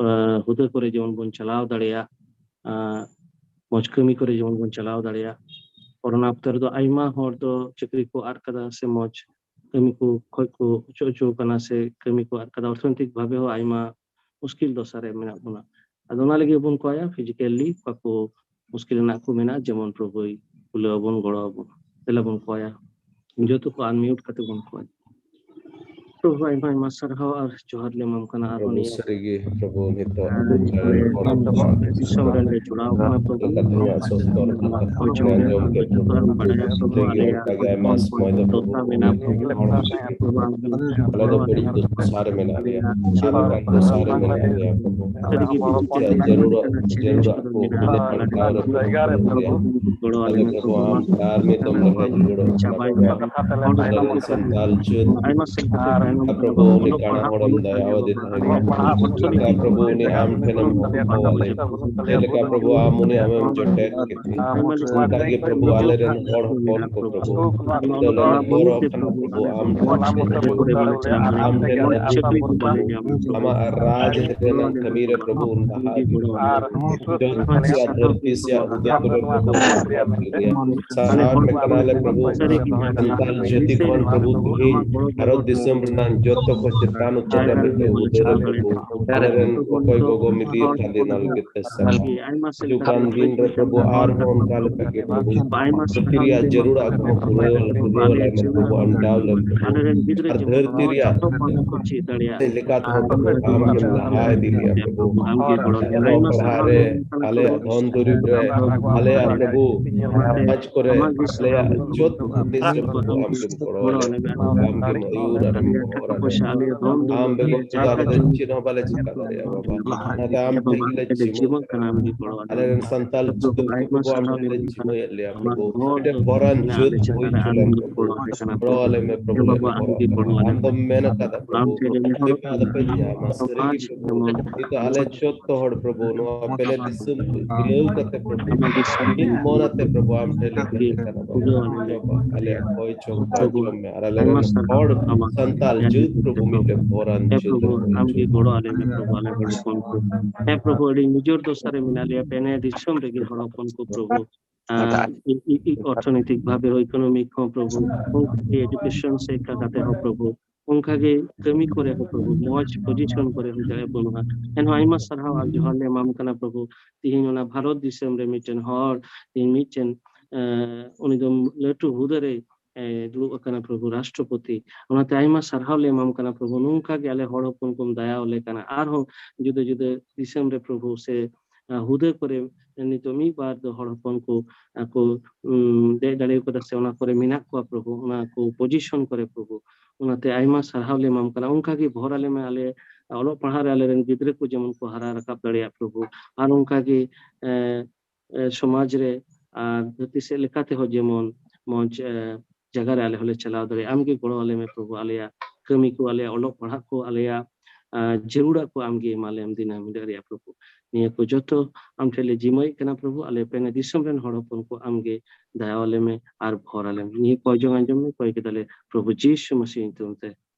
ᱟᱸ, ᱦᱩᱫᱟᱹ ᱠᱚᱨᱮ ᱡᱮᱢᱚᱱ ᱵᱚᱱ ᱪᱟᱞᱟᱣ ᱫᱟᱲᱮᱭᱟᱜ, ᱟᱸ, ᱢᱚᱡᱽ ᱠᱟᱹᱢᱤ ᱠᱚᱨᱮ ᱡᱮᱢᱚᱱ ᱵᱚᱱ ᱪᱟᱞᱟᱣ ᱫᱟᱲᱮᱭᱟᱜ᱾ ᱠᱚᱨᱳᱱᱟ ᱚᱠᱛᱚ ᱨᱮᱫᱚ ᱟᱭᱢᱟ ᱦᱚᱲ ᱫᱚ ᱪᱟᱹᱠᱨᱤ ᱠᱚ ᱟᱫ ᱠᱟᱫᱟ ᱥᱮ ᱢᱚᱡᱽ ᱠᱟᱹᱢᱤ ᱠᱚ ᱠᱷᱚᱡ ᱠᱚ ᱚᱪᱚ ᱚᱪᱚ ᱠᱟᱱᱟ ᱥᱮ ᱠᱟᱹᱢᱤ ᱠᱚ ᱟᱫ ᱠᱟᱫᱟ᱾ ᱚᱨᱛᱷᱚᱱᱳᱭᱛᱤᱠ ᱵᱷᱟᱵᱮ ᱦᱚᱸ ᱟᱭᱢᱟ ᱢᱩᱥᱠᱤᱞ ᱫᱚᱥᱟ ᱨᱮ ᱢᱮᱱᱟᱜ ᱵᱚᱱᱟ᱾ ᱟᱫᱚ ᱚᱱᱟ ᱞᱟᱹᱜᱤᱫ ᱵᱚᱱ ᱠᱚᱭᱟ, ᱯᱷᱤᱡᱤᱠᱟᱞᱤ ᱚᱠᱟ ᱠᱚ ᱢᱩᱥᱠᱤᱞ ᱨᱮᱱᱟᱜ ᱠᱚ ᱢᱮᱱᱟᱜᱼᱟ, ᱡᱮᱢᱚᱱ ᱯᱨᱚᱵᱷᱩᱭ ᱠᱷᱩᱞᱟᱹᱣ ᱟᱵᱚᱱ, ᱜᱚᱲᱚ ᱟᱵᱚᱱ᱾ ᱫᱮᱞᱟ ᱵᱚᱱ ᱠᱚᱭᱟ, ᱡᱚᱛᱚ ᱠᱚ ᱟᱱᱢᱤᱭᱩᱴ ᱠᱟᱛᱮ ᱵᱚᱱ ᱠᱚᱭᱟ᱾ ᱯᱨᱚᱵᱷᱩ, ᱟᱭᱢᱟ ᱟᱭᱢᱟ ᱥᱟᱨᱦᱟᱣ ᱟᱨ ᱡᱚᱦᱟᱨ ᱞᱮ ᱮᱢᱟᱢ ᱠᱟᱱᱟ᱾ ᱟᱨᱦᱚᱸ ᱯᱨᱚᱵᱷᱩ, ᱱᱤᱭᱟᱹ ᱥᱟᱹᱨᱤᱜᱮ ᱯᱨᱚᱵᱷᱩ, ᱱᱤᱛᱚᱜ ᱟᱨ ᱫᱤᱥᱚᱢ ᱨᱮᱱ ᱞᱮ ᱡᱚᱲᱟᱣ ᱠᱟᱱᱟ, ᱯᱨᱚᱵᱷᱩ᱾ ᱟᱢᱟᱜ ᱠᱷᱚᱡ ᱦᱚᱸ ᱟᱸᱡᱚᱢ ᱠᱮᱫ, ᱡᱚᱛᱚ ᱯᱨᱚᱵᱷᱩ᱾ ᱦᱚᱲ ᱵᱟᱲᱟᱭᱟ, ᱯᱨᱚᱵᱷᱩ, ᱥᱟᱹᱨᱤᱜᱮ ᱟᱞᱮᱭᱟᱜ ᱚᱱᱠᱟᱜᱮ ᱟᱭᱢᱟ ᱥᱚᱢᱚᱭ ᱫᱚ, ᱯᱨᱚᱵᱷᱩ, ᱫᱚᱥᱟ ᱢᱮᱱᱟᱜᱼᱟ, ᱯᱨᱚᱵᱷᱩ᱾ ᱯᱨᱚᱵᱷᱩ, ᱟᱢ ᱜᱮ ᱟᱞᱮ ᱫᱚ ᱵᱟᱹᱲᱤᱡ ᱫᱚᱥᱟ ᱨᱮ ᱢᱮᱱᱟᱜ ᱞᱮᱭᱟ, ᱟᱞᱮ ᱫᱚ ᱫᱚᱥᱟ ᱨᱮ ᱢᱮᱱᱟᱜ ᱞᱮᱭᱟ, ᱯᱨᱚᱵᱷᱩ᱾ ᱥᱟᱹᱨᱤᱜᱮ ᱯᱨᱚᱵᱷᱩ, ᱪᱮᱫ ᱡᱟᱹᱨᱩᱲᱟ, ᱡᱟᱹᱨᱩᱲᱟᱜ ᱠᱚ ᱵᱤᱱᱟᱹ ᱠᱷᱟᱴᱟᱣ ᱨᱮ, ᱯᱨᱚᱵᱷᱩ, ᱜᱚᱲᱚ ᱟᱞᱮ ᱢᱮ, ᱯᱨᱚᱵᱷᱩ, ᱯᱨᱚᱵᱷᱩ᱾ ᱟᱢ ᱟᱨ ᱢᱤᱫ ᱫᱚᱢ ᱞᱟᱹᱲᱦᱟᱹᱭ ᱨᱩᱣᱟᱹᱲᱚᱜ ᱢᱮ᱾ ᱪᱟᱵᱟᱭ ᱢᱮ᱾ ᱟᱞᱮ ᱨᱮᱱ ᱥᱟᱱᱛᱟᱞ ᱡᱟᱹᱛ ᱟᱭᱢᱟ ᱥᱮᱫ ᱠᱷᱚᱱ ᱛᱟᱭᱱᱚᱢ ᱟᱨ ᱠᱟᱱᱟ ᱯᱨᱚᱵᱷᱩ, ᱵᱚᱱ᱾ ᱩᱱᱤ ᱚᱞᱚᱜ ᱠᱟᱬᱟ ᱯᱟᱲᱦᱟᱜ ᱦᱚᱲᱮᱢ ᱵᱟᱹᱱᱩᱜ ᱫᱟᱭᱟ ᱛᱟᱞᱮᱭᱟ, ᱟᱫᱮ ᱵᱟᱵᱟ᱾ ᱛᱟᱦᱮᱸ ᱚᱞᱚᱜ ᱠᱟᱱᱟ᱾ ᱯᱟᱲᱦᱟᱜ ᱵᱟᱹᱱᱩᱜ ᱪᱮᱫ ᱞᱮᱠᱟ ᱛᱟᱞᱮᱭᱟ, ᱯᱨᱚᱵᱷᱩ ᱟᱢ ᱩᱱᱤ ᱟᱢᱮᱢ ᱡᱚᱴᱮᱫ ᱠᱮᱫᱮᱭᱟ, ᱚᱱᱠᱟ ᱜᱮ ᱯᱨᱚᱵᱷᱩ ᱟᱞᱮ ᱨᱮᱱ ᱦᱚᱲ ᱦᱚᱯᱚᱱ ᱠᱚ ᱯᱨᱚᱵᱷᱩ ᱱᱤᱛᱚᱜ ᱞᱮ ᱱᱮᱦᱚᱨᱚᱜ ᱠᱟᱱᱟ ᱯᱨᱚᱵᱷᱩ ᱟᱢ ᱴᱷᱮᱱ, ᱟᱢ ᱴᱷᱮᱱ ᱮᱢ ᱠᱚᱭᱚᱜ ᱠᱟᱱᱟ ᱯᱨᱚᱵᱷᱩ ᱟᱢ ᱴᱷᱮᱱ ᱮᱢ ᱠᱚᱭᱚᱜ ᱠᱟᱱᱟ᱾ ᱟᱢᱟᱜ ᱨᱟᱡᱽ ᱨᱮᱱᱟᱜ ᱠᱟᱹᱢᱤ ᱨᱮ ᱯᱨᱚᱵᱷᱩ ᱩᱱ ᱞᱟᱦᱟ ᱤᱫᱤ ᱞᱮ ᱢᱮ᱾ ᱡᱚᱛᱚ ᱥᱮᱭᱟᱜ ᱫᱷᱟᱹᱨᱛᱤ ᱥᱮᱭᱟᱜ ᱦᱩᱫᱟᱹ ᱠᱚᱨᱮ ᱯᱨᱚᱵᱷᱩ ᱩᱱ ᱞᱟᱦᱟ ᱤᱫᱤ ᱞᱮ ᱢᱮ᱾ ᱥᱟᱨᱦᱟᱣ ᱯᱮ ᱠᱟᱱᱟᱞᱮ ᱯᱨᱚᱵᱷᱩ, ᱥᱟᱱᱛᱟᱞ ᱡᱟᱹᱛᱤ ᱠᱷᱚᱱ ᱯᱨᱚᱵᱷᱩ ᱛᱮᱦᱮᱧ ᱵᱷᱟᱨᱚᱛ ᱫᱤᱥᱚᱢ ᱨᱮᱱᱟᱜ ᱡᱚᱛᱚ ᱠᱷᱚᱱ ᱪᱮᱛᱟᱱ ᱩᱛᱟᱹᱨ ᱨᱮ ᱢᱤᱫᱴᱮᱱ ᱦᱩᱫᱟᱹ ᱨᱮ ᱯᱨᱚᱵᱷᱩ ᱟᱞᱮ ᱨᱮᱱ ᱚᱠᱚᱭ ᱜᱚᱜᱚ ᱢᱤᱫᱤ ᱛᱟᱞᱮ ᱱᱟᱞ ᱜᱮ ᱥᱟᱹᱨᱤ ᱦᱤᱡᱩᱜ ᱠᱟᱱ ᱫᱤᱱ ᱨᱮ ᱯᱨᱚᱵᱷᱩ ᱟᱨᱦᱚᱸ ᱚᱱᱠᱟ ᱞᱮᱠᱟ ᱜᱮ ᱯᱨᱚᱵᱷᱩ ᱫᱷᱟᱹᱨᱛᱤ ᱨᱮᱭᱟᱜ ᱡᱟᱹᱨᱩᱲᱟᱜ ᱠᱚᱦᱚᱸ ᱯᱩᱨᱟᱹᱣ ᱟᱞᱮ ᱢᱮ ᱯᱨᱚᱵᱷᱩ, ᱟᱢ ᱰᱟᱣ ᱞᱮᱢ ᱯᱨᱚᱵᱷᱩ᱾ ᱟᱨ ᱫᱷᱟᱹᱨᱛᱤ ᱨᱮᱭᱟᱜ ᱞᱮᱠᱟ ᱛᱮᱦᱚᱸ ᱯᱨᱚᱵᱷᱩ ᱟᱢ ᱜᱮᱢ ᱞᱟᱦᱟ ᱤᱫᱤ ᱞᱮᱭᱟ ᱯᱨᱚᱵᱷᱩ᱾ ᱟᱞᱮᱭᱟᱜ ᱚᱞᱚᱜ ᱯᱟᱲᱦᱟᱜ ᱨᱮ, ᱟᱞᱮᱭᱟᱜ ᱫᱷᱚᱱ ᱫᱩᱨᱤᱵ ᱨᱮ, ᱟᱞᱮᱭᱟᱜ ᱯᱨᱚᱵᱷᱩ ᱟᱱᱟᱡ ᱠᱚᱨᱮ, ᱟᱞᱮᱭᱟᱜ ᱡᱚᱛᱚ ᱦᱩᱫᱤᱥ ᱨᱮ ᱯᱨᱚᱵᱷᱩ ᱟᱢ ᱜᱮᱢ ᱜᱚᱲᱚ ᱟᱞᱮ ᱢᱮ, ᱟᱢ ᱜᱮᱢ ᱟᱹᱭᱩᱨ ᱟᱨᱮᱢ ᱜᱚᱦᱚᱲ ᱟᱞᱮ ᱢᱮ᱾ ᱟᱢ ᱵᱮᱜᱚᱨ ᱫᱚ ᱟᱞᱮ ᱫᱚ ᱪᱮᱫ ᱦᱚᱸ ᱵᱟᱞᱮ ᱪᱤᱠᱟ ᱫᱟᱲᱮᱭᱟᱜᱼᱟ ᱵᱟᱵᱟ᱾ ᱚᱱᱟᱛᱮ ᱟᱢ ᱴᱷᱮᱱ ᱜᱮᱞᱮ ᱡᱤᱢᱟᱹᱜ ᱠᱟᱱᱟ᱾ ᱟᱞᱮ ᱨᱮᱱ ᱥᱟᱱᱛᱟᱞ ᱡᱟᱹᱛ ᱠᱚ ᱟᱢ ᱴᱷᱮᱱ ᱞᱮ ᱡᱤᱢᱟᱹᱭᱮᱫ ᱞᱮᱭᱟ ᱯᱨᱚᱵᱷᱩ᱾ ᱢᱤᱫᱴᱮᱱ ᱯᱚᱨᱟᱱ ᱡᱟᱹᱛ ᱦᱩᱭ ᱦᱚᱪᱚ ᱞᱮᱢ ᱯᱨᱚᱵᱷᱩ᱾ ᱜᱚᱲᱚ ᱟᱞᱮ ᱢᱮ ᱯᱨᱚᱵᱷᱩ, ᱞᱮ ᱱᱮᱦᱚᱨᱚᱜ ᱠᱟᱱᱟ᱾ ᱟᱢ ᱫᱚᱢ ᱢᱮᱱ ᱟᱠᱟᱫᱟ ᱯᱨᱚᱵᱷᱩ, ᱟᱯᱮ ᱯᱮ ᱧᱟᱢᱟ, ᱥᱟᱹᱨᱤ ᱜᱮ ᱯᱨᱚᱵᱷᱩ᱾ ᱱᱤᱛᱚᱜ ᱟᱞᱮ ᱡᱚᱛᱚ ᱦᱚᱲ ᱯᱨᱚᱵᱷᱩ ᱱᱚᱣᱟ ᱯᱮᱞᱮ ᱫᱤᱥᱚᱢ ᱢᱤᱞᱟᱹᱣ ᱠᱟᱛᱮ ᱯᱨᱚᱵᱷᱩ ᱢᱤᱫ ᱢᱚᱱ ᱟᱛᱮ ᱯᱨᱚᱵᱷᱩ ᱟᱢ ᱴᱷᱮᱱ ᱞᱮ ᱠᱷᱟᱹᱞᱤ ᱠᱟᱱᱟ ᱵᱟᱵᱟ᱾ ᱟᱞᱮᱭᱟᱜ ᱠᱚᱭ ᱪᱚᱝ ᱠᱚᱭ ᱪᱚᱝ ᱢᱮ ᱟᱨ ᱟᱞᱮ ᱨᱮᱱ ᱦᱚᱲ ᱥᱟᱱᱛᱟᱞ ᱡᱟᱹᱛ ᱯᱨᱚᱵᱷᱩ ᱢᱤᱫᱴᱮᱱ ᱯᱚᱨᱟᱱ ᱡᱟᱹᱛ ᱯᱨᱚᱵᱷᱩ ᱟᱢ ᱜᱮ ᱜᱚᱲᱚ ᱟᱞᱮ ᱢᱮ ᱯᱨᱚᱵᱷᱩ, ᱟᱞᱮ ᱦᱚᱲ ᱦᱚᱯᱚᱱ ᱠᱚ᱾ ᱦᱮᱸ ᱯᱨᱚᱵᱷᱩ, ᱟᱹᱰᱤ ᱱᱤᱡᱚᱨ ᱫᱚᱥᱟ ᱨᱮ ᱢᱮᱱᱟᱜ ᱞᱮᱭᱟ ᱯᱮᱱᱮ ᱫᱤᱥᱚᱢ ᱨᱮᱜᱮ ᱦᱚᱲ ᱦᱚᱯᱚᱱ ᱠᱚ ᱯᱨᱚᱵᱷᱩ᱾ ᱟᱨ ᱚᱨᱛᱷᱚᱱᱳᱭᱛᱤᱠ ᱵᱷᱟᱵᱮ ᱦᱚᱸ, ᱤᱠᱳᱱᱚᱢᱤᱠ ᱦᱚᱸ ᱯᱨᱚᱵᱷᱩ, ᱮᱰᱩᱠᱮᱥᱚᱱ ᱥᱮᱫ ᱠᱟᱛᱮ ᱦᱚᱸ ᱯᱨᱚᱵᱷᱩ, ᱚᱱᱠᱟᱜᱮ ᱠᱟᱹᱢᱤ ᱠᱚᱨᱮ ᱦᱚᱸ ᱯᱨᱚᱵᱷᱩ ᱢᱚᱡᱽ ᱯᱚᱡᱤᱥᱚᱱ ᱠᱚᱨᱮ ᱦᱚᱸ ᱫᱟᱲᱮ ᱵᱟᱹᱱᱩᱜᱼᱟ᱾ ᱮᱱᱦᱚᱸ ᱟᱭᱢᱟ ᱥᱟᱨᱦᱟᱣ ᱟᱨ ᱡᱚᱦᱟᱨ ᱞᱮ ᱮᱢᱟᱢ ᱠᱟᱱᱟ ᱯᱨᱚᱵᱷᱩ᱾ ᱛᱤᱦᱤᱧ ᱚᱱᱟ ᱵᱷᱟᱨᱚᱛ ᱫᱤᱥᱚᱢ ᱨᱮ ᱢᱤᱫᱴᱮᱱ ᱦᱚᱲ, ᱛᱤᱦᱤᱧ ᱢᱤᱫᱴᱮᱱ ᱩᱱᱤ ᱫᱚ ᱞᱟᱹᱴᱩ ᱦᱩᱫᱟᱹ ᱨᱮ ᱫᱩᱲᱩᱵ ᱟᱠᱟᱱᱟ ᱯᱨᱚᱵᱷᱩ, ᱨᱟᱥᱴᱨᱚᱯᱚᱛᱤ᱾ ᱚᱱᱟᱛᱮ ᱟᱭᱢᱟ ᱥᱟᱨᱦᱟᱣ ᱞᱮ ᱮᱢᱟᱢ ᱠᱟᱱᱟ ᱯᱨᱚᱵᱷᱩ, ᱱᱚᱝᱠᱟ ᱜᱮ ᱟᱞᱮ ᱦᱚᱲ ᱦᱚᱯᱚᱱ ᱠᱚᱢ ᱫᱟᱭᱟ ᱟᱞᱮ ᱠᱟᱱᱟ᱾ ᱟᱨᱦᱚᱸ ᱡᱩᱫᱟᱹ ᱡᱩᱫᱟᱹ ᱫᱤᱥᱚᱢ ᱨᱮ ᱯᱨᱚᱵᱷᱩ ᱥᱮ ᱦᱩᱫᱟᱹ ᱠᱚᱨᱮ ᱱᱤᱛᱚᱜ ᱢᱤᱫ ᱵᱟᱨ ᱫᱚ ᱦᱚᱲ ᱦᱚᱯᱚᱱ ᱠᱚ ᱟᱠᱚ ᱫᱮᱡ ᱫᱟᱲᱮ ᱠᱟᱫᱟ ᱥᱮ ᱚᱱᱟ ᱠᱚᱨᱮ ᱢᱮᱱᱟᱜ ᱠᱚᱣᱟ ᱯᱨᱚᱵᱷᱩ, ᱚᱱᱟ ᱠᱚ ᱯᱚᱡᱤᱥᱚᱱ ᱠᱚᱨᱮ ᱯᱨᱚᱵᱷᱩ᱾ ᱚᱱᱟᱛᱮ ᱟᱭᱢᱟ ᱥᱟᱨᱦᱟᱣ ᱞᱮ ᱮᱢᱟᱢ ᱠᱟᱱᱟ᱾ ᱚᱱᱠᱟᱜᱮ ᱵᱷᱚᱨ ᱟᱞᱮ ᱢᱮ, ᱟᱞᱮ ᱚᱞᱚᱜ ᱯᱟᱲᱦᱟᱜ ᱨᱮ ᱟᱞᱮᱨᱮᱱ ᱜᱤᱫᱽᱨᱟᱹ ᱠᱚ ᱡᱮᱢᱚᱱ ᱠᱚ ᱦᱟᱨᱟ ᱨᱟᱠᱟᱵ ᱫᱟᱲᱮᱭᱟᱜ ᱯᱨᱚᱵᱷᱩ, ᱟᱨ ᱚᱱᱠᱟᱜᱮ ᱥᱚᱢᱟᱡᱽ ᱨᱮ ᱟᱨ ᱫᱷᱟᱹᱨᱛᱤ ᱥᱮᱫ ᱞᱮᱠᱟ ᱛᱮᱦᱚᱸ ᱡᱮᱢᱚᱱ ᱢᱚᱡᱽ ᱡᱟᱭᱜᱟ ᱨᱮ ᱟᱞᱮ ᱦᱚᱸᱞᱮ ᱪᱟᱞᱟᱣ ᱫᱟᱲᱮᱭᱟᱜᱼᱟ᱾ ᱟᱢᱜᱮ ᱜᱚᱲᱚ ᱟᱞᱮ ᱢᱮ ᱯᱨᱚᱵᱷᱩ, ᱟᱞᱮᱭᱟᱜ ᱠᱟᱹᱢᱤ ᱠᱚ, ᱟᱞᱮᱭᱟᱜ ᱚᱞᱚᱜ ᱯᱟᱲᱦᱟᱜ ᱠᱚ, ᱟᱞᱮᱭᱟᱜ ᱡᱟᱹᱨᱩᱲᱟᱜ ᱠᱚ ᱟᱢᱜᱮ ᱮᱢᱟᱞᱮᱢ ᱫᱤᱱᱟᱹᱢ ᱦᱤᱞᱳᱜ ᱨᱮᱭᱟᱜ ᱯᱨᱚᱵᱷᱩ᱾ ᱱᱤᱭᱟᱹ ᱠᱚ ᱡᱚᱛᱚ ᱟᱢ ᱴᱷᱮᱱ ᱞᱮ ᱡᱤᱢᱟᱹᱭᱮᱫ ᱠᱟᱱᱟ ᱯᱨᱚᱵᱷᱩ᱾ ᱟᱞᱮ ᱯᱮᱱᱮ ᱫᱤᱥᱚᱢ ᱨᱮᱱ ᱦᱚᱲ ᱦᱚᱯᱚᱱ ᱠᱚ ᱟᱢᱜᱮ ᱫᱟᱭᱟ ᱟᱞᱮ ᱢᱮ ᱟᱨ ᱵᱷᱚᱨ ᱟᱞᱮ ᱢᱮ᱾ ᱱᱤᱭᱟᱹ ᱠᱚᱭ ᱡᱚᱝ ᱟᱸᱡᱚᱢ ᱢᱮ, ᱠᱚᱭ ᱠᱮᱫᱟᱞᱮ ᱯᱨᱚᱵᱷᱩ ᱡᱤᱥᱩ ᱢᱟᱥᱤ ᱧᱩᱛᱩᱢ ᱛᱮ,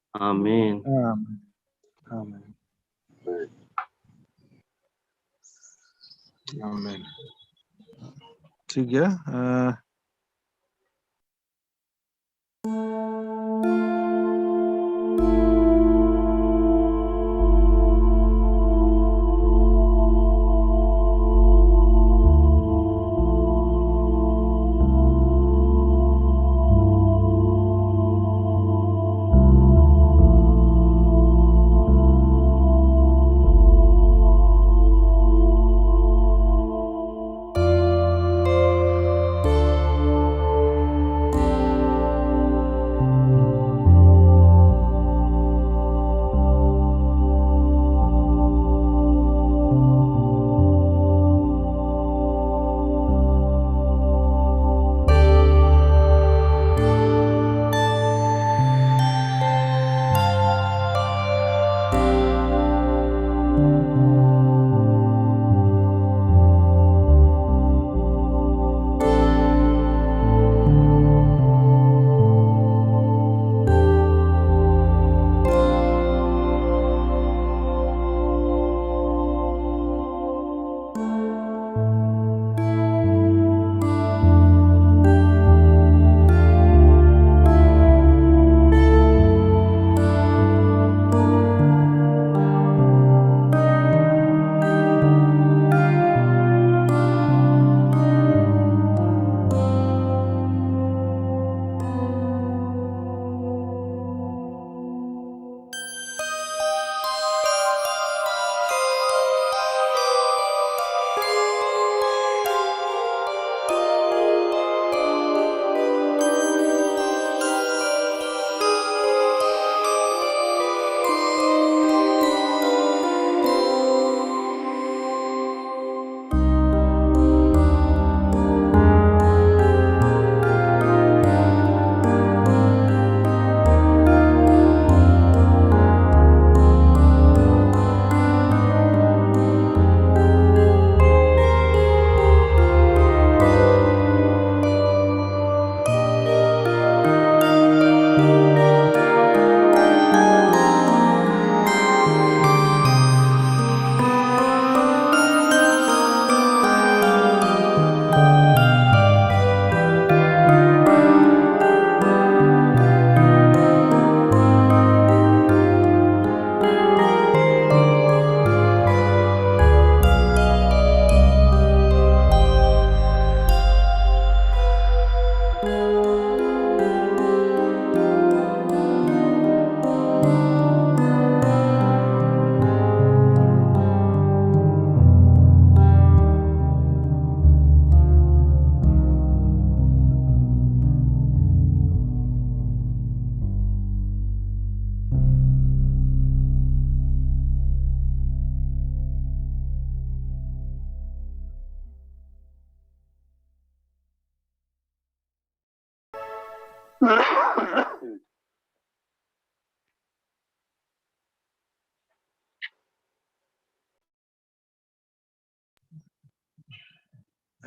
ᱟᱢᱮᱱ᱾ ᱟᱢᱮᱱ᱾ ᱟᱢᱮᱱ᱾ ᱟᱢᱮᱱ᱾ ᱴᱷᱤᱠ ᱜᱮᱭᱟ᱾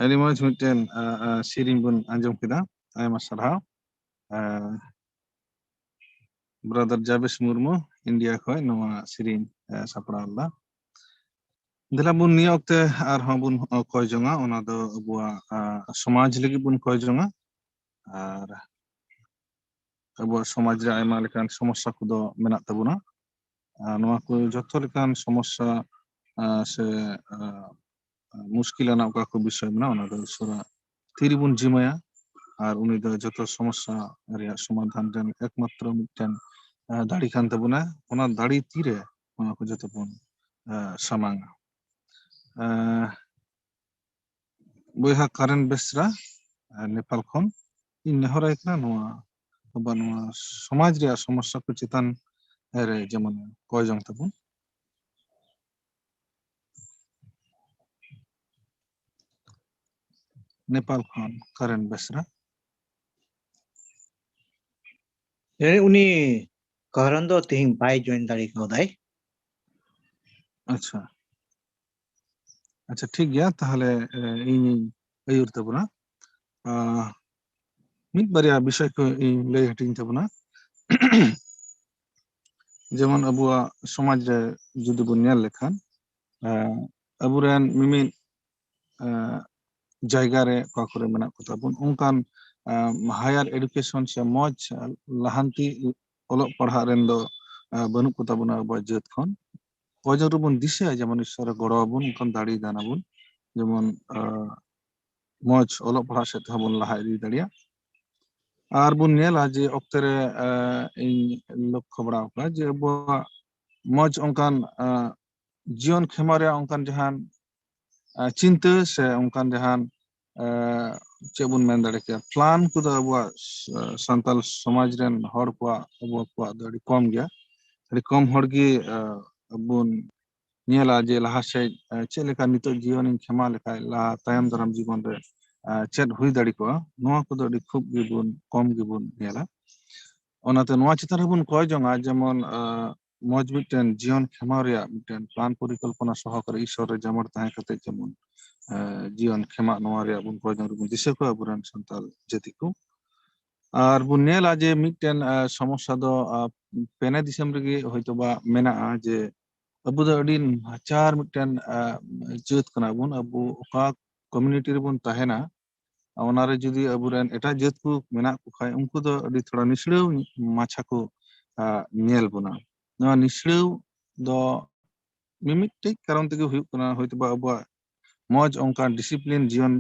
ᱟᱹᱰᱤ ᱢᱚᱡᱽ ᱢᱤᱫᱴᱮᱱ, ᱟ, ᱟ, ᱥᱮᱨᱮᱧ ᱵᱚᱱ ᱟᱸᱡᱚᱢ ᱠᱮᱫᱟ᱾ ᱟᱭᱢᱟ ᱥᱟᱨᱦᱟᱣ᱾ ᱟ, ᱵᱨᱟᱫᱟᱨ ᱡᱟᱵᱮᱥ ᱢᱩᱨᱢᱩ, ᱤᱱᱰᱤᱭᱟ ᱠᱷᱚᱱ ᱱᱚᱣᱟ ᱥᱮᱨᱮᱧ, ᱟ, ᱥᱟᱯᱲᱟᱣ ᱞᱮᱫᱟ᱾ ᱫᱮᱞᱟ ᱵᱚᱱ ᱱᱤᱭᱟᱹ ᱚᱠᱛᱮ ᱟᱨᱦᱚᱸ ᱵᱚᱱ, ᱟ, ᱠᱚᱭ ᱡᱚᱝᱟ, ᱚᱱᱟ ᱫᱚ ᱟᱵᱚᱣᱟᱜ, ᱟ, ᱥᱚᱢᱟᱡᱽ ᱞᱟᱹᱜᱤᱫ ᱵᱚᱱ ᱠᱚᱭ ᱡᱚᱝᱟ᱾ ᱟᱨ ᱟᱵᱚᱣᱟᱜ ᱥᱚᱢᱟᱡᱽ ᱨᱮ ᱟᱭᱢᱟ ᱞᱮᱠᱟᱱ ᱥᱚᱢᱚᱥᱥᱟ ᱠᱚᱫᱚ ᱢᱮᱱᱟᱜ ᱛᱟᱵᱚᱱᱟ᱾ ᱟᱨ ᱱᱚᱣᱟ ᱠᱚ ᱡᱚᱛᱚ ᱞᱮᱠᱟᱱ ᱥᱚᱢᱚᱥᱥᱟ, ᱟ, ᱥᱮ, ᱟ, ᱢᱩᱥᱠᱤᱞ ᱟᱱᱟᱜ ᱚᱠᱟ ᱠᱚ ᱵᱤᱥᱚᱭ ᱢᱮᱱᱟᱜᱼᱟ, ᱚᱱᱟ ᱫᱚ ᱤᱥᱚᱨᱟᱜ ᱛᱤ ᱨᱮᱵᱚᱱ ᱡᱤᱢᱟᱹᱭᱟ᱾ ᱟᱨ ᱩᱱᱤ ᱫᱚ ᱡᱚᱛᱚ ᱥᱚᱢᱚᱥᱥᱟ ᱨᱮᱭᱟᱜ ᱥᱚᱢᱟᱫᱷᱟᱱ ᱨᱮᱱ ᱮᱠᱢᱟᱛᱨᱚ ᱢᱤᱫᱴᱮᱱ, ᱟ, ᱫᱟᱲᱮ ᱠᱟᱱ ᱛᱟᱵᱚᱱᱟ᱾ ᱚᱱᱟ ᱫᱟᱲᱮ ᱛᱤᱨᱮ ᱚᱱᱟ ᱠᱚ ᱡᱚᱛᱚ ᱵᱚᱱ, ᱟ, ᱥᱟᱢᱟᱝᱟ᱾ ᱟ, ᱵᱚᱭᱦᱟ ᱠᱟᱨᱮᱱ ᱵᱮᱥᱨᱟ, ᱟ, ᱱᱮᱯᱟᱞ ᱠᱷᱚᱱ ᱤᱧ ᱱᱮᱦᱚᱨᱟᱭ ᱠᱟᱱᱟ, ᱱᱚᱣᱟ ᱟᱵᱚ ᱱᱚᱣᱟ ᱥᱚᱢᱟᱡᱽ ᱨᱮᱭᱟᱜ ᱥᱚᱢᱚᱥᱥᱟ ᱠᱚ ᱪᱮᱛᱟᱱ ᱨᱮ ᱡᱮᱢᱚᱱ ᱠᱚᱭ ᱡᱚᱝ ᱛᱟᱵᱚᱱ᱾ ᱱᱮᱯᱟᱞ ᱠᱷᱚᱱ ᱠᱟᱨᱮᱱ ᱵᱮᱥᱨᱟ᱾ ᱦᱮᱸ, ᱩᱱᱤ ᱠᱟᱨᱚᱱ ᱫᱚ ᱛᱮᱦᱮᱧ ᱵᱟᱭ ᱡᱚᱭᱮᱱ ᱫᱟᱲᱮ ᱠᱟᱣᱫᱟᱭ᱾ ᱟᱪᱪᱷᱟ, ᱟᱪᱪᱷᱟ, ᱴᱷᱤᱠ ᱜᱮᱭᱟ᱾ ᱛᱟᱦᱚᱞᱮ, ᱮ, ᱤᱧᱤᱧ ᱟᱹᱭᱩᱨ ᱛᱟᱵᱚᱱᱟ᱾ ᱟ, ᱢᱤᱫ ᱵᱟᱨᱭᱟ ᱵᱤᱥᱚᱭ ᱠᱚ ᱤᱧ ᱞᱟᱹᱭ ᱦᱟᱹᱴᱤᱧ ᱛᱟᱵᱚᱱᱟ᱾ ᱡᱮᱢᱚᱱ ᱟᱵᱚᱣᱟᱜ ᱥᱚᱢᱟᱡᱽ ᱨᱮ ᱡᱩᱫᱤ ᱵᱚᱱ ᱧᱮᱞ ᱞᱮᱠᱷᱟᱱ, ᱮ, ᱟᱵᱚᱨᱮᱱ ᱢᱤᱢᱤᱫ, ᱮ, ᱡᱟᱭᱜᱟ ᱨᱮ ᱚᱠᱟ ᱠᱚᱨᱮ ᱢᱮᱱᱟᱜ ᱠᱚᱛᱟ ᱵᱚᱱ, ᱚᱱᱠᱟᱱ, ᱮ, ᱦᱟᱭᱟᱨ ᱮᱰᱩᱠᱮᱥᱚᱱ ᱥᱮ ᱢᱚᱡᱽ ᱞᱟᱦᱟᱱᱛᱤ ᱚᱞᱚᱜ ᱯᱟᱲᱦᱟᱜ ᱨᱮᱱ ᱫᱚ, ᱮ, ᱵᱟᱹᱱᱩᱜ ᱠᱚᱛᱟ ᱵᱚᱱᱟ ᱟᱵᱚᱣᱟᱜ ᱡᱟᱹᱛ ᱠᱷᱚᱱ᱾ ᱚᱠᱚᱭ ᱡᱮ ᱨᱮᱵᱚᱱ ᱫᱤᱥᱟᱹᱭᱟ ᱡᱮᱢᱚᱱ ᱤᱥᱚᱨᱮ ᱜᱚᱲᱚ ᱟᱵᱚᱱ, ᱚᱱᱠᱟᱱ ᱫᱟᱲᱮ ᱫᱟᱱ ᱟᱵᱚᱱ, ᱡᱮᱢᱚᱱ, ᱟ, ᱢᱚᱡᱽ ᱚᱞᱚᱜ ᱯᱟᱲᱦᱟᱜ ᱥᱮᱫ ᱛᱮᱦᱚᱸ ᱵᱚᱱ ᱞᱟᱦᱟ ᱤᱫᱤ ᱫᱟᱲᱮᱭᱟᱜ᱾ ᱟᱨ ᱵᱚᱱ ᱧᱮᱞᱟ ᱡᱮ ᱚᱠᱛᱮ ᱨᱮ, ᱮ, ᱤᱧ ᱞᱚᱠᱠᱷᱚ ᱵᱟᱲᱟ ᱟᱠᱟᱫᱟ ᱡᱮ ᱟᱵᱚᱣᱟᱜ ᱢᱚᱡᱽ ᱚᱱᱠᱟᱱ, ᱮ, ᱡᱤᱭᱚᱱ ᱠᱷᱮᱢᱟ ᱨᱮᱭᱟᱜ ᱚᱱᱠᱟᱱ ᱡᱟᱦᱟᱱ, ᱮ, ᱪᱤᱱᱛᱟᱹ ᱥᱮ ᱚᱱᱠᱟᱱ ᱡᱟᱦᱟᱱ, ᱮ, ᱪᱮᱫ ᱵᱚᱱ ᱢᱮᱱ ᱫᱟᱲᱮ ᱠᱮᱭᱟ, ᱯᱞᱟᱱ ᱠᱚᱫᱚ ᱟᱵᱚᱣᱟᱜ ᱥ-, ᱥᱟᱱᱛᱟᱞ ᱥᱚᱢᱟᱡᱽ ᱨᱮᱱ ᱦᱚᱲ ᱠᱚᱣᱟᱜ, ᱟᱵᱚ ᱠᱚᱣᱟᱜ ᱫᱚ ᱟᱹᱰᱤ ᱠᱚᱢ ᱜᱮᱭᱟ᱾ ᱟᱹᱰᱤ ᱠᱚᱢ ᱦᱚᱲ ᱜᱮ, ᱮ, ᱵᱚᱱ ᱧᱮᱞᱟ ᱡᱮ ᱞᱟᱦᱟ ᱥᱮᱫ, ᱮ, ᱪᱮᱫ ᱞᱮᱠᱟ ᱱᱤᱛᱚᱜ ᱡᱤᱭᱚᱱᱤᱧ ᱠᱷᱮᱢᱟ ᱞᱮᱠᱷᱟᱡ ᱞᱟᱦᱟ ᱛᱟᱭᱚᱢ ᱫᱟᱨᱟᱢ ᱡᱤᱵᱚᱱ ᱨᱮ, ᱮ, ᱪᱮᱫ ᱦᱩᱭ ᱫᱟᱲᱮ ᱠᱚᱜᱼᱟ, ᱱᱚᱣᱟ ᱠᱚᱫᱚ ᱟᱹᱰᱤ ᱠᱷᱩᱵ ᱜᱮᱵᱚᱱ, ᱠᱚᱢ ᱜᱮᱵᱚᱱ ᱧᱮᱞᱟ᱾ ᱚᱱᱟᱛᱮ ᱱᱚᱣᱟ ᱪᱮᱛᱟᱱ ᱨᱮᱵᱚᱱ ᱠᱚᱭ ᱡᱚᱝᱟ ᱡᱮᱢᱚᱱ, ᱮ, ᱢᱚᱡᱽ ᱢᱤᱫᱴᱮᱱ ᱡᱤᱭᱚᱱ ᱠᱷᱮᱢᱟᱣ ᱨᱮᱭᱟᱜ ᱢᱤᱫᱴᱮᱱ ᱯᱞᱟᱱ ᱯᱚᱨᱤᱠᱚᱞᱯᱚᱱᱟ ᱥᱚᱦᱚᱠᱟᱨᱮ ᱤᱥᱚᱨ ᱨᱮ ᱡᱟᱢᱚᱲ ᱛᱟᱦᱮᱸ ᱠᱟᱛᱮ ᱡᱮᱢᱚᱱ, ᱮ, ᱡᱤᱭᱚᱱ ᱠᱷᱮᱢᱟᱜ ᱱᱚᱣᱟ ᱨᱮᱭᱟᱜ ᱵᱚᱱ ᱠᱚᱭ ᱡᱚᱝ ᱨᱮᱵᱚᱱ ᱫᱤᱥᱟᱹ ᱠᱚᱣᱟ ᱟᱵᱚᱨᱮᱱ ᱥᱟᱱᱛᱟᱲ ᱡᱟᱹᱛᱤ ᱠᱚ᱾ ᱟᱨ ᱵᱚᱱ ᱧᱮᱞᱟ ᱡᱮ ᱢᱤᱫᱴᱮᱱ, ᱮ, ᱥᱚᱢᱚᱥᱥᱟ ᱫᱚ, ᱟ, ᱯᱮᱱᱮ ᱫᱤᱥᱚᱢ ᱨᱮᱜᱮ ᱦᱚᱭᱛᱳ ᱵᱟ ᱢᱮᱱᱟᱜᱼᱟ ᱡᱮ ᱟᱵᱚ ᱫᱚ ᱟᱹᱰᱤ ᱱᱟᱪᱟᱨ ᱢᱤᱫᱴᱮᱱ, ᱟ, ᱡᱟᱹᱛ ᱠᱟᱱᱟ ᱵᱚᱱ᱾ ᱟᱵᱚ ᱚᱠᱟ ᱠᱚᱢᱤᱭᱩᱱᱤᱴᱤ ᱨᱮᱵᱚᱱ ᱛᱟᱦᱮᱱᱟ, ᱚᱱᱟᱨᱮ ᱡᱩᱫᱤ ᱟᱵᱚᱨᱮᱱ ᱮᱴᱟᱜ ᱡᱟᱹᱛ ᱠᱚ ᱢᱮᱱᱟᱜ ᱠᱚ ᱠᱷᱟᱡ, ᱩᱱᱠᱩ ᱫᱚ ᱟᱹᱰᱤ ᱛᱷᱚᱲᱟ ᱱᱤᱥᱲᱟᱹᱣ ᱢᱟᱪᱷᱟ ᱠᱚ, ᱟ, ᱧᱮᱞ ᱵᱚᱱᱟ᱾ ᱱᱚᱣᱟ ᱱᱤᱥᱲᱟᱹᱣ ᱫᱚ ᱢᱤᱢᱤᱫᱴᱮᱡ ᱠᱟᱨᱚᱱ ᱛᱮᱜᱮ ᱦᱩᱭᱩᱜ ᱠᱟᱱᱟ, ᱦᱚᱭᱛᱳ ᱵᱟ ᱟᱵᱚᱣᱟᱜ ᱢᱚᱡᱽ ᱚᱱᱠᱟᱱ ᱰᱤᱥᱤᱯᱞᱤᱱ ᱡᱤᱭᱚᱱ,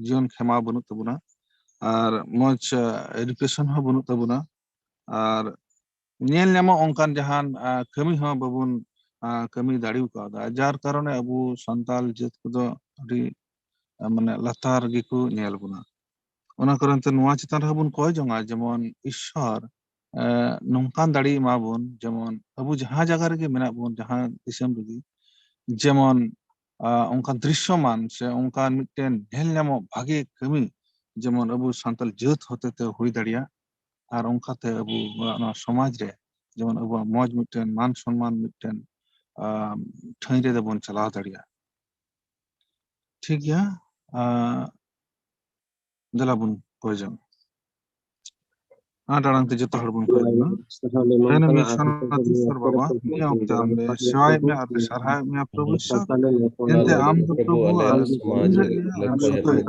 ᱡᱤᱭᱚᱱ ᱠᱷᱮᱢᱟᱣ ᱵᱟᱹᱱᱩᱜ ᱛᱟᱵᱚᱱᱟ, ᱟᱨ ᱢᱚᱡᱽ, ᱟ, ᱮᱰᱩᱠᱮᱥᱚᱱ ᱦᱚᱸ ᱵᱟᱹᱱᱩᱜ ᱛᱟᱵᱚᱱᱟ, ᱟᱨ ᱧᱮᱞ ᱧᱟᱢᱚᱜ ᱚᱱᱠᱟᱱ ᱡᱟᱦᱟᱱ, ᱟ, ᱠᱟᱹᱢᱤ ᱦᱚᱸ ᱵᱟᱵᱚᱱ, ᱟ, ᱠᱟᱹᱢᱤ ᱫᱟᱲᱮ ᱠᱟᱣᱫᱟ, ᱡᱟᱨ ᱠᱟᱨᱚᱱᱮ ᱟᱵᱚ ᱥᱟᱱᱛᱟᱞ ᱡᱟᱹᱛ ᱠᱚᱫᱚ ᱟᱹᱰᱤ, ᱟ, ᱢᱟᱱᱮ ᱞᱟᱛᱟᱨ ᱜᱮᱠᱚ ᱧᱮᱞ ᱵᱚᱱᱟ᱾ ᱚᱱᱟ ᱠᱟᱨᱚᱱ ᱛᱮ ᱱᱚᱣᱟ ᱪᱮᱛᱟᱱ ᱨᱮᱦᱚᱸ ᱵᱚᱱ ᱠᱚᱭ ᱡᱚᱝᱟ ᱡᱮᱢᱚᱱ ᱤᱥᱥᱚᱨ, ᱮ, ᱱᱚᱝᱠᱟᱱ ᱫᱟᱲᱮ ᱮᱢᱟ ᱵᱚᱱ ᱡᱮᱢᱚᱱ ᱟᱵᱚ ᱡᱟᱦᱟᱸ ᱡᱟᱭᱜᱟ ᱨᱮᱜᱮ ᱢᱮᱱᱟᱜ ᱵᱚᱱ, ᱡᱟᱦᱟᱸ ᱫᱤᱥᱚᱢ ᱨᱮᱜᱮ ᱡᱮᱢᱚᱱ, ᱟ, ᱚᱱᱠᱟᱱ ᱫᱨᱤᱥᱥᱚᱢᱟᱱ ᱥᱮ ᱚᱱᱠᱟᱱ ᱢᱤᱫᱴᱮᱱ ᱧᱮᱞ ᱧᱟᱢᱚᱜ ᱵᱷᱟᱜᱮ ᱠᱟᱹᱢᱤ ᱡᱮᱢᱚᱱ ᱟᱵᱚ ᱥᱟᱱᱛᱟᱲ ᱡᱟᱹᱛ ᱦᱚᱛᱮ ᱛᱮ ᱦᱩᱭ ᱫᱟᱲᱮᱭᱟᱜ, ᱟᱨ ᱚᱱᱠᱟᱛᱮ ᱟᱵᱚᱣᱟᱜ ᱱᱚᱣᱟ ᱥᱚᱢᱟᱡᱽ ᱨᱮ ᱡᱮᱢᱚᱱ ᱟᱵᱚᱣᱟᱜ ᱢᱚᱡᱽ ᱢᱤᱫᱴᱮᱱ ᱢᱟᱱ ᱥᱚᱱᱢᱟᱱ ᱢᱤᱫᱴᱮᱱ, ᱟ, ᱴᱷᱟᱹᱭ ᱨᱮ ᱵᱚᱱ ᱪᱟᱞᱟᱣ ᱫᱟᱲᱮᱭᱟᱜᱼᱟ᱾ ᱴᱷᱤᱠ ᱜᱮᱭᱟ, ᱟ, ᱫᱮᱞᱟ ᱵᱚᱱ ᱠᱚᱭ ᱡᱚᱝ᱾ ᱟᱸᱴ ᱟᱲᱟᱝ ᱛᱮ ᱡᱚᱛᱚ ᱦᱚᱲ ᱵᱚᱱ ᱠᱚᱭᱚᱜ ᱢᱟ᱾ ᱦᱮᱸ, ᱢᱤᱫ ᱥᱟᱨᱱᱟᱛᱷ ᱤᱥᱚᱨ ᱵᱟᱵᱟ, ᱱᱤᱭᱟᱹ ᱚᱠᱛᱮ ᱟᱢ ᱞᱮ ᱥᱮᱵᱟᱭᱮᱫ ᱢᱮᱭᱟ ᱟᱨ ᱞᱮ ᱥᱟᱨᱦᱟᱣᱮᱫ ᱢᱮᱭᱟ, ᱯᱨᱚᱵᱷᱩ ᱤᱥᱚᱨ᱾ ᱮᱱᱛᱮ ᱟᱢ ᱫᱚ, ᱯᱨᱚᱵᱷᱩ, ᱟᱞᱮ ᱨᱮᱱ ᱥᱚᱢᱟᱡᱽ ᱨᱮ ᱞᱮ ᱠᱚᱭᱚᱜ ᱠᱟᱱᱟ᱾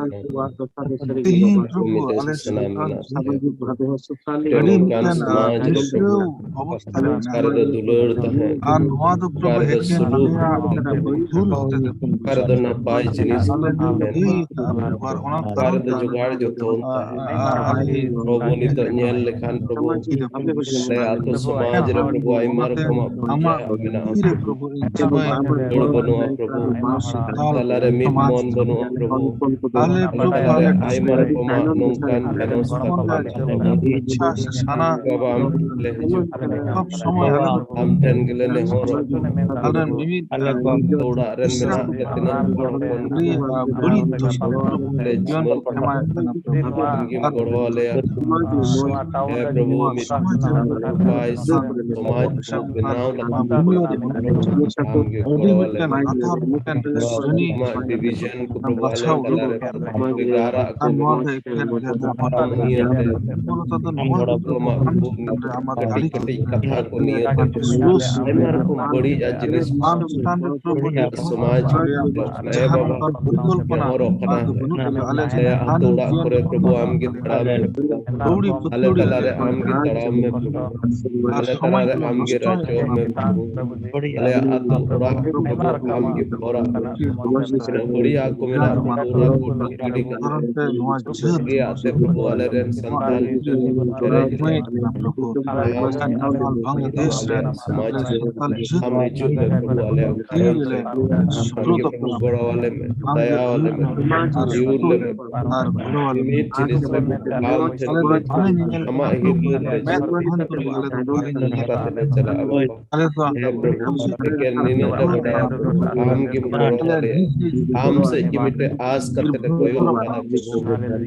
ᱛᱮᱦᱮᱧ, ᱯᱨᱚᱵᱷᱩ, ᱟᱞᱮ ᱥᱟᱱᱟᱢ ᱥᱟᱱᱛᱟᱲ ᱢᱮᱱᱟᱜ ᱥᱚᱢᱟᱡᱽ ᱨᱮ ᱟᱹᱰᱤ ᱱᱚᱝᱠᱟᱱ ᱢᱤᱫᱴᱮᱱ, ᱥᱚᱢᱟᱡᱽ ᱨᱮ ᱱᱤᱥᱲᱟᱹᱣ ᱚᱵᱚᱥᱛᱷᱟ ᱨᱮ ᱢᱮᱱᱟᱜ ᱚᱠᱟ ᱨᱮᱫᱚ ᱞᱮᱭᱟ᱾ ᱫᱩᱞᱟᱹᱲ ᱛᱟᱦᱮᱸ, ᱟᱨ ᱱᱚᱣᱟ ᱫᱚ, ᱚᱠᱟ ᱯᱨᱚᱵᱷᱩ, ᱨᱮᱫᱚ ᱮᱠᱮᱱ ᱥᱩᱞᱩᱠ ᱟᱞᱮᱭᱟᱜ ᱵᱷᱩᱞ ᱦᱚᱛᱮ ᱛᱮ ᱦᱩᱭᱩᱜ ᱠᱟᱱᱟ᱾ ᱚᱠᱟ ᱨᱮᱫᱚ ᱱᱟᱯᱟᱭ ᱡᱤᱱᱤᱥ ᱟᱞᱮ ᱫᱚ ᱛᱟᱦᱮᱱ, ᱤᱭᱟᱹ ᱠᱟᱜᱼᱟ, ᱯᱨᱚᱵᱷᱩ, ᱟᱨ ᱚᱱᱟ ᱚᱠᱟ ᱠᱟᱨᱚᱱ ᱨᱮᱫᱚ ᱛᱮ ᱟᱞᱮ ᱡᱚᱜᱟᱲ ᱫᱚ, ᱡᱚᱛᱚᱱ ᱟ, ᱛᱟᱦᱮᱱ᱾ ᱟ, ᱟ, ᱟᱞᱮ ᱯᱨᱚᱵᱷᱩ, ᱱᱤᱛᱚᱜ ᱧᱮᱞ ᱞᱮᱠᱷᱟᱱ, ᱯᱨᱚᱵᱷᱩ, ᱟᱞᱮ ᱟᱹᱛᱩ ᱥᱚᱢᱟᱡᱽ ᱨᱮ, ᱯᱨᱚᱵᱷᱩ, ᱟᱭᱢᱟ ᱨᱚᱠᱚᱢᱟᱜ ᱯᱩᱡᱟᱹ ᱢᱮᱱᱟᱜᱼᱟ᱾ ᱫᱟᱹᱲ ᱵᱟᱹᱱᱩᱜᱼᱟ, ᱯᱨᱚᱵᱷᱩ᱾ ᱥᱟᱱᱛᱟᱲ ᱨᱮ ᱢᱤᱫ ᱢᱚᱱ ᱵᱟᱹᱱᱩᱜᱼᱟ, ᱯᱨᱚᱵᱷᱩ᱾ ᱟᱞᱮ ᱛᱟᱞᱟ ᱨᱮ ᱟᱭᱢᱟ ᱨᱚᱠᱚᱢᱟᱜ ᱱᱚᱝᱠᱟᱱ ᱵᱮᱵᱚᱥᱛᱷᱟ ᱠᱚ ᱢᱮᱱᱟᱜᱼᱟ, ᱯᱨᱚᱵᱷᱩ᱾ ᱵᱟᱵᱟ, ᱟᱢ ᱴᱷᱮᱱ ᱞᱮ ᱦᱤᱡᱩᱜ ᱠᱟᱱᱟ᱾ ᱥᱚᱵ ᱥᱚᱢᱚᱭ ᱟᱞᱮ ᱫᱚ ᱟᱢ ᱴᱷᱮᱱ ᱜᱮᱞᱮ ᱱᱮᱦᱚᱨᱚᱜ ᱠᱟᱱᱟ᱾ ᱟᱞᱮ ᱢᱤᱢᱤᱫ ᱟᱞᱮ ᱠᱚ ᱟᱹᱛᱩ ᱨᱮ ᱢᱮᱱᱟᱜ ᱞᱮ ᱛᱤᱱᱟᱹᱜ ᱦᱚᱲ ᱦᱚᱯᱚᱱ ᱠᱚ, ᱟᱹᱰᱤ, ᱟᱹᱰᱤ ᱵᱟᱹᱲᱤᱡ ᱫᱚᱥᱟ ᱞᱮ ᱡᱤᱭᱚᱱ ᱠᱚ ᱠᱷᱮᱢᱟᱣᱮᱫ ᱠᱟᱱᱟ, ᱯᱨᱚᱵᱷᱩ᱾ ᱟᱢ ᱜᱮᱢ ᱟᱨ ᱜᱚᱲᱚ ᱟᱞᱮᱭᱟ᱾ ᱦᱮᱸ ᱯᱨᱚᱵᱷᱩ, ᱱᱚᱣᱟ ᱢᱤᱫ ᱥᱚᱢᱟᱡᱽ ᱨᱮ ᱱᱟᱯᱟᱭ ᱥᱚᱢᱟᱡᱽ ᱠᱚ ᱵᱮᱱᱟᱣ ᱞᱟᱹᱜᱤᱫ ᱟᱢ ᱜᱮ ᱟᱹᱰᱤ ᱜᱚᱲᱚ ᱟᱞᱮ ᱢᱤᱫᱴᱮᱱ ᱢᱮ᱾ ᱟᱛᱷᱟᱨ, ᱢᱤᱫᱴᱮᱱ ᱱᱚᱣᱟ ᱥᱨᱮᱱᱤ ᱟᱢᱟᱜ division ᱠᱚ ᱯᱨᱚᱵᱷᱩ ᱟᱞᱮ ᱵᱟᱪᱷᱟᱣ ᱛᱟᱞᱟ ᱩᱰᱩᱠ ᱨᱮ ᱟᱠᱟᱫ ᱞᱮ᱾ ᱵᱷᱮᱜᱟᱨᱟᱜ ᱠᱚ ᱟᱨ ᱱᱚᱣᱟ ᱫᱚ ᱮᱠᱷᱮᱱ ᱜᱮ ᱫᱷᱚᱨᱢᱚ ᱤᱭᱟᱹᱛᱮ ᱫᱩᱨᱵᱚᱞᱚᱛᱟ ᱫᱚ ᱱᱚᱣᱟ ᱫᱚ ᱟᱢ ᱠᱟᱹᱴᱤᱡ ᱠᱟᱹᱴᱤᱡ ᱠᱟᱛᱷᱟ ᱠᱚ ᱱᱤᱭᱟᱹᱛᱮ ᱟᱭᱢᱟ ᱨᱚᱠᱚᱢ ᱵᱟᱹᱲᱤᱡᱟᱜ ᱡᱤᱱᱤᱥ ᱟᱢ ᱪᱮᱛᱟᱱ ᱨᱮ ᱯᱨᱚᱵᱷᱩ ᱥᱚᱢᱟᱡᱽ ᱨᱮᱭᱟᱜ ᱮ ᱡᱟᱦᱟᱸ ᱵᱟᱵᱟ ᱞᱮᱠᱟ ᱯᱚᱨᱤᱠᱚᱞᱯᱚᱱᱟ ᱱᱮᱦᱚᱨᱚᱜ ᱠᱟᱱᱟ᱾ ᱟᱞᱮ ᱟᱹᱛᱩ ᱚᱲᱟᱜ ᱠᱚᱨᱮ ᱯᱨᱚᱵᱷᱩ ᱟᱢ ᱜᱮ ᱛᱟᱲᱟᱢ ᱢᱮ᱾ ᱟᱹᱣᱲᱤ ᱟᱞᱮ ᱵᱟᱹᱛᱟᱹᱣᱲᱤ ᱛᱟᱞᱟ ᱨᱮ ᱟᱢ ᱜᱮ ᱛᱟᱲᱟᱢ ᱢᱮ ᱯᱨᱚᱵᱷᱩ᱾ ᱟᱨ ᱟᱞᱮ ᱛᱟᱞᱟ ᱥᱚᱢᱟᱡᱽ ᱨᱮ ᱠᱚ ᱟᱢ ᱜᱮ ᱱᱚᱥᱴᱚᱭᱮᱫ ᱨᱟᱡᱚᱜ ᱠᱟᱱᱟ᱾ ᱢᱮ ᱯᱨᱚᱵᱷᱩ᱾ ᱟᱞᱮᱭᱟᱜ ᱟᱹᱛᱩ ᱚᱲᱟᱜ ᱯᱨᱚᱵᱷᱩ ᱟᱢ ᱜᱮ ᱵᱷᱚᱨᱟᱜ ᱢᱮ᱾ ᱛᱤᱱᱟᱹᱜ ᱵᱟᱹᱲᱤᱡ ᱟᱜ ᱠᱚ ᱢᱮᱱᱟᱜ ᱯᱨᱚᱵᱷᱩ ᱚᱱᱟ ᱠᱚ ᱴᱩᱴᱤ ᱜᱤᱰᱤ ᱠᱟᱛᱮ ᱵᱷᱟᱜᱮᱭᱟᱜ ᱛᱮ ᱯᱨᱚᱵᱷᱩ ᱟᱞᱮ ᱨᱮᱱ ᱥᱟᱱᱛᱟᱲ ᱜᱤᱫᱽᱨᱟᱹ ᱠᱚ ᱯᱮᱨᱮᱡ ᱨᱮ ᱟᱞᱮ ᱥᱟᱱᱛᱟᱲ ᱥᱚᱢᱟᱡᱽ ᱨᱮ ᱟᱢ ᱦᱤᱡᱩᱜ ᱢᱮ ᱯᱨᱚᱵᱷᱩ ᱟᱞᱮᱭᱟᱜ ᱜᱷᱟᱨᱚᱸᱡᱽ ᱨᱮ᱾ ᱟᱢ ᱜᱮ ᱯᱨᱚᱵᱷᱩ ᱜᱚᱲᱚ ᱟᱞᱮ ᱢᱮ, ᱫᱟᱭᱟ ᱟᱞᱮ ᱢᱮ, ᱡᱤᱭᱩᱨ ᱞᱮ ᱢᱮ᱾ ᱟᱨ ᱵᱷᱟᱞᱚ ᱟᱞᱮ ᱢᱤᱫ ᱡᱤᱱᱤᱥ ᱨᱮ ᱟᱢ ᱴᱷᱮᱱ ᱟᱞᱮ ᱫᱚ ᱵᱟᱞᱮ ᱧᱮᱧᱮᱞ ᱠᱟᱱᱟ ᱟᱢᱟᱜ ᱯᱨᱚᱵᱷᱩ, ᱦᱤᱨᱞᱟᱹ ᱟᱢᱟᱜ ᱨᱮ ᱢᱮᱫ ᱡᱤᱣᱤ ᱢᱚᱦᱚᱱ ᱛᱩᱞᱩᱡ ᱟᱞᱮ ᱫᱚ ᱵᱟᱞᱮ ᱧᱮᱧᱮᱞ ᱠᱟᱱᱟ᱾ ᱟᱞᱮ ᱫᱚ ᱮᱠᱮᱱ ᱱᱤᱱᱟᱹᱜ ᱞᱮ ᱵᱟᱰᱟᱭᱟ, ᱟᱢ ᱜᱮᱢ ᱜᱚᱲᱚ ᱟᱞᱮ ᱫᱟᱲᱮᱭᱟᱜᱼᱟ᱾ ᱱᱤᱡ ᱱᱤᱡ ᱟᱢ ᱥᱮᱫ ᱜᱮ ᱢᱤᱫᱴᱮᱡ ᱟᱸᱥ ᱠᱟᱛᱮ ᱞᱮ ᱠᱚᱭᱚᱜ ᱠᱟᱫᱟ ᱯᱨᱚᱵᱷᱩ᱾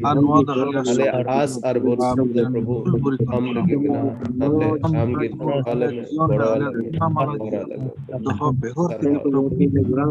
ᱟᱨ ᱱᱚᱣᱟ ᱫᱚ ᱟᱞᱮᱭᱟᱜ ᱟᱞᱮᱭᱟᱜ ᱥᱚᱢᱟᱡᱽ ᱟᱸᱥ ᱟᱨ ᱵᱷᱚᱨᱥᱟ ᱫᱚ ᱯᱨᱚᱵᱷᱩ ᱟᱢ ᱨᱮᱜᱮ ᱢᱮᱱᱟᱜᱼᱟ᱾ ᱚᱱᱟᱛᱮ ᱟᱢ ᱜᱮ ᱜᱚᱲᱚ ᱟᱞᱮ ᱢᱮ, ᱜᱚᱲᱚ ᱟᱞᱮ ᱢᱮ, ᱜᱚᱲᱚ ᱟᱞᱮ ᱢᱮ᱾ ᱫᱚᱦᱚ ᱵᱮᱜᱚᱨ ᱛᱮ ᱯᱨᱚᱵᱷᱩ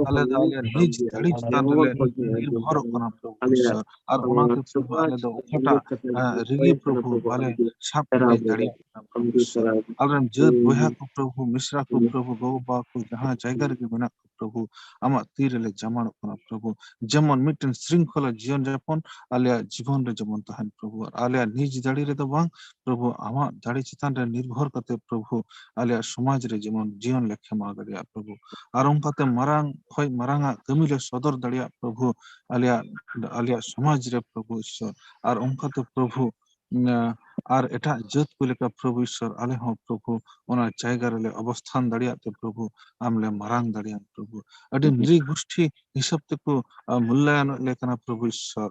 ᱟᱞᱮ ᱫᱚ ᱟᱞᱮᱭᱟᱜ ᱱᱤᱡ ᱫᱟᱲᱮ ᱪᱮᱛᱟᱱ ᱨᱮᱞᱮ ᱱᱤᱨᱵᱷᱚᱨᱚᱜ ᱠᱟᱱᱟ ᱯᱨᱚᱵᱷᱩ ᱤᱥᱚᱨ᱾ ᱟᱨ ᱚᱱᱟᱛᱮ ᱯᱨᱚᱵᱷᱩ ᱟᱞᱮ ᱫᱚ ᱚᱠᱟᱴᱟᱜ, ᱮ, ᱨᱮᱜᱮ ᱯᱨᱚᱵᱷᱩ ᱵᱟᱞᱮ ᱥᱟᱵ ᱨᱟᱠᱟᱵ ᱫᱟᱲᱮᱭᱟᱜ ᱠᱟᱱᱟ, ᱯᱨᱚᱵᱷᱩ ᱤᱥᱥᱚᱨ᱾ ᱟᱞᱮᱨᱮᱱ ᱡᱟᱹᱛ ᱵᱚᱭᱦᱟ ᱠᱚ, ᱯᱨᱚᱵᱷᱩ, ᱢᱤᱥᱨᱟ ᱠᱚ, ᱯᱨᱚᱵᱷᱩ, ᱜᱚᱜᱚ ᱵᱟᱵᱟ ᱠᱚ, ᱡᱟᱦᱟᱸ ᱡᱟᱭᱜᱟ ᱨᱮᱜᱮ ᱢᱮᱱᱟᱜ ᱠᱚ, ᱯᱨᱚᱵᱷᱩ, ᱟᱢᱟᱜ ᱛᱤ ᱨᱮᱞᱮ ᱡᱟᱢᱟᱲᱚᱜ ᱠᱟᱱᱟ, ᱯᱨᱚᱵᱷᱩ᱾ ᱡᱮᱢᱚᱱ ᱢᱤᱫᱴᱮᱱ ᱥᱨᱤᱝᱠᱷᱚᱞᱟ ᱡᱤᱭᱚᱱ ᱡᱟᱯᱚᱱ ᱟᱞᱮᱭᱟᱜ ᱡᱤᱵᱚᱱ ᱨᱮ ᱡᱮᱢᱚᱱ ᱛᱟᱦᱮᱱ, ᱯᱨᱚᱵᱷᱩ, ᱟᱨ ᱟᱞᱮᱭᱟᱜ ᱱᱤᱡ ᱫᱟᱲᱮ ᱨᱮᱫᱚ ᱵᱟᱝ, ᱯᱨᱚᱵᱷᱩ, ᱟᱢᱟᱜ ᱫᱟᱲᱮ ᱪᱮᱛᱟᱱ ᱨᱮ ᱱᱤᱨᱵᱷᱚᱨ ᱠᱟᱛᱮ, ᱯᱨᱚᱵᱷᱩ, ᱟᱞᱮᱭᱟᱜ ᱥᱚᱢᱟᱡᱽ ᱨᱮ ᱡᱮᱢᱚᱱ ᱡᱤᱭᱚᱱ ᱞᱮ ᱠᱷᱮᱢᱟᱣ ᱫᱟᱲᱮᱭᱟᱜ, ᱯᱨᱚᱵᱷᱩ᱾ ᱟᱨ ᱚᱱᱠᱟᱛᱮ ᱢᱟᱨᱟᱝ ᱠᱷᱚᱡ ᱢᱟᱨᱟᱝ ᱟᱜ ᱠᱟᱹᱢᱤ ᱞᱮ ᱥᱚᱫᱚᱨ ᱫᱟᱲᱮᱭᱟᱜ, ᱯᱨᱚᱵᱷᱩ, ᱟᱞᱮᱭᱟᱜ, ᱟᱞᱮᱭᱟᱜ ᱥᱚᱢᱟᱡᱽ ᱨᱮ, ᱯᱨᱚᱵᱷᱩ ᱤᱥᱥᱚᱨ᱾ ᱟᱨ ᱚᱱᱠᱟᱛᱮ, ᱯᱨᱚᱵᱷᱩ, ᱩᱸ, ᱟᱨ ᱮᱴᱟᱜ ᱡᱟᱹᱛ ᱠᱚ ᱞᱮᱠᱟ, ᱯᱨᱚᱵᱷᱩ ᱤᱥᱥᱚᱨ, ᱟᱞᱮ ᱦᱚᱸ, ᱯᱨᱚᱵᱷᱩ, ᱚᱱᱟ ᱡᱟᱭᱜᱟ ᱨᱮᱞᱮ ᱚᱵᱚᱥᱛᱷᱟᱱ ᱫᱟᱲᱮᱭᱟᱜ ᱛᱮ, ᱯᱨᱚᱵᱷᱩ, ᱟᱢ ᱞᱮ ᱢᱟᱨᱟᱝ ᱫᱟᱲᱮᱭᱟᱢ, ᱯᱨᱚᱵᱷᱩ᱾ ᱟᱹᱰᱤ ᱱᱨᱤ ᱜᱩᱥᱴᱷᱤ ᱦᱤᱥᱟᱹᱵ ᱛᱮᱠᱚ, ᱟ, ᱢᱩᱞᱞᱟᱭᱚᱱᱚᱜ ᱞᱮ ᱠᱟᱱᱟ, ᱯᱨᱚᱵᱷᱩ ᱤᱥᱥᱚᱨ᱾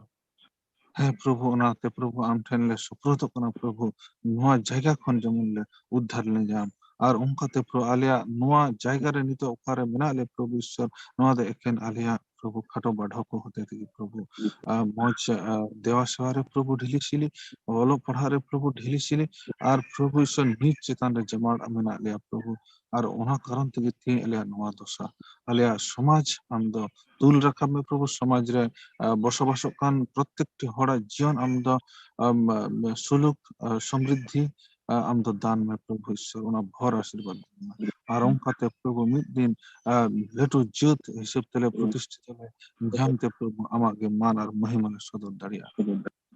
ᱦᱮᱸ, ᱯᱨᱚᱵᱷᱩ, ᱚᱱᱟᱛᱮ, ᱯᱨᱚᱵᱷᱩ, ᱟᱢ ᱴᱷᱮᱱ ᱞᱮ ᱥᱩᱯᱨᱩᱫᱚᱜ ᱠᱟᱱᱟ, ᱯᱨᱚᱵᱷᱩ, ᱱᱚᱣᱟ ᱡᱟᱭᱜᱟ ᱠᱷᱚᱱ ᱡᱮᱢᱚᱱ ᱞᱮ ᱩᱫᱽᱫᱷᱟᱨ ᱞᱮ ᱧᱟᱢ᱾ ᱟᱨ ᱚᱱᱠᱟᱛᱮ, ᱯᱨᱚᱵᱷᱩ, ᱟᱞᱮᱭᱟᱜ ᱱᱚᱣᱟ ᱡᱟᱭᱜᱟ ᱨᱮ ᱱᱤᱛᱚᱜ ᱚᱠᱟᱨᱮ ᱢᱮᱱᱟᱜ ᱞᱮᱭᱟ, ᱯᱨᱚᱵᱷᱩ ᱤᱥᱥᱚᱨ, ᱱᱚᱣᱟ ᱫᱚ ᱮᱠᱮᱱ ᱟᱞᱮᱭᱟᱜ, ᱯᱨᱚᱵᱷᱩ, ᱠᱷᱟᱴᱚ ᱵᱟᱰᱷᱚ ᱠᱚ ᱦᱚᱛᱮ ᱛᱮᱜᱮ, ᱯᱨᱚᱵᱷᱩ, ᱟ, ᱢᱚᱡᱽ, ᱟ, ᱫᱮᱣᱟ ᱥᱮᱣᱟ ᱨᱮ, ᱯᱨᱚᱵᱷᱩ, ᱰᱷᱤᱞᱤ ᱥᱤᱞᱤ, ᱚᱞᱚᱜ ᱯᱟᱲᱦᱟᱜ ᱨᱮ, ᱯᱨᱚᱵᱷᱩ, ᱰᱷᱤᱞᱤ ᱥᱤᱞᱤ, ᱟᱨ, ᱯᱨᱚᱵᱷᱩ ᱤᱥᱥᱚᱨ, ᱱᱤᱡ ᱪᱮᱛᱟᱱ ᱨᱮ ᱡᱟᱢᱟᱲ ᱢᱮᱱᱟᱜ ᱞᱮᱭᱟ, ᱯᱨᱚᱵᱷᱩ᱾ ᱟᱨ ᱚᱱᱟ ᱠᱟᱨᱚᱱ ᱛᱮᱜᱮ ᱛᱮᱦᱮᱧ ᱟᱞᱮᱭᱟᱜ ᱱᱚᱣᱟ ᱫᱚᱥᱟ, ᱟᱞᱮᱭᱟᱜ ᱥᱚᱢᱟᱡᱽ ᱟᱢ ᱫᱚ ᱛᱩᱞ ᱨᱟᱠᱟᱵ ᱢᱮ, ᱯᱨᱚᱵᱷᱩ᱾ ᱥᱚᱢᱟᱡᱽ ᱨᱮ, ᱟ, ᱵᱚᱥᱚᱵᱟᱥᱚᱜ ᱠᱟᱱ ᱯᱨᱚᱛᱮᱠᱴᱤ ᱦᱚᱲᱟᱜ ᱡᱤᱭᱚᱱ ᱟᱢ ᱫᱚ, ᱟᱢ, ᱟ, ᱥᱩᱞᱩᱠ, ᱟ, ᱥᱚᱢᱨᱤᱫᱷᱤ, ᱟ, ᱟᱢ ᱫᱚ ᱫᱟᱱ ᱢᱮ, ᱯᱨᱚᱵᱷᱩ ᱤᱥᱥᱚᱨ, ᱚᱱᱟ ᱵᱷᱚᱨ ᱟᱥᱤᱨᱵᱟᱫᱽ ᱫᱟᱱ ᱢᱮ᱾ ᱟᱨ ᱚᱱᱠᱟᱛᱮ, ᱯᱨᱚᱵᱷᱩ, ᱢᱤᱫ ᱫᱤᱱ, ᱟ, ᱞᱟᱹᱴᱩ ᱡᱟᱹᱛ ᱦᱤᱥᱟᱹᱵ ᱛᱮᱞᱮ ᱯᱨᱚᱛᱤᱥᱴᱷᱤᱛ ᱞᱮ ᱧᱟᱢ ᱛᱮ, ᱯᱨᱚᱵᱷᱩ, ᱟᱢᱟᱜ ᱜᱮ ᱢᱟᱱ ᱟᱨ ᱢᱚᱦᱤᱢᱟ ᱞᱮ ᱥᱚᱫᱚᱨ ᱫᱟᱲᱮᱭᱟᱜᱼᱟ᱾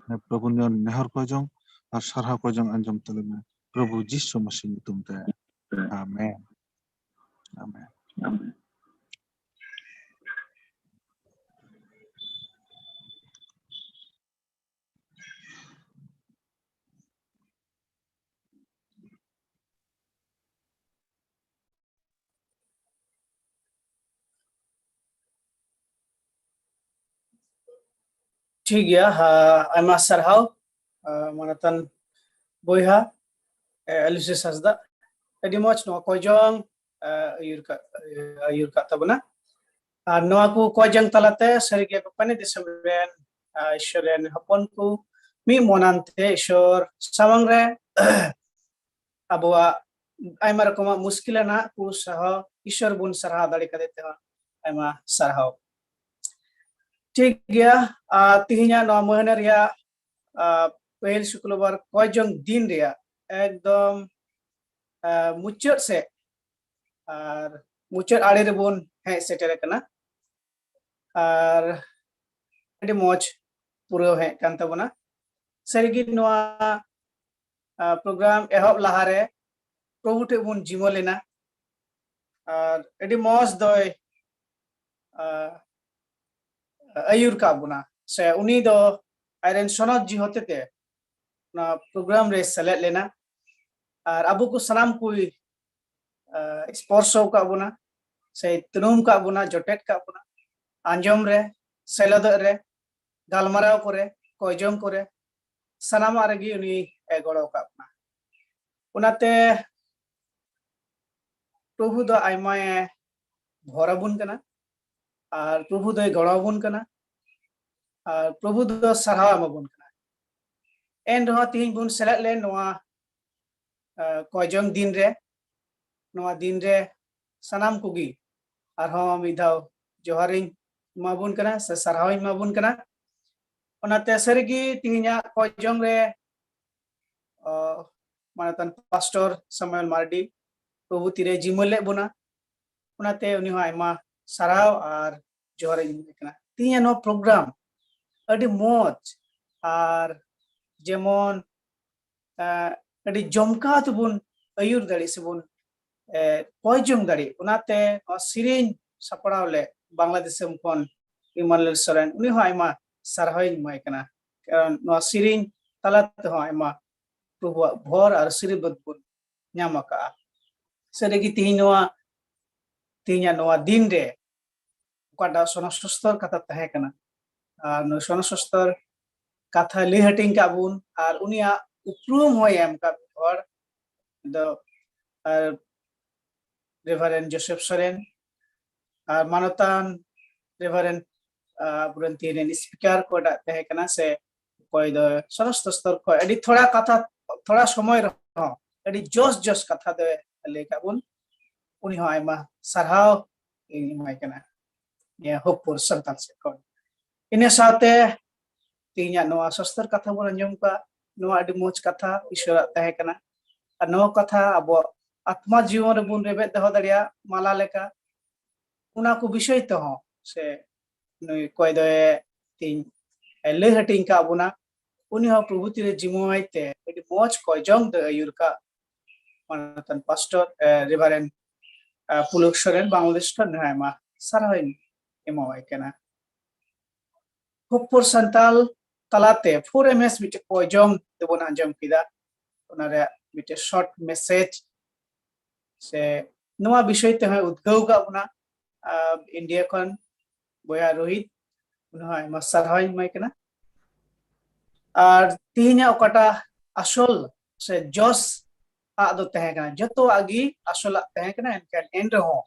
ᱦᱮᱸ, ᱯᱨᱚᱵᱷᱩ, ᱱᱤᱭᱟᱹ ᱱᱮᱦᱚᱨ ᱠᱚ ᱡᱚᱝ ᱟᱨ ᱥᱟᱨᱦᱟᱣ ᱠᱚ ᱡᱚᱝ ᱟᱸᱡᱚᱢ ᱛᱟᱞᱮ ᱢᱮ, ᱯᱨᱚᱵᱷᱩ ᱡᱤᱥᱩ ᱢᱟᱥᱤ ᱧᱩᱛᱩᱢ ᱛᱮ᱾ ᱟᱢᱮᱱ᱾ ᱟᱢᱮᱱ᱾ ᱴᱷᱤᱠ ᱜᱮᱭᱟ, ᱟ, ᱟᱭᱢᱟ ᱥᱟᱨᱦᱟᱣ, ᱟ, ᱢᱟᱱᱚᱛᱟᱱ ᱵᱚᱭᱦᱟ, ᱮ, ᱟᱞᱤᱥᱤᱥ ᱦᱟᱸᱥᱫᱟ᱾ ᱟᱹᱰᱤ ᱢᱚᱡᱽ ᱱᱚᱣᱟ ᱠᱚᱡᱚᱝ, ᱟ, ᱟᱹᱭᱩᱨ ᱠᱟᱜ, ᱟᱹᱭᱩᱨ ᱠᱟᱜ ᱛᱟᱵᱚᱱᱟ᱾ ᱟᱨ ᱱᱚᱣᱟ ᱠᱚ ᱠᱚᱡᱚᱝ ᱛᱟᱞᱟᱛᱮ ᱥᱟᱹᱨᱤᱜᱮ ᱵᱟᱯᱟᱱᱤ ᱫᱤᱥᱚᱢ ᱨᱮᱱ, ᱟ, ᱤᱥᱥᱚᱨ ᱨᱮᱱ ᱦᱚᱯᱚᱱ ᱠᱚ ᱢᱤᱫ ᱢᱚᱱᱟᱱᱛᱮ ᱤᱥᱥᱚᱨ ᱥᱟᱢᱟᱝ ᱨᱮ ᱟᱵᱚᱣᱟᱜ ᱟᱭᱢᱟ ᱨᱚᱠᱚᱢᱟᱜ ᱢᱩᱥᱠᱤᱞ ᱟᱱᱟᱜ ᱠᱚ ᱥᱚᱦᱚ ᱤᱥᱥᱚᱨ ᱵᱚᱱ ᱥᱟᱨᱦᱟᱣ ᱫᱟᱲᱮ ᱠᱟᱫᱮ ᱛᱮᱦᱚᱸ ᱟᱭᱢᱟ ᱥᱟᱨᱦᱟᱣ᱾ ᱴᱷᱤᱠ ᱜᱮᱭᱟ, ᱟᱨ ᱛᱮᱦᱮᱧᱟᱜ ᱱᱚᱣᱟ ᱢᱟᱹᱦᱱᱟᱹ ᱨᱮᱭᱟᱜ, ᱟᱨ ᱯᱟᱹᱦᱤᱞ ᱥᱩᱠᱨᱚᱵᱟᱨ ᱠᱚᱭ ᱡᱚᱝ ᱫᱤᱱ ᱨᱮᱭᱟᱜ ᱮᱠᱫᱚᱢ ᱟᱨ ᱢᱩᱪᱟᱹᱫ ᱥᱮᱫ ᱟᱨ ᱢᱩᱪᱟᱹᱫ ᱟᱲᱮ ᱨᱮᱵᱚᱱ ᱦᱮᱡ ᱥᱮᱴᱮᱨ ᱟᱠᱟᱱᱟ᱾ ᱟᱨ ᱟᱹᱰᱤ ᱢᱚᱡᱽ ᱯᱩᱨᱟᱹᱣ ᱦᱮᱡ ᱠᱟᱱ ᱛᱟᱵᱚᱱᱟ᱾ ᱥᱟᱹᱨᱤᱜᱮ ᱱᱚᱣᱟ ᱯᱨᱳᱜᱨᱟᱢ ᱮᱦᱚᱵ ᱞᱟᱦᱟᱨᱮ ᱯᱨᱚᱵᱷᱩ ᱴᱷᱮᱱ ᱵᱚᱱ ᱡᱤᱢᱟᱹ ᱞᱮᱱᱟ᱾ ᱟᱨ ᱟᱹᱰᱤ ᱢᱚᱡᱽ ᱫᱚᱭ ᱟᱹᱭᱩᱨ ᱠᱟᱜ ᱵᱚᱱᱟ, ᱥᱮ ᱩᱱᱤ ᱫᱚ ᱟᱡᱨᱮᱱ ᱥᱚᱱᱚᱛ ᱡᱤᱣᱤ ᱦᱚᱛᱮᱛᱮ ᱚᱱᱟ ᱯᱨᱳᱜᱨᱟᱢ ᱨᱮ ᱥᱮᱞᱮᱫ ᱞᱮᱱᱟ᱾ ᱟᱨ ᱟᱵᱚ ᱠᱚ ᱥᱟᱱᱟᱢ ᱠᱚᱭ ᱥᱯᱚᱨᱥᱚ ᱟᱠᱟᱫ ᱵᱚᱱᱟ, ᱥᱮ ᱛᱩᱱᱩᱢ ᱟᱠᱟᱫ ᱵᱚᱱᱟ, ᱡᱚᱴᱮᱫ ᱟᱠᱟᱫ ᱵᱚᱱᱟ, ᱟᱸᱡᱚᱢ ᱨᱮ, ᱥᱮᱞᱮᱫᱚᱜ ᱨᱮ, ᱜᱟᱞᱢᱟᱨᱟᱣ ᱠᱚᱨᱮ, ᱠᱚᱭᱡᱚᱝ ᱠᱚᱨᱮ, ᱥᱟᱱᱟᱢᱟᱜ ᱨᱮᱜᱮ ᱩᱱᱤ ᱮ ᱜᱚᱲᱚ ᱟᱠᱟᱫ ᱵᱚᱱᱟ᱾ ᱚᱱᱟᱛᱮ ᱯᱨᱚᱵᱷᱩ ᱫᱚ ᱟᱭᱢᱟᱭ ᱵᱷᱚᱨ ᱟᱵᱚᱱ ᱠᱟᱱᱟ, ᱟᱨ ᱯᱨᱚᱵᱷᱩ ᱫᱚᱭ ᱜᱚᱲᱚ ᱟᱵᱚᱱ ᱠᱟᱱᱟ, ᱟᱨ ᱯᱨᱚᱵᱷᱩ ᱫᱚ ᱥᱟᱨᱦᱟᱣ ᱮᱢᱟᱵᱚᱱ ᱠᱟᱱᱟ᱾ ᱮᱱ ᱨᱮᱦᱚᱸ ᱛᱮᱦᱮᱧ ᱵᱚᱱ ᱥᱮᱞᱮᱫ ᱞᱮᱱ ᱱᱚᱣᱟ ᱠᱚᱭᱡᱚᱝ ᱫᱤᱱ ᱨᱮ, ᱱᱚᱣᱟ ᱫᱤᱱ ᱨᱮ ᱥᱟᱱᱟᱢ ᱠᱚᱜᱮ ᱟᱨᱦᱚᱸ ᱢᱤᱫ ᱫᱷᱟᱣ ᱡᱚᱦᱟᱨᱤᱧ ᱮᱢᱟᱵᱚᱱ ᱠᱟᱱᱟ ᱥᱮ ᱥᱟᱨᱦᱟᱣᱤᱧ ᱮᱢᱟᱵᱚᱱ ᱠᱟᱱᱟ᱾ ᱚᱱᱟᱛᱮ ᱥᱟᱹᱨᱤᱜᱮ ᱛᱮᱦᱮᱧᱟᱜ ᱠᱚᱭᱡᱚᱝ ᱨᱮ ᱢᱟᱱᱚᱛᱟᱱ ᱯᱟᱥᱴᱚᱨ ᱥᱟᱢᱩᱭᱮᱞ ᱢᱟᱨᱰᱤ ᱯᱨᱚᱵᱷᱩ ᱛᱤᱨᱮ ᱡᱤᱢᱟᱹ ᱞᱮᱫ ᱵᱚᱱᱟ, ᱚᱱᱟᱛᱮ ᱩᱱᱤ ᱦᱚᱸ ᱟᱭᱢᱟ ᱥᱟᱨᱦᱟᱣ ᱟᱨ ᱡᱚᱦᱟᱨᱤᱧ ᱮᱢᱟᱭ ᱠᱟᱱᱟ᱾ ᱛᱮᱦᱮᱧᱟᱜ ᱱᱚᱣᱟ ᱯᱨᱳᱜᱨᱟᱢ ᱟᱹᱰᱤ ᱢᱚᱡᱽ ᱟᱨ ᱡᱮᱢᱚᱱ ᱟᱹᱰᱤ ᱡᱚᱢᱠᱟᱣ ᱛᱮᱵᱚᱱ ᱟᱹᱭᱩᱨ ᱫᱟᱲᱮ ᱥᱮᱵᱚᱱ ᱠᱚᱭ ᱡᱚᱝ ᱫᱟᱲᱮ, ᱚᱱᱟᱛᱮ ᱱᱚᱣᱟ ᱥᱮᱨᱮᱧ ᱥᱟᱯᱲᱟᱣ ᱞᱮ ᱵᱟᱝᱞᱟ ᱫᱤᱥᱚᱢ ᱠᱷᱚᱱ ᱤᱢᱟᱱᱩᱭᱮᱞ ᱥᱚᱨᱮᱱ, ᱩᱱᱤ ᱦᱚᱸ ᱟᱭᱢᱟ ᱥᱟᱨᱦᱟᱣᱤᱧ ᱮᱢᱟᱭ ᱠᱟᱱᱟ᱾ ᱠᱟᱨᱚᱱ ᱱᱚᱣᱟ ᱥᱮᱨᱮᱧ ᱛᱟᱞᱟ ᱛᱮᱦᱚᱸ ᱟᱭᱢᱟ ᱯᱨᱚᱵᱷᱩᱣᱟᱜ ᱵᱷᱚᱨ ᱟᱨ ᱟᱥᱤᱨᱵᱟᱫᱽ ᱵᱚᱱ ᱧᱟᱢ ᱟᱠᱟᱫᱼᱟ᱾ ᱥᱟᱹᱨᱤᱜᱮ ᱛᱮᱦᱮᱧ ᱱᱚᱣᱟ, ᱛᱮᱦᱮᱧᱟᱜ ᱱᱚᱣᱟ ᱫᱤᱱ ᱨᱮ ᱚᱠᱟᱴᱟᱜ ᱥᱚᱱᱚᱥᱚᱥᱛᱚᱨ ᱠᱟᱛᱷᱟ ᱛᱟᱦᱮᱸ ᱠᱟᱱᱟ, ᱟᱨ ᱱᱩᱭ ᱥᱚᱱᱚᱥᱚᱥᱛᱚᱨ ᱠᱟᱛᱷᱟ ᱞᱟᱹᱭ ᱦᱟᱹᱴᱤᱧ ᱠᱟᱜ ᱵᱚᱱ, ᱟᱨ ᱩᱱᱤᱭᱟᱜ ᱩᱯᱨᱩᱢ ᱦᱚᱸᱭ ᱮᱢ ᱠᱟᱜ ᱦᱚᱲ ᱫᱚ ᱟᱨ ᱨᱮᱵᱷᱟᱨᱮᱱᱰ ᱡᱳᱥᱮᱯᱷ ᱥᱚᱨᱮᱱ, ᱟᱨ ᱢᱟᱱᱚᱛᱟᱱ ᱨᱮᱵᱷᱟᱨᱮᱱᱰ ᱟᱵᱚᱨᱮᱱ ᱛᱮᱦᱮᱧ ᱨᱮᱱ ᱥᱯᱤᱠᱟᱨ ᱠᱚ ᱛᱟᱦᱮᱸ ᱠᱟᱱᱟ, ᱥᱮ ᱚᱠᱚᱭ ᱫᱚ ᱥᱚᱱᱚᱥᱛᱚᱥᱛᱚᱨ ᱠᱷᱚᱱ ᱟᱹᱰᱤ ᱛᱷᱚᱲᱟ ᱠᱟᱛᱷᱟ, ᱛᱷᱚᱲᱟ ᱥᱚᱢᱚᱭ ᱨᱮᱦᱚᱸ ᱟᱹᱰᱤ ᱡᱚᱥ ᱡᱚᱥ ᱠᱟᱛᱷᱟ ᱫᱚᱭ ᱞᱟᱹᱭ ᱠᱟᱜ ᱵᱚᱱ, ᱩᱱᱤ ᱦᱚᱸ ᱟᱭᱢᱟ ᱥᱟᱨᱦᱟᱣ ᱤᱧ ᱮᱢᱟᱭ ᱠᱟᱱᱟ ᱱᱤᱭᱟᱹ ᱦᱚᱯᱯᱩᱨ ᱥᱟᱱᱛᱟᱲ ᱥᱮᱫ ᱠᱷᱚᱱ᱾ ᱤᱱᱟᱹ ᱥᱟᱶᱛᱮ ᱛᱮᱦᱮᱧᱟᱜ ᱱᱚᱣᱟ ᱥᱚᱥᱛᱚᱨ ᱠᱟᱛᱷᱟ ᱵᱚᱱ ᱟᱸᱡᱚᱢ ᱠᱟᱜ, ᱱᱚᱣᱟ ᱟᱹᱰᱤ ᱢᱚᱡᱽ ᱠᱟᱛᱷᱟ ᱤᱥᱚᱨᱟᱜ ᱛᱟᱦᱮᱸ ᱠᱟᱱᱟ᱾ ᱟᱨ ᱱᱚᱣᱟ ᱠᱟᱛᱷᱟ ᱟᱵᱚᱣᱟᱜ ᱟᱛᱢᱟ ᱡᱤᱭᱚᱱ ᱨᱮᱵᱚᱱ ᱨᱮᱵᱮᱫ ᱫᱚᱦᱚ ᱫᱟᱲᱮᱭᱟᱜᱼᱟ ᱢᱟᱞᱟ ᱞᱮᱠᱟ᱾ ᱚᱱᱟ ᱠᱚ ᱵᱤᱥᱚᱭ ᱛᱮᱦᱚᱸ ᱥᱮ ᱱᱩᱭ ᱠᱚᱭ ᱫᱚᱭ ᱛᱤᱧ ᱞᱟᱹᱭ ᱦᱟᱹᱴᱤᱧ ᱠᱟᱜ ᱵᱚᱱᱟ, ᱩᱱᱤ ᱦᱚᱸ ᱯᱨᱚᱵᱷᱩ ᱛᱤᱨᱮ ᱡᱤᱢᱟᱹᱣᱟᱭ ᱛᱮ ᱟᱹᱰᱤ ᱢᱚᱡᱽ ᱠᱚᱭ ᱡᱚᱝ ᱫᱚ ᱟᱹᱭᱩᱨ ᱠᱟᱜ ᱢᱟᱱᱚᱛᱟᱱ ᱯᱟᱥᱴᱚᱨ ᱨᱮᱵᱷᱟᱨᱮᱱᱰ ᱯᱩᱞᱚᱠ ᱥᱚᱨᱮᱱ ᱵᱟᱝᱞᱟᱫᱮᱥ ᱠᱷᱚᱱ ᱱᱩᱭ ᱟᱭᱢᱟ ᱥᱟᱨᱦᱟᱣ ᱤᱧ ᱮᱢᱟᱣᱟᱭ ᱠᱟᱱᱟ᱾ ᱦᱚᱯᱚᱨ ᱥᱟᱱᱛᱟᱞ ᱛᱟᱞᱟᱛᱮ ᱯᱷᱳᱨ ᱮᱢ ᱮᱥ ᱢᱤᱫᱴᱮᱡ ᱠᱚᱭ ᱡᱚᱝ ᱛᱮᱵᱚᱱ ᱟᱸᱡᱚᱢ ᱠᱮᱫᱟ, ᱚᱱᱟ ᱨᱮᱭᱟᱜ ᱢᱤᱫᱴᱮᱡ ᱥᱚᱨᱴ ᱢᱮᱥᱮᱡᱽ ᱥᱮ ᱱᱚᱣᱟ ᱵᱤᱥᱚᱭ ᱛᱮᱦᱚᱸᱭ ᱩᱫᱽᱜᱟᱹᱣ ᱠᱟᱜ ᱵᱚᱱᱟ᱾ ᱤᱱᱰᱤᱭᱟ ᱠᱷᱚᱱ ᱵᱚᱭᱦᱟ ᱨᱳᱦᱤᱛ, ᱩᱱᱤ ᱦᱚᱸ ᱟᱭᱢᱟ ᱥᱟᱨᱦᱟᱣ ᱤᱧ ᱮᱢᱟᱭ ᱠᱟᱱᱟ᱾ ᱟᱨ ᱛᱮᱦᱮᱧᱟᱜ ᱚᱠᱟᱴᱟᱜ ᱟᱥᱚᱞ ᱥᱮ ᱡᱚᱥ ᱟᱜ ᱫᱚ ᱛᱟᱦᱮᱸ ᱠᱟᱱᱟ, ᱡᱚᱛᱚᱣᱟᱜ ᱜᱮ ᱟᱥᱚᱞᱟᱜ ᱛᱟᱦᱮᱸ ᱠᱟᱱᱟ, ᱮᱱᱠᱷᱟᱱ ᱮᱱ ᱨᱮᱦᱚᱸ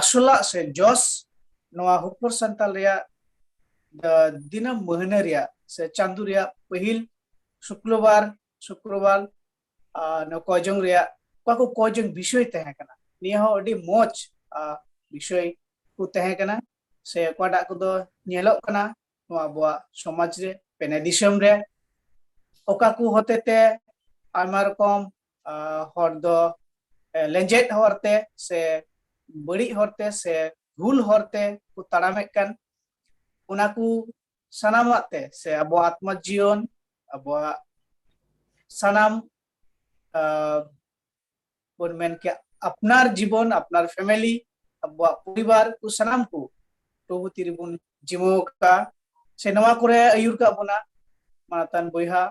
ᱟᱥᱚᱞᱟᱜ ᱥᱮ ᱡᱚᱥ ᱱᱚᱣᱟ ᱦᱚᱯᱚᱨ ᱥᱟᱱᱛᱟᱞ ᱨᱮᱭᱟᱜ ᱫᱤᱱᱟᱹᱢ ᱢᱟᱹᱦᱱᱟᱹ ᱨᱮᱭᱟᱜ ᱥᱮ ᱪᱟᱸᱫᱳ ᱨᱮᱭᱟᱜ ᱯᱟᱹᱦᱤᱞ ᱥᱩᱠᱞᱚᱵᱟᱨ ᱥᱩᱠᱨᱚᱵᱟᱨ ᱱᱚᱣᱟ ᱠᱚᱭ ᱡᱚᱝ ᱨᱮᱭᱟᱜ ᱚᱠᱟ ᱠᱚ ᱠᱚᱭ ᱡᱚᱝ ᱵᱤᱥᱚᱭ ᱛᱟᱦᱮᱸ ᱠᱟᱱᱟ, ᱱᱤᱭᱟᱹ ᱦᱚᱸ ᱟᱹᱰᱤ ᱢᱚᱡᱽ ᱵᱤᱥᱚᱭ ᱠᱚ ᱛᱟᱦᱮᱸ ᱠᱟᱱᱟ᱾ ᱥᱮ ᱚᱠᱟᱴᱟᱜ ᱠᱚᱫᱚ ᱧᱮᱞᱚᱜ ᱠᱟᱱᱟ ᱱᱚᱣᱟ ᱟᱵᱚᱣᱟᱜ ᱥᱚᱢᱟᱡᱽ ᱨᱮ, ᱯᱮᱱᱮ ᱫᱤᱥᱚᱢ ᱨᱮ, ᱚᱠᱟ ᱠᱚ ᱦᱚᱛᱮ ᱛᱮ ᱟᱭᱢᱟ ᱨᱚᱠᱚᱢ ᱦᱚᱲ ᱫᱚ ᱞᱮᱸᱡᱮᱫ ᱦᱚᱨᱛᱮ ᱥᱮ ᱵᱟᱹᱲᱤᱡ ᱦᱚᱨᱛᱮ ᱥᱮ ᱵᱷᱩᱞ ᱦᱚᱨᱛᱮ ᱠᱚ ᱛᱟᱲᱟᱢᱮᱫ ᱠᱟᱱ, ᱚᱱᱟ ᱠᱚ ᱥᱟᱱᱟᱢᱟᱜ ᱛᱮ ᱥᱮ ᱟᱵᱚᱣᱟᱜ ᱟᱛᱢᱟ ᱡᱤᱭᱚᱱ, ᱟᱵᱚᱣᱟᱜ ᱥᱟᱱᱟᱢ ᱵᱚᱱ ᱢᱮᱱ ᱠᱮᱭᱟ ᱟᱯᱱᱟᱨ ᱡᱤᱵᱚᱱ, ᱟᱯᱱᱟᱨ ᱯᱷᱮᱢᱮᱞᱤ, ᱟᱵᱚᱣᱟᱜ ᱯᱚᱨᱤᱵᱟᱨ ᱠᱚ ᱥᱟᱱᱟᱢ ᱠᱚ ᱯᱨᱚᱵᱷᱩ ᱛᱤᱨᱮᱵᱚᱱ ᱡᱤᱢᱟᱹᱣ ᱟᱠᱟᱫᱼᱟ᱾ ᱥᱮ ᱱᱚᱣᱟ ᱠᱚᱨᱮ ᱟᱹᱭᱩᱨ ᱠᱟᱜ ᱵᱚᱱᱟ ᱢᱟᱱᱚᱛᱟᱱ ᱵᱚᱭᱦᱟ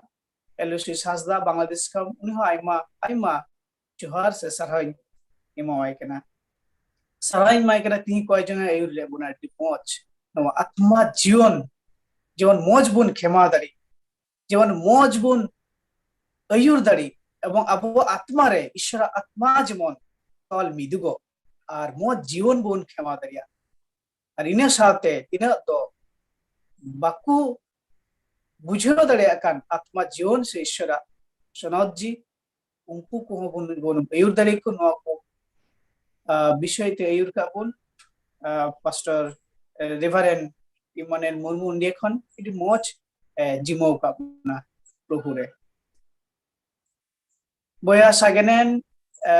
ᱮᱞᱳᱥᱤᱥ ᱦᱟᱸᱥᱫᱟ ᱵᱟᱝᱞᱟᱫᱮᱥ ᱠᱷᱚᱱ, ᱩᱱᱤ ᱦᱚᱸ ᱟᱭᱢᱟ ᱟᱭᱢᱟ ᱡᱚᱦᱟᱨ ᱥᱮ ᱥᱟᱨᱦᱟᱣᱤᱧ ᱮᱢᱟᱣᱟᱭ ᱠᱟᱱᱟ᱾ ᱥᱟᱨᱦᱟᱣᱤᱧ ᱮᱢᱟᱭ ᱠᱟᱱᱟ, ᱛᱤᱦᱤᱧ ᱠᱚᱭ ᱡᱚᱝ ᱮ ᱟᱹᱭᱩᱨ ᱞᱮᱫ ᱵᱚᱱᱟ, ᱟᱹᱰᱤ ᱢᱚᱡᱽ᱾ ᱱᱚᱣᱟ ᱟᱛᱢᱟ ᱡᱤᱭᱚᱱ ᱡᱮᱢᱚᱱ ᱢᱚᱡᱽ ᱵᱚᱱ ᱠᱷᱮᱢᱟ ᱫᱟᱲᱮ, ᱡᱮᱢᱚᱱ ᱢᱚᱡᱽ ᱵᱚᱱ ᱟᱹᱭᱩᱨ ᱫᱟᱲᱮ, ᱮᱵᱚᱝ ᱟᱵᱚᱣᱟᱜ ᱟᱛᱢᱟ ᱨᱮ ᱤᱥᱚᱨᱟᱜ ᱟᱛᱢᱟ ᱡᱮᱢᱚᱱ ᱛᱚᱞ ᱢᱤᱫᱩᱜᱚᱜ ᱟᱨ ᱢᱚᱡᱽ ᱡᱤᱭᱚᱱ ᱵᱚᱱ ᱠᱷᱮᱢᱟ ᱫᱟᱲᱮᱭᱟᱜ᱾ ᱟᱨ ᱤᱱᱟᱹ ᱥᱟᱶᱛᱮ ᱛᱤᱱᱟᱹᱜ ᱫᱚ ᱵᱟᱠᱚ ᱵᱩᱡᱷᱟᱹᱣ ᱫᱟᱲᱮᱭᱟᱜ ᱠᱟᱱ ᱟᱛᱢᱟ ᱡᱤᱭᱚᱱ ᱥᱮ ᱤᱥᱚᱨᱟᱜ ᱥᱚᱱᱚᱛ ᱡᱤ, ᱩᱱᱠᱩ ᱠᱚᱦᱚᱸ ᱵᱚᱱ, ᱵᱚᱱ ᱟᱹᱭᱩᱨ ᱫᱟᱲᱮ ᱠᱚ ᱱᱚᱣᱟ ᱠᱚ ᱵᱤᱥᱚᱭ ᱛᱮ ᱟᱹᱭᱩᱨ ᱠᱟᱜ ᱵᱚᱱ ᱯᱟᱥᱴᱚᱨ ᱨᱮᱵᱷᱟᱨᱮᱱᱰ ᱤᱢᱟᱱᱩᱭᱮᱞ ᱢᱩᱨᱢᱩ ᱚᱸᱰᱮ ᱠᱷᱚᱱ ᱟᱹᱰᱤ ᱢᱚᱡᱽ ᱡᱤᱢᱟᱹᱣ ᱠᱟᱜ ᱵᱚᱱᱟ᱾ ᱯᱨᱚᱵᱷᱩ ᱨᱮ᱾ ᱵᱚᱭᱦᱟ ᱥᱟᱜᱮᱱᱮᱱ, ᱮ,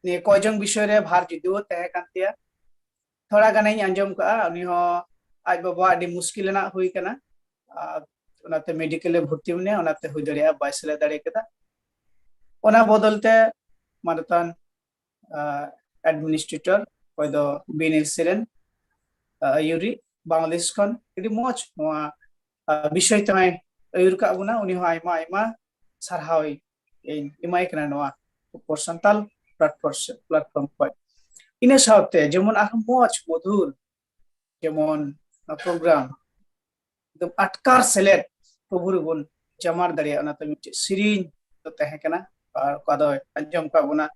ᱱᱤᱭᱟᱹ ᱠᱚᱭᱡᱚᱝ ᱵᱤᱥᱚᱭ ᱨᱮ ᱵᱷᱟᱨ ᱡᱩᱫᱤᱭᱳ ᱛᱟᱦᱮᱸ ᱠᱟᱱ ᱛᱟᱭᱟ, ᱛᱷᱚᱲᱟ ᱜᱟᱱᱤᱧ ᱟᱸᱡᱚᱢ ᱠᱟᱜᱼᱟ, ᱩᱱᱤ ᱦᱚᱸ ᱟᱡ ᱵᱟᱵᱟ ᱟᱹᱰᱤ ᱢᱩᱥᱠᱤᱞ ᱨᱮᱱᱟᱜ ᱦᱩᱭ ᱠᱟᱱᱟ, ᱟᱨ ᱚᱱᱟᱛᱮ ᱢᱮᱰᱤᱠᱮᱞ ᱮ ᱵᱷᱚᱨᱛᱤ ᱢᱮᱱᱟᱭᱟ, ᱚᱱᱟᱛᱮ ᱦᱩᱭ ᱫᱟᱲᱮᱭᱟᱜᱼᱟ ᱵᱟᱭ ᱥᱮᱞᱮᱫ ᱫᱟᱲᱮ ᱠᱟᱫᱟ᱾ ᱚᱱᱟ ᱵᱚᱫᱚᱞ ᱛᱮ ᱢᱟᱱᱚᱛᱟᱱ ᱮᱰᱢᱤᱱᱤᱥᱴᱨᱮᱴᱚᱨ, ᱚᱠᱚᱭ ᱫᱚ ᱵᱤᱱᱮᱥᱤ ᱨᱮᱱ ᱟᱹᱭᱩᱨᱤᱡ, ᱵᱟᱝᱞᱟᱫᱮᱥ ᱠᱷᱚᱱ ᱟᱹᱰᱤ ᱢᱚᱡᱽ ᱱᱚᱣᱟ ᱵᱤᱥᱚᱭ ᱛᱮᱦᱚᱸᱭ ᱟᱹᱭᱩᱨ ᱠᱟᱜ ᱵᱚᱱᱟ᱾ ᱩᱱᱤ ᱦᱚᱸ ᱟᱭᱢᱟ ᱟᱭᱢᱟ ᱥᱟᱨᱦᱟᱣ ᱤᱧ ᱮᱢᱟᱭ ᱠᱟᱱᱟ ᱱᱚᱣᱟ ᱩᱯᱚᱨ ᱥᱟᱱᱛᱟᱞ ᱯᱞᱟᱴᱯᱷᱚᱨᱢ ᱯᱞᱟᱴᱯᱷᱚᱨᱢ ᱠᱷᱚᱱ᱾ ᱤᱱᱟᱹ ᱥᱟᱶᱛᱮ ᱡᱮᱢᱚᱱ ᱟᱨᱦᱚᱸ ᱢᱚᱡᱽ ᱢᱚᱫᱷᱩᱨ ᱡᱮᱢᱚᱱ ᱯᱨᱳᱜᱨᱟᱢ ᱮᱠᱫᱚᱢ ᱟᱴᱠᱟᱨ ᱥᱮᱞᱮᱫ ᱯᱨᱚᱵᱷᱩ ᱨᱮᱵᱚᱱ ᱡᱟᱢᱟᱨ ᱫᱟᱲᱮᱭᱟᱜᱼᱟ, ᱚᱱᱟᱛᱮ ᱢᱤᱫᱴᱮᱡ ᱥᱮᱨᱮᱧ ᱫᱚ ᱛᱟᱦᱮᱸ ᱠᱟᱱᱟ᱾ ᱟᱨ ᱚᱠᱟ ᱫᱚᱭ ᱟᱸᱡᱚᱢ ᱠᱟᱜ ᱵᱚᱱᱟ,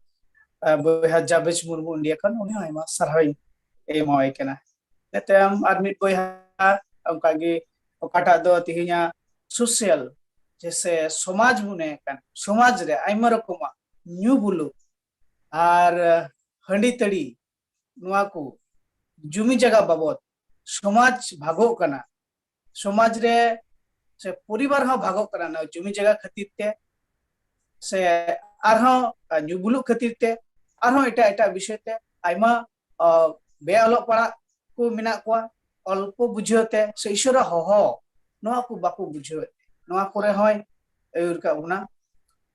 ᱟᱨ ᱵᱚᱭᱦᱟ ᱡᱟᱵᱮᱡᱽ ᱢᱩᱨᱢᱩ ᱤᱱᱰᱤᱭᱟ ᱠᱷᱚᱱ, ᱩᱱᱤ ᱦᱚᱸ ᱟᱭᱢᱟ ᱥᱟᱨᱦᱟᱣ ᱤᱧ ᱮᱢᱟᱣᱟᱭ ᱠᱟᱱᱟ᱾ ᱤᱱᱟᱹ ᱛᱟᱭᱚᱢ ᱟᱨ ᱢᱤᱫ ᱵᱚᱭᱦᱟ ᱚᱱᱠᱟᱜᱮ, ᱚᱠᱟᱴᱟᱜ ᱫᱚ ᱛᱮᱦᱮᱧᱟᱜ ᱥᱳᱥᱟᱞ, ᱡᱮᱥᱮ ᱥᱚᱢᱟᱡᱽ ᱵᱚᱱ ᱢᱮᱱᱮᱫ ᱠᱟᱱ, ᱥᱚᱢᱟᱡᱽ ᱨᱮ ᱟᱭᱢᱟ ᱨᱚᱠᱚᱢᱟᱜ ᱧᱩ ᱵᱩᱞᱩᱜ ᱟᱨ ᱦᱟᱺᱰᱤ ᱛᱟᱹᱲᱤ, ᱱᱚᱣᱟ ᱠᱚ ᱡᱩᱢᱤ ᱡᱟᱭᱜᱟ ᱵᱟᱵᱚᱫ ᱥᱚᱢᱟᱡᱽ ᱵᱷᱟᱜᱚᱜ ᱠᱟᱱᱟ, ᱥᱚᱢᱟᱡᱽ ᱨᱮ ᱥᱮ ᱯᱚᱨᱤᱵᱟᱨ ᱦᱚᱸ ᱵᱷᱟᱜᱚᱜ ᱠᱟᱱᱟ ᱱᱚᱣᱟ ᱡᱩᱢᱤ ᱡᱟᱭᱜᱟ ᱠᱷᱟᱹᱛᱤᱨ ᱛᱮ, ᱥᱮ ᱟᱨᱦᱚᱸ ᱧᱩ ᱵᱩᱞᱩᱜ ᱠᱷᱟᱹᱛᱤᱨ ᱛᱮ, ᱟᱨᱦᱚᱸ ᱮᱴᱟᱜ ᱮᱴᱟᱜ ᱵᱤᱥᱚᱭ ᱛᱮ ᱟᱭᱢᱟ, ᱟ, ᱵᱮ ᱚᱞᱚᱜ ᱯᱟᱲᱦᱟᱜ ᱠᱚ ᱢᱮᱱᱟᱜ ᱠᱚᱣᱟ, ᱚᱞᱯᱚ ᱵᱩᱡᱷᱟᱹᱣ ᱛᱮ ᱥᱮ ᱤᱥᱚᱨᱟᱜ ᱦᱚᱦᱚ, ᱱᱚᱣᱟ ᱠᱚ ᱵᱟᱠᱚ ᱵᱩᱡᱷᱟᱹᱣᱮᱫ᱾ ᱱᱚᱣᱟ ᱠᱚᱨᱮ ᱦᱚᱸᱭ ᱟᱹᱭᱩᱨ ᱠᱟᱜ ᱵᱚᱱᱟ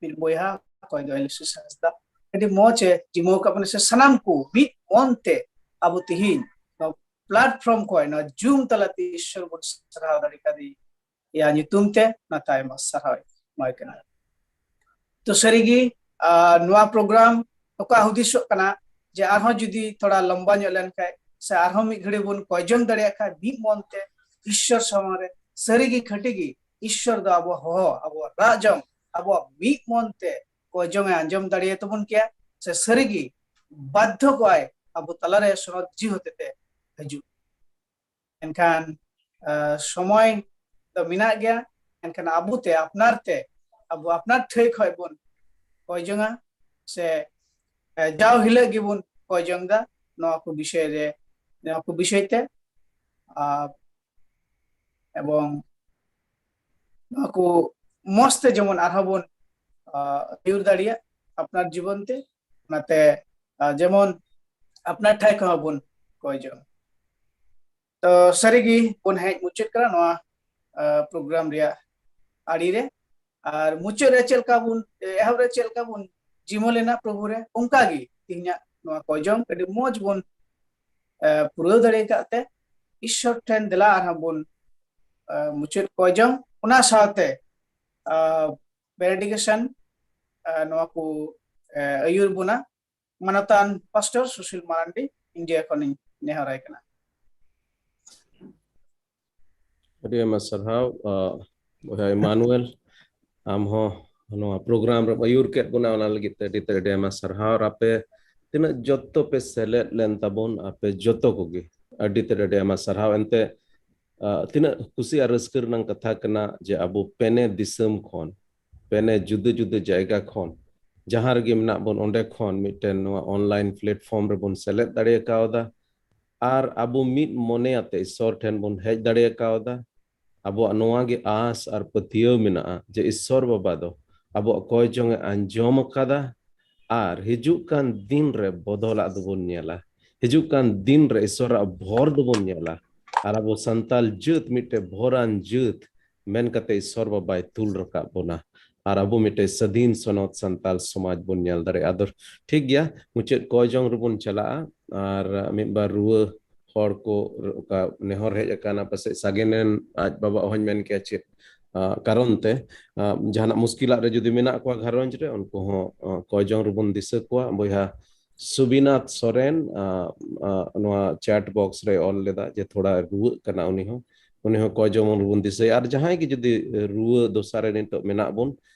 ᱢᱤᱫ ᱵᱚᱭᱦᱟ, ᱚᱠᱚᱭ ᱫᱚ ᱮᱞᱤᱥᱤᱥ ᱦᱟᱸᱥᱫᱟ᱾ ᱟᱹᱰᱤ ᱢᱚᱡᱽ ᱮ ᱡᱤᱢᱟᱹᱣ ᱠᱟᱜ ᱵᱚᱱᱟ, ᱥᱮ ᱥᱟᱱᱟᱢ ᱠᱚ ᱢᱤᱫ ᱢᱚᱱ ᱛᱮ ᱟᱵᱚ ᱛᱤᱦᱤᱧ ᱱᱚᱣᱟ ᱯᱞᱟᱴᱯᱷᱚᱨᱢ ᱠᱷᱚᱱ, ᱱᱚᱣᱟ ᱡᱩᱢ ᱛᱟᱞᱟᱛᱮ ᱤᱥᱚᱨ ᱵᱚᱱ ᱥᱟᱨᱦᱟᱣ ᱫᱟᱲᱮ ᱠᱟᱫᱮᱭᱟ ᱧᱩᱛᱩᱢ ᱛᱮ, ᱚᱱᱟᱛᱮ ᱟᱭᱢᱟ ᱥᱟᱨᱦᱟᱣ ᱮᱢᱟᱭ ᱠᱟᱱᱟ᱾ ᱛᱚ ᱥᱟᱹᱨᱤᱜᱮ, ᱟᱨ ᱱᱚᱣᱟ ᱯᱨᱳᱜᱨᱟᱢ ᱚᱠᱟ ᱦᱩᱫᱤᱥᱚᱜ ᱠᱟᱱᱟ ᱡᱮ ᱟᱨᱦᱚᱸ ᱡᱩᱫᱤ ᱛᱷᱚᱲᱟ ᱞᱚᱢᱵᱟ ᱧᱚᱜ ᱞᱮᱱᱠᱷᱟᱱ ᱥᱮ ᱟᱨᱦᱚᱸ ᱢᱤᱫ ᱜᱷᱟᱹᱲᱤ ᱵᱚᱱ ᱠᱚᱭᱡᱚᱝ ᱫᱟᱲᱮᱭᱟᱜ ᱠᱷᱟᱱ ᱢᱤᱫ ᱢᱚᱱ ᱛᱮ ᱤᱥᱥᱚᱨ ᱥᱟᱢᱟᱝ ᱨᱮ, ᱥᱟᱹᱨᱤᱜᱮ ᱠᱷᱟᱹᱴᱤ ᱜᱮ ᱤᱥᱥᱚᱨ ᱫᱚ ᱟᱵᱚ ᱦᱚᱦᱚ, ᱟᱵᱚᱣᱟᱜ ᱨᱟᱜ ᱡᱚᱝ, ᱟᱵᱚᱣᱟᱜ ᱢᱤᱫ ᱢᱚᱱ ᱛᱮ ᱠᱚᱭᱡᱚᱝ ᱮ ᱟᱸᱡᱚᱢ ᱫᱟᱲᱮᱭᱟᱛᱟᱵᱚᱱ ᱠᱮᱭᱟ, ᱥᱮ ᱥᱟᱹᱨᱤᱜᱮ ᱵᱟᱫᱽᱫᱷᱚ ᱠᱚᱜᱼᱟᱭ ᱟᱵᱚ ᱛᱟᱞᱟᱨᱮ ᱥᱚᱱᱚᱛ ᱡᱤᱣᱤ ᱦᱚᱛᱮᱛᱮ ᱦᱤᱡᱩᱜ᱾ ᱮᱱᱠᱷᱟᱱ, ᱟ, ᱥᱚᱢᱚᱭ ᱫᱚ ᱢᱮᱱᱟᱜ ᱜᱮᱭᱟ᱾ ᱮᱱᱠᱷᱟᱱ ᱟᱵᱚ ᱛᱮ, ᱟᱯᱱᱟᱨ ᱛᱮ, ᱟᱵᱚ ᱟᱯᱱᱟᱨ ᱴᱷᱟᱹᱭ ᱠᱷᱚᱱ ᱵᱚᱱ ᱠᱚᱭ ᱡᱚᱝᱟ ᱥᱮ, ᱮ, ᱡᱟᱣ ᱦᱤᱞᱳᱜ ᱜᱮᱵᱚᱱ ᱠᱚᱭ ᱡᱚᱝ ᱫᱟ ᱱᱚᱣᱟ ᱠᱚ ᱵᱤᱥᱚᱭ ᱨᱮ, ᱱᱚᱣᱟ ᱠᱚ ᱵᱤᱥᱚᱭ ᱛᱮ᱾ ᱟᱨ, ᱮᱵᱚᱝ ᱱᱚᱣᱟ ᱠᱚ ᱢᱚᱸᱡᱽ ᱛᱮ ᱡᱮᱢᱚᱱ ᱟᱨᱦᱚᱸ ᱵᱚᱱ ᱟᱹᱭᱩᱨ ᱫᱟᱲᱮᱭᱟᱜ ᱟᱯᱱᱟᱨ ᱡᱤᱵᱚᱱ ᱛᱮ᱾ ᱚᱱᱟᱛᱮ ᱡᱮᱢᱚᱱ ᱟᱯᱱᱟᱨ ᱴᱷᱟᱭ ᱠᱚᱦᱚᱸ ᱵᱚᱱ ᱠᱚᱭ ᱡᱚᱝ᱾ ᱛᱚ ᱥᱟᱹᱨᱤᱜᱮ ᱵᱚᱱ ᱦᱮᱡ ᱢᱩᱪᱟᱹᱫ ᱠᱟᱱᱟ ᱱᱚᱣᱟ ᱯᱨᱳᱜᱨᱟᱢ ᱨᱮᱭᱟᱜ ᱟᱲᱮ ᱨᱮ᱾ ᱟᱨ ᱢᱩᱪᱟᱹᱫ ᱨᱮ ᱪᱮᱫ ᱞᱮᱠᱟ ᱵᱚᱱ, ᱮᱦᱚᱵ ᱨᱮ ᱪᱮᱫ ᱞᱮᱠᱟ ᱵᱚᱱ ᱡᱤᱢᱟᱹ ᱞᱮᱱᱟ ᱯᱨᱚᱵᱷᱩ ᱨᱮ, ᱚᱱᱠᱟ ᱜᱮ ᱛᱮᱦᱮᱧᱟᱜ ᱱᱚᱣᱟ ᱠᱚᱭ ᱡᱚᱝ ᱟᱹᱰᱤ ᱢᱚᱸᱡᱽ ᱵᱚᱱ ᱯᱩᱨᱟᱹᱣ ᱫᱟᱲᱮ ᱟᱠᱟᱫ ᱛᱮ ᱤᱥᱥᱚᱨ ᱴᱷᱮᱱ ᱫᱮᱞᱟ ᱟᱨᱦᱚᱸ ᱵᱚᱱ ᱢᱩᱪᱟᱹᱫ ᱠᱚᱭ ᱡᱚᱝ᱾ ᱚᱱᱟ ᱥᱟᱶᱛᱮ ᱵᱮᱱᱮᱰᱤᱠᱮᱥᱚᱱ ᱱᱚᱣᱟ ᱠᱚ ᱟᱹᱭᱩᱨ ᱵᱚᱱᱟ ᱢᱟᱱᱚᱛᱟᱱ ᱯᱟᱥᱴᱚᱨ ᱥᱩᱥᱤᱞ ᱢᱟᱨᱟᱱᱰᱤ, ᱤᱧ ᱡᱮ ᱠᱷᱚᱱᱤᱧ ᱱᱮᱦᱚᱨᱟᱭ ᱠᱟᱱᱟ᱾ ᱟᱹᱰᱤ ᱟᱭᱢᱟ ᱥᱟᱨᱦᱟᱣ ᱵᱚᱭᱦᱟ ᱤᱢᱟᱱᱩᱭᱮᱞ, ᱟᱢ ᱦᱚᱸ ᱱᱚᱣᱟ ᱯᱨᱳᱜᱨᱟᱢ ᱨᱮᱢ ᱟᱹᱭᱩᱨ ᱠᱮᱫ ᱵᱚᱱᱟ, ᱚᱱᱟ ᱞᱟᱹᱜᱤᱫ ᱛᱮ ᱟᱹᱰᱤ ᱛᱮ ᱟᱹᱰᱤ ᱟᱭᱢᱟ ᱥᱟᱨᱦᱟᱣ᱾ ᱟᱨ ᱟᱯᱮ ᱛᱤᱱᱟᱹᱜ ᱡᱚᱛᱚ ᱯᱮ ᱥᱮᱞᱮᱫ ᱞᱮᱱ ᱛᱟᱵᱚᱱ, ᱟᱯᱮ ᱡᱚᱛᱚ ᱠᱚᱜᱮ ᱟᱹᱰᱤ ᱛᱮ ᱟᱹᱰᱤ ᱟᱭᱢᱟ ᱥᱟᱨᱦᱟᱣ᱾ ᱮᱱᱛᱮ ᱛᱤᱱᱟᱹᱜ ᱠᱩᱥᱤ ᱟᱨ ᱨᱟᱹᱥᱠᱟᱹ ᱨᱮᱱᱟᱜ ᱠᱟᱛᱷᱟ ᱠᱟᱱᱟ ᱡᱮ ᱟᱵᱚ ᱯᱮᱱᱮ ᱫᱤᱥᱚᱢ ᱠᱷᱚᱱ, ᱯᱮᱱᱮ ᱡᱩᱫᱟᱹ ᱡᱩᱫᱟᱹ ᱡᱟᱭᱜᱟ ᱠᱷᱚᱱ, ᱡᱟᱦᱟᱸ ᱨᱮᱜᱮ ᱢᱮᱱᱟᱜ ᱵᱚᱱ ᱚᱸᱰᱮ ᱠᱷᱚᱱ ᱢᱤᱫᱴᱮᱱ ᱱᱚᱣᱟ ᱚᱱᱞᱟᱭᱤᱱ ᱯᱞᱮᱴᱯᱷᱚᱨᱢ ᱨᱮᱵᱚᱱ ᱥᱮᱞᱮᱫ ᱫᱟᱲᱮ ᱠᱟᱣᱫᱟ᱾ ᱟᱨ ᱟᱵᱚ ᱢᱤᱫ ᱢᱚᱱᱮ ᱟᱛᱮ ᱤᱥᱥᱚᱨ ᱴᱷᱮᱱ ᱵᱚᱱ ᱦᱮᱡ ᱫᱟᱲᱮ ᱠᱟᱣᱫᱟ᱾ ᱟᱵᱚᱣᱟᱜ ᱱᱚᱣᱟ ᱜᱮ ᱟᱸᱥ ᱟᱨ ᱯᱟᱹᱛᱭᱟᱹᱣ ᱢᱮᱱᱟᱜᱼᱟ ᱡᱮ ᱤᱥᱥᱚᱨ ᱵᱟᱵᱟ ᱫᱚ ᱟᱵᱚᱣᱟᱜ ᱠᱚᱭ ᱡᱚᱝ ᱮ ᱟᱸᱡᱚᱢ ᱟᱠᱟᱫᱟ ᱟᱨ ᱦᱤᱡᱩᱜ ᱠᱟᱱ ᱫᱤᱱ ᱨᱮ ᱵᱚᱫᱚᱞᱟᱜ ᱫᱚᱵᱚᱱ ᱧᱮᱞᱟ᱾ ᱦᱤᱡᱩᱜ ᱠᱟᱱ ᱫᱤᱱ ᱨᱮ ᱤᱥᱥᱚᱨᱟᱜ ᱵᱷᱚᱨ ᱫᱚᱵᱚᱱ ᱧᱮᱞᱟ ᱟᱨ ᱟᱵᱚ ᱥᱟᱱᱛᱟᱞ ᱡᱟᱹᱛ ᱢᱤᱫᱴᱮᱡ ᱵᱷᱚᱨᱟᱱ ᱡᱟᱹᱛ ᱢᱮᱱ ᱠᱟᱛᱮ ᱤᱥᱥᱚᱨ ᱵᱟᱵᱟᱭ ᱛᱩᱞ ᱨᱟᱠᱟᱵ ᱵᱚᱱᱟ ᱟᱨ ᱟᱵᱚ ᱢᱤᱫᱴᱮᱡ ᱥᱟᱹᱫᱷᱤᱱ ᱥᱚᱱᱚᱛ ᱥᱟᱱᱛᱟᱞ ᱥᱚᱢᱟᱡᱽ ᱵᱚᱱ ᱧᱮᱞ ᱫᱟᱲᱮᱭᱟᱜᱼᱟ᱾ ᱟᱫᱚ ᱴᱷᱤᱠ ᱜᱮᱭᱟ, ᱢᱩᱪᱟᱹᱫ ᱠᱚᱭ ᱡᱚᱝ ᱨᱮᱵᱚᱱ ᱪᱟᱞᱟᱜᱼᱟ᱾ ᱟᱨ ᱢᱤᱫ ᱵᱟᱨ ᱨᱩᱣᱟᱹ ᱦᱚᱲ ᱠᱚ ᱚᱠᱟ ᱱᱮᱦᱚᱨ ᱦᱮᱡ ᱟᱠᱟᱱᱟ, ᱯᱟᱥᱮᱡ ᱥᱟᱜᱮᱱᱮᱱ ᱟᱡ ᱵᱟᱵᱟ ᱚᱦᱚᱧ ᱢᱮᱱ ᱠᱮᱭᱟ ᱪᱮᱫ ᱠᱟᱨᱚᱱ ᱛᱮ ᱡᱟᱦᱟᱱᱟᱜ ᱢᱩᱥᱠᱤᱞᱟᱜ ᱨᱮ ᱡᱩᱫᱤ ᱢᱮᱱᱟᱜ ᱠᱚᱣᱟ ᱜᱷᱟᱨᱚᱸᱡᱽ ᱨᱮ, ᱩᱱᱠᱩ ᱦᱚᱸ ᱠᱚᱭ ᱡᱚᱝ ᱨᱮᱵᱚᱱ ᱫᱤᱥᱟᱹ ᱠᱚᱣᱟ᱾ ᱵᱚᱭᱦᱟ ᱥᱩᱵᱤᱱᱟᱛᱷ ᱥᱚᱨᱮᱱ ᱱᱚᱣᱟ ᱪᱮᱴ ᱵᱚᱠᱥ ᱨᱮ ᱚᱞ ᱞᱮᱫᱟ ᱡᱮ ᱛᱷᱚᱲᱟ ᱨᱩᱣᱟᱹᱜ ᱠᱟᱱᱟ ᱩᱱᱤ ᱦᱚᱸ, ᱩᱱᱤ ᱦᱚᱸ ᱠᱚᱭ ᱡᱚᱝ ᱨᱮᱵᱚᱱ ᱫᱤᱥᱟᱹᱭᱟ᱾ ᱟᱨ ᱡᱟᱦᱟᱸᱭ ᱜᱮ ᱡᱩᱫᱤ ᱨᱩᱣᱟᱹ ᱫᱚᱥᱟ ᱨᱮ ᱱᱤᱛᱚᱜ ᱢᱮᱱᱟᱜ ᱵᱚᱱ,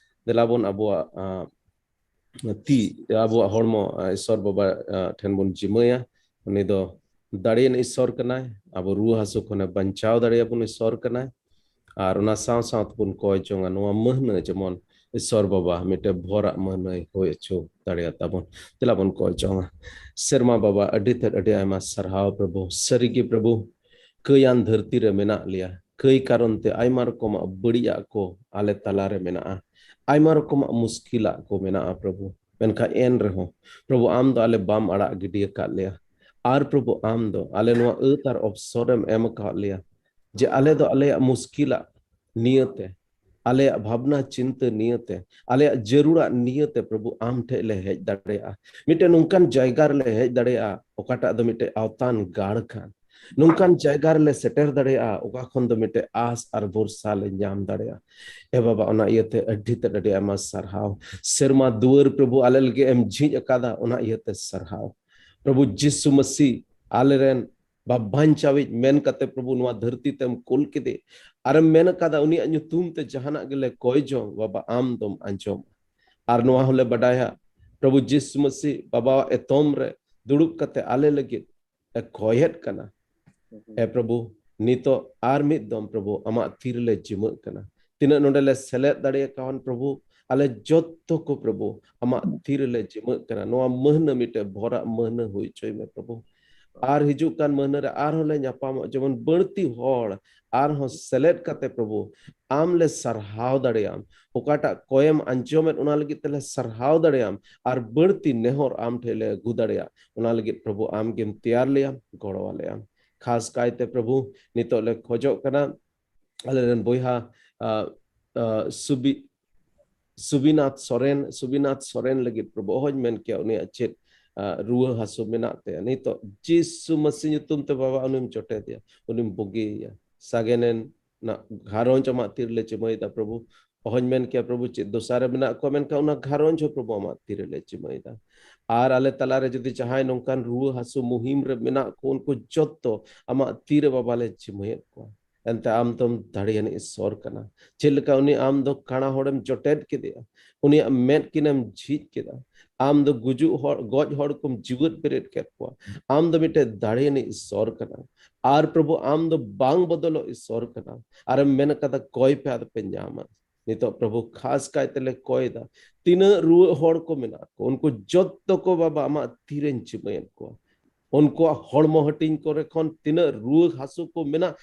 ᱫᱮᱞᱟ ᱵᱚᱱ ᱟᱵᱚᱣᱟᱜ ᱛᱤ, ᱟᱵᱚᱣᱟᱜ ᱦᱚᱲᱢᱚ ᱤᱥᱥᱚᱨ ᱵᱟᱵᱟ ᱴᱷᱮᱱ ᱵᱚᱱ ᱡᱤᱢᱟᱹᱭᱟ᱾ ᱩᱱᱤ ᱫᱚ ᱫᱟᱲᱮᱭᱟᱱ ᱤᱥᱥᱚᱨ ᱠᱟᱱᱟᱭ, ᱟᱵᱚ ᱨᱩᱣᱟᱹ ᱦᱟᱹᱥᱩ ᱠᱷᱚᱱᱮ ᱵᱟᱧᱪᱟᱣ ᱫᱟᱲᱮᱭᱟᱵᱚᱱ ᱤᱥᱥᱚᱨ ᱠᱟᱱᱟᱭ᱾ ᱟᱨ ᱚᱱᱟ ᱥᱟᱶ ᱥᱟᱶ ᱛᱮᱵᱚᱱ ᱠᱚᱭ ᱡᱚᱝᱟ ᱱᱚᱣᱟ ᱢᱟᱹᱦᱱᱟᱹ ᱡᱮᱢᱚᱱ ᱤᱥᱥᱚᱨ ᱵᱟᱵᱟ ᱢᱤᱫᱴᱮᱱ ᱵᱷᱚᱨᱟᱜ ᱢᱟᱹᱦᱱᱟᱹᱭ ᱦᱩᱭ ᱦᱚᱪᱚ ᱫᱟᱲᱮᱭᱟᱛᱟᱵᱚᱱ᱾ ᱫᱮᱞᱟ ᱵᱚᱱ ᱠᱚᱭ ᱡᱚᱝᱟ᱾ ᱥᱮᱨᱢᱟ ᱵᱟᱵᱟ, ᱟᱹᱰᱤ ᱛᱮᱫ ᱟᱹᱰᱤ ᱟᱭᱢᱟ ᱥᱟᱨᱦᱟᱣ ᱯᱨᱚᱵᱷᱩ᱾ ᱥᱟᱹᱨᱤᱜᱮ ᱯᱨᱚᱵᱷᱩ, ᱠᱟᱹᱭᱟᱱ ᱫᱷᱟᱹᱨᱛᱤ ᱨᱮ ᱢᱮᱱᱟᱜ ᱞᱮᱭᱟ᱾ ᱠᱟᱹᱭ ᱠᱟᱨᱚᱱ ᱛᱮ ᱟᱭᱢᱟ ᱨᱚᱠᱚᱢᱟᱜ ᱵᱟᱹᱲᱤᱡᱟᱜ ᱠᱚ ᱟᱞᱮ ᱛᱟᱞᱟᱨᱮ ᱢᱮᱱᱟᱜᱼᱟ, ᱟᱭᱢᱟ ᱨᱚᱠᱚᱢᱟᱜ ᱢᱩᱥᱠᱤᱞᱟᱜ ᱠᱚ ᱢᱮᱱᱟᱜᱼᱟ ᱯᱨᱚᱵᱷᱩ᱾ ᱢᱮᱱᱠᱷᱟᱱ ᱮᱱ ᱨᱮᱦᱚᱸ ᱯᱨᱚᱵᱷᱩ, ᱟᱢ ᱫᱚ ᱟᱞᱮ ᱵᱟᱢ ᱟᱲᱟᱜ ᱜᱤᱰᱤ ᱟᱠᱟᱫ ᱞᱮᱭᱟ᱾ ᱟᱨ ᱯᱨᱚᱵᱷᱩ, ᱟᱢ ᱫᱚ ᱟᱞᱮ ᱱᱚᱣᱟ ᱟᱹᱛ ᱟᱨ ᱚᱵᱥᱚᱨᱮᱢ ᱮᱢ ᱟᱠᱟᱫ ᱞᱮᱭᱟ, ᱡᱮ ᱟᱞᱮ ᱫᱚ ᱟᱞᱮᱭᱟᱜ ᱢᱩᱥᱠᱤᱞᱟᱜ ᱱᱤᱭᱟᱹᱛᱮ, ᱟᱞᱮᱭᱟᱜ ᱵᱷᱟᱵᱽᱱᱟ ᱪᱤᱱᱛᱟᱹ ᱱᱤᱭᱟᱹᱛᱮ, ᱟᱞᱮᱭᱟᱜ ᱡᱟᱹᱨᱩᱲᱟᱜ ᱱᱤᱭᱟᱹᱛᱮ ᱯᱨᱚᱵᱷᱩ ᱟᱢ ᱴᱷᱮᱡ ᱞᱮ ᱦᱮᱡ ᱫᱟᱲᱮᱭᱟᱜᱼᱟ᱾ ᱢᱤᱫᱴᱮᱱ ᱱᱚᱝᱠᱟᱱ ᱡᱟᱭᱜᱟ ᱨᱮᱞᱮ ᱦᱮᱡ ᱫᱟᱲᱮᱭᱟᱜᱼᱟ, ᱚᱠᱟᱴᱟᱜ ᱫᱚ ᱢᱤᱫᱴᱮᱡ ᱟᱣᱛᱟᱱ ᱜᱟᱲ ᱠᱟᱱ᱾ ᱱᱚᱝᱠᱟᱱ ᱡᱟᱭᱜᱟ ᱨᱮᱞᱮ ᱥᱮᱴᱮᱨ ᱫᱟᱲᱮᱭᱟᱜᱼᱟ, ᱚᱠᱟ ᱠᱷᱚᱱ ᱫᱚ ᱢᱤᱫᱴᱮᱡ ᱟᱥ ᱟᱨ ᱵᱷᱚᱨᱥᱟ ᱞᱮ ᱧᱟᱢ ᱫᱟᱲᱮᱭᱟᱜᱼᱟ᱾ ᱮ ᱵᱟᱵᱟ, ᱚᱱᱟ ᱤᱭᱟᱹᱛᱮ ᱟᱹᱰᱤ ᱛᱮᱫ ᱟᱹᱰᱤ ᱟᱭᱢᱟ ᱥᱟᱨᱦᱟᱣ᱾ ᱥᱮᱨᱢᱟ ᱫᱩᱣᱟᱹᱨ ᱯᱨᱚᱵᱷᱩ ᱟᱞᱮ ᱞᱟᱹᱜᱤᱫ ᱮᱢ ᱡᱷᱤᱡ ᱟᱠᱟᱫᱟ, ᱚᱱᱟ ᱤᱭᱟᱹᱛᱮ ᱥᱟᱨᱦᱟᱣ᱾ ᱯᱨᱚᱵᱷᱩ ᱡᱤᱥᱩ ᱢᱟᱹᱥᱤ, ᱟᱞᱮᱨᱮᱱ ᱵᱟᱵᱟᱧᱪᱟᱣᱤᱡ ᱢᱮᱱ ᱠᱟᱛᱮ ᱯᱨᱚᱵᱷᱩ ᱱᱚᱣᱟ ᱫᱷᱟᱹᱨᱛᱤ ᱛᱮᱢ ᱠᱩᱞ ᱠᱮᱫᱮ᱾ ᱟᱨᱮᱢ ᱢᱮᱱ ᱟᱠᱟᱫᱟ, ᱩᱱᱤᱭᱟᱜ ᱧᱩᱛᱩᱢ ᱛᱮ ᱡᱟᱦᱟᱱᱟᱜ ᱜᱮᱞᱮ ᱠᱚᱭ ᱡᱚᱝ, ᱵᱟᱵᱟ, ᱟᱢ ᱫᱚᱢ ᱟᱸᱡᱚᱢᱟ᱾ ᱟᱨ ᱱᱚᱣᱟ ᱦᱚᱸᱞᱮ ᱵᱟᱰᱟᱭᱟ, ᱯᱨᱚᱵᱷᱩ ᱡᱤᱥᱩ ᱢᱟᱹᱥᱤ ᱵᱟᱵᱟᱣᱟᱜ ᱮᱛᱚᱢ ᱨᱮ ᱫᱩᱲᱩᱵ ᱠᱟᱛᱮ ᱟᱞᱮ ᱞᱟᱹᱜᱤᱫ ᱮ ᱠᱚᱭᱮᱫ ᱠᱟᱱᱟ᱾ ᱮ ᱯᱨᱚᱵᱷᱩ, ᱱᱤᱛᱚᱜ ᱟᱨ ᱢᱤᱫ ᱫᱚᱢ ᱯᱨᱚᱵᱷᱩ ᱟᱢᱟᱜ ᱛᱤ ᱨᱮᱞᱮ ᱡᱤᱢᱟᱹᱜ ᱠᱟᱱᱟ᱾ ᱛᱤᱱᱟᱹᱜ ᱱᱚᱰᱮ ᱞᱮ ᱥᱮᱞᱮᱫ ᱫᱟᱲᱮ ᱟᱠᱟᱣᱟᱱ ᱯᱨᱚᱵᱷᱩ, ᱟᱞᱮ ᱡᱚᱛᱚ ᱠᱚ ᱯᱨᱚᱵᱷᱩ ᱟᱢᱟᱜ ᱛᱤ ᱨᱮᱞᱮ ᱡᱤᱢᱟᱹᱜ ᱠᱟᱱᱟ᱾ ᱱᱚᱣᱟ ᱢᱟᱹᱦᱱᱟᱹ ᱢᱤᱫᱴᱮᱡ ᱵᱷᱚᱨᱟᱜ ᱢᱟᱹᱦᱱᱟᱹ ᱦᱩᱭ ᱦᱚᱪᱚᱭ ᱢᱮ ᱯᱨᱚᱵᱷᱩ᱾ ᱟᱨ ᱦᱤᱡᱩᱜ ᱠᱟᱱ ᱢᱟᱹᱦᱱᱟᱹ ᱨᱮ ᱟᱨᱦᱚᱸ ᱞᱮ ᱧᱟᱯᱟᱢᱚᱜ, ᱡᱮᱢᱚᱱ ᱵᱟᱹᱲᱛᱤ ᱦᱚᱲ ᱟᱨᱦᱚᱸ ᱥᱮᱞᱮᱫ ᱠᱟᱛᱮ ᱯᱨᱚᱵᱷᱩ ᱟᱢ ᱞᱮ ᱥᱟᱨᱦᱟᱣ ᱫᱟᱲᱮᱭᱟᱢ᱾ ᱚᱠᱟᱴᱟᱜ ᱠᱚᱭᱮᱢ ᱟᱸᱡᱚᱢᱮᱫ, ᱚᱱᱟ ᱞᱟᱹᱜᱤᱫ ᱛᱮᱞᱮ ᱥᱟᱨᱦᱟᱣ ᱫᱟᱲᱮᱭᱟᱢ᱾ ᱟᱨ ᱵᱟᱹᱲᱛᱤ ᱱᱮᱦᱚᱨ ᱟᱢ ᱴᱷᱮᱡ ᱞᱮ ᱟᱹᱜᱩ ᱫᱟᱲᱮᱭᱟᱜ, ᱚᱱᱟ ᱞᱟᱹᱜᱤᱫ ᱯᱨᱚᱵᱷᱩ ᱟᱢ ᱜᱮᱢ ᱛᱮᱭᱟᱨ ᱞᱮᱭᱟ, ᱜᱚᱲᱚ ᱟᱞᱮᱭᱟᱢ᱾ ᱠᱷᱟᱥ ᱠᱟᱭᱛᱮ ᱯᱨᱚᱵᱷᱩ, ᱱᱤᱛᱚᱜ ᱞᱮ ᱠᱷᱚᱡᱚᱜ ᱠᱟᱱᱟ, ᱟᱞᱮᱨᱮᱱ ᱵᱚᱭᱦᱟ, ᱟ, ᱟ, ᱥᱩᱵᱤ-, ᱥᱩᱵᱤᱱᱟᱛᱷ ᱥᱚᱨᱮᱱ, ᱥᱩᱵᱤᱱᱟᱛᱷ ᱥᱚᱨᱮᱱ ᱞᱟᱹᱜᱤᱫ ᱯᱨᱚᱵᱷᱩ, ᱚᱦᱚᱧ ᱢᱮᱱ ᱠᱮᱭᱟ ᱩᱱᱤᱭᱟᱜ ᱪᱮᱫ, ᱟ, ᱨᱩᱣᱟᱹ ᱦᱟᱹᱥᱩ ᱢᱮᱱᱟᱜ ᱛᱟᱭᱟ᱾ ᱱᱤᱛᱚᱜ ᱡᱤᱥᱩ ᱢᱟᱹᱥᱤ ᱧᱩᱛᱩᱢ ᱛᱮ ᱵᱟᱵᱟ ᱩᱱᱤᱢ ᱡᱚᱴᱮᱫᱮᱭᱟ, ᱩᱱᱤᱢ ᱵᱩᱜᱤᱭᱮᱭᱟ᱾ ᱥᱟᱜᱮᱱᱮᱱ ᱱᱟᱜ ᱜᱷᱟᱨᱚᱸᱡᱽ ᱟᱢᱟᱜ ᱛᱤ ᱨᱮᱞᱮ ᱡᱤᱢᱟᱹᱭᱮᱫᱟ ᱯᱨᱚᱵᱷᱩ᱾ ᱚᱦᱚᱧ ᱢᱮᱱ ᱠᱮᱭᱟ ᱯᱨᱚᱵᱷᱩ, ᱪᱮᱫ ᱫᱚᱥᱟ ᱨᱮ ᱢᱮᱱᱟᱜ ᱠᱚᱣᱟ, ᱢᱮᱱᱠᱷᱟᱱ ᱚᱱᱟ ᱜᱷᱟᱨᱚᱸᱡᱽ ᱦᱚᱸ ᱯᱨᱚᱵᱷᱩ ᱟᱢᱟᱜ ᱛᱤ ᱨᱮᱞᱮ ᱡᱤᱢᱟᱹᱭᱮᱫᱟ᱾ ᱟᱨ ᱟᱞᱮ ᱛᱟᱞᱟᱨᱮ ᱡᱩᱫᱤ ᱡᱟᱦᱟᱸᱭ ᱱᱚᱝᱠᱟᱱ ᱨᱩᱣᱟᱹ ᱦᱟᱹᱥᱩ ᱢᱩᱦᱤᱢ ᱨᱮ ᱢᱮᱱᱟᱜ ᱠᱚ, ᱩᱱᱠᱩ ᱡᱚᱛᱚ ᱟᱢᱟᱜ ᱛᱤ ᱨᱮ ᱵᱟᱵᱟ ᱞᱮ ᱡᱤᱢᱟᱹᱭᱮᱫ ᱠᱚᱣᱟ᱾ ᱮᱱᱛᱮ ᱟᱢ ᱫᱚᱢ ᱫᱟᱲᱮᱭᱟᱱ ᱤᱥᱚᱨ ᱠᱟᱱᱟ᱾ ᱪᱮᱫ ᱞᱮᱠᱟ ᱩᱱᱤ ᱟᱢ ᱫᱚ ᱠᱟᱬᱟ ᱦᱚᱲᱮᱢ ᱡᱚᱴᱮᱫ ᱠᱮᱫᱮᱭᱟ, ᱩᱱᱤᱭᱟᱜ ᱢᱮᱫ ᱠᱤᱱᱮᱢ ᱡᱷᱤᱡ ᱠᱮᱫᱟ, ᱟᱢ ᱫᱚ ᱜᱩᱡᱩᱜ ᱦᱚᱲ, ᱜᱚᱡ ᱦᱚᱲ ᱠᱚᱢ ᱡᱤᱣᱮᱫ ᱵᱮᱨᱮᱫ ᱠᱮᱫ ᱠᱚᱣᱟ᱾ ᱟᱢ ᱫᱚ ᱢᱤᱫᱴᱮᱡ ᱫᱟᱲᱮᱭᱟᱱ ᱤᱥᱚᱨ ᱠᱟᱱᱟ᱾ ᱟᱨ ᱯᱨᱚᱵᱷᱩ, ᱟᱢ ᱫᱚ ᱵᱟᱝ ᱵᱚᱫᱚᱞᱚᱜ ᱤᱥᱚᱨ ᱠᱟᱱᱟ᱾ ᱟᱨᱮᱢ ᱢᱮᱱ ᱠᱟᱫᱟ, ᱠᱚᱭ ᱯᱮ ᱟᱫᱚ ᱯᱮ ᱧᱟᱢᱟ᱾ ᱱᱤᱛᱚᱜ ᱯᱨᱚᱵᱷᱩ ᱠᱷᱟᱥ ᱠᱟᱭ ᱛᱮᱞᱮ ᱠᱚᱭ ᱫᱟ, ᱛᱤᱱᱟᱹᱜ ᱨᱩᱣᱟᱹᱜ ᱦᱚᱲ ᱠᱚ ᱢᱮᱱᱟᱜ ᱠᱚ, ᱩᱱᱠᱩ ᱡᱚᱛᱚ ᱠᱚ ᱵᱟᱵᱟ ᱟᱢᱟᱜ ᱛᱤᱨᱮᱧ ᱡᱤᱢᱟᱹᱭᱮᱫ ᱠᱚᱣᱟ᱾ ᱩᱱᱠᱩᱣᱟᱜ ᱦᱚᱲᱢᱚ ᱦᱟᱹᱴᱤᱧ ᱠᱚᱨᱮ ᱠᱷᱚᱱ ᱛᱤᱱᱟᱹᱜ ᱨᱩᱣᱟᱹ ᱦᱟᱹᱥᱩ ᱠᱚ ᱢᱮᱱᱟᱜ,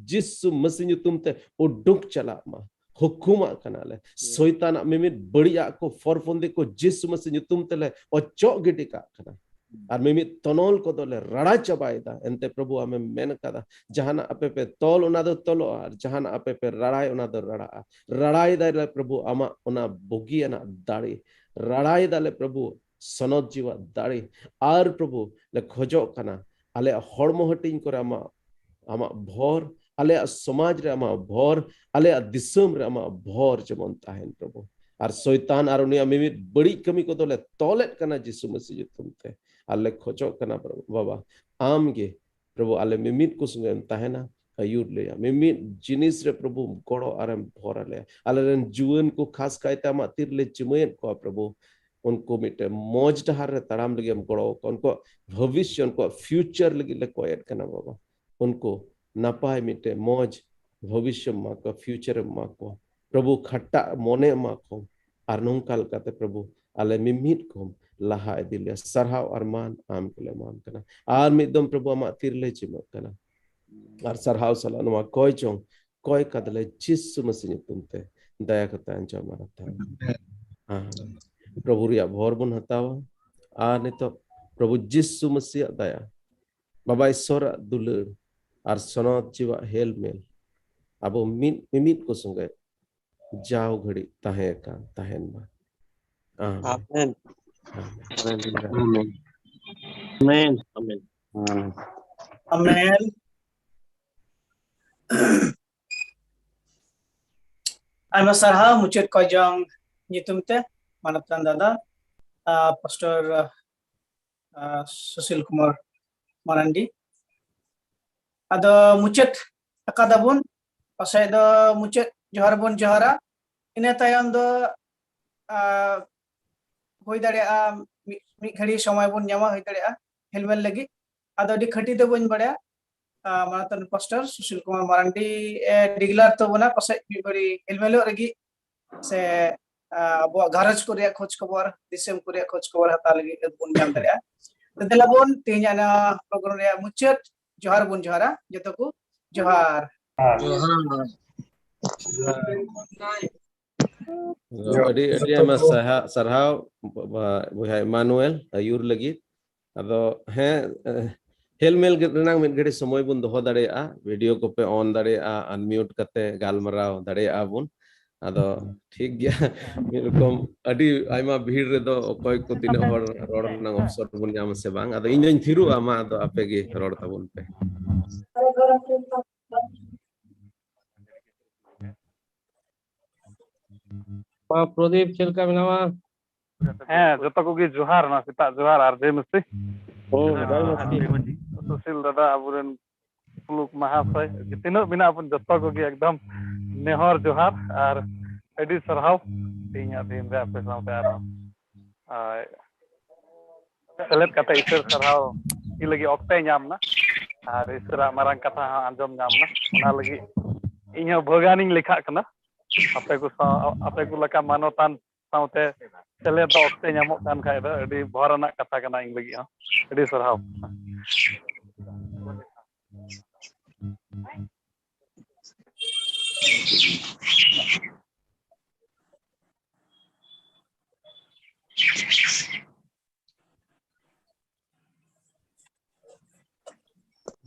ᱡᱤᱥᱩ ᱢᱟᱹᱥᱤ ᱧᱩᱛᱩᱢ ᱛᱮ ᱩᱰᱩᱠ ᱪᱟᱞᱟᱜ ᱢᱟ᱾ ᱦᱩᱠᱩᱢᱟᱜ ᱠᱟᱱᱟᱞᱮ, ᱥᱚᱭᱛᱟᱱᱟᱜ ᱢᱤᱢᱤᱫ ᱵᱟᱹᱲᱤᱡᱟᱜ ᱠᱚ ᱯᱷᱚᱨᱯᱷᱚᱱᱫᱤ ᱠᱚ ᱡᱤᱥᱩ ᱢᱟᱹᱥᱤ ᱧᱩᱛᱩᱢ ᱛᱮᱞᱮ ᱚᱪᱚᱜ ᱜᱤᱰᱤ ᱠᱟᱜ ᱠᱟᱱᱟ᱾ ᱟᱨ ᱢᱤᱢᱤᱫ ᱛᱚᱱᱚᱞ ᱠᱚᱫᱚᱞᱮ ᱨᱟᱲᱟ ᱪᱟᱵᱟᱭᱮᱫᱟ᱾ ᱮᱱᱛᱮ ᱯᱨᱚᱵᱷᱩ, ᱟᱢᱮᱢ ᱢᱮᱱ ᱠᱟᱫᱟ, ᱡᱟᱦᱟᱱᱟᱜ ᱟᱯᱮ ᱯᱮ ᱛᱚᱞ, ᱚᱱᱟ ᱫᱚ ᱛᱚᱞᱚᱜᱼᱟ, ᱟᱨ ᱡᱟᱦᱟᱱᱟᱜ ᱟᱯᱮ ᱯᱮ ᱨᱟᱲᱟᱭ, ᱚᱱᱟ ᱫᱚ ᱨᱟᱲᱟᱜᱼᱟ᱾ ᱨᱟᱲᱟᱭ ᱫᱟᱞᱮ ᱯᱨᱚᱵᱷᱩ, ᱟᱢᱟᱜ ᱚᱱᱟ ᱵᱩᱜᱤᱭᱟᱱᱟᱜ ᱫᱟᱲᱮ᱾ ᱨᱟᱲᱟᱭ ᱫᱟᱞᱮ ᱯᱨᱚᱵᱷᱩ, ᱥᱚᱱᱚᱛ ᱡᱤᱣᱟᱜ ᱫᱟᱲᱮ᱾ ᱟᱨ ᱯᱨᱚᱵᱷᱩ, ᱞᱮ ᱠᱷᱚᱡᱚᱜ ᱠᱟᱱᱟ, ᱟᱞᱮᱭᱟᱜ ᱦᱚᱲᱢᱚ ᱦᱟᱹᱴᱤᱧ ᱠᱚᱨᱮ ᱟᱢᱟᱜ, ᱟᱢᱟᱜ ᱵᱷᱚᱨ, ᱟᱞᱮᱭᱟᱜ ᱥᱚᱢᱟᱡᱽ ᱨᱮ ᱟᱢᱟᱜ ᱵᱷᱚᱨ, ᱟᱞᱮᱭᱟᱜ ᱫᱤᱥᱚᱢ ᱨᱮ ᱟᱢᱟᱜ ᱵᱷᱚᱨ ᱡᱮᱢᱚᱱ ᱛᱟᱦᱮᱱ ᱯᱨᱚᱵᱷᱩ᱾ ᱟᱨ ᱥᱚᱭᱛᱟᱱ ᱟᱨ ᱩᱱᱤᱭᱟᱜ ᱢᱤᱢᱤᱫ ᱵᱟᱹᱲᱤᱡ ᱠᱟᱹᱢᱤ ᱠᱚᱫᱚᱞᱮ ᱛᱚᱞᱮᱫ ᱠᱟᱱᱟ ᱡᱤᱥᱩ ᱢᱟᱹᱥᱤ ᱧᱩᱛᱩᱢ ᱛᱮ᱾ ᱟᱨ ᱞᱮ ᱠᱷᱚᱡᱚᱜ ᱠᱟᱱᱟ ᱯᱨᱚᱵᱷᱩ, ᱵᱟᱵᱟ, ᱟᱢ ᱜᱮ ᱯᱨᱚᱵᱷᱩ, ᱟᱞᱮ ᱢᱤᱢᱤᱫ ᱠᱚ ᱥᱚᱸᱜᱮ ᱮᱢ ᱛᱟᱦᱮᱱᱟ, ᱟᱹᱭᱩᱨ ᱞᱮᱭᱟ᱾ ᱢᱤᱢᱤᱫ ᱡᱤᱱᱤᱥ ᱨᱮ ᱯᱨᱚᱵᱷᱩ ᱜᱚᱲᱚ ᱟᱨᱮᱢ ᱵᱷᱚᱨ ᱟᱞᱮᱭᱟ᱾ ᱟᱞᱮ ᱨᱮᱱ ᱡᱩᱣᱟᱹᱱ ᱠᱚ ᱠᱷᱟᱥ ᱠᱟᱭᱛᱮ ᱟᱢᱟᱜ ᱛᱤ ᱨᱮᱞᱮ ᱡᱤᱢᱟᱹᱭᱮᱫ ᱠᱚᱣᱟ ᱯᱨᱚᱵᱷᱩ, ᱩᱱᱠᱩ ᱢᱤᱫᱴᱮᱱ ᱢᱚᱡᱽ ᱰᱟᱦᱟᱨ ᱨᱮ ᱛᱟᱲᱟᱢ ᱞᱟᱹᱜᱤᱫ ᱮᱢ ᱜᱚᱲᱚ ᱟᱠᱚᱣᱟ᱾ ᱩᱱᱠᱩᱣᱟᱜ ᱵᱷᱚᱵᱤᱥᱥᱚ, ᱩᱱᱠᱩᱣᱟᱜ ᱯᱷᱤᱭᱩᱪᱟᱨ ᱞᱟᱹᱜᱤᱫ ᱞᱮ ᱠᱚᱭᱮᱫ ᱠᱟᱱᱟ ᱵᱟᱵᱟ᱾ ᱩᱱᱠᱩ ᱱᱟᱯᱟᱭ ᱢᱤᱫᱴᱮᱱ ᱢᱚᱡᱽ ᱵᱷᱚᱵᱤᱥᱥᱚ ᱮᱢᱟ ᱠᱚᱣᱟ, ᱯᱷᱤᱭᱩᱪᱟᱨ ᱮᱢ ᱮᱢᱟ ᱠᱚᱣᱟ ᱯᱨᱚᱵᱷᱩ, ᱠᱷᱟᱴᱟᱜ ᱢᱚᱱᱮ ᱮᱢᱟ ᱠᱚ᱾ ᱟᱨ ᱱᱚᱝᱠᱟ ᱞᱮᱠᱟᱛᱮ ᱯᱨᱚᱵᱷᱩ, ᱟᱞᱮ ᱢᱤᱢᱤᱫ ᱠᱚᱢ ᱞᱟᱦᱟ ᱤᱫᱤ ᱞᱮᱭᱟ᱾ ᱥᱟᱨᱦᱟᱣ ᱟᱨ ᱢᱟᱱ ᱟᱢ ᱜᱮᱞᱮ ᱮᱢᱟᱢ ᱠᱟᱱᱟ᱾ ᱟᱨ ᱢᱤᱫ ᱫᱚᱢ ᱯᱨᱚᱵᱷᱩ, ᱟᱢᱟᱜ ᱛᱤ ᱨᱮᱞᱮ ᱡᱤᱢᱟᱹᱜ ᱠᱟᱱᱟ᱾ ᱟᱨ ᱥᱟᱨᱦᱟᱣ ᱥᱟᱞᱟᱜ ᱱᱚᱣᱟ ᱠᱚᱭ ᱪᱚᱝ, ᱠᱚᱭ ᱠᱟᱫᱟᱞᱮ ᱡᱤᱥᱩ ᱢᱟᱹᱥᱤ ᱧᱩᱛᱩᱢ ᱛᱮ, ᱫᱟᱭᱟ ᱠᱟᱛᱮ ᱟᱸᱡᱚᱢ ᱟᱨ ᱦᱟᱛᱟᱣ᱾ ᱦᱮᱸ᱾ ᱯᱨᱚᱵᱷᱩ ᱨᱮᱭᱟᱜ ᱵᱷᱚᱨ ᱵᱚᱱ ᱦᱟᱛᱟᱣᱟ᱾ ᱟᱨ ᱱᱤᱛᱚᱜ ᱯᱨᱚᱵᱷᱩ ᱡᱤᱥᱩ ᱢᱟᱹᱥᱤᱭᱟᱜ ᱫᱟᱭᱟ, ᱵᱟᱵᱟ ᱤᱥᱚᱨᱟᱜ ᱫᱩᱞᱟᱹᱲ, ᱟᱨ ᱥᱚᱱᱚᱛ ᱡᱤᱣᱟᱜ ᱦᱮᱞᱢᱮᱞ ᱟᱵᱚ ᱢᱤᱫ ᱢᱤᱢᱤᱫ ᱠᱚ ᱥᱚᱸᱜᱮ ᱡᱟᱣ ᱜᱷᱟᱹᱲᱤᱡ ᱛᱟᱦᱮᱸ ᱟᱠᱟᱱ ᱛᱟᱦᱮᱱ ᱢᱟ᱾ ᱟᱢᱮᱱ᱾ ᱟᱢᱮᱱ᱾ ᱟᱢᱮᱱ᱾ ᱟᱢᱮᱱ᱾ ᱟᱢᱮᱱ᱾ ᱟᱢᱮᱱ᱾ ᱟᱭᱢᱟ ᱥᱟᱨᱦᱟᱣ ᱢᱩᱪᱟᱹᱫ ᱠᱚ ᱡᱚᱝ ᱧᱩᱛᱩᱢ ᱛᱮ ᱢᱟᱱᱚᱛᱟᱱ ᱫᱟᱫᱟ, ᱟᱨ ᱯᱟᱥᱴᱚᱨ, ᱟᱨ ᱥᱩᱥᱤᱞ ᱠᱩᱢᱟᱨ ᱢᱟᱨᱟᱱᱰᱤ᱾ ᱟᱫᱚ ᱢᱩᱪᱟᱹᱫ ᱟᱠᱟᱫᱟᱵᱚᱱ, ᱯᱟᱥᱮᱡ ᱫᱚ ᱢᱩᱪᱟᱹᱫ ᱡᱚᱦᱟᱨ ᱵᱚᱱ ᱡᱚᱦᱟᱨᱟ᱾ ᱤᱱᱟᱹ ᱛᱟᱭᱚᱢ ᱫᱚ, ᱟᱨ, ᱦᱩᱭ ᱫᱟᱲᱮᱭᱟᱜᱼᱟ ᱢᱤᱫ, ᱢᱤᱫ ᱜᱷᱟᱹᱲᱤ ᱥᱚᱢᱚᱭ ᱵᱚᱱ ᱧᱟᱢᱟ, ᱦᱩᱭ ᱫᱟᱲᱮᱭᱟᱜᱼᱟ ᱦᱮᱞᱢᱮᱞ ᱞᱟᱹᱜᱤᱫ᱾ ᱟᱫᱚ ᱟᱹᱰᱤ ᱠᱷᱟᱹᱴᱤ ᱫᱚ ᱵᱟᱹᱧ ᱵᱟᱲᱟᱭᱟ᱾ ᱟᱨ, ᱢᱟᱱᱚᱛᱟᱱ ᱯᱟᱥᱴᱚᱨ ᱥᱩᱥᱤᱞ ᱠᱩᱢᱟᱨ ᱢᱟᱨᱟᱱᱰᱤ ᱮ ᱰᱤᱜᱽᱞᱟᱨ ᱛᱟᱵᱚᱱᱟ, ᱯᱟᱥᱮᱡ ᱢᱤᱫ ᱜᱷᱟᱹᱲᱤ ᱦᱮᱞᱢᱮᱞᱚᱜ ᱞᱟᱹᱜᱤᱫ ᱥᱮ, ᱟᱨ, ᱟᱵᱚᱣᱟᱜ ᱜᱷᱟᱨᱚᱸᱡᱽ ᱠᱚ ᱨᱮᱭᱟᱜ ᱠᱷᱳᱡᱽ ᱠᱷᱚᱵᱚᱨ, ᱫᱤᱥᱚᱢ ᱠᱚ ᱨᱮᱭᱟᱜ ᱠᱷᱳᱡᱽ ᱠᱷᱚᱵᱚᱨ ᱦᱟᱛᱟᱣ ᱞᱟᱹᱜᱤᱫ ᱵᱚᱱ ᱧᱟᱢ ᱫᱟᱲᱮᱭᱟᱜᱼᱟ᱾ ᱛᱚ ᱫᱮᱞᱟ ᱵᱚᱱ ᱛᱮᱦᱮᱧᱟᱜ ᱱᱚᱣᱟ ᱯᱨᱳᱜᱨᱟᱢ ᱨᱮᱭᱟᱜ ᱢᱩᱪᱟᱹᱫ ᱡᱚᱦᱟᱨ ᱵᱚᱱ ᱡᱚᱦᱟᱨᱟ ᱡᱚᱛᱚ ᱠᱚ᱾ ᱡᱚᱦᱟᱨ᱾ ᱟᱹᱰᱤ ᱟᱹᱰᱤ ᱟᱭᱢᱟ ᱥᱟᱨᱦᱟᱣ, ᱥᱟᱨᱦᱟᱣ ᱵᱚᱭᱦᱟ ᱤᱢᱟᱱᱩᱭᱮᱞ ᱟᱹᱭᱩᱨ ᱞᱟᱹᱜᱤᱫ᱾ ᱟᱫᱚ ᱦᱮᱸ, ᱦᱮᱞᱢᱮᱞ ᱨᱮᱱᱟᱜ ᱢᱤᱫ ᱜᱷᱟᱹᱲᱤ ᱥᱚᱢᱚᱭ ᱵᱚᱱ ᱫᱚᱦᱚ ᱫᱟᱲᱮᱭᱟᱜᱼᱟ, ᱵᱷᱤᱰᱤᱭᱳ ᱠᱚᱯᱮ ᱚᱱ ᱫᱟᱲᱮᱭᱟᱜᱼᱟ, ᱟᱱᱢᱤᱭᱩᱴ ᱠᱟᱛᱮ ᱜᱟᱞᱢᱟᱨᱟᱣ ᱫᱟᱲᱮᱭᱟᱜᱼᱟ ᱵᱚᱱ᱾ ᱟᱫᱚ ᱴᱷᱤᱠ ᱜᱮᱭᱟ, ᱢᱤᱫ ᱨᱚᱠᱚᱢ ᱟᱹᱰᱤ ᱟᱭᱢᱟ ᱵᱷᱤᱲ ᱨᱮᱫᱚ ᱚᱠᱚᱭ ᱠᱚ ᱛᱤᱱᱟᱹᱜ ᱦᱚᱲ ᱨᱚᱲ ᱨᱮᱱᱟᱜ ᱚᱯᱥᱚᱨ ᱵᱚᱱ ᱧᱟᱢᱟ ᱥᱮ ᱵᱟᱝ᱾ ᱟᱫᱚ ᱤᱧ ᱫᱚᱧ ᱛᱷᱤᱨᱚᱜᱼᱟ, ᱢᱟ ᱟᱫᱚ ᱟᱯᱮ ᱜᱮ ᱨᱚᱲ ᱛᱟᱵᱚᱱ ᱯᱮ᱾ ᱢᱟ ᱯᱨᱚᱫᱤᱯ, ᱪᱮᱫ ᱞᱮᱠᱟ ᱢᱮᱱᱟᱢᱟ? ᱦᱮᱸ, ᱡᱚᱛᱚ ᱠᱚᱜᱮ ᱡᱚᱦᱟᱨ, ᱱᱚᱣᱟ ᱥᱮᱛᱟᱜ ᱡᱚᱦᱟᱨ ᱟᱨ ᱡᱮ ᱢᱤᱥᱛᱨᱤ᱾ ᱦᱩᱸ, ᱡᱚᱦᱟᱨ ᱢᱤᱥᱛᱨᱤ᱾ ᱥᱩᱥᱤᱞ ᱫᱟᱫᱟ, ᱟᱵᱚᱨᱮᱱ ᱯᱩᱞᱩᱠ ᱢᱟᱦᱟᱥᱚᱭ, ᱛᱤᱱᱟᱹᱜ ᱢᱮᱱᱟᱜ ᱵᱚᱱ ᱡᱚᱛᱚ ᱠᱚᱜᱮ ᱮᱠᱫᱚᱢ ᱱᱮᱦᱚᱨ ᱡᱚᱦᱟᱨ ᱟᱨ ᱟᱹᱰᱤ ᱥᱟᱨᱦᱟᱣ ᱛᱮᱦᱮᱧᱟᱜ ᱫᱤᱱ ᱨᱮ ᱟᱯᱮ ᱥᱟᱶᱛᱮ ᱟᱨᱦᱚᱸ, ᱟᱨ ᱥᱮᱞᱮᱫ ᱠᱟᱛᱮ ᱤᱥᱟᱹᱨ ᱥᱟᱨᱦᱟᱣ ᱤᱧ ᱞᱟᱹᱜᱤᱫ ᱚᱠᱛᱮ ᱧᱟᱢ ᱮᱱᱟ ᱟᱨ ᱤᱥᱟᱹᱨᱟᱜ ᱢᱟᱨᱟᱝ ᱠᱟᱛᱷᱟ ᱦᱚᱸ ᱟᱸᱡᱚᱢ ᱧᱟᱢ ᱮᱱᱟ᱾ ᱚᱱᱟ ᱞᱟᱹᱜᱤᱫ ᱤᱧ ᱦᱚᱸ ᱵᱷᱟᱹᱜᱟᱱᱤᱧ ᱞᱮᱠᱷᱟᱜ ᱠᱟᱱᱟ᱾ ᱟᱯᱮ ᱠᱚ ᱥᱟᱶ, ᱟᱯᱮ ᱠᱚ ᱞᱮᱠᱟ ᱢᱟᱱᱚᱛᱟᱱ ᱥᱟᱶᱛᱮ ᱥᱮᱞᱮᱫᱚᱜ ᱚᱠᱛᱮ ᱧᱟᱢᱚᱜ ᱠᱟᱱ ᱠᱷᱟᱡ ᱫᱚ ᱟᱹᱰᱤ ᱵᱷᱚᱨ ᱨᱮᱱᱟᱜ ᱠᱟᱛᱷᱟ ᱠᱟᱱᱟ ᱤᱧ ᱞᱟᱹᱜᱤᱫ ᱦᱚᱸ᱾ ᱟᱹᱰᱤ ᱥᱟᱨᱦᱟᱣ᱾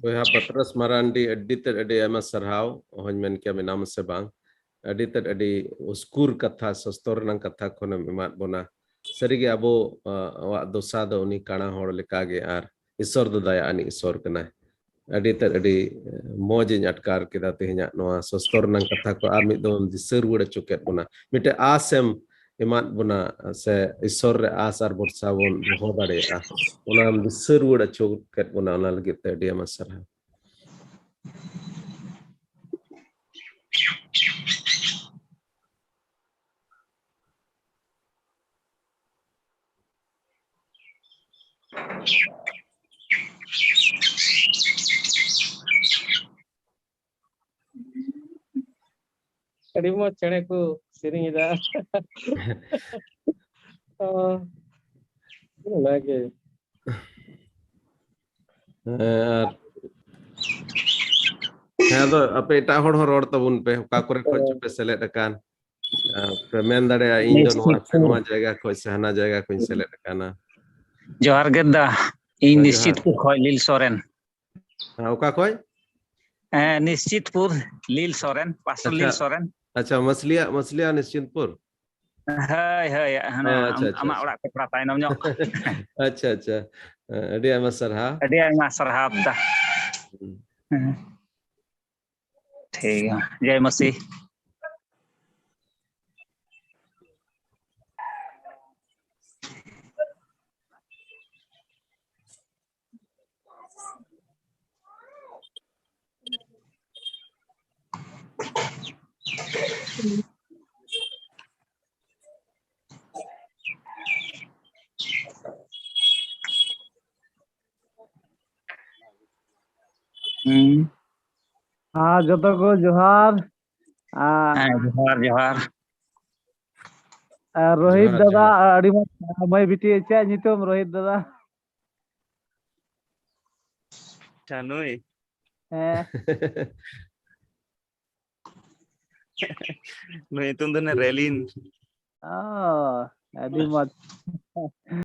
ᱵᱚᱭᱦᱟ ᱯᱟᱛᱨᱟᱥ ᱢᱟᱨᱟᱱᱰᱤ, ᱟᱹᱰᱤ ᱛᱮᱫ ᱟᱹᱰᱤ ᱟᱭᱢᱟ ᱥᱟᱨᱦᱟᱣ᱾ ᱚᱦᱚᱧ ᱢᱮᱱ ᱠᱮᱭᱟ ᱢᱮᱱᱟᱢ ᱥᱮ ᱵᱟᱝ, ᱟᱹᱰᱤ ᱛᱮᱫ ᱟᱹᱰᱤ ᱩᱥᱠᱩᱨ ᱠᱟᱛᱷᱟ, ᱥᱚᱥᱛᱚᱨ ᱨᱮᱱᱟᱜ ᱠᱟᱛᱷᱟ ᱠᱷᱚᱱᱮᱢ ᱮᱢᱟᱫ ᱵᱚᱱᱟ᱾ ᱥᱟᱹᱨᱤᱜᱮ ᱟᱵᱚ, ᱟ, ᱟᱜ ᱫᱚᱥᱟ ᱫᱚ ᱩᱱᱤ ᱠᱟᱬᱟ ᱦᱚᱲ ᱞᱮᱠᱟᱜᱮ, ᱟᱨ ᱤᱥᱚᱨ ᱫᱚ ᱫᱟᱭᱟ ᱟᱱᱤᱡ ᱤᱥᱚᱨ ᱠᱟᱱᱟᱭ᱾ ᱟᱹᱰᱤ ᱛᱮᱫ ᱟᱹᱰᱤ, ᱮ, ᱢᱚᱡᱽ ᱤᱧ ᱟᱴᱠᱟᱨ ᱠᱮᱫᱟ ᱛᱮᱦᱮᱧᱟᱜ ᱱᱚᱣᱟ ᱥᱚᱥᱛᱚᱨ ᱨᱮᱱᱟᱜ ᱠᱟᱛᱷᱟ ᱠᱚ ᱟᱨ ᱢᱤᱫ ᱫᱚᱢ ᱫᱤᱥᱟᱹ ᱨᱩᱣᱟᱹᱲ ᱦᱚᱪᱚ ᱠᱮᱫ ᱵᱚᱱᱟ᱾ ᱢᱤᱫᱴᱮᱡ ᱟᱥ ᱮᱢ ᱮᱢᱟᱫ ᱵᱚᱱᱟ, ᱥᱮ ᱤᱥᱚᱨ ᱨᱮ ᱟᱥ ᱟᱨ ᱵᱷᱚᱨᱥᱟ ᱵᱚᱱ ᱫᱚᱦᱚ ᱫᱟᱲᱮᱭᱟᱜᱼᱟ, ᱚᱱᱟᱢ ᱫᱤᱥᱟᱹ ᱨᱩᱣᱟᱹᱲ ᱦᱚᱪᱚ ᱠᱮᱫ ᱵᱚᱱᱟ, ᱚᱱᱟ ᱞᱟᱹᱜᱤᱫ ᱛᱮ ᱟᱹᱰᱤ ᱟᱭᱢᱟ ᱥᱟᱨᱦᱟᱣ᱾ ᱟᱹᱰᱤ ᱢᱚᱡᱽ ᱪᱮᱬᱮ ᱠᱚ ᱥᱮᱨᱮᱧ ᱮᱫᱟ᱾ ᱚ, ᱚᱱᱟᱜᱮ᱾ ᱦᱮᱸ, ᱟᱨ ᱦᱮᱸ, ᱟᱫᱚ ᱟᱯᱮ ᱮᱴᱟᱜ ᱦᱚᱲ ᱦᱚᱸ ᱨᱚᱲ ᱛᱟᱵᱚᱱ ᱯᱮ, ᱚᱠᱟ ᱠᱚᱨᱮ ᱠᱷᱚᱱ ᱪᱚᱯᱮ ᱥᱮᱞᱮᱫ ᱟᱠᱟᱱ᱾ ᱟᱨ ᱯᱮ ᱢᱮᱱ ᱫᱟᱲᱮᱭᱟᱜᱼᱟ, "ᱤᱧ ᱫᱚ ᱱᱚᱣᱟ ᱥᱮ ᱱᱚᱣᱟ ᱡᱟᱭᱜᱟ ᱠᱷᱚᱱ ᱥᱮ ᱦᱟᱱᱟ ᱡᱟᱭᱜᱟ ᱠᱷᱚᱱ ᱥᱮᱞᱮᱫ ᱟᱠᱟᱱᱟ᱾" ᱡᱚᱦᱟᱨ ᱜᱮ ᱫᱟ, ᱤᱧ ᱦᱮᱸ, ᱡᱚᱦᱟᱨ᱾ ᱱᱤᱥᱪᱤᱛᱯᱩᱨ ᱠᱷᱚᱱ ᱞᱤᱞ ᱥᱚᱨᱮᱱ᱾ ᱦᱮᱸ, ᱚᱠᱟ ᱠᱷᱚᱱ? ᱦᱮᱸ, ᱱᱤᱥᱪᱤᱛᱯᱩᱨ, ᱞᱤᱞ ᱥᱚᱨᱮᱱ, ᱯᱟᱥᱴᱚᱨ ᱟᱪᱪᱷᱟ᱾ ᱞᱤᱞ ᱥᱚᱨᱮᱱ᱾ ᱟᱪᱪᱷᱟ, ᱢᱟᱥᱞᱤᱭᱟ, ᱢᱟᱥᱞᱤᱭᱟ ᱱᱤᱥᱪᱤᱛᱯᱩᱨ? ᱦᱳᱭ, ᱦᱳᱭ, ᱦᱟᱱᱟ ᱚ, ᱟᱪᱪᱷᱟ, ᱟᱢ-, ᱟᱪᱪᱷᱟ, ᱟᱢᱟᱜ ᱟᱪᱪᱷᱟ᱾ ᱚᱲᱟᱜ ᱠᱷᱚᱱ ᱛᱷᱚᱲᱟ ᱛᱟᱭᱱᱚᱢ ᱧᱚᱜ᱾ ᱟᱪᱪᱷᱟ, ᱟᱪᱪᱷᱟ᱾ ᱟᱹᱰᱤ ᱟᱭᱢᱟ ᱥᱟᱨᱦᱟᱣ᱾ ᱟᱹᱰᱤ ᱟᱭᱢᱟ ᱥᱟᱨᱦᱟᱣ ᱫᱟ᱾ ᱦᱩᱸ᱾ ᱦᱮᱸ᱾ ᱴᱷᱤᱠ ᱜᱮᱭᱟ᱾ ᱡᱟᱭ ᱢᱟᱹᱥᱤ᱾ ᱦᱩᱸ᱾ ᱟᱨ ᱡᱚᱛᱚ ᱠᱚ ᱡᱚᱦᱟᱨ᱾ ᱟᱨ ᱦᱮᱸ, ᱡᱚᱦᱟᱨ, ᱡᱚᱦᱟᱨ᱾ ᱟᱨ ᱨᱳᱦᱤᱛ ᱡᱚᱦᱟᱨ, ᱫᱟᱫᱟ, ᱡᱚᱦᱟᱨ᱾ ᱟᱹᱰᱤ ᱢᱚᱡᱽ ᱢᱟᱹᱭ ᱵᱤᱴᱤ, ᱪᱮᱫ ᱧᱩᱛᱩᱢ ᱨᱳᱦᱤᱛ ᱫᱟᱫᱟ? ᱟᱪᱪᱷᱟ, ᱱᱩᱭ? ᱦᱮᱸ᱾ ᱱᱩᱭ ᱧᱩᱛᱩᱢ ᱫᱚ ᱱᱟ ᱨᱮᱞᱤᱱ᱾ ᱚ, ᱟᱹᱰᱤ ᱢᱚᱡᱽ᱾